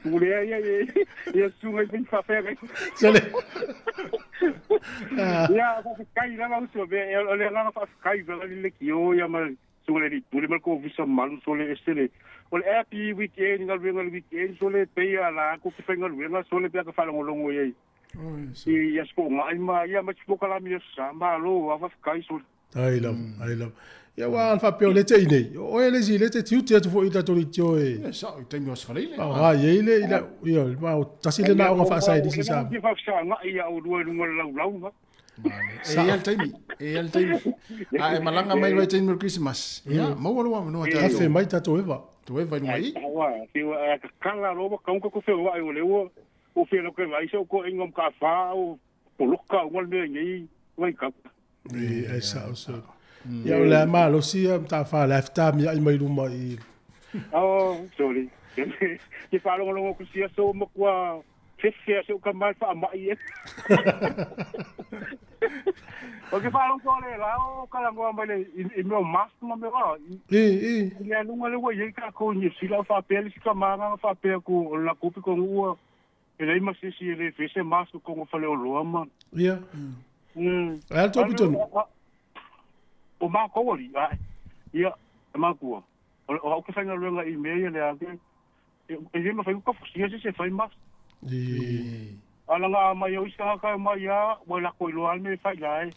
Pulea ia, ia, ia susuga i fai faafeagai. Sole. Ia, faafetai lava uso, o le agaga faafetai vela le leitio ia ma le Susuga i le Alii Pule ma le Kovisa mamalu sole ese le o le app i weekend galuega i le weekend sole pei a la atu ke faigaluega sole pe a ka faalogologo i ai i Aso Toonai ma ia ma isi polokalame i Aso Sa. Malo a faafetai sole. Ai lava, ai lava. Ia aua a faapea o lea te i nei, o oe le isi lea te tiute atu foi i tatou leitio e. E sao i taimi o Aso Faraile. Faaaoga i ai le, i la, ia, ma o tasi lena aoga faasailisi sa. O le faafesagai ia oulua i luga o le laulau ma. E i ai le taimi, e i ai le taimi. A e malaga mai loa i taimi o le Christmas, ia, maua lou avanoa tatou. Afe mai tatou eva. Tatou eva i luga i. Aua, te ua a kakala loa ua kaunga ko feoai o le ua o fia lau ke vai se o ko inga mka fa o poloka uma le mea nei vai kau. E, ai sao so. Ia o le a malosi ia matafa le afta mi ai mai luma i. Oh, sorry. Ke whaalongolongo ku sia so makua fefe a se o ka mai whaamai e. O ke whaalongo le la o kalangoa mai le i mea o mask ma mea o. I, i. I le alunga le ua i ai kākou i Niu Sila o whaapea le sika mānganga whaapea ku o la kupi ko ngua e lei ma sisi e le fese mask ko ngo whale o loa ma. Ia. Ai al tō pitonu? O mākou ali, ai. Ia, e mākua. O au ke whaingaluenga i mea ia le ake, e le mawhai ka fusia se se whai mask. I. Ala ngā mai o iska haka mai a, wai lako i loa me whai la e.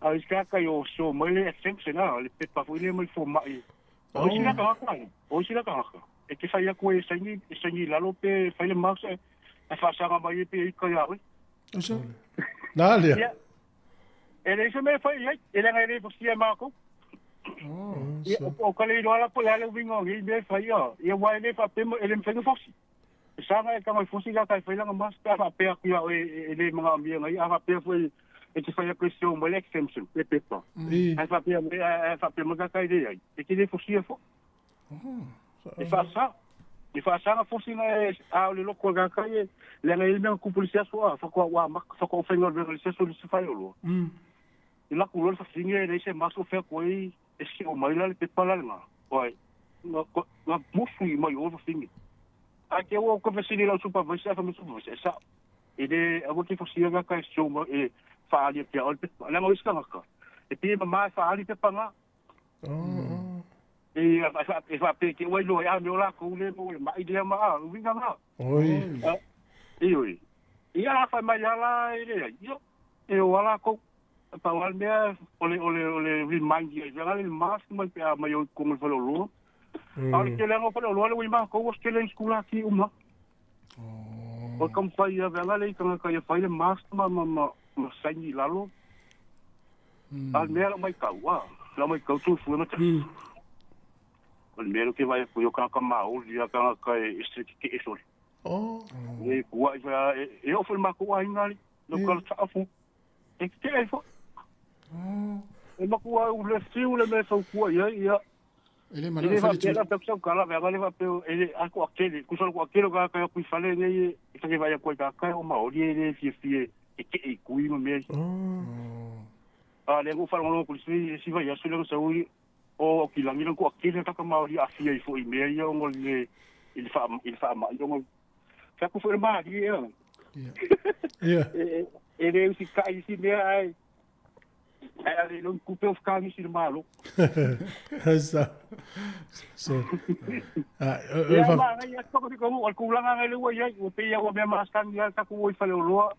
A iska haka i o so mai le exemption a, le pepa fo i le mai fo mai. O isi la ka haka, o isi la ka haka. E te whai aku e saini, e saini lalo pe whai le mask e, e whaasanga mai e pe i kai a oe. Oso. Nā lea. Ia. E le se mea whai ai, e le ngai le fusia mākou. Ia, o ka le iloa la po le ale uiga o nei mea e fai a. Ia ua e le faapea e le mafai ona fosi. E saga e tago i fosi la kai fai lana mask pe a faapea atu ia oe e le manaomia nai a faapea foi e te fai atu e show mai le exemption le pepa. Ae faapea mai ae faapea mai kai le ai. E te le fosia foi. E faasa. E faasa na fosi na e a o le loko a kai e leaga e le mea na kupu i le se aso a faatoa ua amata faatoa ou faigaluega i le se aso i le isi faioloa. I laku loa le fafine e leai se mask o fea koe e sio mai la le pepa la lena. Wai, na, na musu i mai o le fafine. Ae te ua o ka fesili i lau supervisor, ae fai mai le supervisor, e sao. E le, aua te fosia nga ka e sio mai, e whaali a pia o le pepa. Leaga o isi tagata, e pei e mama e whaali pepa nga. E, e whaapea te ua iloa e a me o lakou le mo le mai lea ma a, uiga nga. Oi. E oi. Ia la whai mai ala e le ai. Ia, e o a lakou. Pau lava le mea, o le, o le, o le remind ia i vega le mask mai pe a mai o i totonu o le faleoloa. A o le tele o faleoloa le ua i matou o se tele i sikulaki uma. O le taumafai ia vega le i tagata ia fai le mask ma, ma, ma, ma saini i lalo. A o le mea lau maitau, a, lau maitau soifua ma tasi. O le mea lea ou te vaai atu ai o tagata maoli a tagata e ese tetee sole. E kuaʻi foi a, e oo foi i le matou aiga alii, lau kalataa foi. E tetee ai foi. E matua u le fiu le mea fautua i ai, ia. E le E manao le e fai le faapea tu. la pe sau kala vea le faapea e le a ko akele ku solo ko akele ka ka ku fale nei e ka vai ko ka ka o maoli e le fie fie e ke e kui ma me. A le ku falo no ku si si vai asu le sa ui o ki langi ko akele ka ka maoli a fie i fo i me ia o le il fa il fa ma i o ka ku fo ma ki e. Ia. E e le si ka i si me ai ai ale lo ku pe of ka ni si malo. Sa. So. Ah, e Ia fa ma ngai a toko ko o kulanga ngai le ua ia o pe ia o mea masani ia ka ku i fale o loa.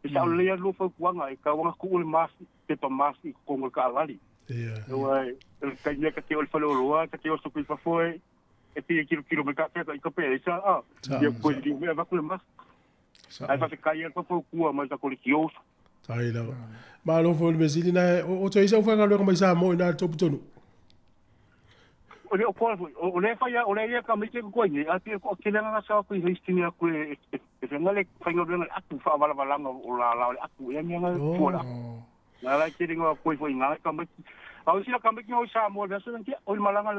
E sa o le ia lo fa kuanga e ka wanga ku le mas pe pa mas i ko ngol ka alali. Ia. O ai el ka ia ka te o le fale o loa ka te o so ku fa foe e pe kilo kilo me ka ka i ka pe e sa a. Ia ko i me va ku le mas. Ai fa ka ia fa kua mai ka ko le kio. Tai lava. Malo foi le mesili na o te isa uwhanga luega mai sa mo ina topu tonu. O le o ko o le fa ia o le ia ka me te ko ni a te ko ke lenga sa ko i histini a ko e e nga le fa nga lenga atu fa wala wala nga o la la le atu e nga ko la. Na la ke lenga ko fo nga ka me a o sila ka me ki o sa mo le so ngi o le malanga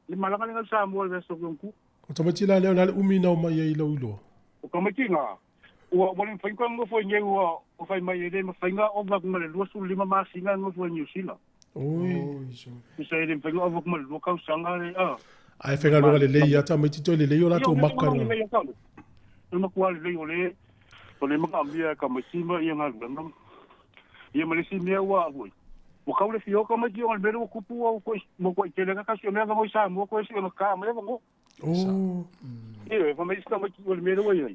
le malanga le sa mo le so ku. O tamati la leo na le umi nau mai ai lau iloa. O ka me ki nga ua ua le fai ko ngo fo nge ua o fai mai le ma fai nga o va ma le 25 ma singa ngo fo New Zealand. Oi. Sa le fai nga o va ma le lua kau sanga le a. Ai whenga luega le lei ata mai tito le lei o la tō maka no. no. Le makua le lei o le o le maka mia ka mai sima ia nga lua no. Ia ma le si mea ua ui. O kau le fio ka mai ki o le mele o kupu o ko mo ko tele ka kasi o mea ngo sa mo ko si o ka me ngo. Oh. Ia fa mai sta mai ki o le mele o ia.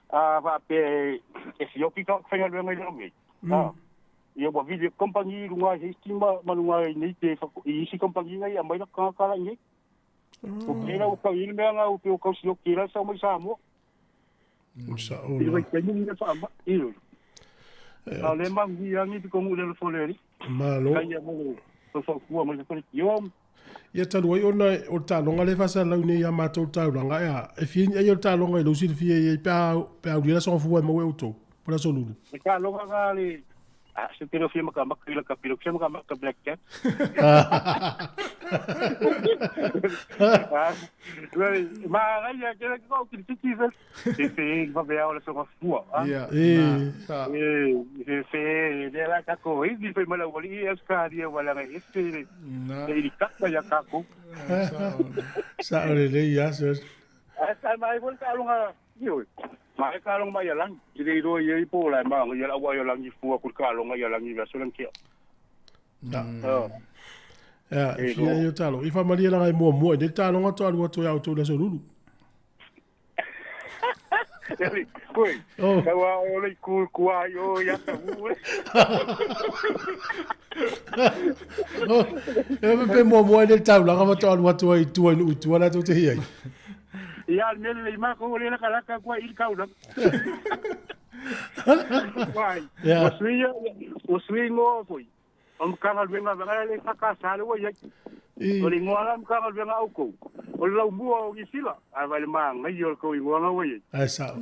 A va pe e fio ki ka whenga lua ngai le Ah. Ia ua vile compagnie lunga he stima ma lunga nei te i isi compagnie ngai a mai la ka ka la nei. O ke la o ka ile mea nga o pe o ka si o ke la sa mai sa mo. O sa o I la. vai te ni fa ma i. A le ma ngi angi te kongu le fo le. Malo. Kai ia mo so so kua mai ko yo. Ia talu ai ona o talonga le fasa lau nei a mātou taulanga ea. E fia ni ai o talonga i lau silafia i ai pe a pe a ulia songa fua e mau e outou. Pula so lulu. Me ka longa nga le a se te fia maka maka ila ka pilo se maka maka black cat. Ah, ma ngai ia ke ko ki tiki fe. Se se va be a o le songa fua. Ia. E. E se se le la ka ko i di fe mala wali e ska dia wala ngai este le. Na. Le ka ka ya ka ko. Sa o le lei ia so. A sa mai vol ka longa yo. Ma ka longa mai lang. I le ro i po la ma ngai la wa yo lang i fua ku ka longa ya lang i va so lang kia. Na. Ah. Ea, e E fia lo. ai o talo. I whamalia langa e mua mua. I ne talonga to alu atu e au tau le so lulu. Eli, koi. Oh. Ka wa o le ku ku ai o ya ta u. Oh, e me pe mua mua i ne taulanga ma to alu atu ai tua i nuu tua la tau te hiai. Ia le mele le ma ko le la ka la ka kwa i ka ula. Wai. Yeah. O sui o sui ngo koi. O mkanga luenga vanga le ka ka sa le wa ya. O le ngoa la mkanga luenga au ko. O le lau mua o ngisila. A vai le ma ngai o ko i ngoa wa ye. Ai sa.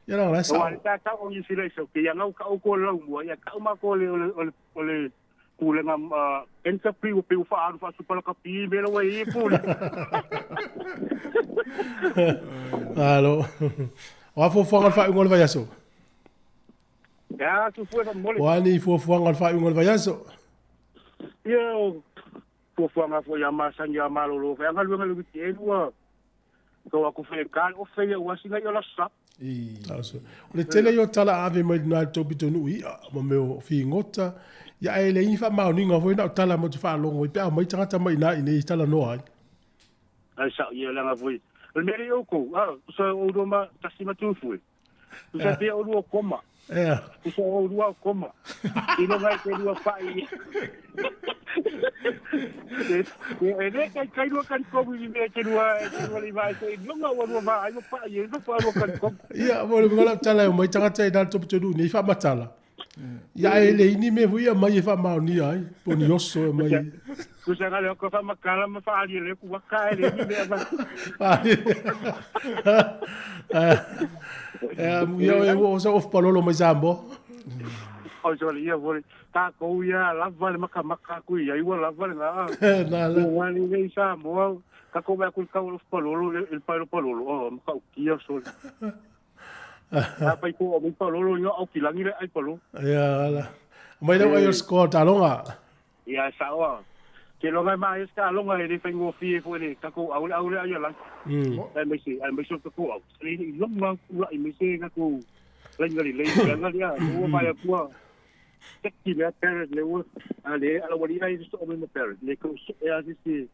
Ia la la O sa. le ta ka o ngisila so ke ya ngau ka o ko lau mua ya ka ma ko le o le o le kulenga enka pri o pe o fa aru fa su pala ka pi me la wa ye pu. Alo. O a fuafuaga o le faaiuga o le vaiaso. Ya su fu fa mole. O a ni fuafuaga o le faaiuga o le vaiaso. Ia o fuafuaga foi ia masani ia malolo fe anga luenga le te lua. Ko aku fe ka o fe ia wasinga ia la sa. Tauso. O le tele i o tala ave mai nā le topi tonu i a, ma meo whingota. Ia e le ini wha maoninga foi na o tala mo te whaalongo i pe a mai tangata mai nā i nei i tala noa ai. Ai sa ia langa foi. O le mere o ko, ah, so o do ma tasima tu foi. Tu sa pe o lua koma. Ea. Tu sa o lua koma. I no ngai te lua pai. E le kai kai lua kan komu i me te lua le vai te longa o lua vai mo pai e no pa lua kan komu. Ia, mo le ngala tala o mai tangata i nā le topi tonu nei wha matala. Ia e le ini me hui a mai e wha maonia ai. Po ni oso e mai. Tu sa ngale ko fa makala ma fa ali le ku waka e le ni me ma. Ia o sa of palolo mai Samoa. O sole ia vole takou ia lava le makamaka aku ia ua lava le ga. Na la. Ua ni nei sa moa takou vai aku kau lo palolo le pa lo palolo o maka ukia sole. A pai ko o palolo ia au kilangi le ai palolo. Ia ala. Mai lau ai o score taloga. Ia sa o. Ke longa ma es ka longa e le whaingo fie fo le takou au le au le ai la. Ai mai se ai mai so takou au. Le i longa ula i mai se takou lenga li lenga li a ua mai apua. Teki le parent le ua a le ala wali ai so o me parent le ko so e a si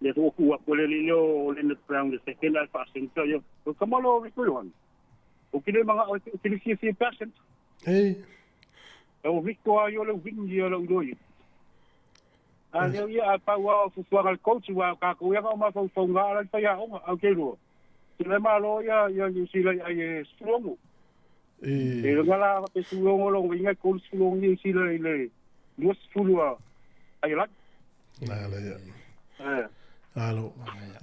le ho ku a ko le le o le le brown le second alpha center yo. O kamalo ri ko yohan. O kile manga o kile si si percent. Ei. O Rico a yo le wingi o le uroi. A leo ia a pau au fufuaga le coach ua kākou ia o mafaufauga ala le faiaoga au ke lua. Te le malo ia ia New Zealand ai e 16. E luga la pe 16 longo inga kolu 16 New Zealand i le 20 a ai la. Na la ia. Eh. Alo.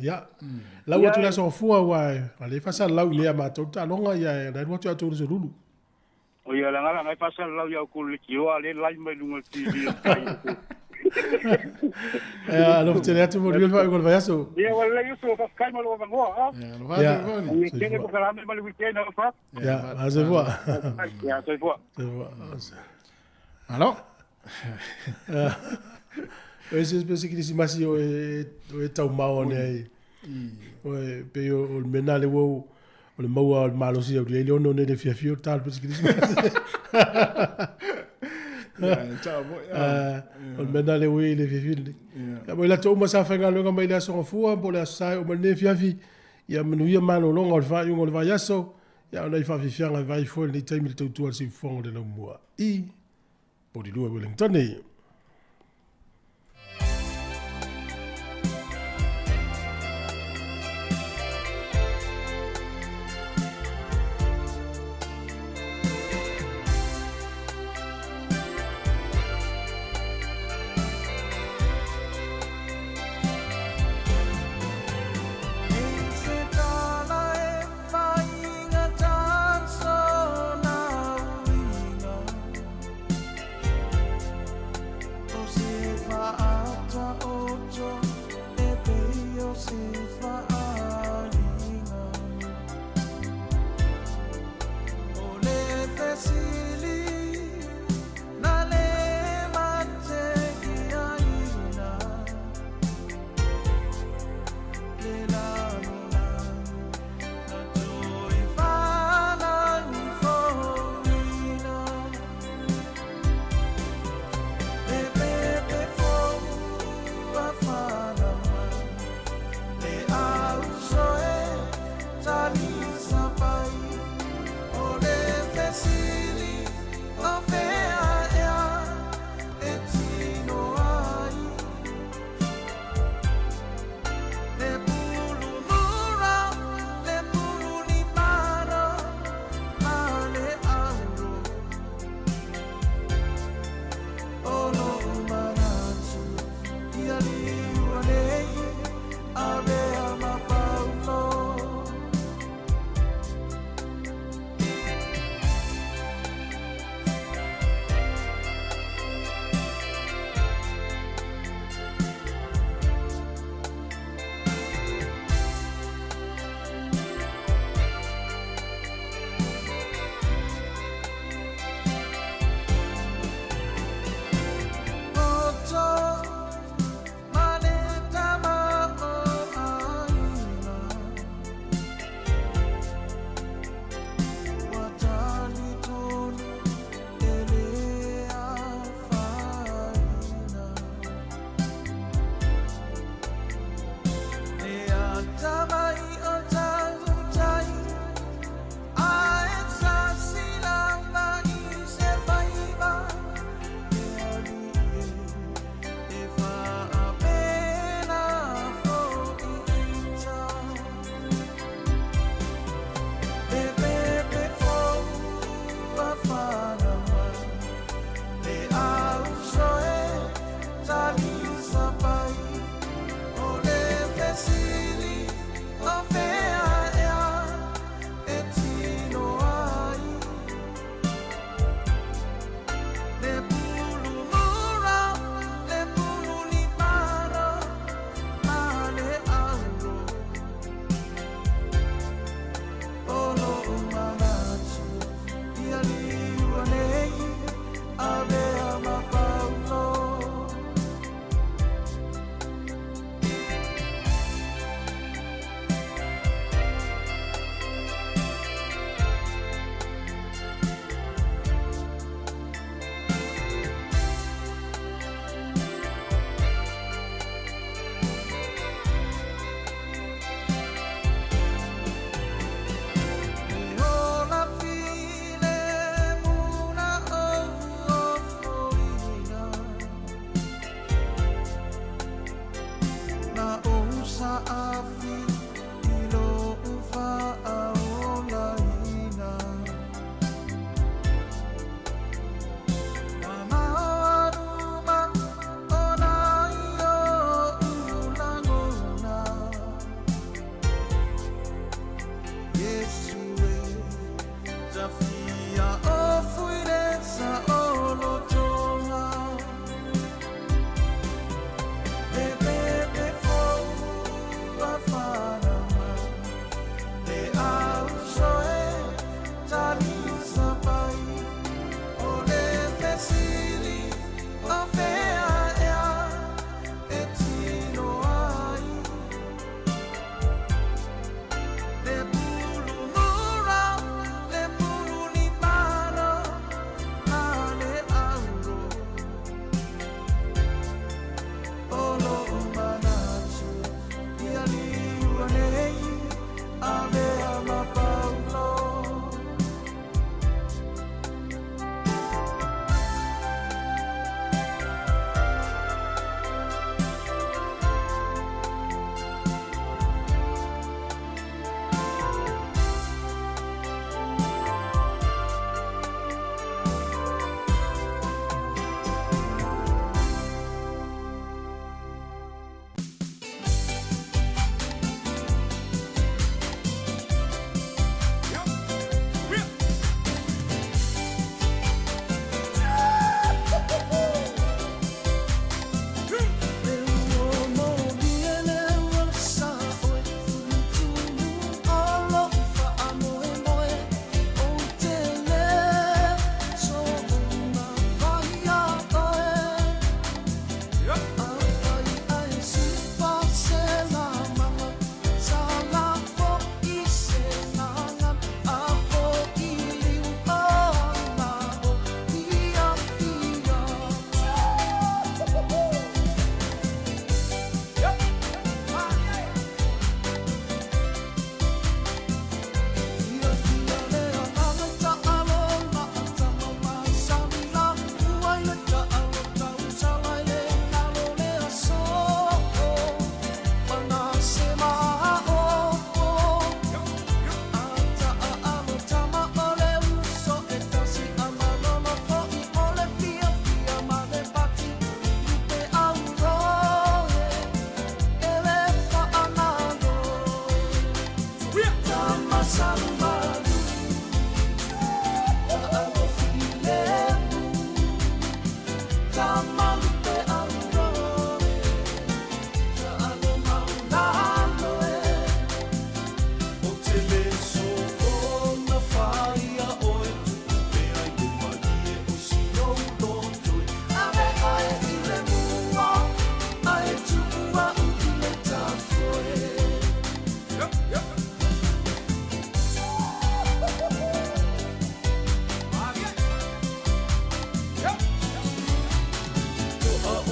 Ia. Lau atu le aso fua ua a le fasa lau lea matou taaloga ia na alu atu atu le solulu. O ia la ngala ngai fasa lau ia ko le kioa le lai mai lunga TV o kai. Alo tele atu mo le fa ko le vaiaso. Ia wala le yusu fa kai malo va ngoa. Ia. Ia kene ko kalame ma le weekend o fa. Ia, a se voa. Ia se voa. Se voa. Alo. O ese especie que masi o e tau mao nei ai. O e pe o le mena le wo o le maua o le malosi o le ono nei le fiafia o tal pesi Christmas. Ia, tau mo. O le mena le ui le fiafi. Ia mo ila tou masa whainga lunga mai le aso ngafua, po le aso sai o mane fiafi. Ia manuia malolonga o le whaaiunga o le vaiaso. Ia ona i whaafifianga vai fo le taimi le tautua le siufonga le laumua. I Porirua Wellington.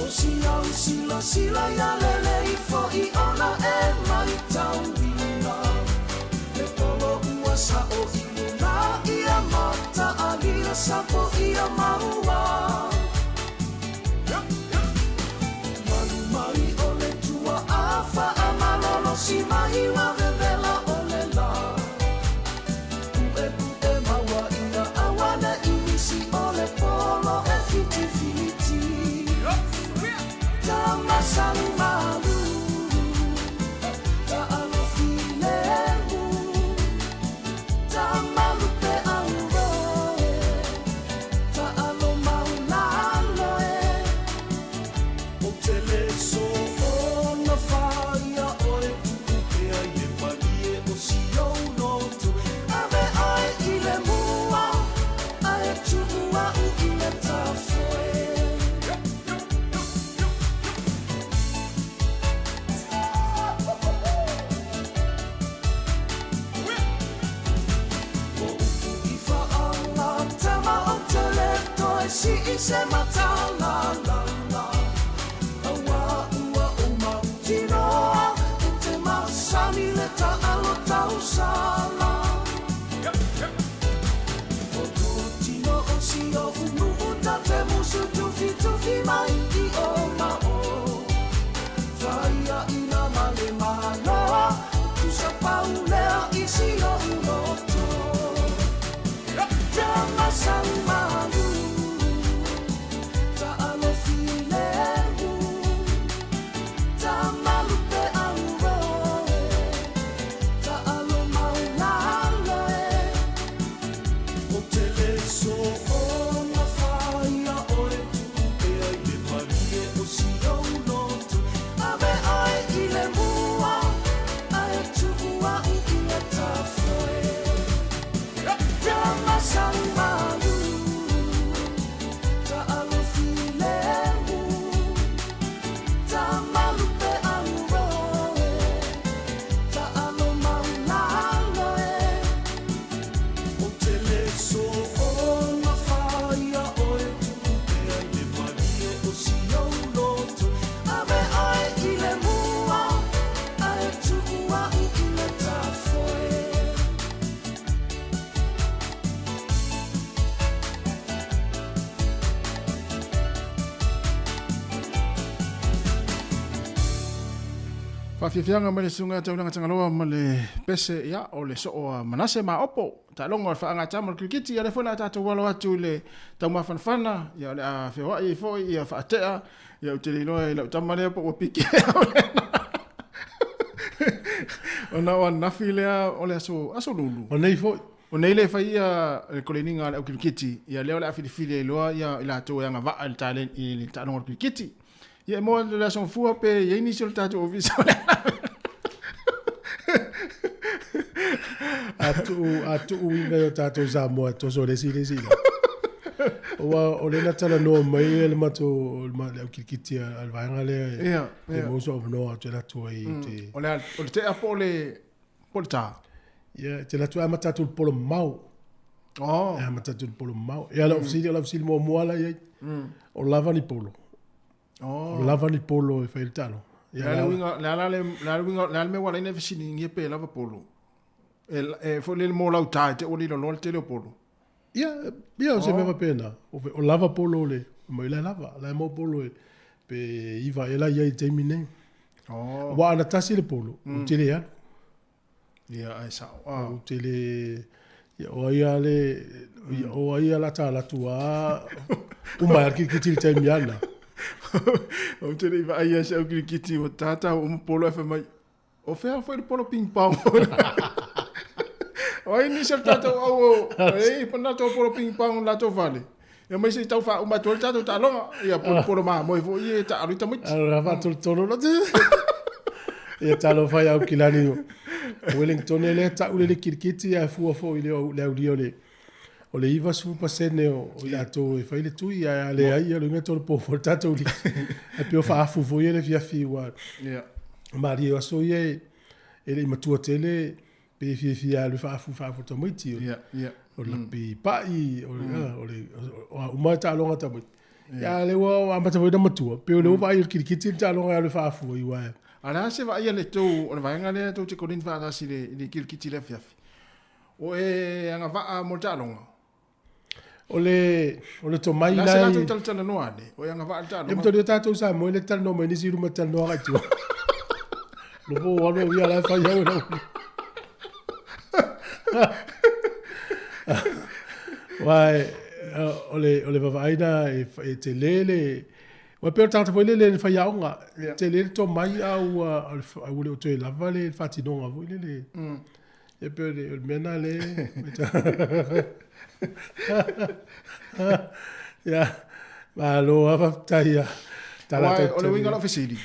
O si au silasila ia lelei fo'i ona e maitauina le polo ua sa'o i luna ia mataalia sapo'ia maua. Malu mai o le tua'a fa'amalolosi mai ua vevela o le lā. Pu'epu'e maua ia auane'i nisi o le polo e fitifiti. Tamasalumalu, ta'alofilemu, tamalupe auroe, ta'alomaulalo e. O te le soona faia oe tu'u pea i le malie o si ou loto. Ave oe i le mua, ae tu'u a'u i le tafoe. O upu i fa'agatama o te le toe si'i se matalalala. Auā ua ou mautinoa e te masani le ta'alo tausala. O totino o si o'u nu'u ta te musu tufitufi mai i o ma o. Faia ina ma le maloa, tusa paulea i si o'u loto. Tamasalumalu, ta'alofilemu, tamalupe auroe, ta'alomaulalo e. O te le soona faia oe tu'u pea i le malie o si ou loto. Ave oe i le mua, ae tu'u a'u i le tafoe. Tamasalumalu, ta'alofilemu, tamalupe auroe, ta'alomaulalo e. O te le soona faia oe tu'u pea i le malie o si ou loto. Ave oe i le mua, ae tu'u a'u i le tafoe. Faafiafiaga mai le susuga Taulaga Tagaloa ma le pese ia o le soo a Manase Maopo. Taaloga o le faagatama o le kirikiti ia lea foi o le a tatou alo atu i le taumafanafana ia o le a feoai ai foi ia faatea ia ou te le iloa i lau tama lea po ua piki ona o ananafi lea o le aso aso lulu. O nei foi. O nei le fai ia le koleniga a le au kirikiti ia lea o le a filifili ai loa ia i latou e agavaa i le talen i le taaloga o le kirikiti. Ia e moa le aso gafua pe i ai nisi o le tatou ofisa o le A tuu, a tuu uiga i o tatou Samoa e toso le isi i le isi ila. Ua o lea na talanoa mai le matou le au kirikiti a le vaega lea e e maua sou avanoa ou te alu atu ai ou te O le a, o le tea po o le po o le tā? Ia, e te alu atu e amata atu i le polo mamao. Oh. E amata atu i le polo mamao. Ia, lau fesili, o lau fesili muamua la i ai. O lava ni polo? Oh. O lava ni polo e fai ai le taaloga? Ia, Le a le uiga, le a la le, le a le uiga, le a le mea ua ala ai ona e fesiligia pe lava polo? E, e foi lele mo lau tā, e te ua lilo loa le tele o polo. Ia, ia o se mea faapena. O lava polo le, mai la e lava, la e mau polo e, pe iva ea la i ai i le taimi nei. Oh. Aua ana tasi le polo, ou te le alu. Ia, ae sao. Ah. Ou te le, ia, o ai a le, ia, o ai a la tā latu a, uma ai a le kirikiti i le taimi ana. Ou te le i vaai ia se au kirikiti ua tātā uma polo e whai mai, o whea foi le polo ping pong. O ai nisi o le tātou au o, e, pa latou polo ping pong latou fale. Ia mai se i tau whauma atu ai le tātou taaloga. Ia polo polo mamoe foi e taalo i tamaiti. Alo whaatolotolo no te. Ia talofa i au kilani o Wellington e lea ta'u le le kirikiti ae fua foi i le le aulia o le o le 90% o i latou e fai le tui ae a leai ia le uiga tolopo foi le tatou liki. Ae pei o faafu foi ia le afiafi ua malie o aso ia e le i matua tele pe fiafia alu e faafu faafu tamaiti o o le lapi pa'i o le o le o a uma taaloga tamaiti. Ia le ua amata foi na matua, pe o le ua vaai i le kirikiti le taaloga e alu e faafua i uae. A o le a se vaai a le tou, o le vaega lea tou te koleni faatasi i le, i le kirikiti i le afiafi? O e agavaa mo le taaloga? O le, o le tomai la se latou talatalanoa ane, o e agavaa le taaloga. E matalia tatou Samoa e le talanoa mai nisi i luma talanoa agai tua. Lopo o alu au ia la e fai au e lau. Uai, o le, o le vavaai na e, e tele le, Ua pei o le tagata foi lele le faiaoga, yeah. tele le tomai a ua, a ua le o toe lava le faatinoga foi lele. E pei o le mea na le... Ia, malo lava faafetai ia. Tala O le uiga o lau fesili,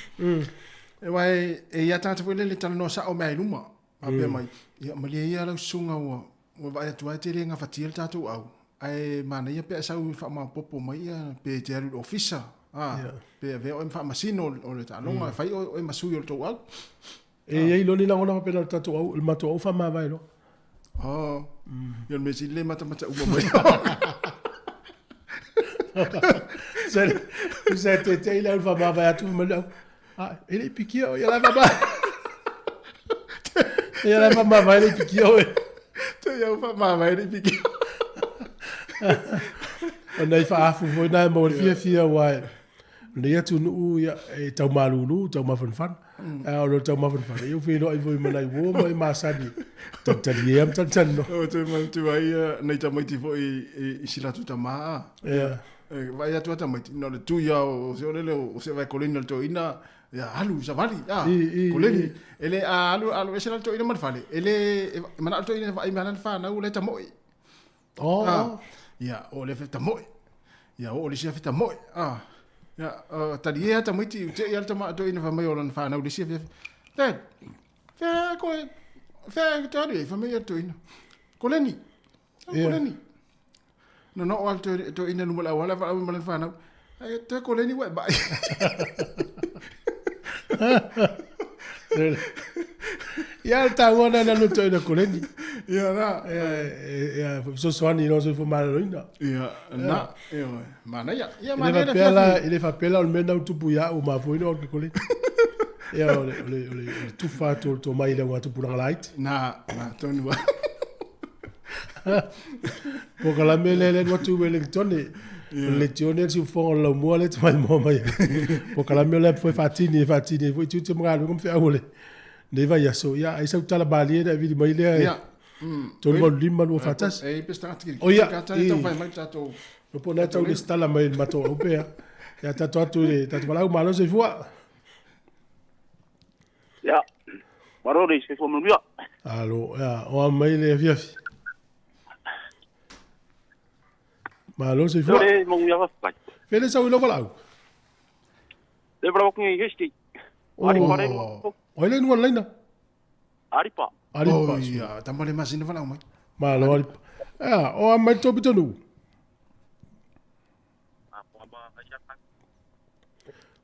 aua e i ai tagata foi lele e talanoa sao mea i luma, faapea mai, ia malie ia lau susuga ua ua vaai atu lava e te le gafatia le tatou au, ae manaia pe a e sau e faamaopoopo mai ia pe e te alu i le ofisa, a, pe avea oe ma faamasino o le taaloga, e fai oe ma sui o le tou au. E i ai loa ni lagona faapena o le tatou au, o le matou au faamavae loa. Oh, ia o le mea sili le matamata uma mai. Tusa e tete'i le au faamavae atu fai mai le au, ah, e le i pikia oe, ia la e faamavae. Ia la e faamavae le i pikia oe. Te au faamavae le i pikia. O nai faaafu foi na e maua le fiafia aua e lenei atunuu ia, e tau malulu, tau mafanafana. A o le tau mafanafana, ia ua feiloai foi ma nai uo ma e masani. Talitalie ma talitalinoa. O toe manatua ai ia nai tamaiti foi i si latou tama a. Ia. E vaai atu a tamaiti, na o le tui lava o se ole lea o se vae koleni a le toeaina, ia alu i savali, a, koleni. E le, a alu, alu ese la le toeaina ma le fale, e le, e manao le toeaina e vaai mai lana fanau la e tamoe. Oh. Ah, ia, o le feta moe. Ia, o le sia feta moe. Ah, ia, uh, tali e ata maiti, te ia tama to ina fa mai o lana whanau le sia fia. Dad, fea koe, fea te aru e fa mai to ina. Koleni. Yeah. Koleni. No no al to to ina luma la wala fa mai lana whanau. Ai te koleni wa bai. Ia le taua na na luto ina koleni. Ia na. Ia ia fesoasoani i lona soifua maloloina. Ia na. Ia manaia. Ia E le manaia le faapea la, afiafi. e le faapea la o le mea na ua tupu ia au ua mafua ai ona ou alu i ke koleni. Ia o le o le o le o le tufa atu o le tomai i le augatupulaga laiti. Na, na tonu lava. Polokalame lea lea alu atu i Wellington, o le letione le siufofoga o le laumua lea e te maimoa mai ai. Polokalame o lea foi e faatini e faatini ai foi tiute ma galuega ma feau o lenei vaiaso. Ia, ai sau tala malie ona e vili mai lea e 385 2 41. E i ai pe se tagata O ia, kirikiti ka i. taumafai mai le tatou No po na tau lesitala mai le matou aupe a. Ia tatou atu i le tatou valaau malo soifua. Ia, malo le soifua manuia. Alo, ia, o a mai le afiafi. Malo soifua. Le manuia faafetai. Fele sau i lou valaau. Le valaau atu nei Hastings. Oh. Aripa le O ai le nuan laina? Aripa. Aripa. Oh, ia, tama le masina valaau mai. Malo Aripa. Ia, o a mai le tou pitonuu.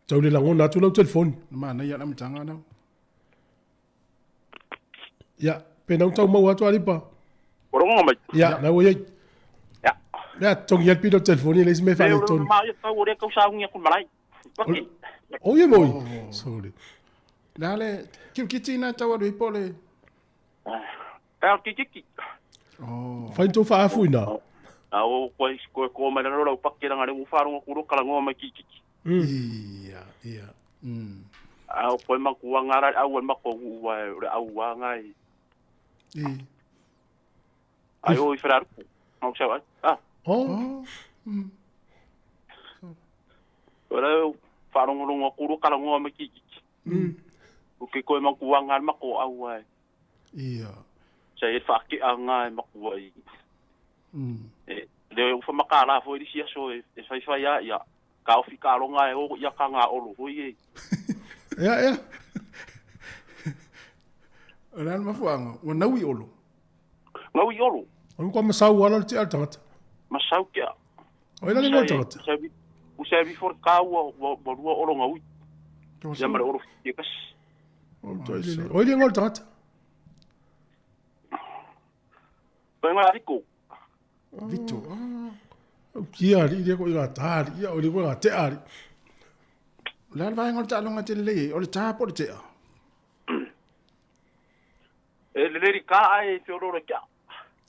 Tau le lagona atu lau telefoni. Na manaia le amataga nau. Ia, pe nau tau maua atu Aripa. Ua lagona mai. Ia, nau ua iai. Ia. Ia, togi ai le pito telefoni e leai se mea e faaletonu. Ma ia tau o lea tau sauni atu i le malae. Paki. Oh, ia moi. Sorry. Le a le kirikiti na tau alu ai po o le... Ea, kirikiti. Oh. Fai ni tou faafu ina. A o koe koe ko mai lalo lau pake langa le ufa rongo kuro kala ngoa mai kirikiti. Ia, ia. A o koe maku anga ra au e mako ua e le au anga i. I. Ai o i wheraruku. Mau sau ai. Ah. Oh. O le wharongorongo kuro kala ngoa mai kirikiti. O ke koe maku anga mako au e. Ia. Sa e whaake anga e maku ai. E, le ufa makala foi lisi aso e, e whai whai a ia. Ka ofi ka ronga e o ia ka ngā olo hoi e. Ia, ia. O le a le mafuaaga, ua naui olo. Naui olo. O le kwa masau ala le tia le tagata. Masau kia. O ai la le ngoa le tagata. Usa e before ka ua, ua, ua lua olo ngaui. Ia ma le olo whiti e kasi. O ai le ngoa le tagata. Ko e ngā Vito. Vito. Kia ali le ko i ngā tā ali, ia o le ko ngā tea ali. O le a le vaega o le taaloga e te lelei ai, o le tā po o le tea? E lelei le tā ae feoloolo i tea.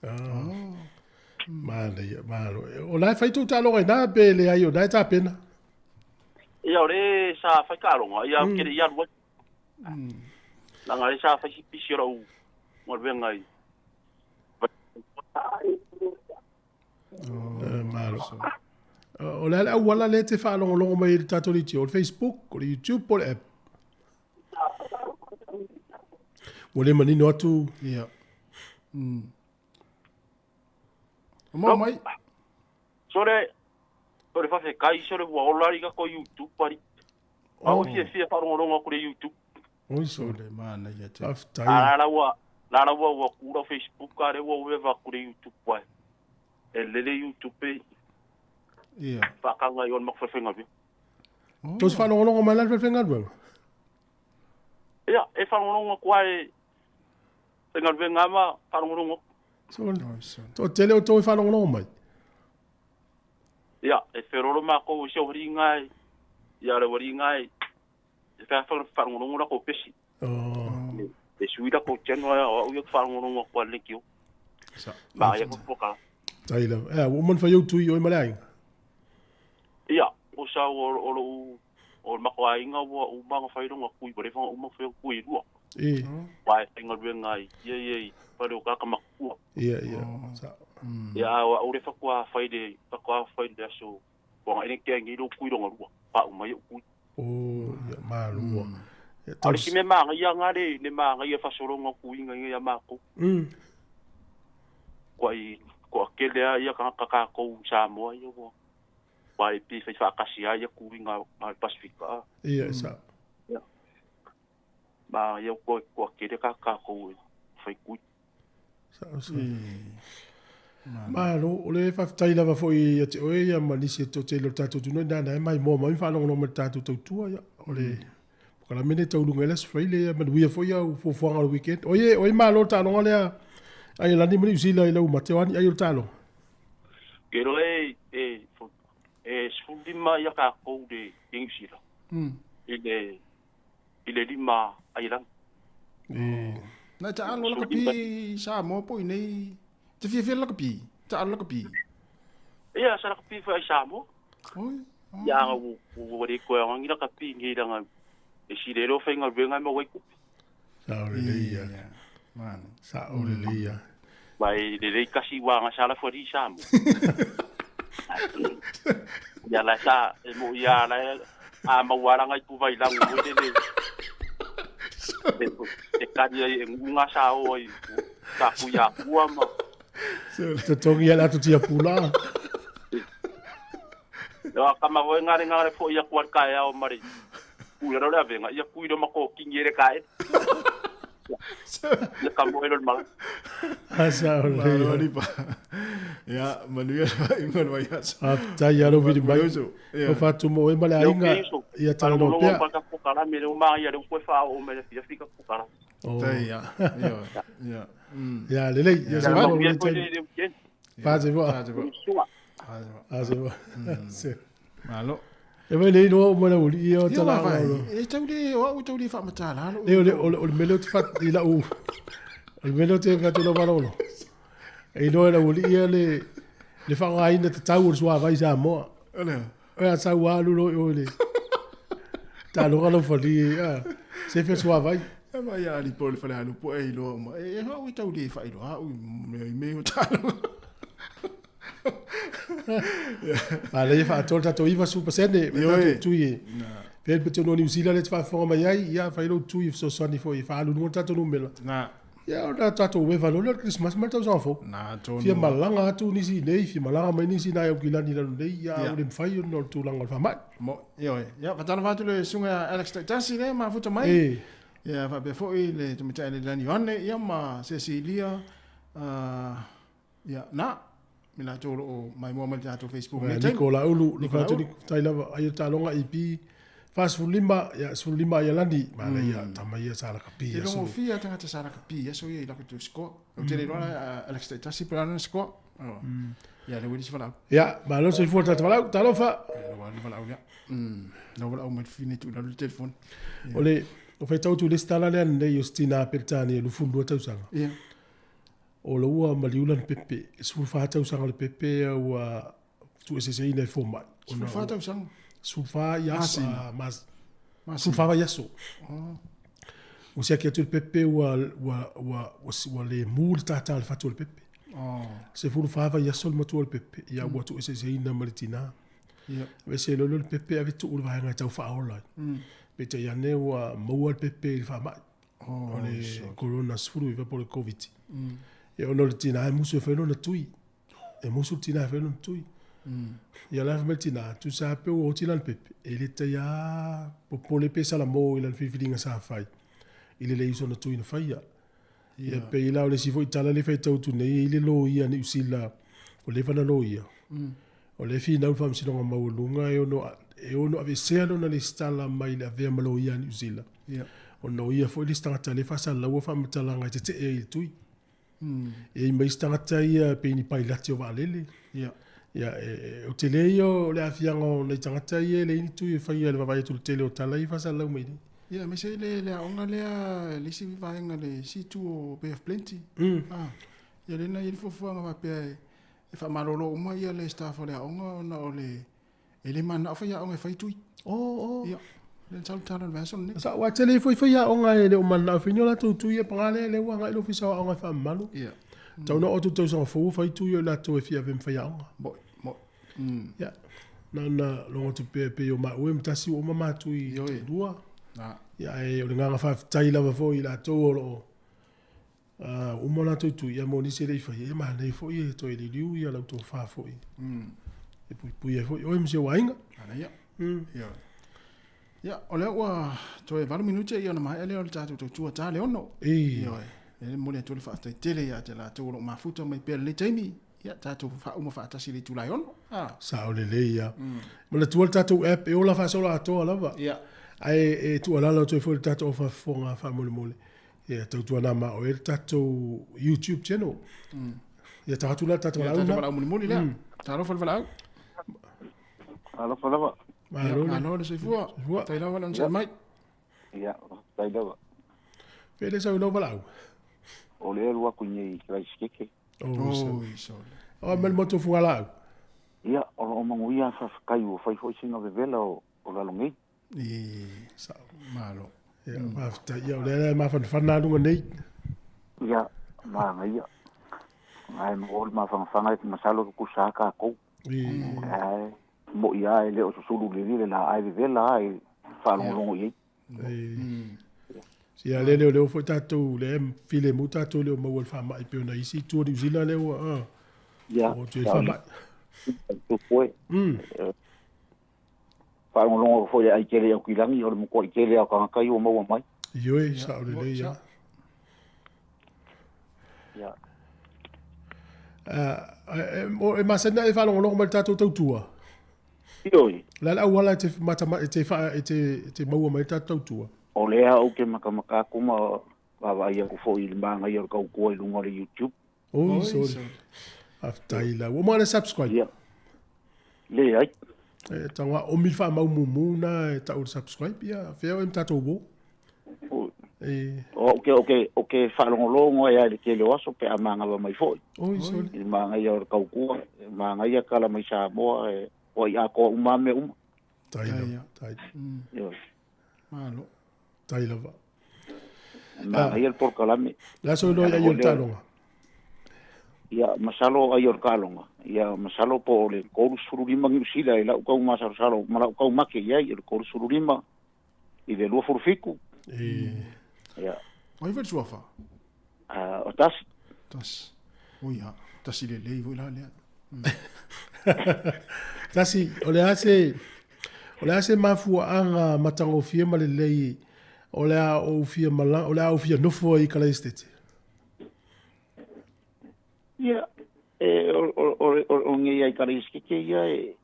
Ah. Manaia, malo. O la e fai tou taaloga i na pe leai o na e tapena? Ia o le sa fai taaloga, ia mm. kere ia alu ai. Langa le sa fai si pisi o lau galuega i Oh, malo. O le a le auala lea e te faalogologo mai ai i le tatou leitio, o le Facebook, o le YouTube po o le app? Ua le manino atu. Ia. Mm. O mau mai. Sore, o le faafetai, sore ua ola i ka YouTube ari. A o fia fia faalogologo aku le YouTube. Oi sore. Manaia te. Faafetai. A la ua, la la ua ua kura Facebook a le ua ua ku le YouTube ai. E lele YouTube e. Ia. Whakanga i on makwhawhenga. Oh. Tos whalongolongo mai la le whengaluenga? Ia, e whalongolongo kua e whengaluenga ma whalongolongo. So, to tele o tō e whalongolongo mai? Ia, e wheroro mākou i se ohari ngai, ia le wari ngai, e whalongolongo la ko pesi. Oh. E sui la ko channel ia, o ia whalongolongo kua le kio. Ma ia ko poka. Tai lava. E, ua man whai au tui oi male aiga. Ia, o sa o o lo o le mako aiga ua uma nga whaironga kui, wa rewhanga uma whai kui rua. E. Wa e whainga ruenga i, ia ia i, whare o kaka makua. Ia, ia. Sa. Ia, a ure whakua whai le, whakua whai le aso, wa nga ene kea ngi kui ronga rua, pa uma i o kui. O, ia, malua. Ia, A le si me maanga ia nga le, le maanga ia whasoronga kui inga inga ia mako. Kua i, kua kele a ia ka kākou Samoa ia ua. Wa e pi whai whaakasi a ia kui ngā ngā Pasifika. Ia, sa. Ia. Ma ia kua, kua kele ka kākou e whai kui. Sa, sa. Malo, o le faafetai lava foi ia te oe ia ma nisi e toatele o le tatou atunuu nana e maimoa mai ma faalogologo mai i le tatou tautua ia. O le polokalame lenei tau luga i le Aso Faraile ia manuia foi au fuafuaga o le weekend. Oe, oe malo le taaloga lea Aialani ma Niu Sila i lau mate o ani ai o le taaloga. Ke roa e, e, e 15 ia kākou le i Niu Sila. I le, i le lima Aialani. E. Na te alo lakapi i Samoa po i nei. Te fiafia le lakapi. Te alo lakapi. Ia, sa lakapi foi ai Samoa. Oi. Ia anga ua ua le koe anga ngi lakapi ngi ranga e si le ro whainga ruenga ma waikupi. Sa o le leia. Sa o le leia. Mai le lei kasi wa anga sa la fuari Samoa. Ia la sa e mo ia la a maualanga i puva i langu mo le le. E kari ai e ngunga sa o ai sa kui a kua ma. Totongi ia le atu tia pula. No a kama voi ngare ngare fo ia kua ka ao mari. Kui ro le avenga ia kui ro mako kingi ere ka e. Ia ka mo ero mala. Asa o le. Malo ali pa. Ia manuia inga no ia. Faafetai ia lou vili mai. O faatumu oe ma le aiga ia talanoa pea. Pa ka pokala me le uma ia le koe fa o me le fia fika pokala. Tai ia. Ia. Ia. Ia lelei. Ia sa mo le tai. Fase voa. Fase voa. Fase voa. Malo. E vai le iloa uma lau alii ia o Ia tala wa vai. o. E tau le o au tau le faamatala lo. E o le o le o le mea lea ou te fat i lau o le mea lea ou te fai atu i lau malolo. E iloa e lau alii ia le le faaaogaina tatau o le suavai i Samoa. O lea. O a sau lava alu loa i o i le taaloga lau fali a sefe le suavai. E mai ia ali po le fale alu po e iloa uma. E e au i tau le faailoa au i mea i mea o taaloga. A lea e faatoa le tatou 90% ma tatou tui e. Pei le tonu o Niu Sila lea e te faafofoga mai ai, ia fai lou tui e fesoasoani foi e faaalu i luga le tatou numera. Na. Ia ona tatou eva loa lea o le Kerisimasi ma le tausaga fou. Na tonu. Fia malaga atu nisi i nei, fia malaga mai nisi nai Aukilani i lalo nei, ia ua le mafai ona o le tulaga o le faamai. Mo, ioe. Ia, faatalofa atu le susuga ia Alex Taitasi lea e mafuta mai. E. Ia, faapea foi le tamaitai Leilani Ioane, ia ma Cecilia, Ia, na, me latou o lo o maimoa mai le tatou Facebook i lenei taimi. Niko Laulu, Niko Niko Laulu. Tai lava, ai o taaloga EP. 45, ia, 15 Aialani, manaia, tama ia sa lakapi Te i aso. rongo fia tagata sa lakapi i aso ia i la outou sikoa. Ou te le iloa la Alex Taitasi po o le a lona sikoa. Ia lea ua i ai le isi valaau. Ia, malo le soifua le tagata valaau, talofa. Ia lea ua alu le valaau lea. Lea ua valaau mai le fafine e tuu i lalo le telefoni. O le, o faitau atu i le isi tala lea nei o si tinā Peretania e 22 tausaga. Ia. O la ua maliu lana pepe, 14 tausaga o le pepe ua tuueseeseina e fomai. 14 tausaga? 14 ia aso, Masina. mas, 14 vaiaso. Oh. Ua siaki atu le pepe ua, ua, ua, ua, ua le mu le tātā o le fatu o le pepe. Oh. 14 vaiaso le matua o le pepe, ia ua tuueseeseina ma le tinā. Ia. Aveese loa lea o le pepe ave tuu i le vaega e tau faaola ai. Peitai ane ua maua le pepe i le faamai. Oh, o le corona 19 po o le Covid. Ia ona o le tinā e musu e fai lona tui. E musu le tinā e fai lona tui. Ia la fai mai le tinā, tusa lava pe ua oti lana pepe, e le tai lava popole pe salamo i lana filifiliga sa fai i le leai o sona tui na faia. Ia pei la o le isi foi tala lea e faitau atu nei, e i ai le loia a Niu Sila ua leva ona loia. O lea e finau le Faamasinoga Maualuga e ono e ono aveesea lona lesitala mai le avea ma loia a Niu Sila. Ona o ia foi le isi tagata lea e faasalalaua faamatalaga e tetee ai i le tui. E i ai ma isi tagata ia pei ni pailate o vaalele. Ia, e, o tele ia o le aafiaga o nai tagata ia e leai ni tui e faia i le vaavaai atu i le tele o tala ia e faasalalau mai nei. Ia, aemaise ai le, le aoga lea, le isi vaega le isi itu o Bay of Plenty. Ah, ia lea na i ai le fuafuaga faapea e, e faamalolo uma ia le staff o le aoga ona o le e le mananao faiaoga e fai tui. Oh, oh. Ia, lea na sau le tala o le vaiaso lenei. Sa, aua e tele foi faiaoga e le o mananao e fai ni o latou tui, ia paga lea, lea ua agai le Ofisa o Aoga e faamamalu. Ia. Tau na oo atu i le tausaga fou ua fai tui o i latou e fia ave ma faiaoga. Moi, moi. Ia, na ona logo atu pea e pei o maua e matasi ua uma matui toalua. Ia, ae o le agaga faafetai lava foi i latou o lo o uma o latou tui, ia mo nisi e le i faia, ia manaia foi e toe liliu ia lau tofa foi. E puipui ai foi oe ma si ou aiga. Manaia. Ia. Ia, o lea ua toe 8 minute ia ona maea lea o le tatou tautua ta le 6. Ioe. E momoli atu ai le faafetai tele ia te latou o lo o mafuta mai pea i lenei taimi. Ia, tatou faauma faatasi i le itula e 6. Ah. Sao lelei ia. Manatua le tatou app e ola faasoloatoa lava. Ia. Ae e tuualalo atu ai foi i le tatou aufaafofoga faamolemole, ia tautuana ma oe le tatou YouTube channel. Ia tagatu la le tatou Ia, valaau tatou lena. valaau mulimuli lea. Talofa le valaau. Alofa lava. Malo le malo le soifua. Faafetai lava le onosai mai. Ia, faafetai lava. Pe le sau i lau valaau. O le alu aku nei i Karaisikeike. Oi, sole. O mai le motu o Fugalaau. Ia, o loo manuia faafetai ua fai foi sina vevela o o lalo nei. I malo. Ia, faafetai. Ia, o lea la e mafanafana lava luga nei. Ia, manaia. Ae maua le mafanafana e masalo e tutusa lava tatou. Ae moi lava e le o susulu lelei le laau e vevela lava e faalogologo i ai. Ia lea leo leo foi tatou lea filemu tatou le o maua i le faamai pei ona isi itu o Niu Sila lea ua Ia, oo atu ai le faamai. Tupu e. Faalogologo foi i le ai tele i Aukilagi, o le matuai tele lava o tagata ia ua maua mai. Ioe, sao lelei lava. Ia. E masani ona e faalogologo mai i le tatou tautua? Ioe. O le a le auala e te mata e te faa e te e te maua mai ai le tatou tautua? O lea ou te matamata atu ma vaavaai atu foi i le manaia o le tautua i luga o le YouTube. Oi, sorry. Faafetai la. Ua uma ona subscribe? Ia. Leai. E tago a omi le faamau mumu na e tau le subscribe ia fea oe ma tatou uo. E. O ou te ou te ou te faalogologo ai lava i le tele o aso pe a manava mai foi. Oi, sorry. I le manaia o le tautua, e manaia tala mai Samoa e ua i atoa uma lava mea uma. Tai lava, tai. Ioe. Malo. Tai lava. Manaia le polokalame. Le aso iloa i ai o le taaloga. Ia, masalo ai o le taaloga. Ia, masalo po o le 35 Niu Sila i lau tau masalosalo ma lau tau make i ai, o le 35 i le 27. Ia. O ai foi le suafa? O Tasi. Tasi. Oi a, Tasi lelei foi la lea. Tasi, o le a se, o le a se mafuaaga matagofie ma lelei o le a ou fia malaga, o le a ou fia nofo ai i Kalaesetete? Ia, e, o, o, o, o, o nei ai Kalaesetete ia e,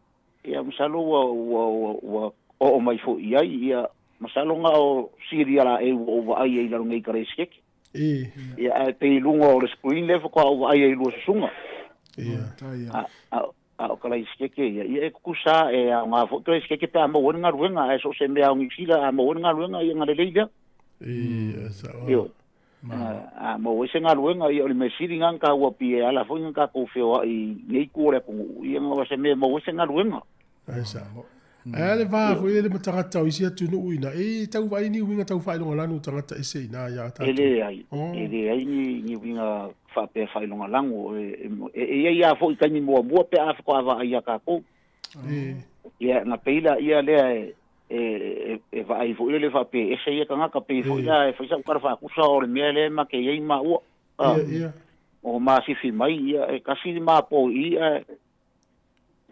ia masalo ua, ua, ua, ua Oo mai foi i ai, ia, masalo na o Siria laʻei ua ou vaai ai i lalo nei i Karaisikeche. Ia, ae pei i luga o le screen lea faatoa ou vaai ai i lua susuga. A, a, a o Karaisikeche ia, ia e tutusa e aoga foi Karaisikeche pe a maua ai le galuega, ae so o se mea o Niu Sila a maua ai le galuega, ia na lelei lea. Ioe. A maua ai se galuega, ia o le mea sili lena na taua pei e ala foi ona tatou feoai i nei itu o le atunuu, ia na o se mea e maua ai se galuega. Ae sao. Ae a le va foi lele ma tagata o isi atunuu i ina, e tau vaai ni uiga tau faailogalanu o tagata ese i ina ia tatou. E leai, e leai ni uiga faapea faailogalanu. E i ai lava foi i taimi muamua pe a faatoa vaai ia tatou. Ia, na pei laia lea e vaai foi lele faapea e ese ia tagata, pei foi la e fai sau tala faatusa o le mea lea e make ai maua. O masifi mai, ia, e tasi le mapo i i, ae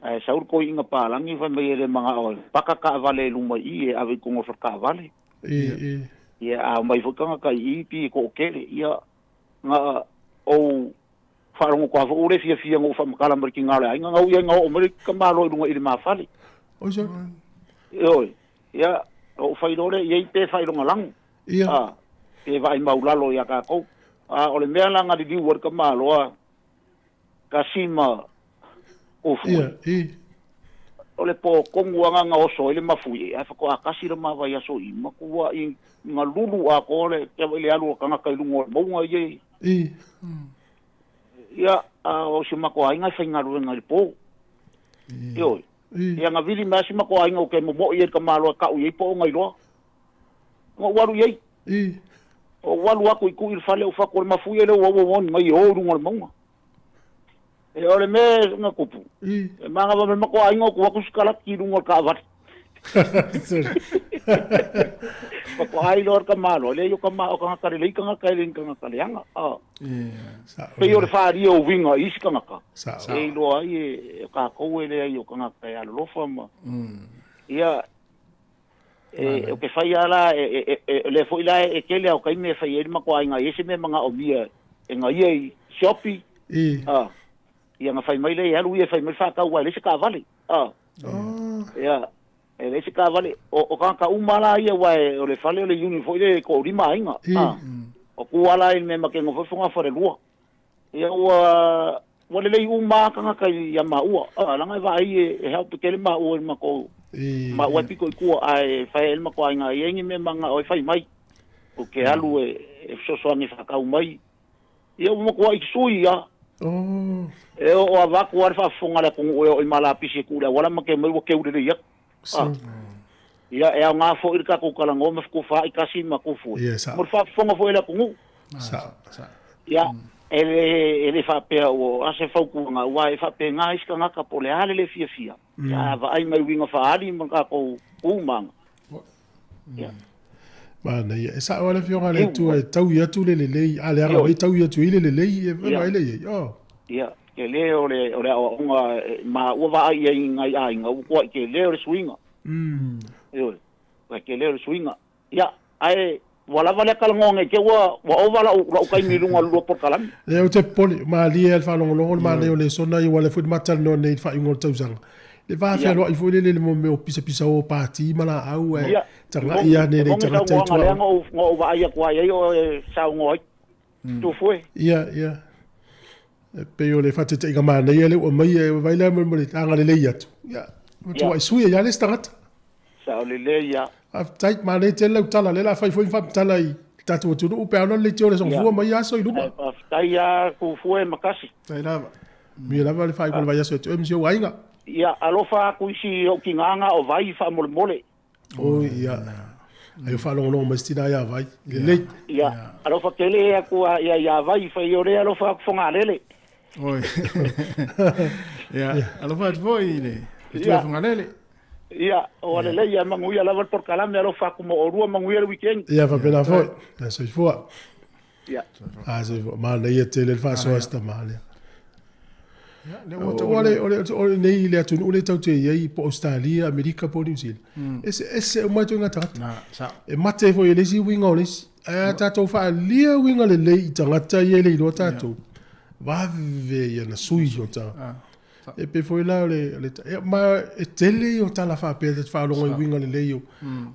Ae sau le toeaina palagi fai mai e le manao e paka taavale i luma i i e ave i totonu o le fale taavale. Ia a omai foi tagata i i pei e toatele, ia na ou faalogo atu lava foi ua le fiafia na ou faamatala mai le tina o le aiga, na ui ai na oo mai le tamaloa i luga i le ma fale. Ioe, ia ou fai loa lea i ai pe faailogalanu. A, pe vaai maulalo ia tatou. A o le mea la na liliu ai le tamaloa Tasi ma Kofua. Ia, i. O le po tonu lava na oso ai le mafuie, ae faatoa tasi le ma vaiaso i matua i na lulu atoa le kia i le alu o tagata i luga o le mauga ia. I. Ia, a o si matou aiga e faigaluega i le po. Ioe. Ia na vili mai lava si matou aiga ou te momo'i ai i le tamaloa e tau i ai po o Gailoa. Na ou alu i ai. I. Ou alu atu i kui i le fale ou fai atu, o le mafuie lea ua auauani mai e o i luga o le mauga. E o le mea na tupu, e manava mai matou aiga o tuu atu sikalati i luga o le taavale. Faatoa ai loa le tamaloa, e leai o tama, o tagata lelei tagata e le ni tagata leaga. Ah. Pei o le faaalia o uiga i isi tagata, e iloa ai e tatou e leai o tagata e alolofa ma... Ia, E, o ke whai a la, e, e, e, le foi la e tele au taimi e whai ai le matou aiga i ai se mea manaomia e nga ia i siopi. I. Ah, ia na whai mai le e alu ia e whai mai whākau ai le se kaavale. Ah. Ia, e leai se kaavale. O, o tagata uma la ia wa e, o le fale o le uni foi le ko lima aiga. I. Ah. O ku ala i le mea ma ke ngofo fonga fale lua. Ia ua ua lelei uma lava tagata ia maua. A, leaga e vaai e, e help tele maua i le matou maua e pito i tua ae fai ai le matou aiga e i ai ni mea manao e fai mai. Ou te alu e, e fesoasoani e faatau mai. Ia ua matuai sui lava. Oh. E oo avatu lava le faafofoga a le atunuu e oo i Malapisi e tuu i le auala ma ke mai ua keu lelei atu. Ah. Ia, e aoga foi le tatou talanoa ma fetufaai tasi ma tufue. Ia, sao. Mo le faafofoga foi a le atunuu. Sao, sao. Ia, e le, e le faapea ua a se fautuaga, aua e faapena isi tagata po o le a le le fiafia. Ia, a vaai mai uiga faaali ma tatou tu ma aga. Ia. Manaia. E sao lava le Afioga a le Atua e taui atu le lelei, a leaga mai taui atu i le lelei, e vaai lea i ai. Oh. Ia, tele o le, o le aoaoga ma ua vaai i ai i nai aiga, ua tuai tele o le suiga. Ioe, ua tele o le suiga. Ia, ae ua lava lea talanoa nei te ua, ua ova lau, lau taimi i luga o le lua polokalame. Lea ou te popole, malie lava le faalogologo le manaia o lesona ia, aua o lea foi na ma talanoa nei i le faaiuga o le tausaga. Le va fealoai foi lele i le mea o pisapisao o pati ma laau ae tagai ane e le tagata i tua. Lea na ou vaai atu ai o e saunoa ai. Tufue. Ia, ia. E pei o le faataitaiga manaia lea ua aumai e vaai lea mo le agalelei atu. Ia, matuai sui ai lava le isi tagata. Sao lelei ia. Faafetai, manaia tele lau tala, lea o le a fai foi ma faamatala i le tatou atunuu pe a ono le leitio o le soifua ma ia aso i luma. Faafetai lava Tufue ma Kasi. Faafetai lava. Manuia lava le faaiuga o le vaiaso e toe ma si ou aiga. Ia, alofa atu i si ou tina na o Vai faamolemole. Oi, ia. Ai o faalogologo mai si tina ia Vai. Lelei. Ia, alofa tele atu ia ia Vai, fai o le alofa atu Fogalele. Oi. Ia, alofa atu foi i le tua Fogalele. Ia, ua lelei, ia manuia lava le polokalame, alofa atu mo oulua, manuia le weekend. Ia, faapena foi. Ia, soifua. Ia. Ah, soifua. Manaia tele le faasoa a si tama lea. O le, o le, o lenei le atunuu lea tatou te i ai, po o Ausetalia, Amerika po o Niu Sila, eseese uma ituaiga tagata. E mate foi e le isi uiga o le isi. Ae a tatou faaalia uiga lelei i tagata ia e le iloa tatou, vave ia na sui o tagata. E pei foi la o le, le ia, ma e tele ia o tala faapea ta te faalogo i uiga lelei o,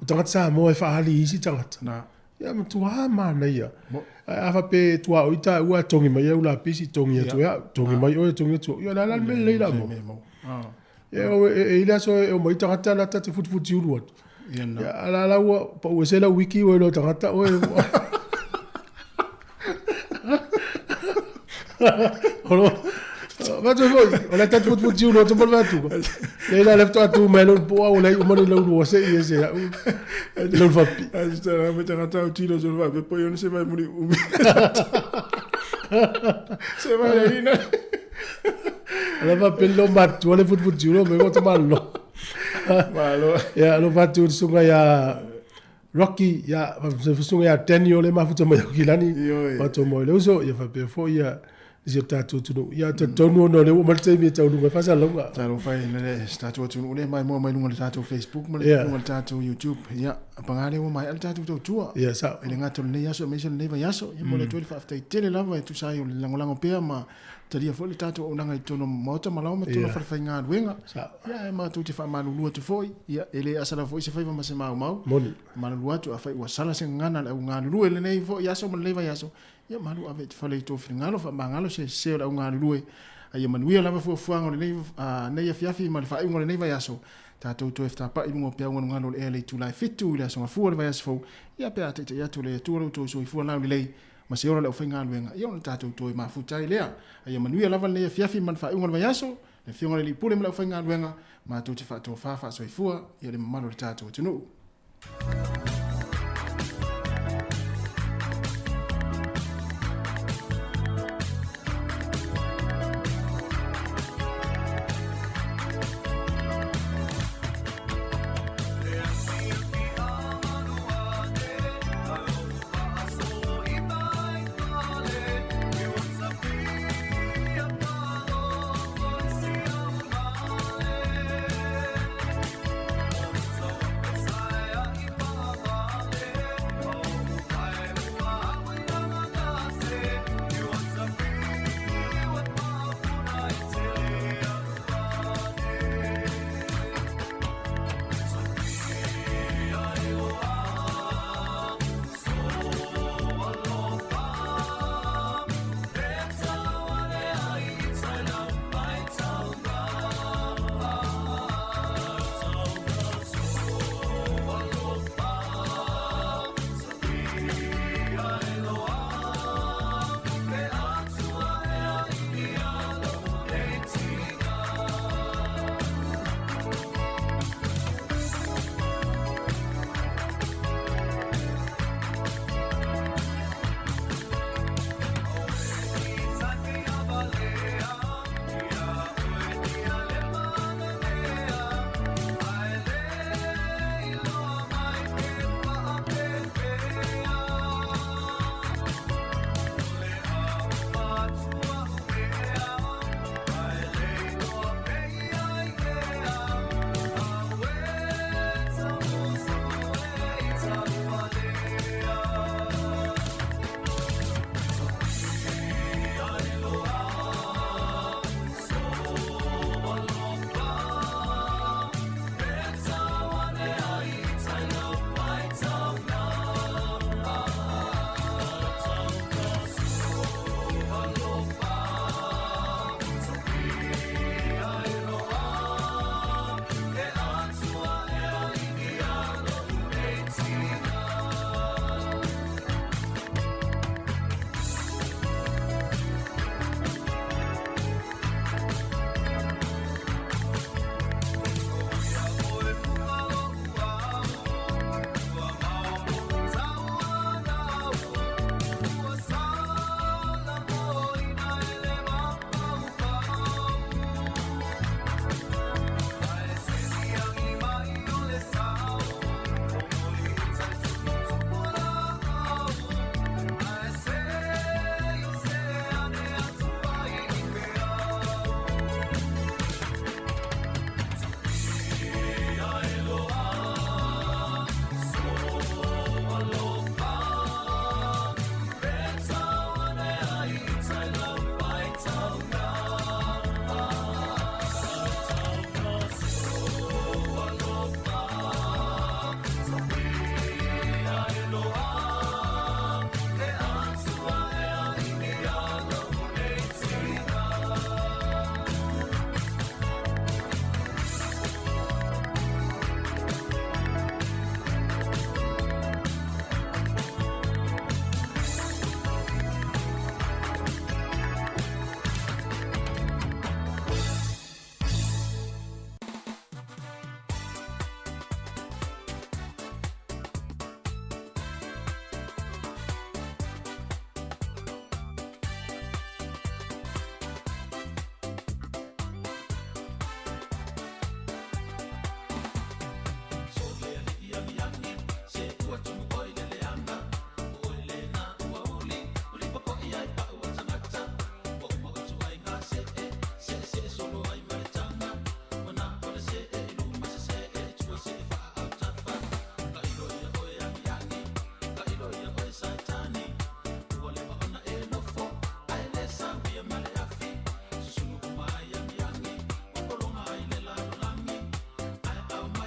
o tagata Samoa e faaali i isi tagata. Na. Ia matua manaia. Ae a faapea e tuaoi taua e togi mai au lapisi, togi atu e au, togi mai oe, togi atu au. Ia o le a la le mea lelei la mo? Ia e, e, e i le aso e omai tagata la ta te futufutiulu atu. Ia na. Ia a la la ua pau ese lau wiki ua iloa tagata oe. Olo Vatu foi, o le tatu futufutiulu atu mo le vatuga. Le la le faatoa tu mai lou po au le uma ni lau lua se i se au. Lau fapi. Ai se tara me tagata au tiro se vai pe poi se vai muri umi. Se vai le ina. Ala va pelo matua le futufutiulu me ko malo. Malo. Ia lo vatu sunga ya Rocky ia se sunga ya Daniel le mafuta mai o kilani. Mato mo le uso ia fa pe fo ia si o tātou atunuu. Ia talitonu ona o lea ua uma le taimi e tauluga ai faasalalauga. Talofa e le si tatou atunuu lea mai moa mai luga o le tatou Facebook ma le luga o le tatou YouTube. Ia, paga lea ua maea le tatou tautua. Ia, sao. E le gata o lenei aso aemaise o lenei vaiaso. Ia momoli atu ai le faafetai tele lava e tusa ai o le lagolago pea ma talia foi le tatou auaunaga i totonu o Maota ma Laoa ma totonu o falefaigaluega. Ia, ae matou te faamalulu atu foi, ia, e le asa lava foi se faiva ma se maumau. Moni. Malulu atu afai ua sala se gagana a le au galulue i lenei foi aso ma lenei vaiaso, ia malu ave i te fale i tō finagalo, faamagalo se sese o le au galulue, a ia manuia lava fuafuaga o lenei, nei afiafi ma le faaiuga o lenei vaiaso, tatou toe fetapa'i i luga o peau galugalu o le ea i le itula e fitu i le Aso Gafua o le vaiaso fou, ia pe a taitai atu le Atua lo outou soifua laulelei ma se ola o le aufaigaluega, ia ona tatou toe mafuta ai lea. A ia manuia lava lenei afiafi ma le faaiuga o le vaiaso, le Afioga i le Alii Pule ma le aufaigaluega, matou te faatofa faasoifua ia le mamalu o le tatou atunuu.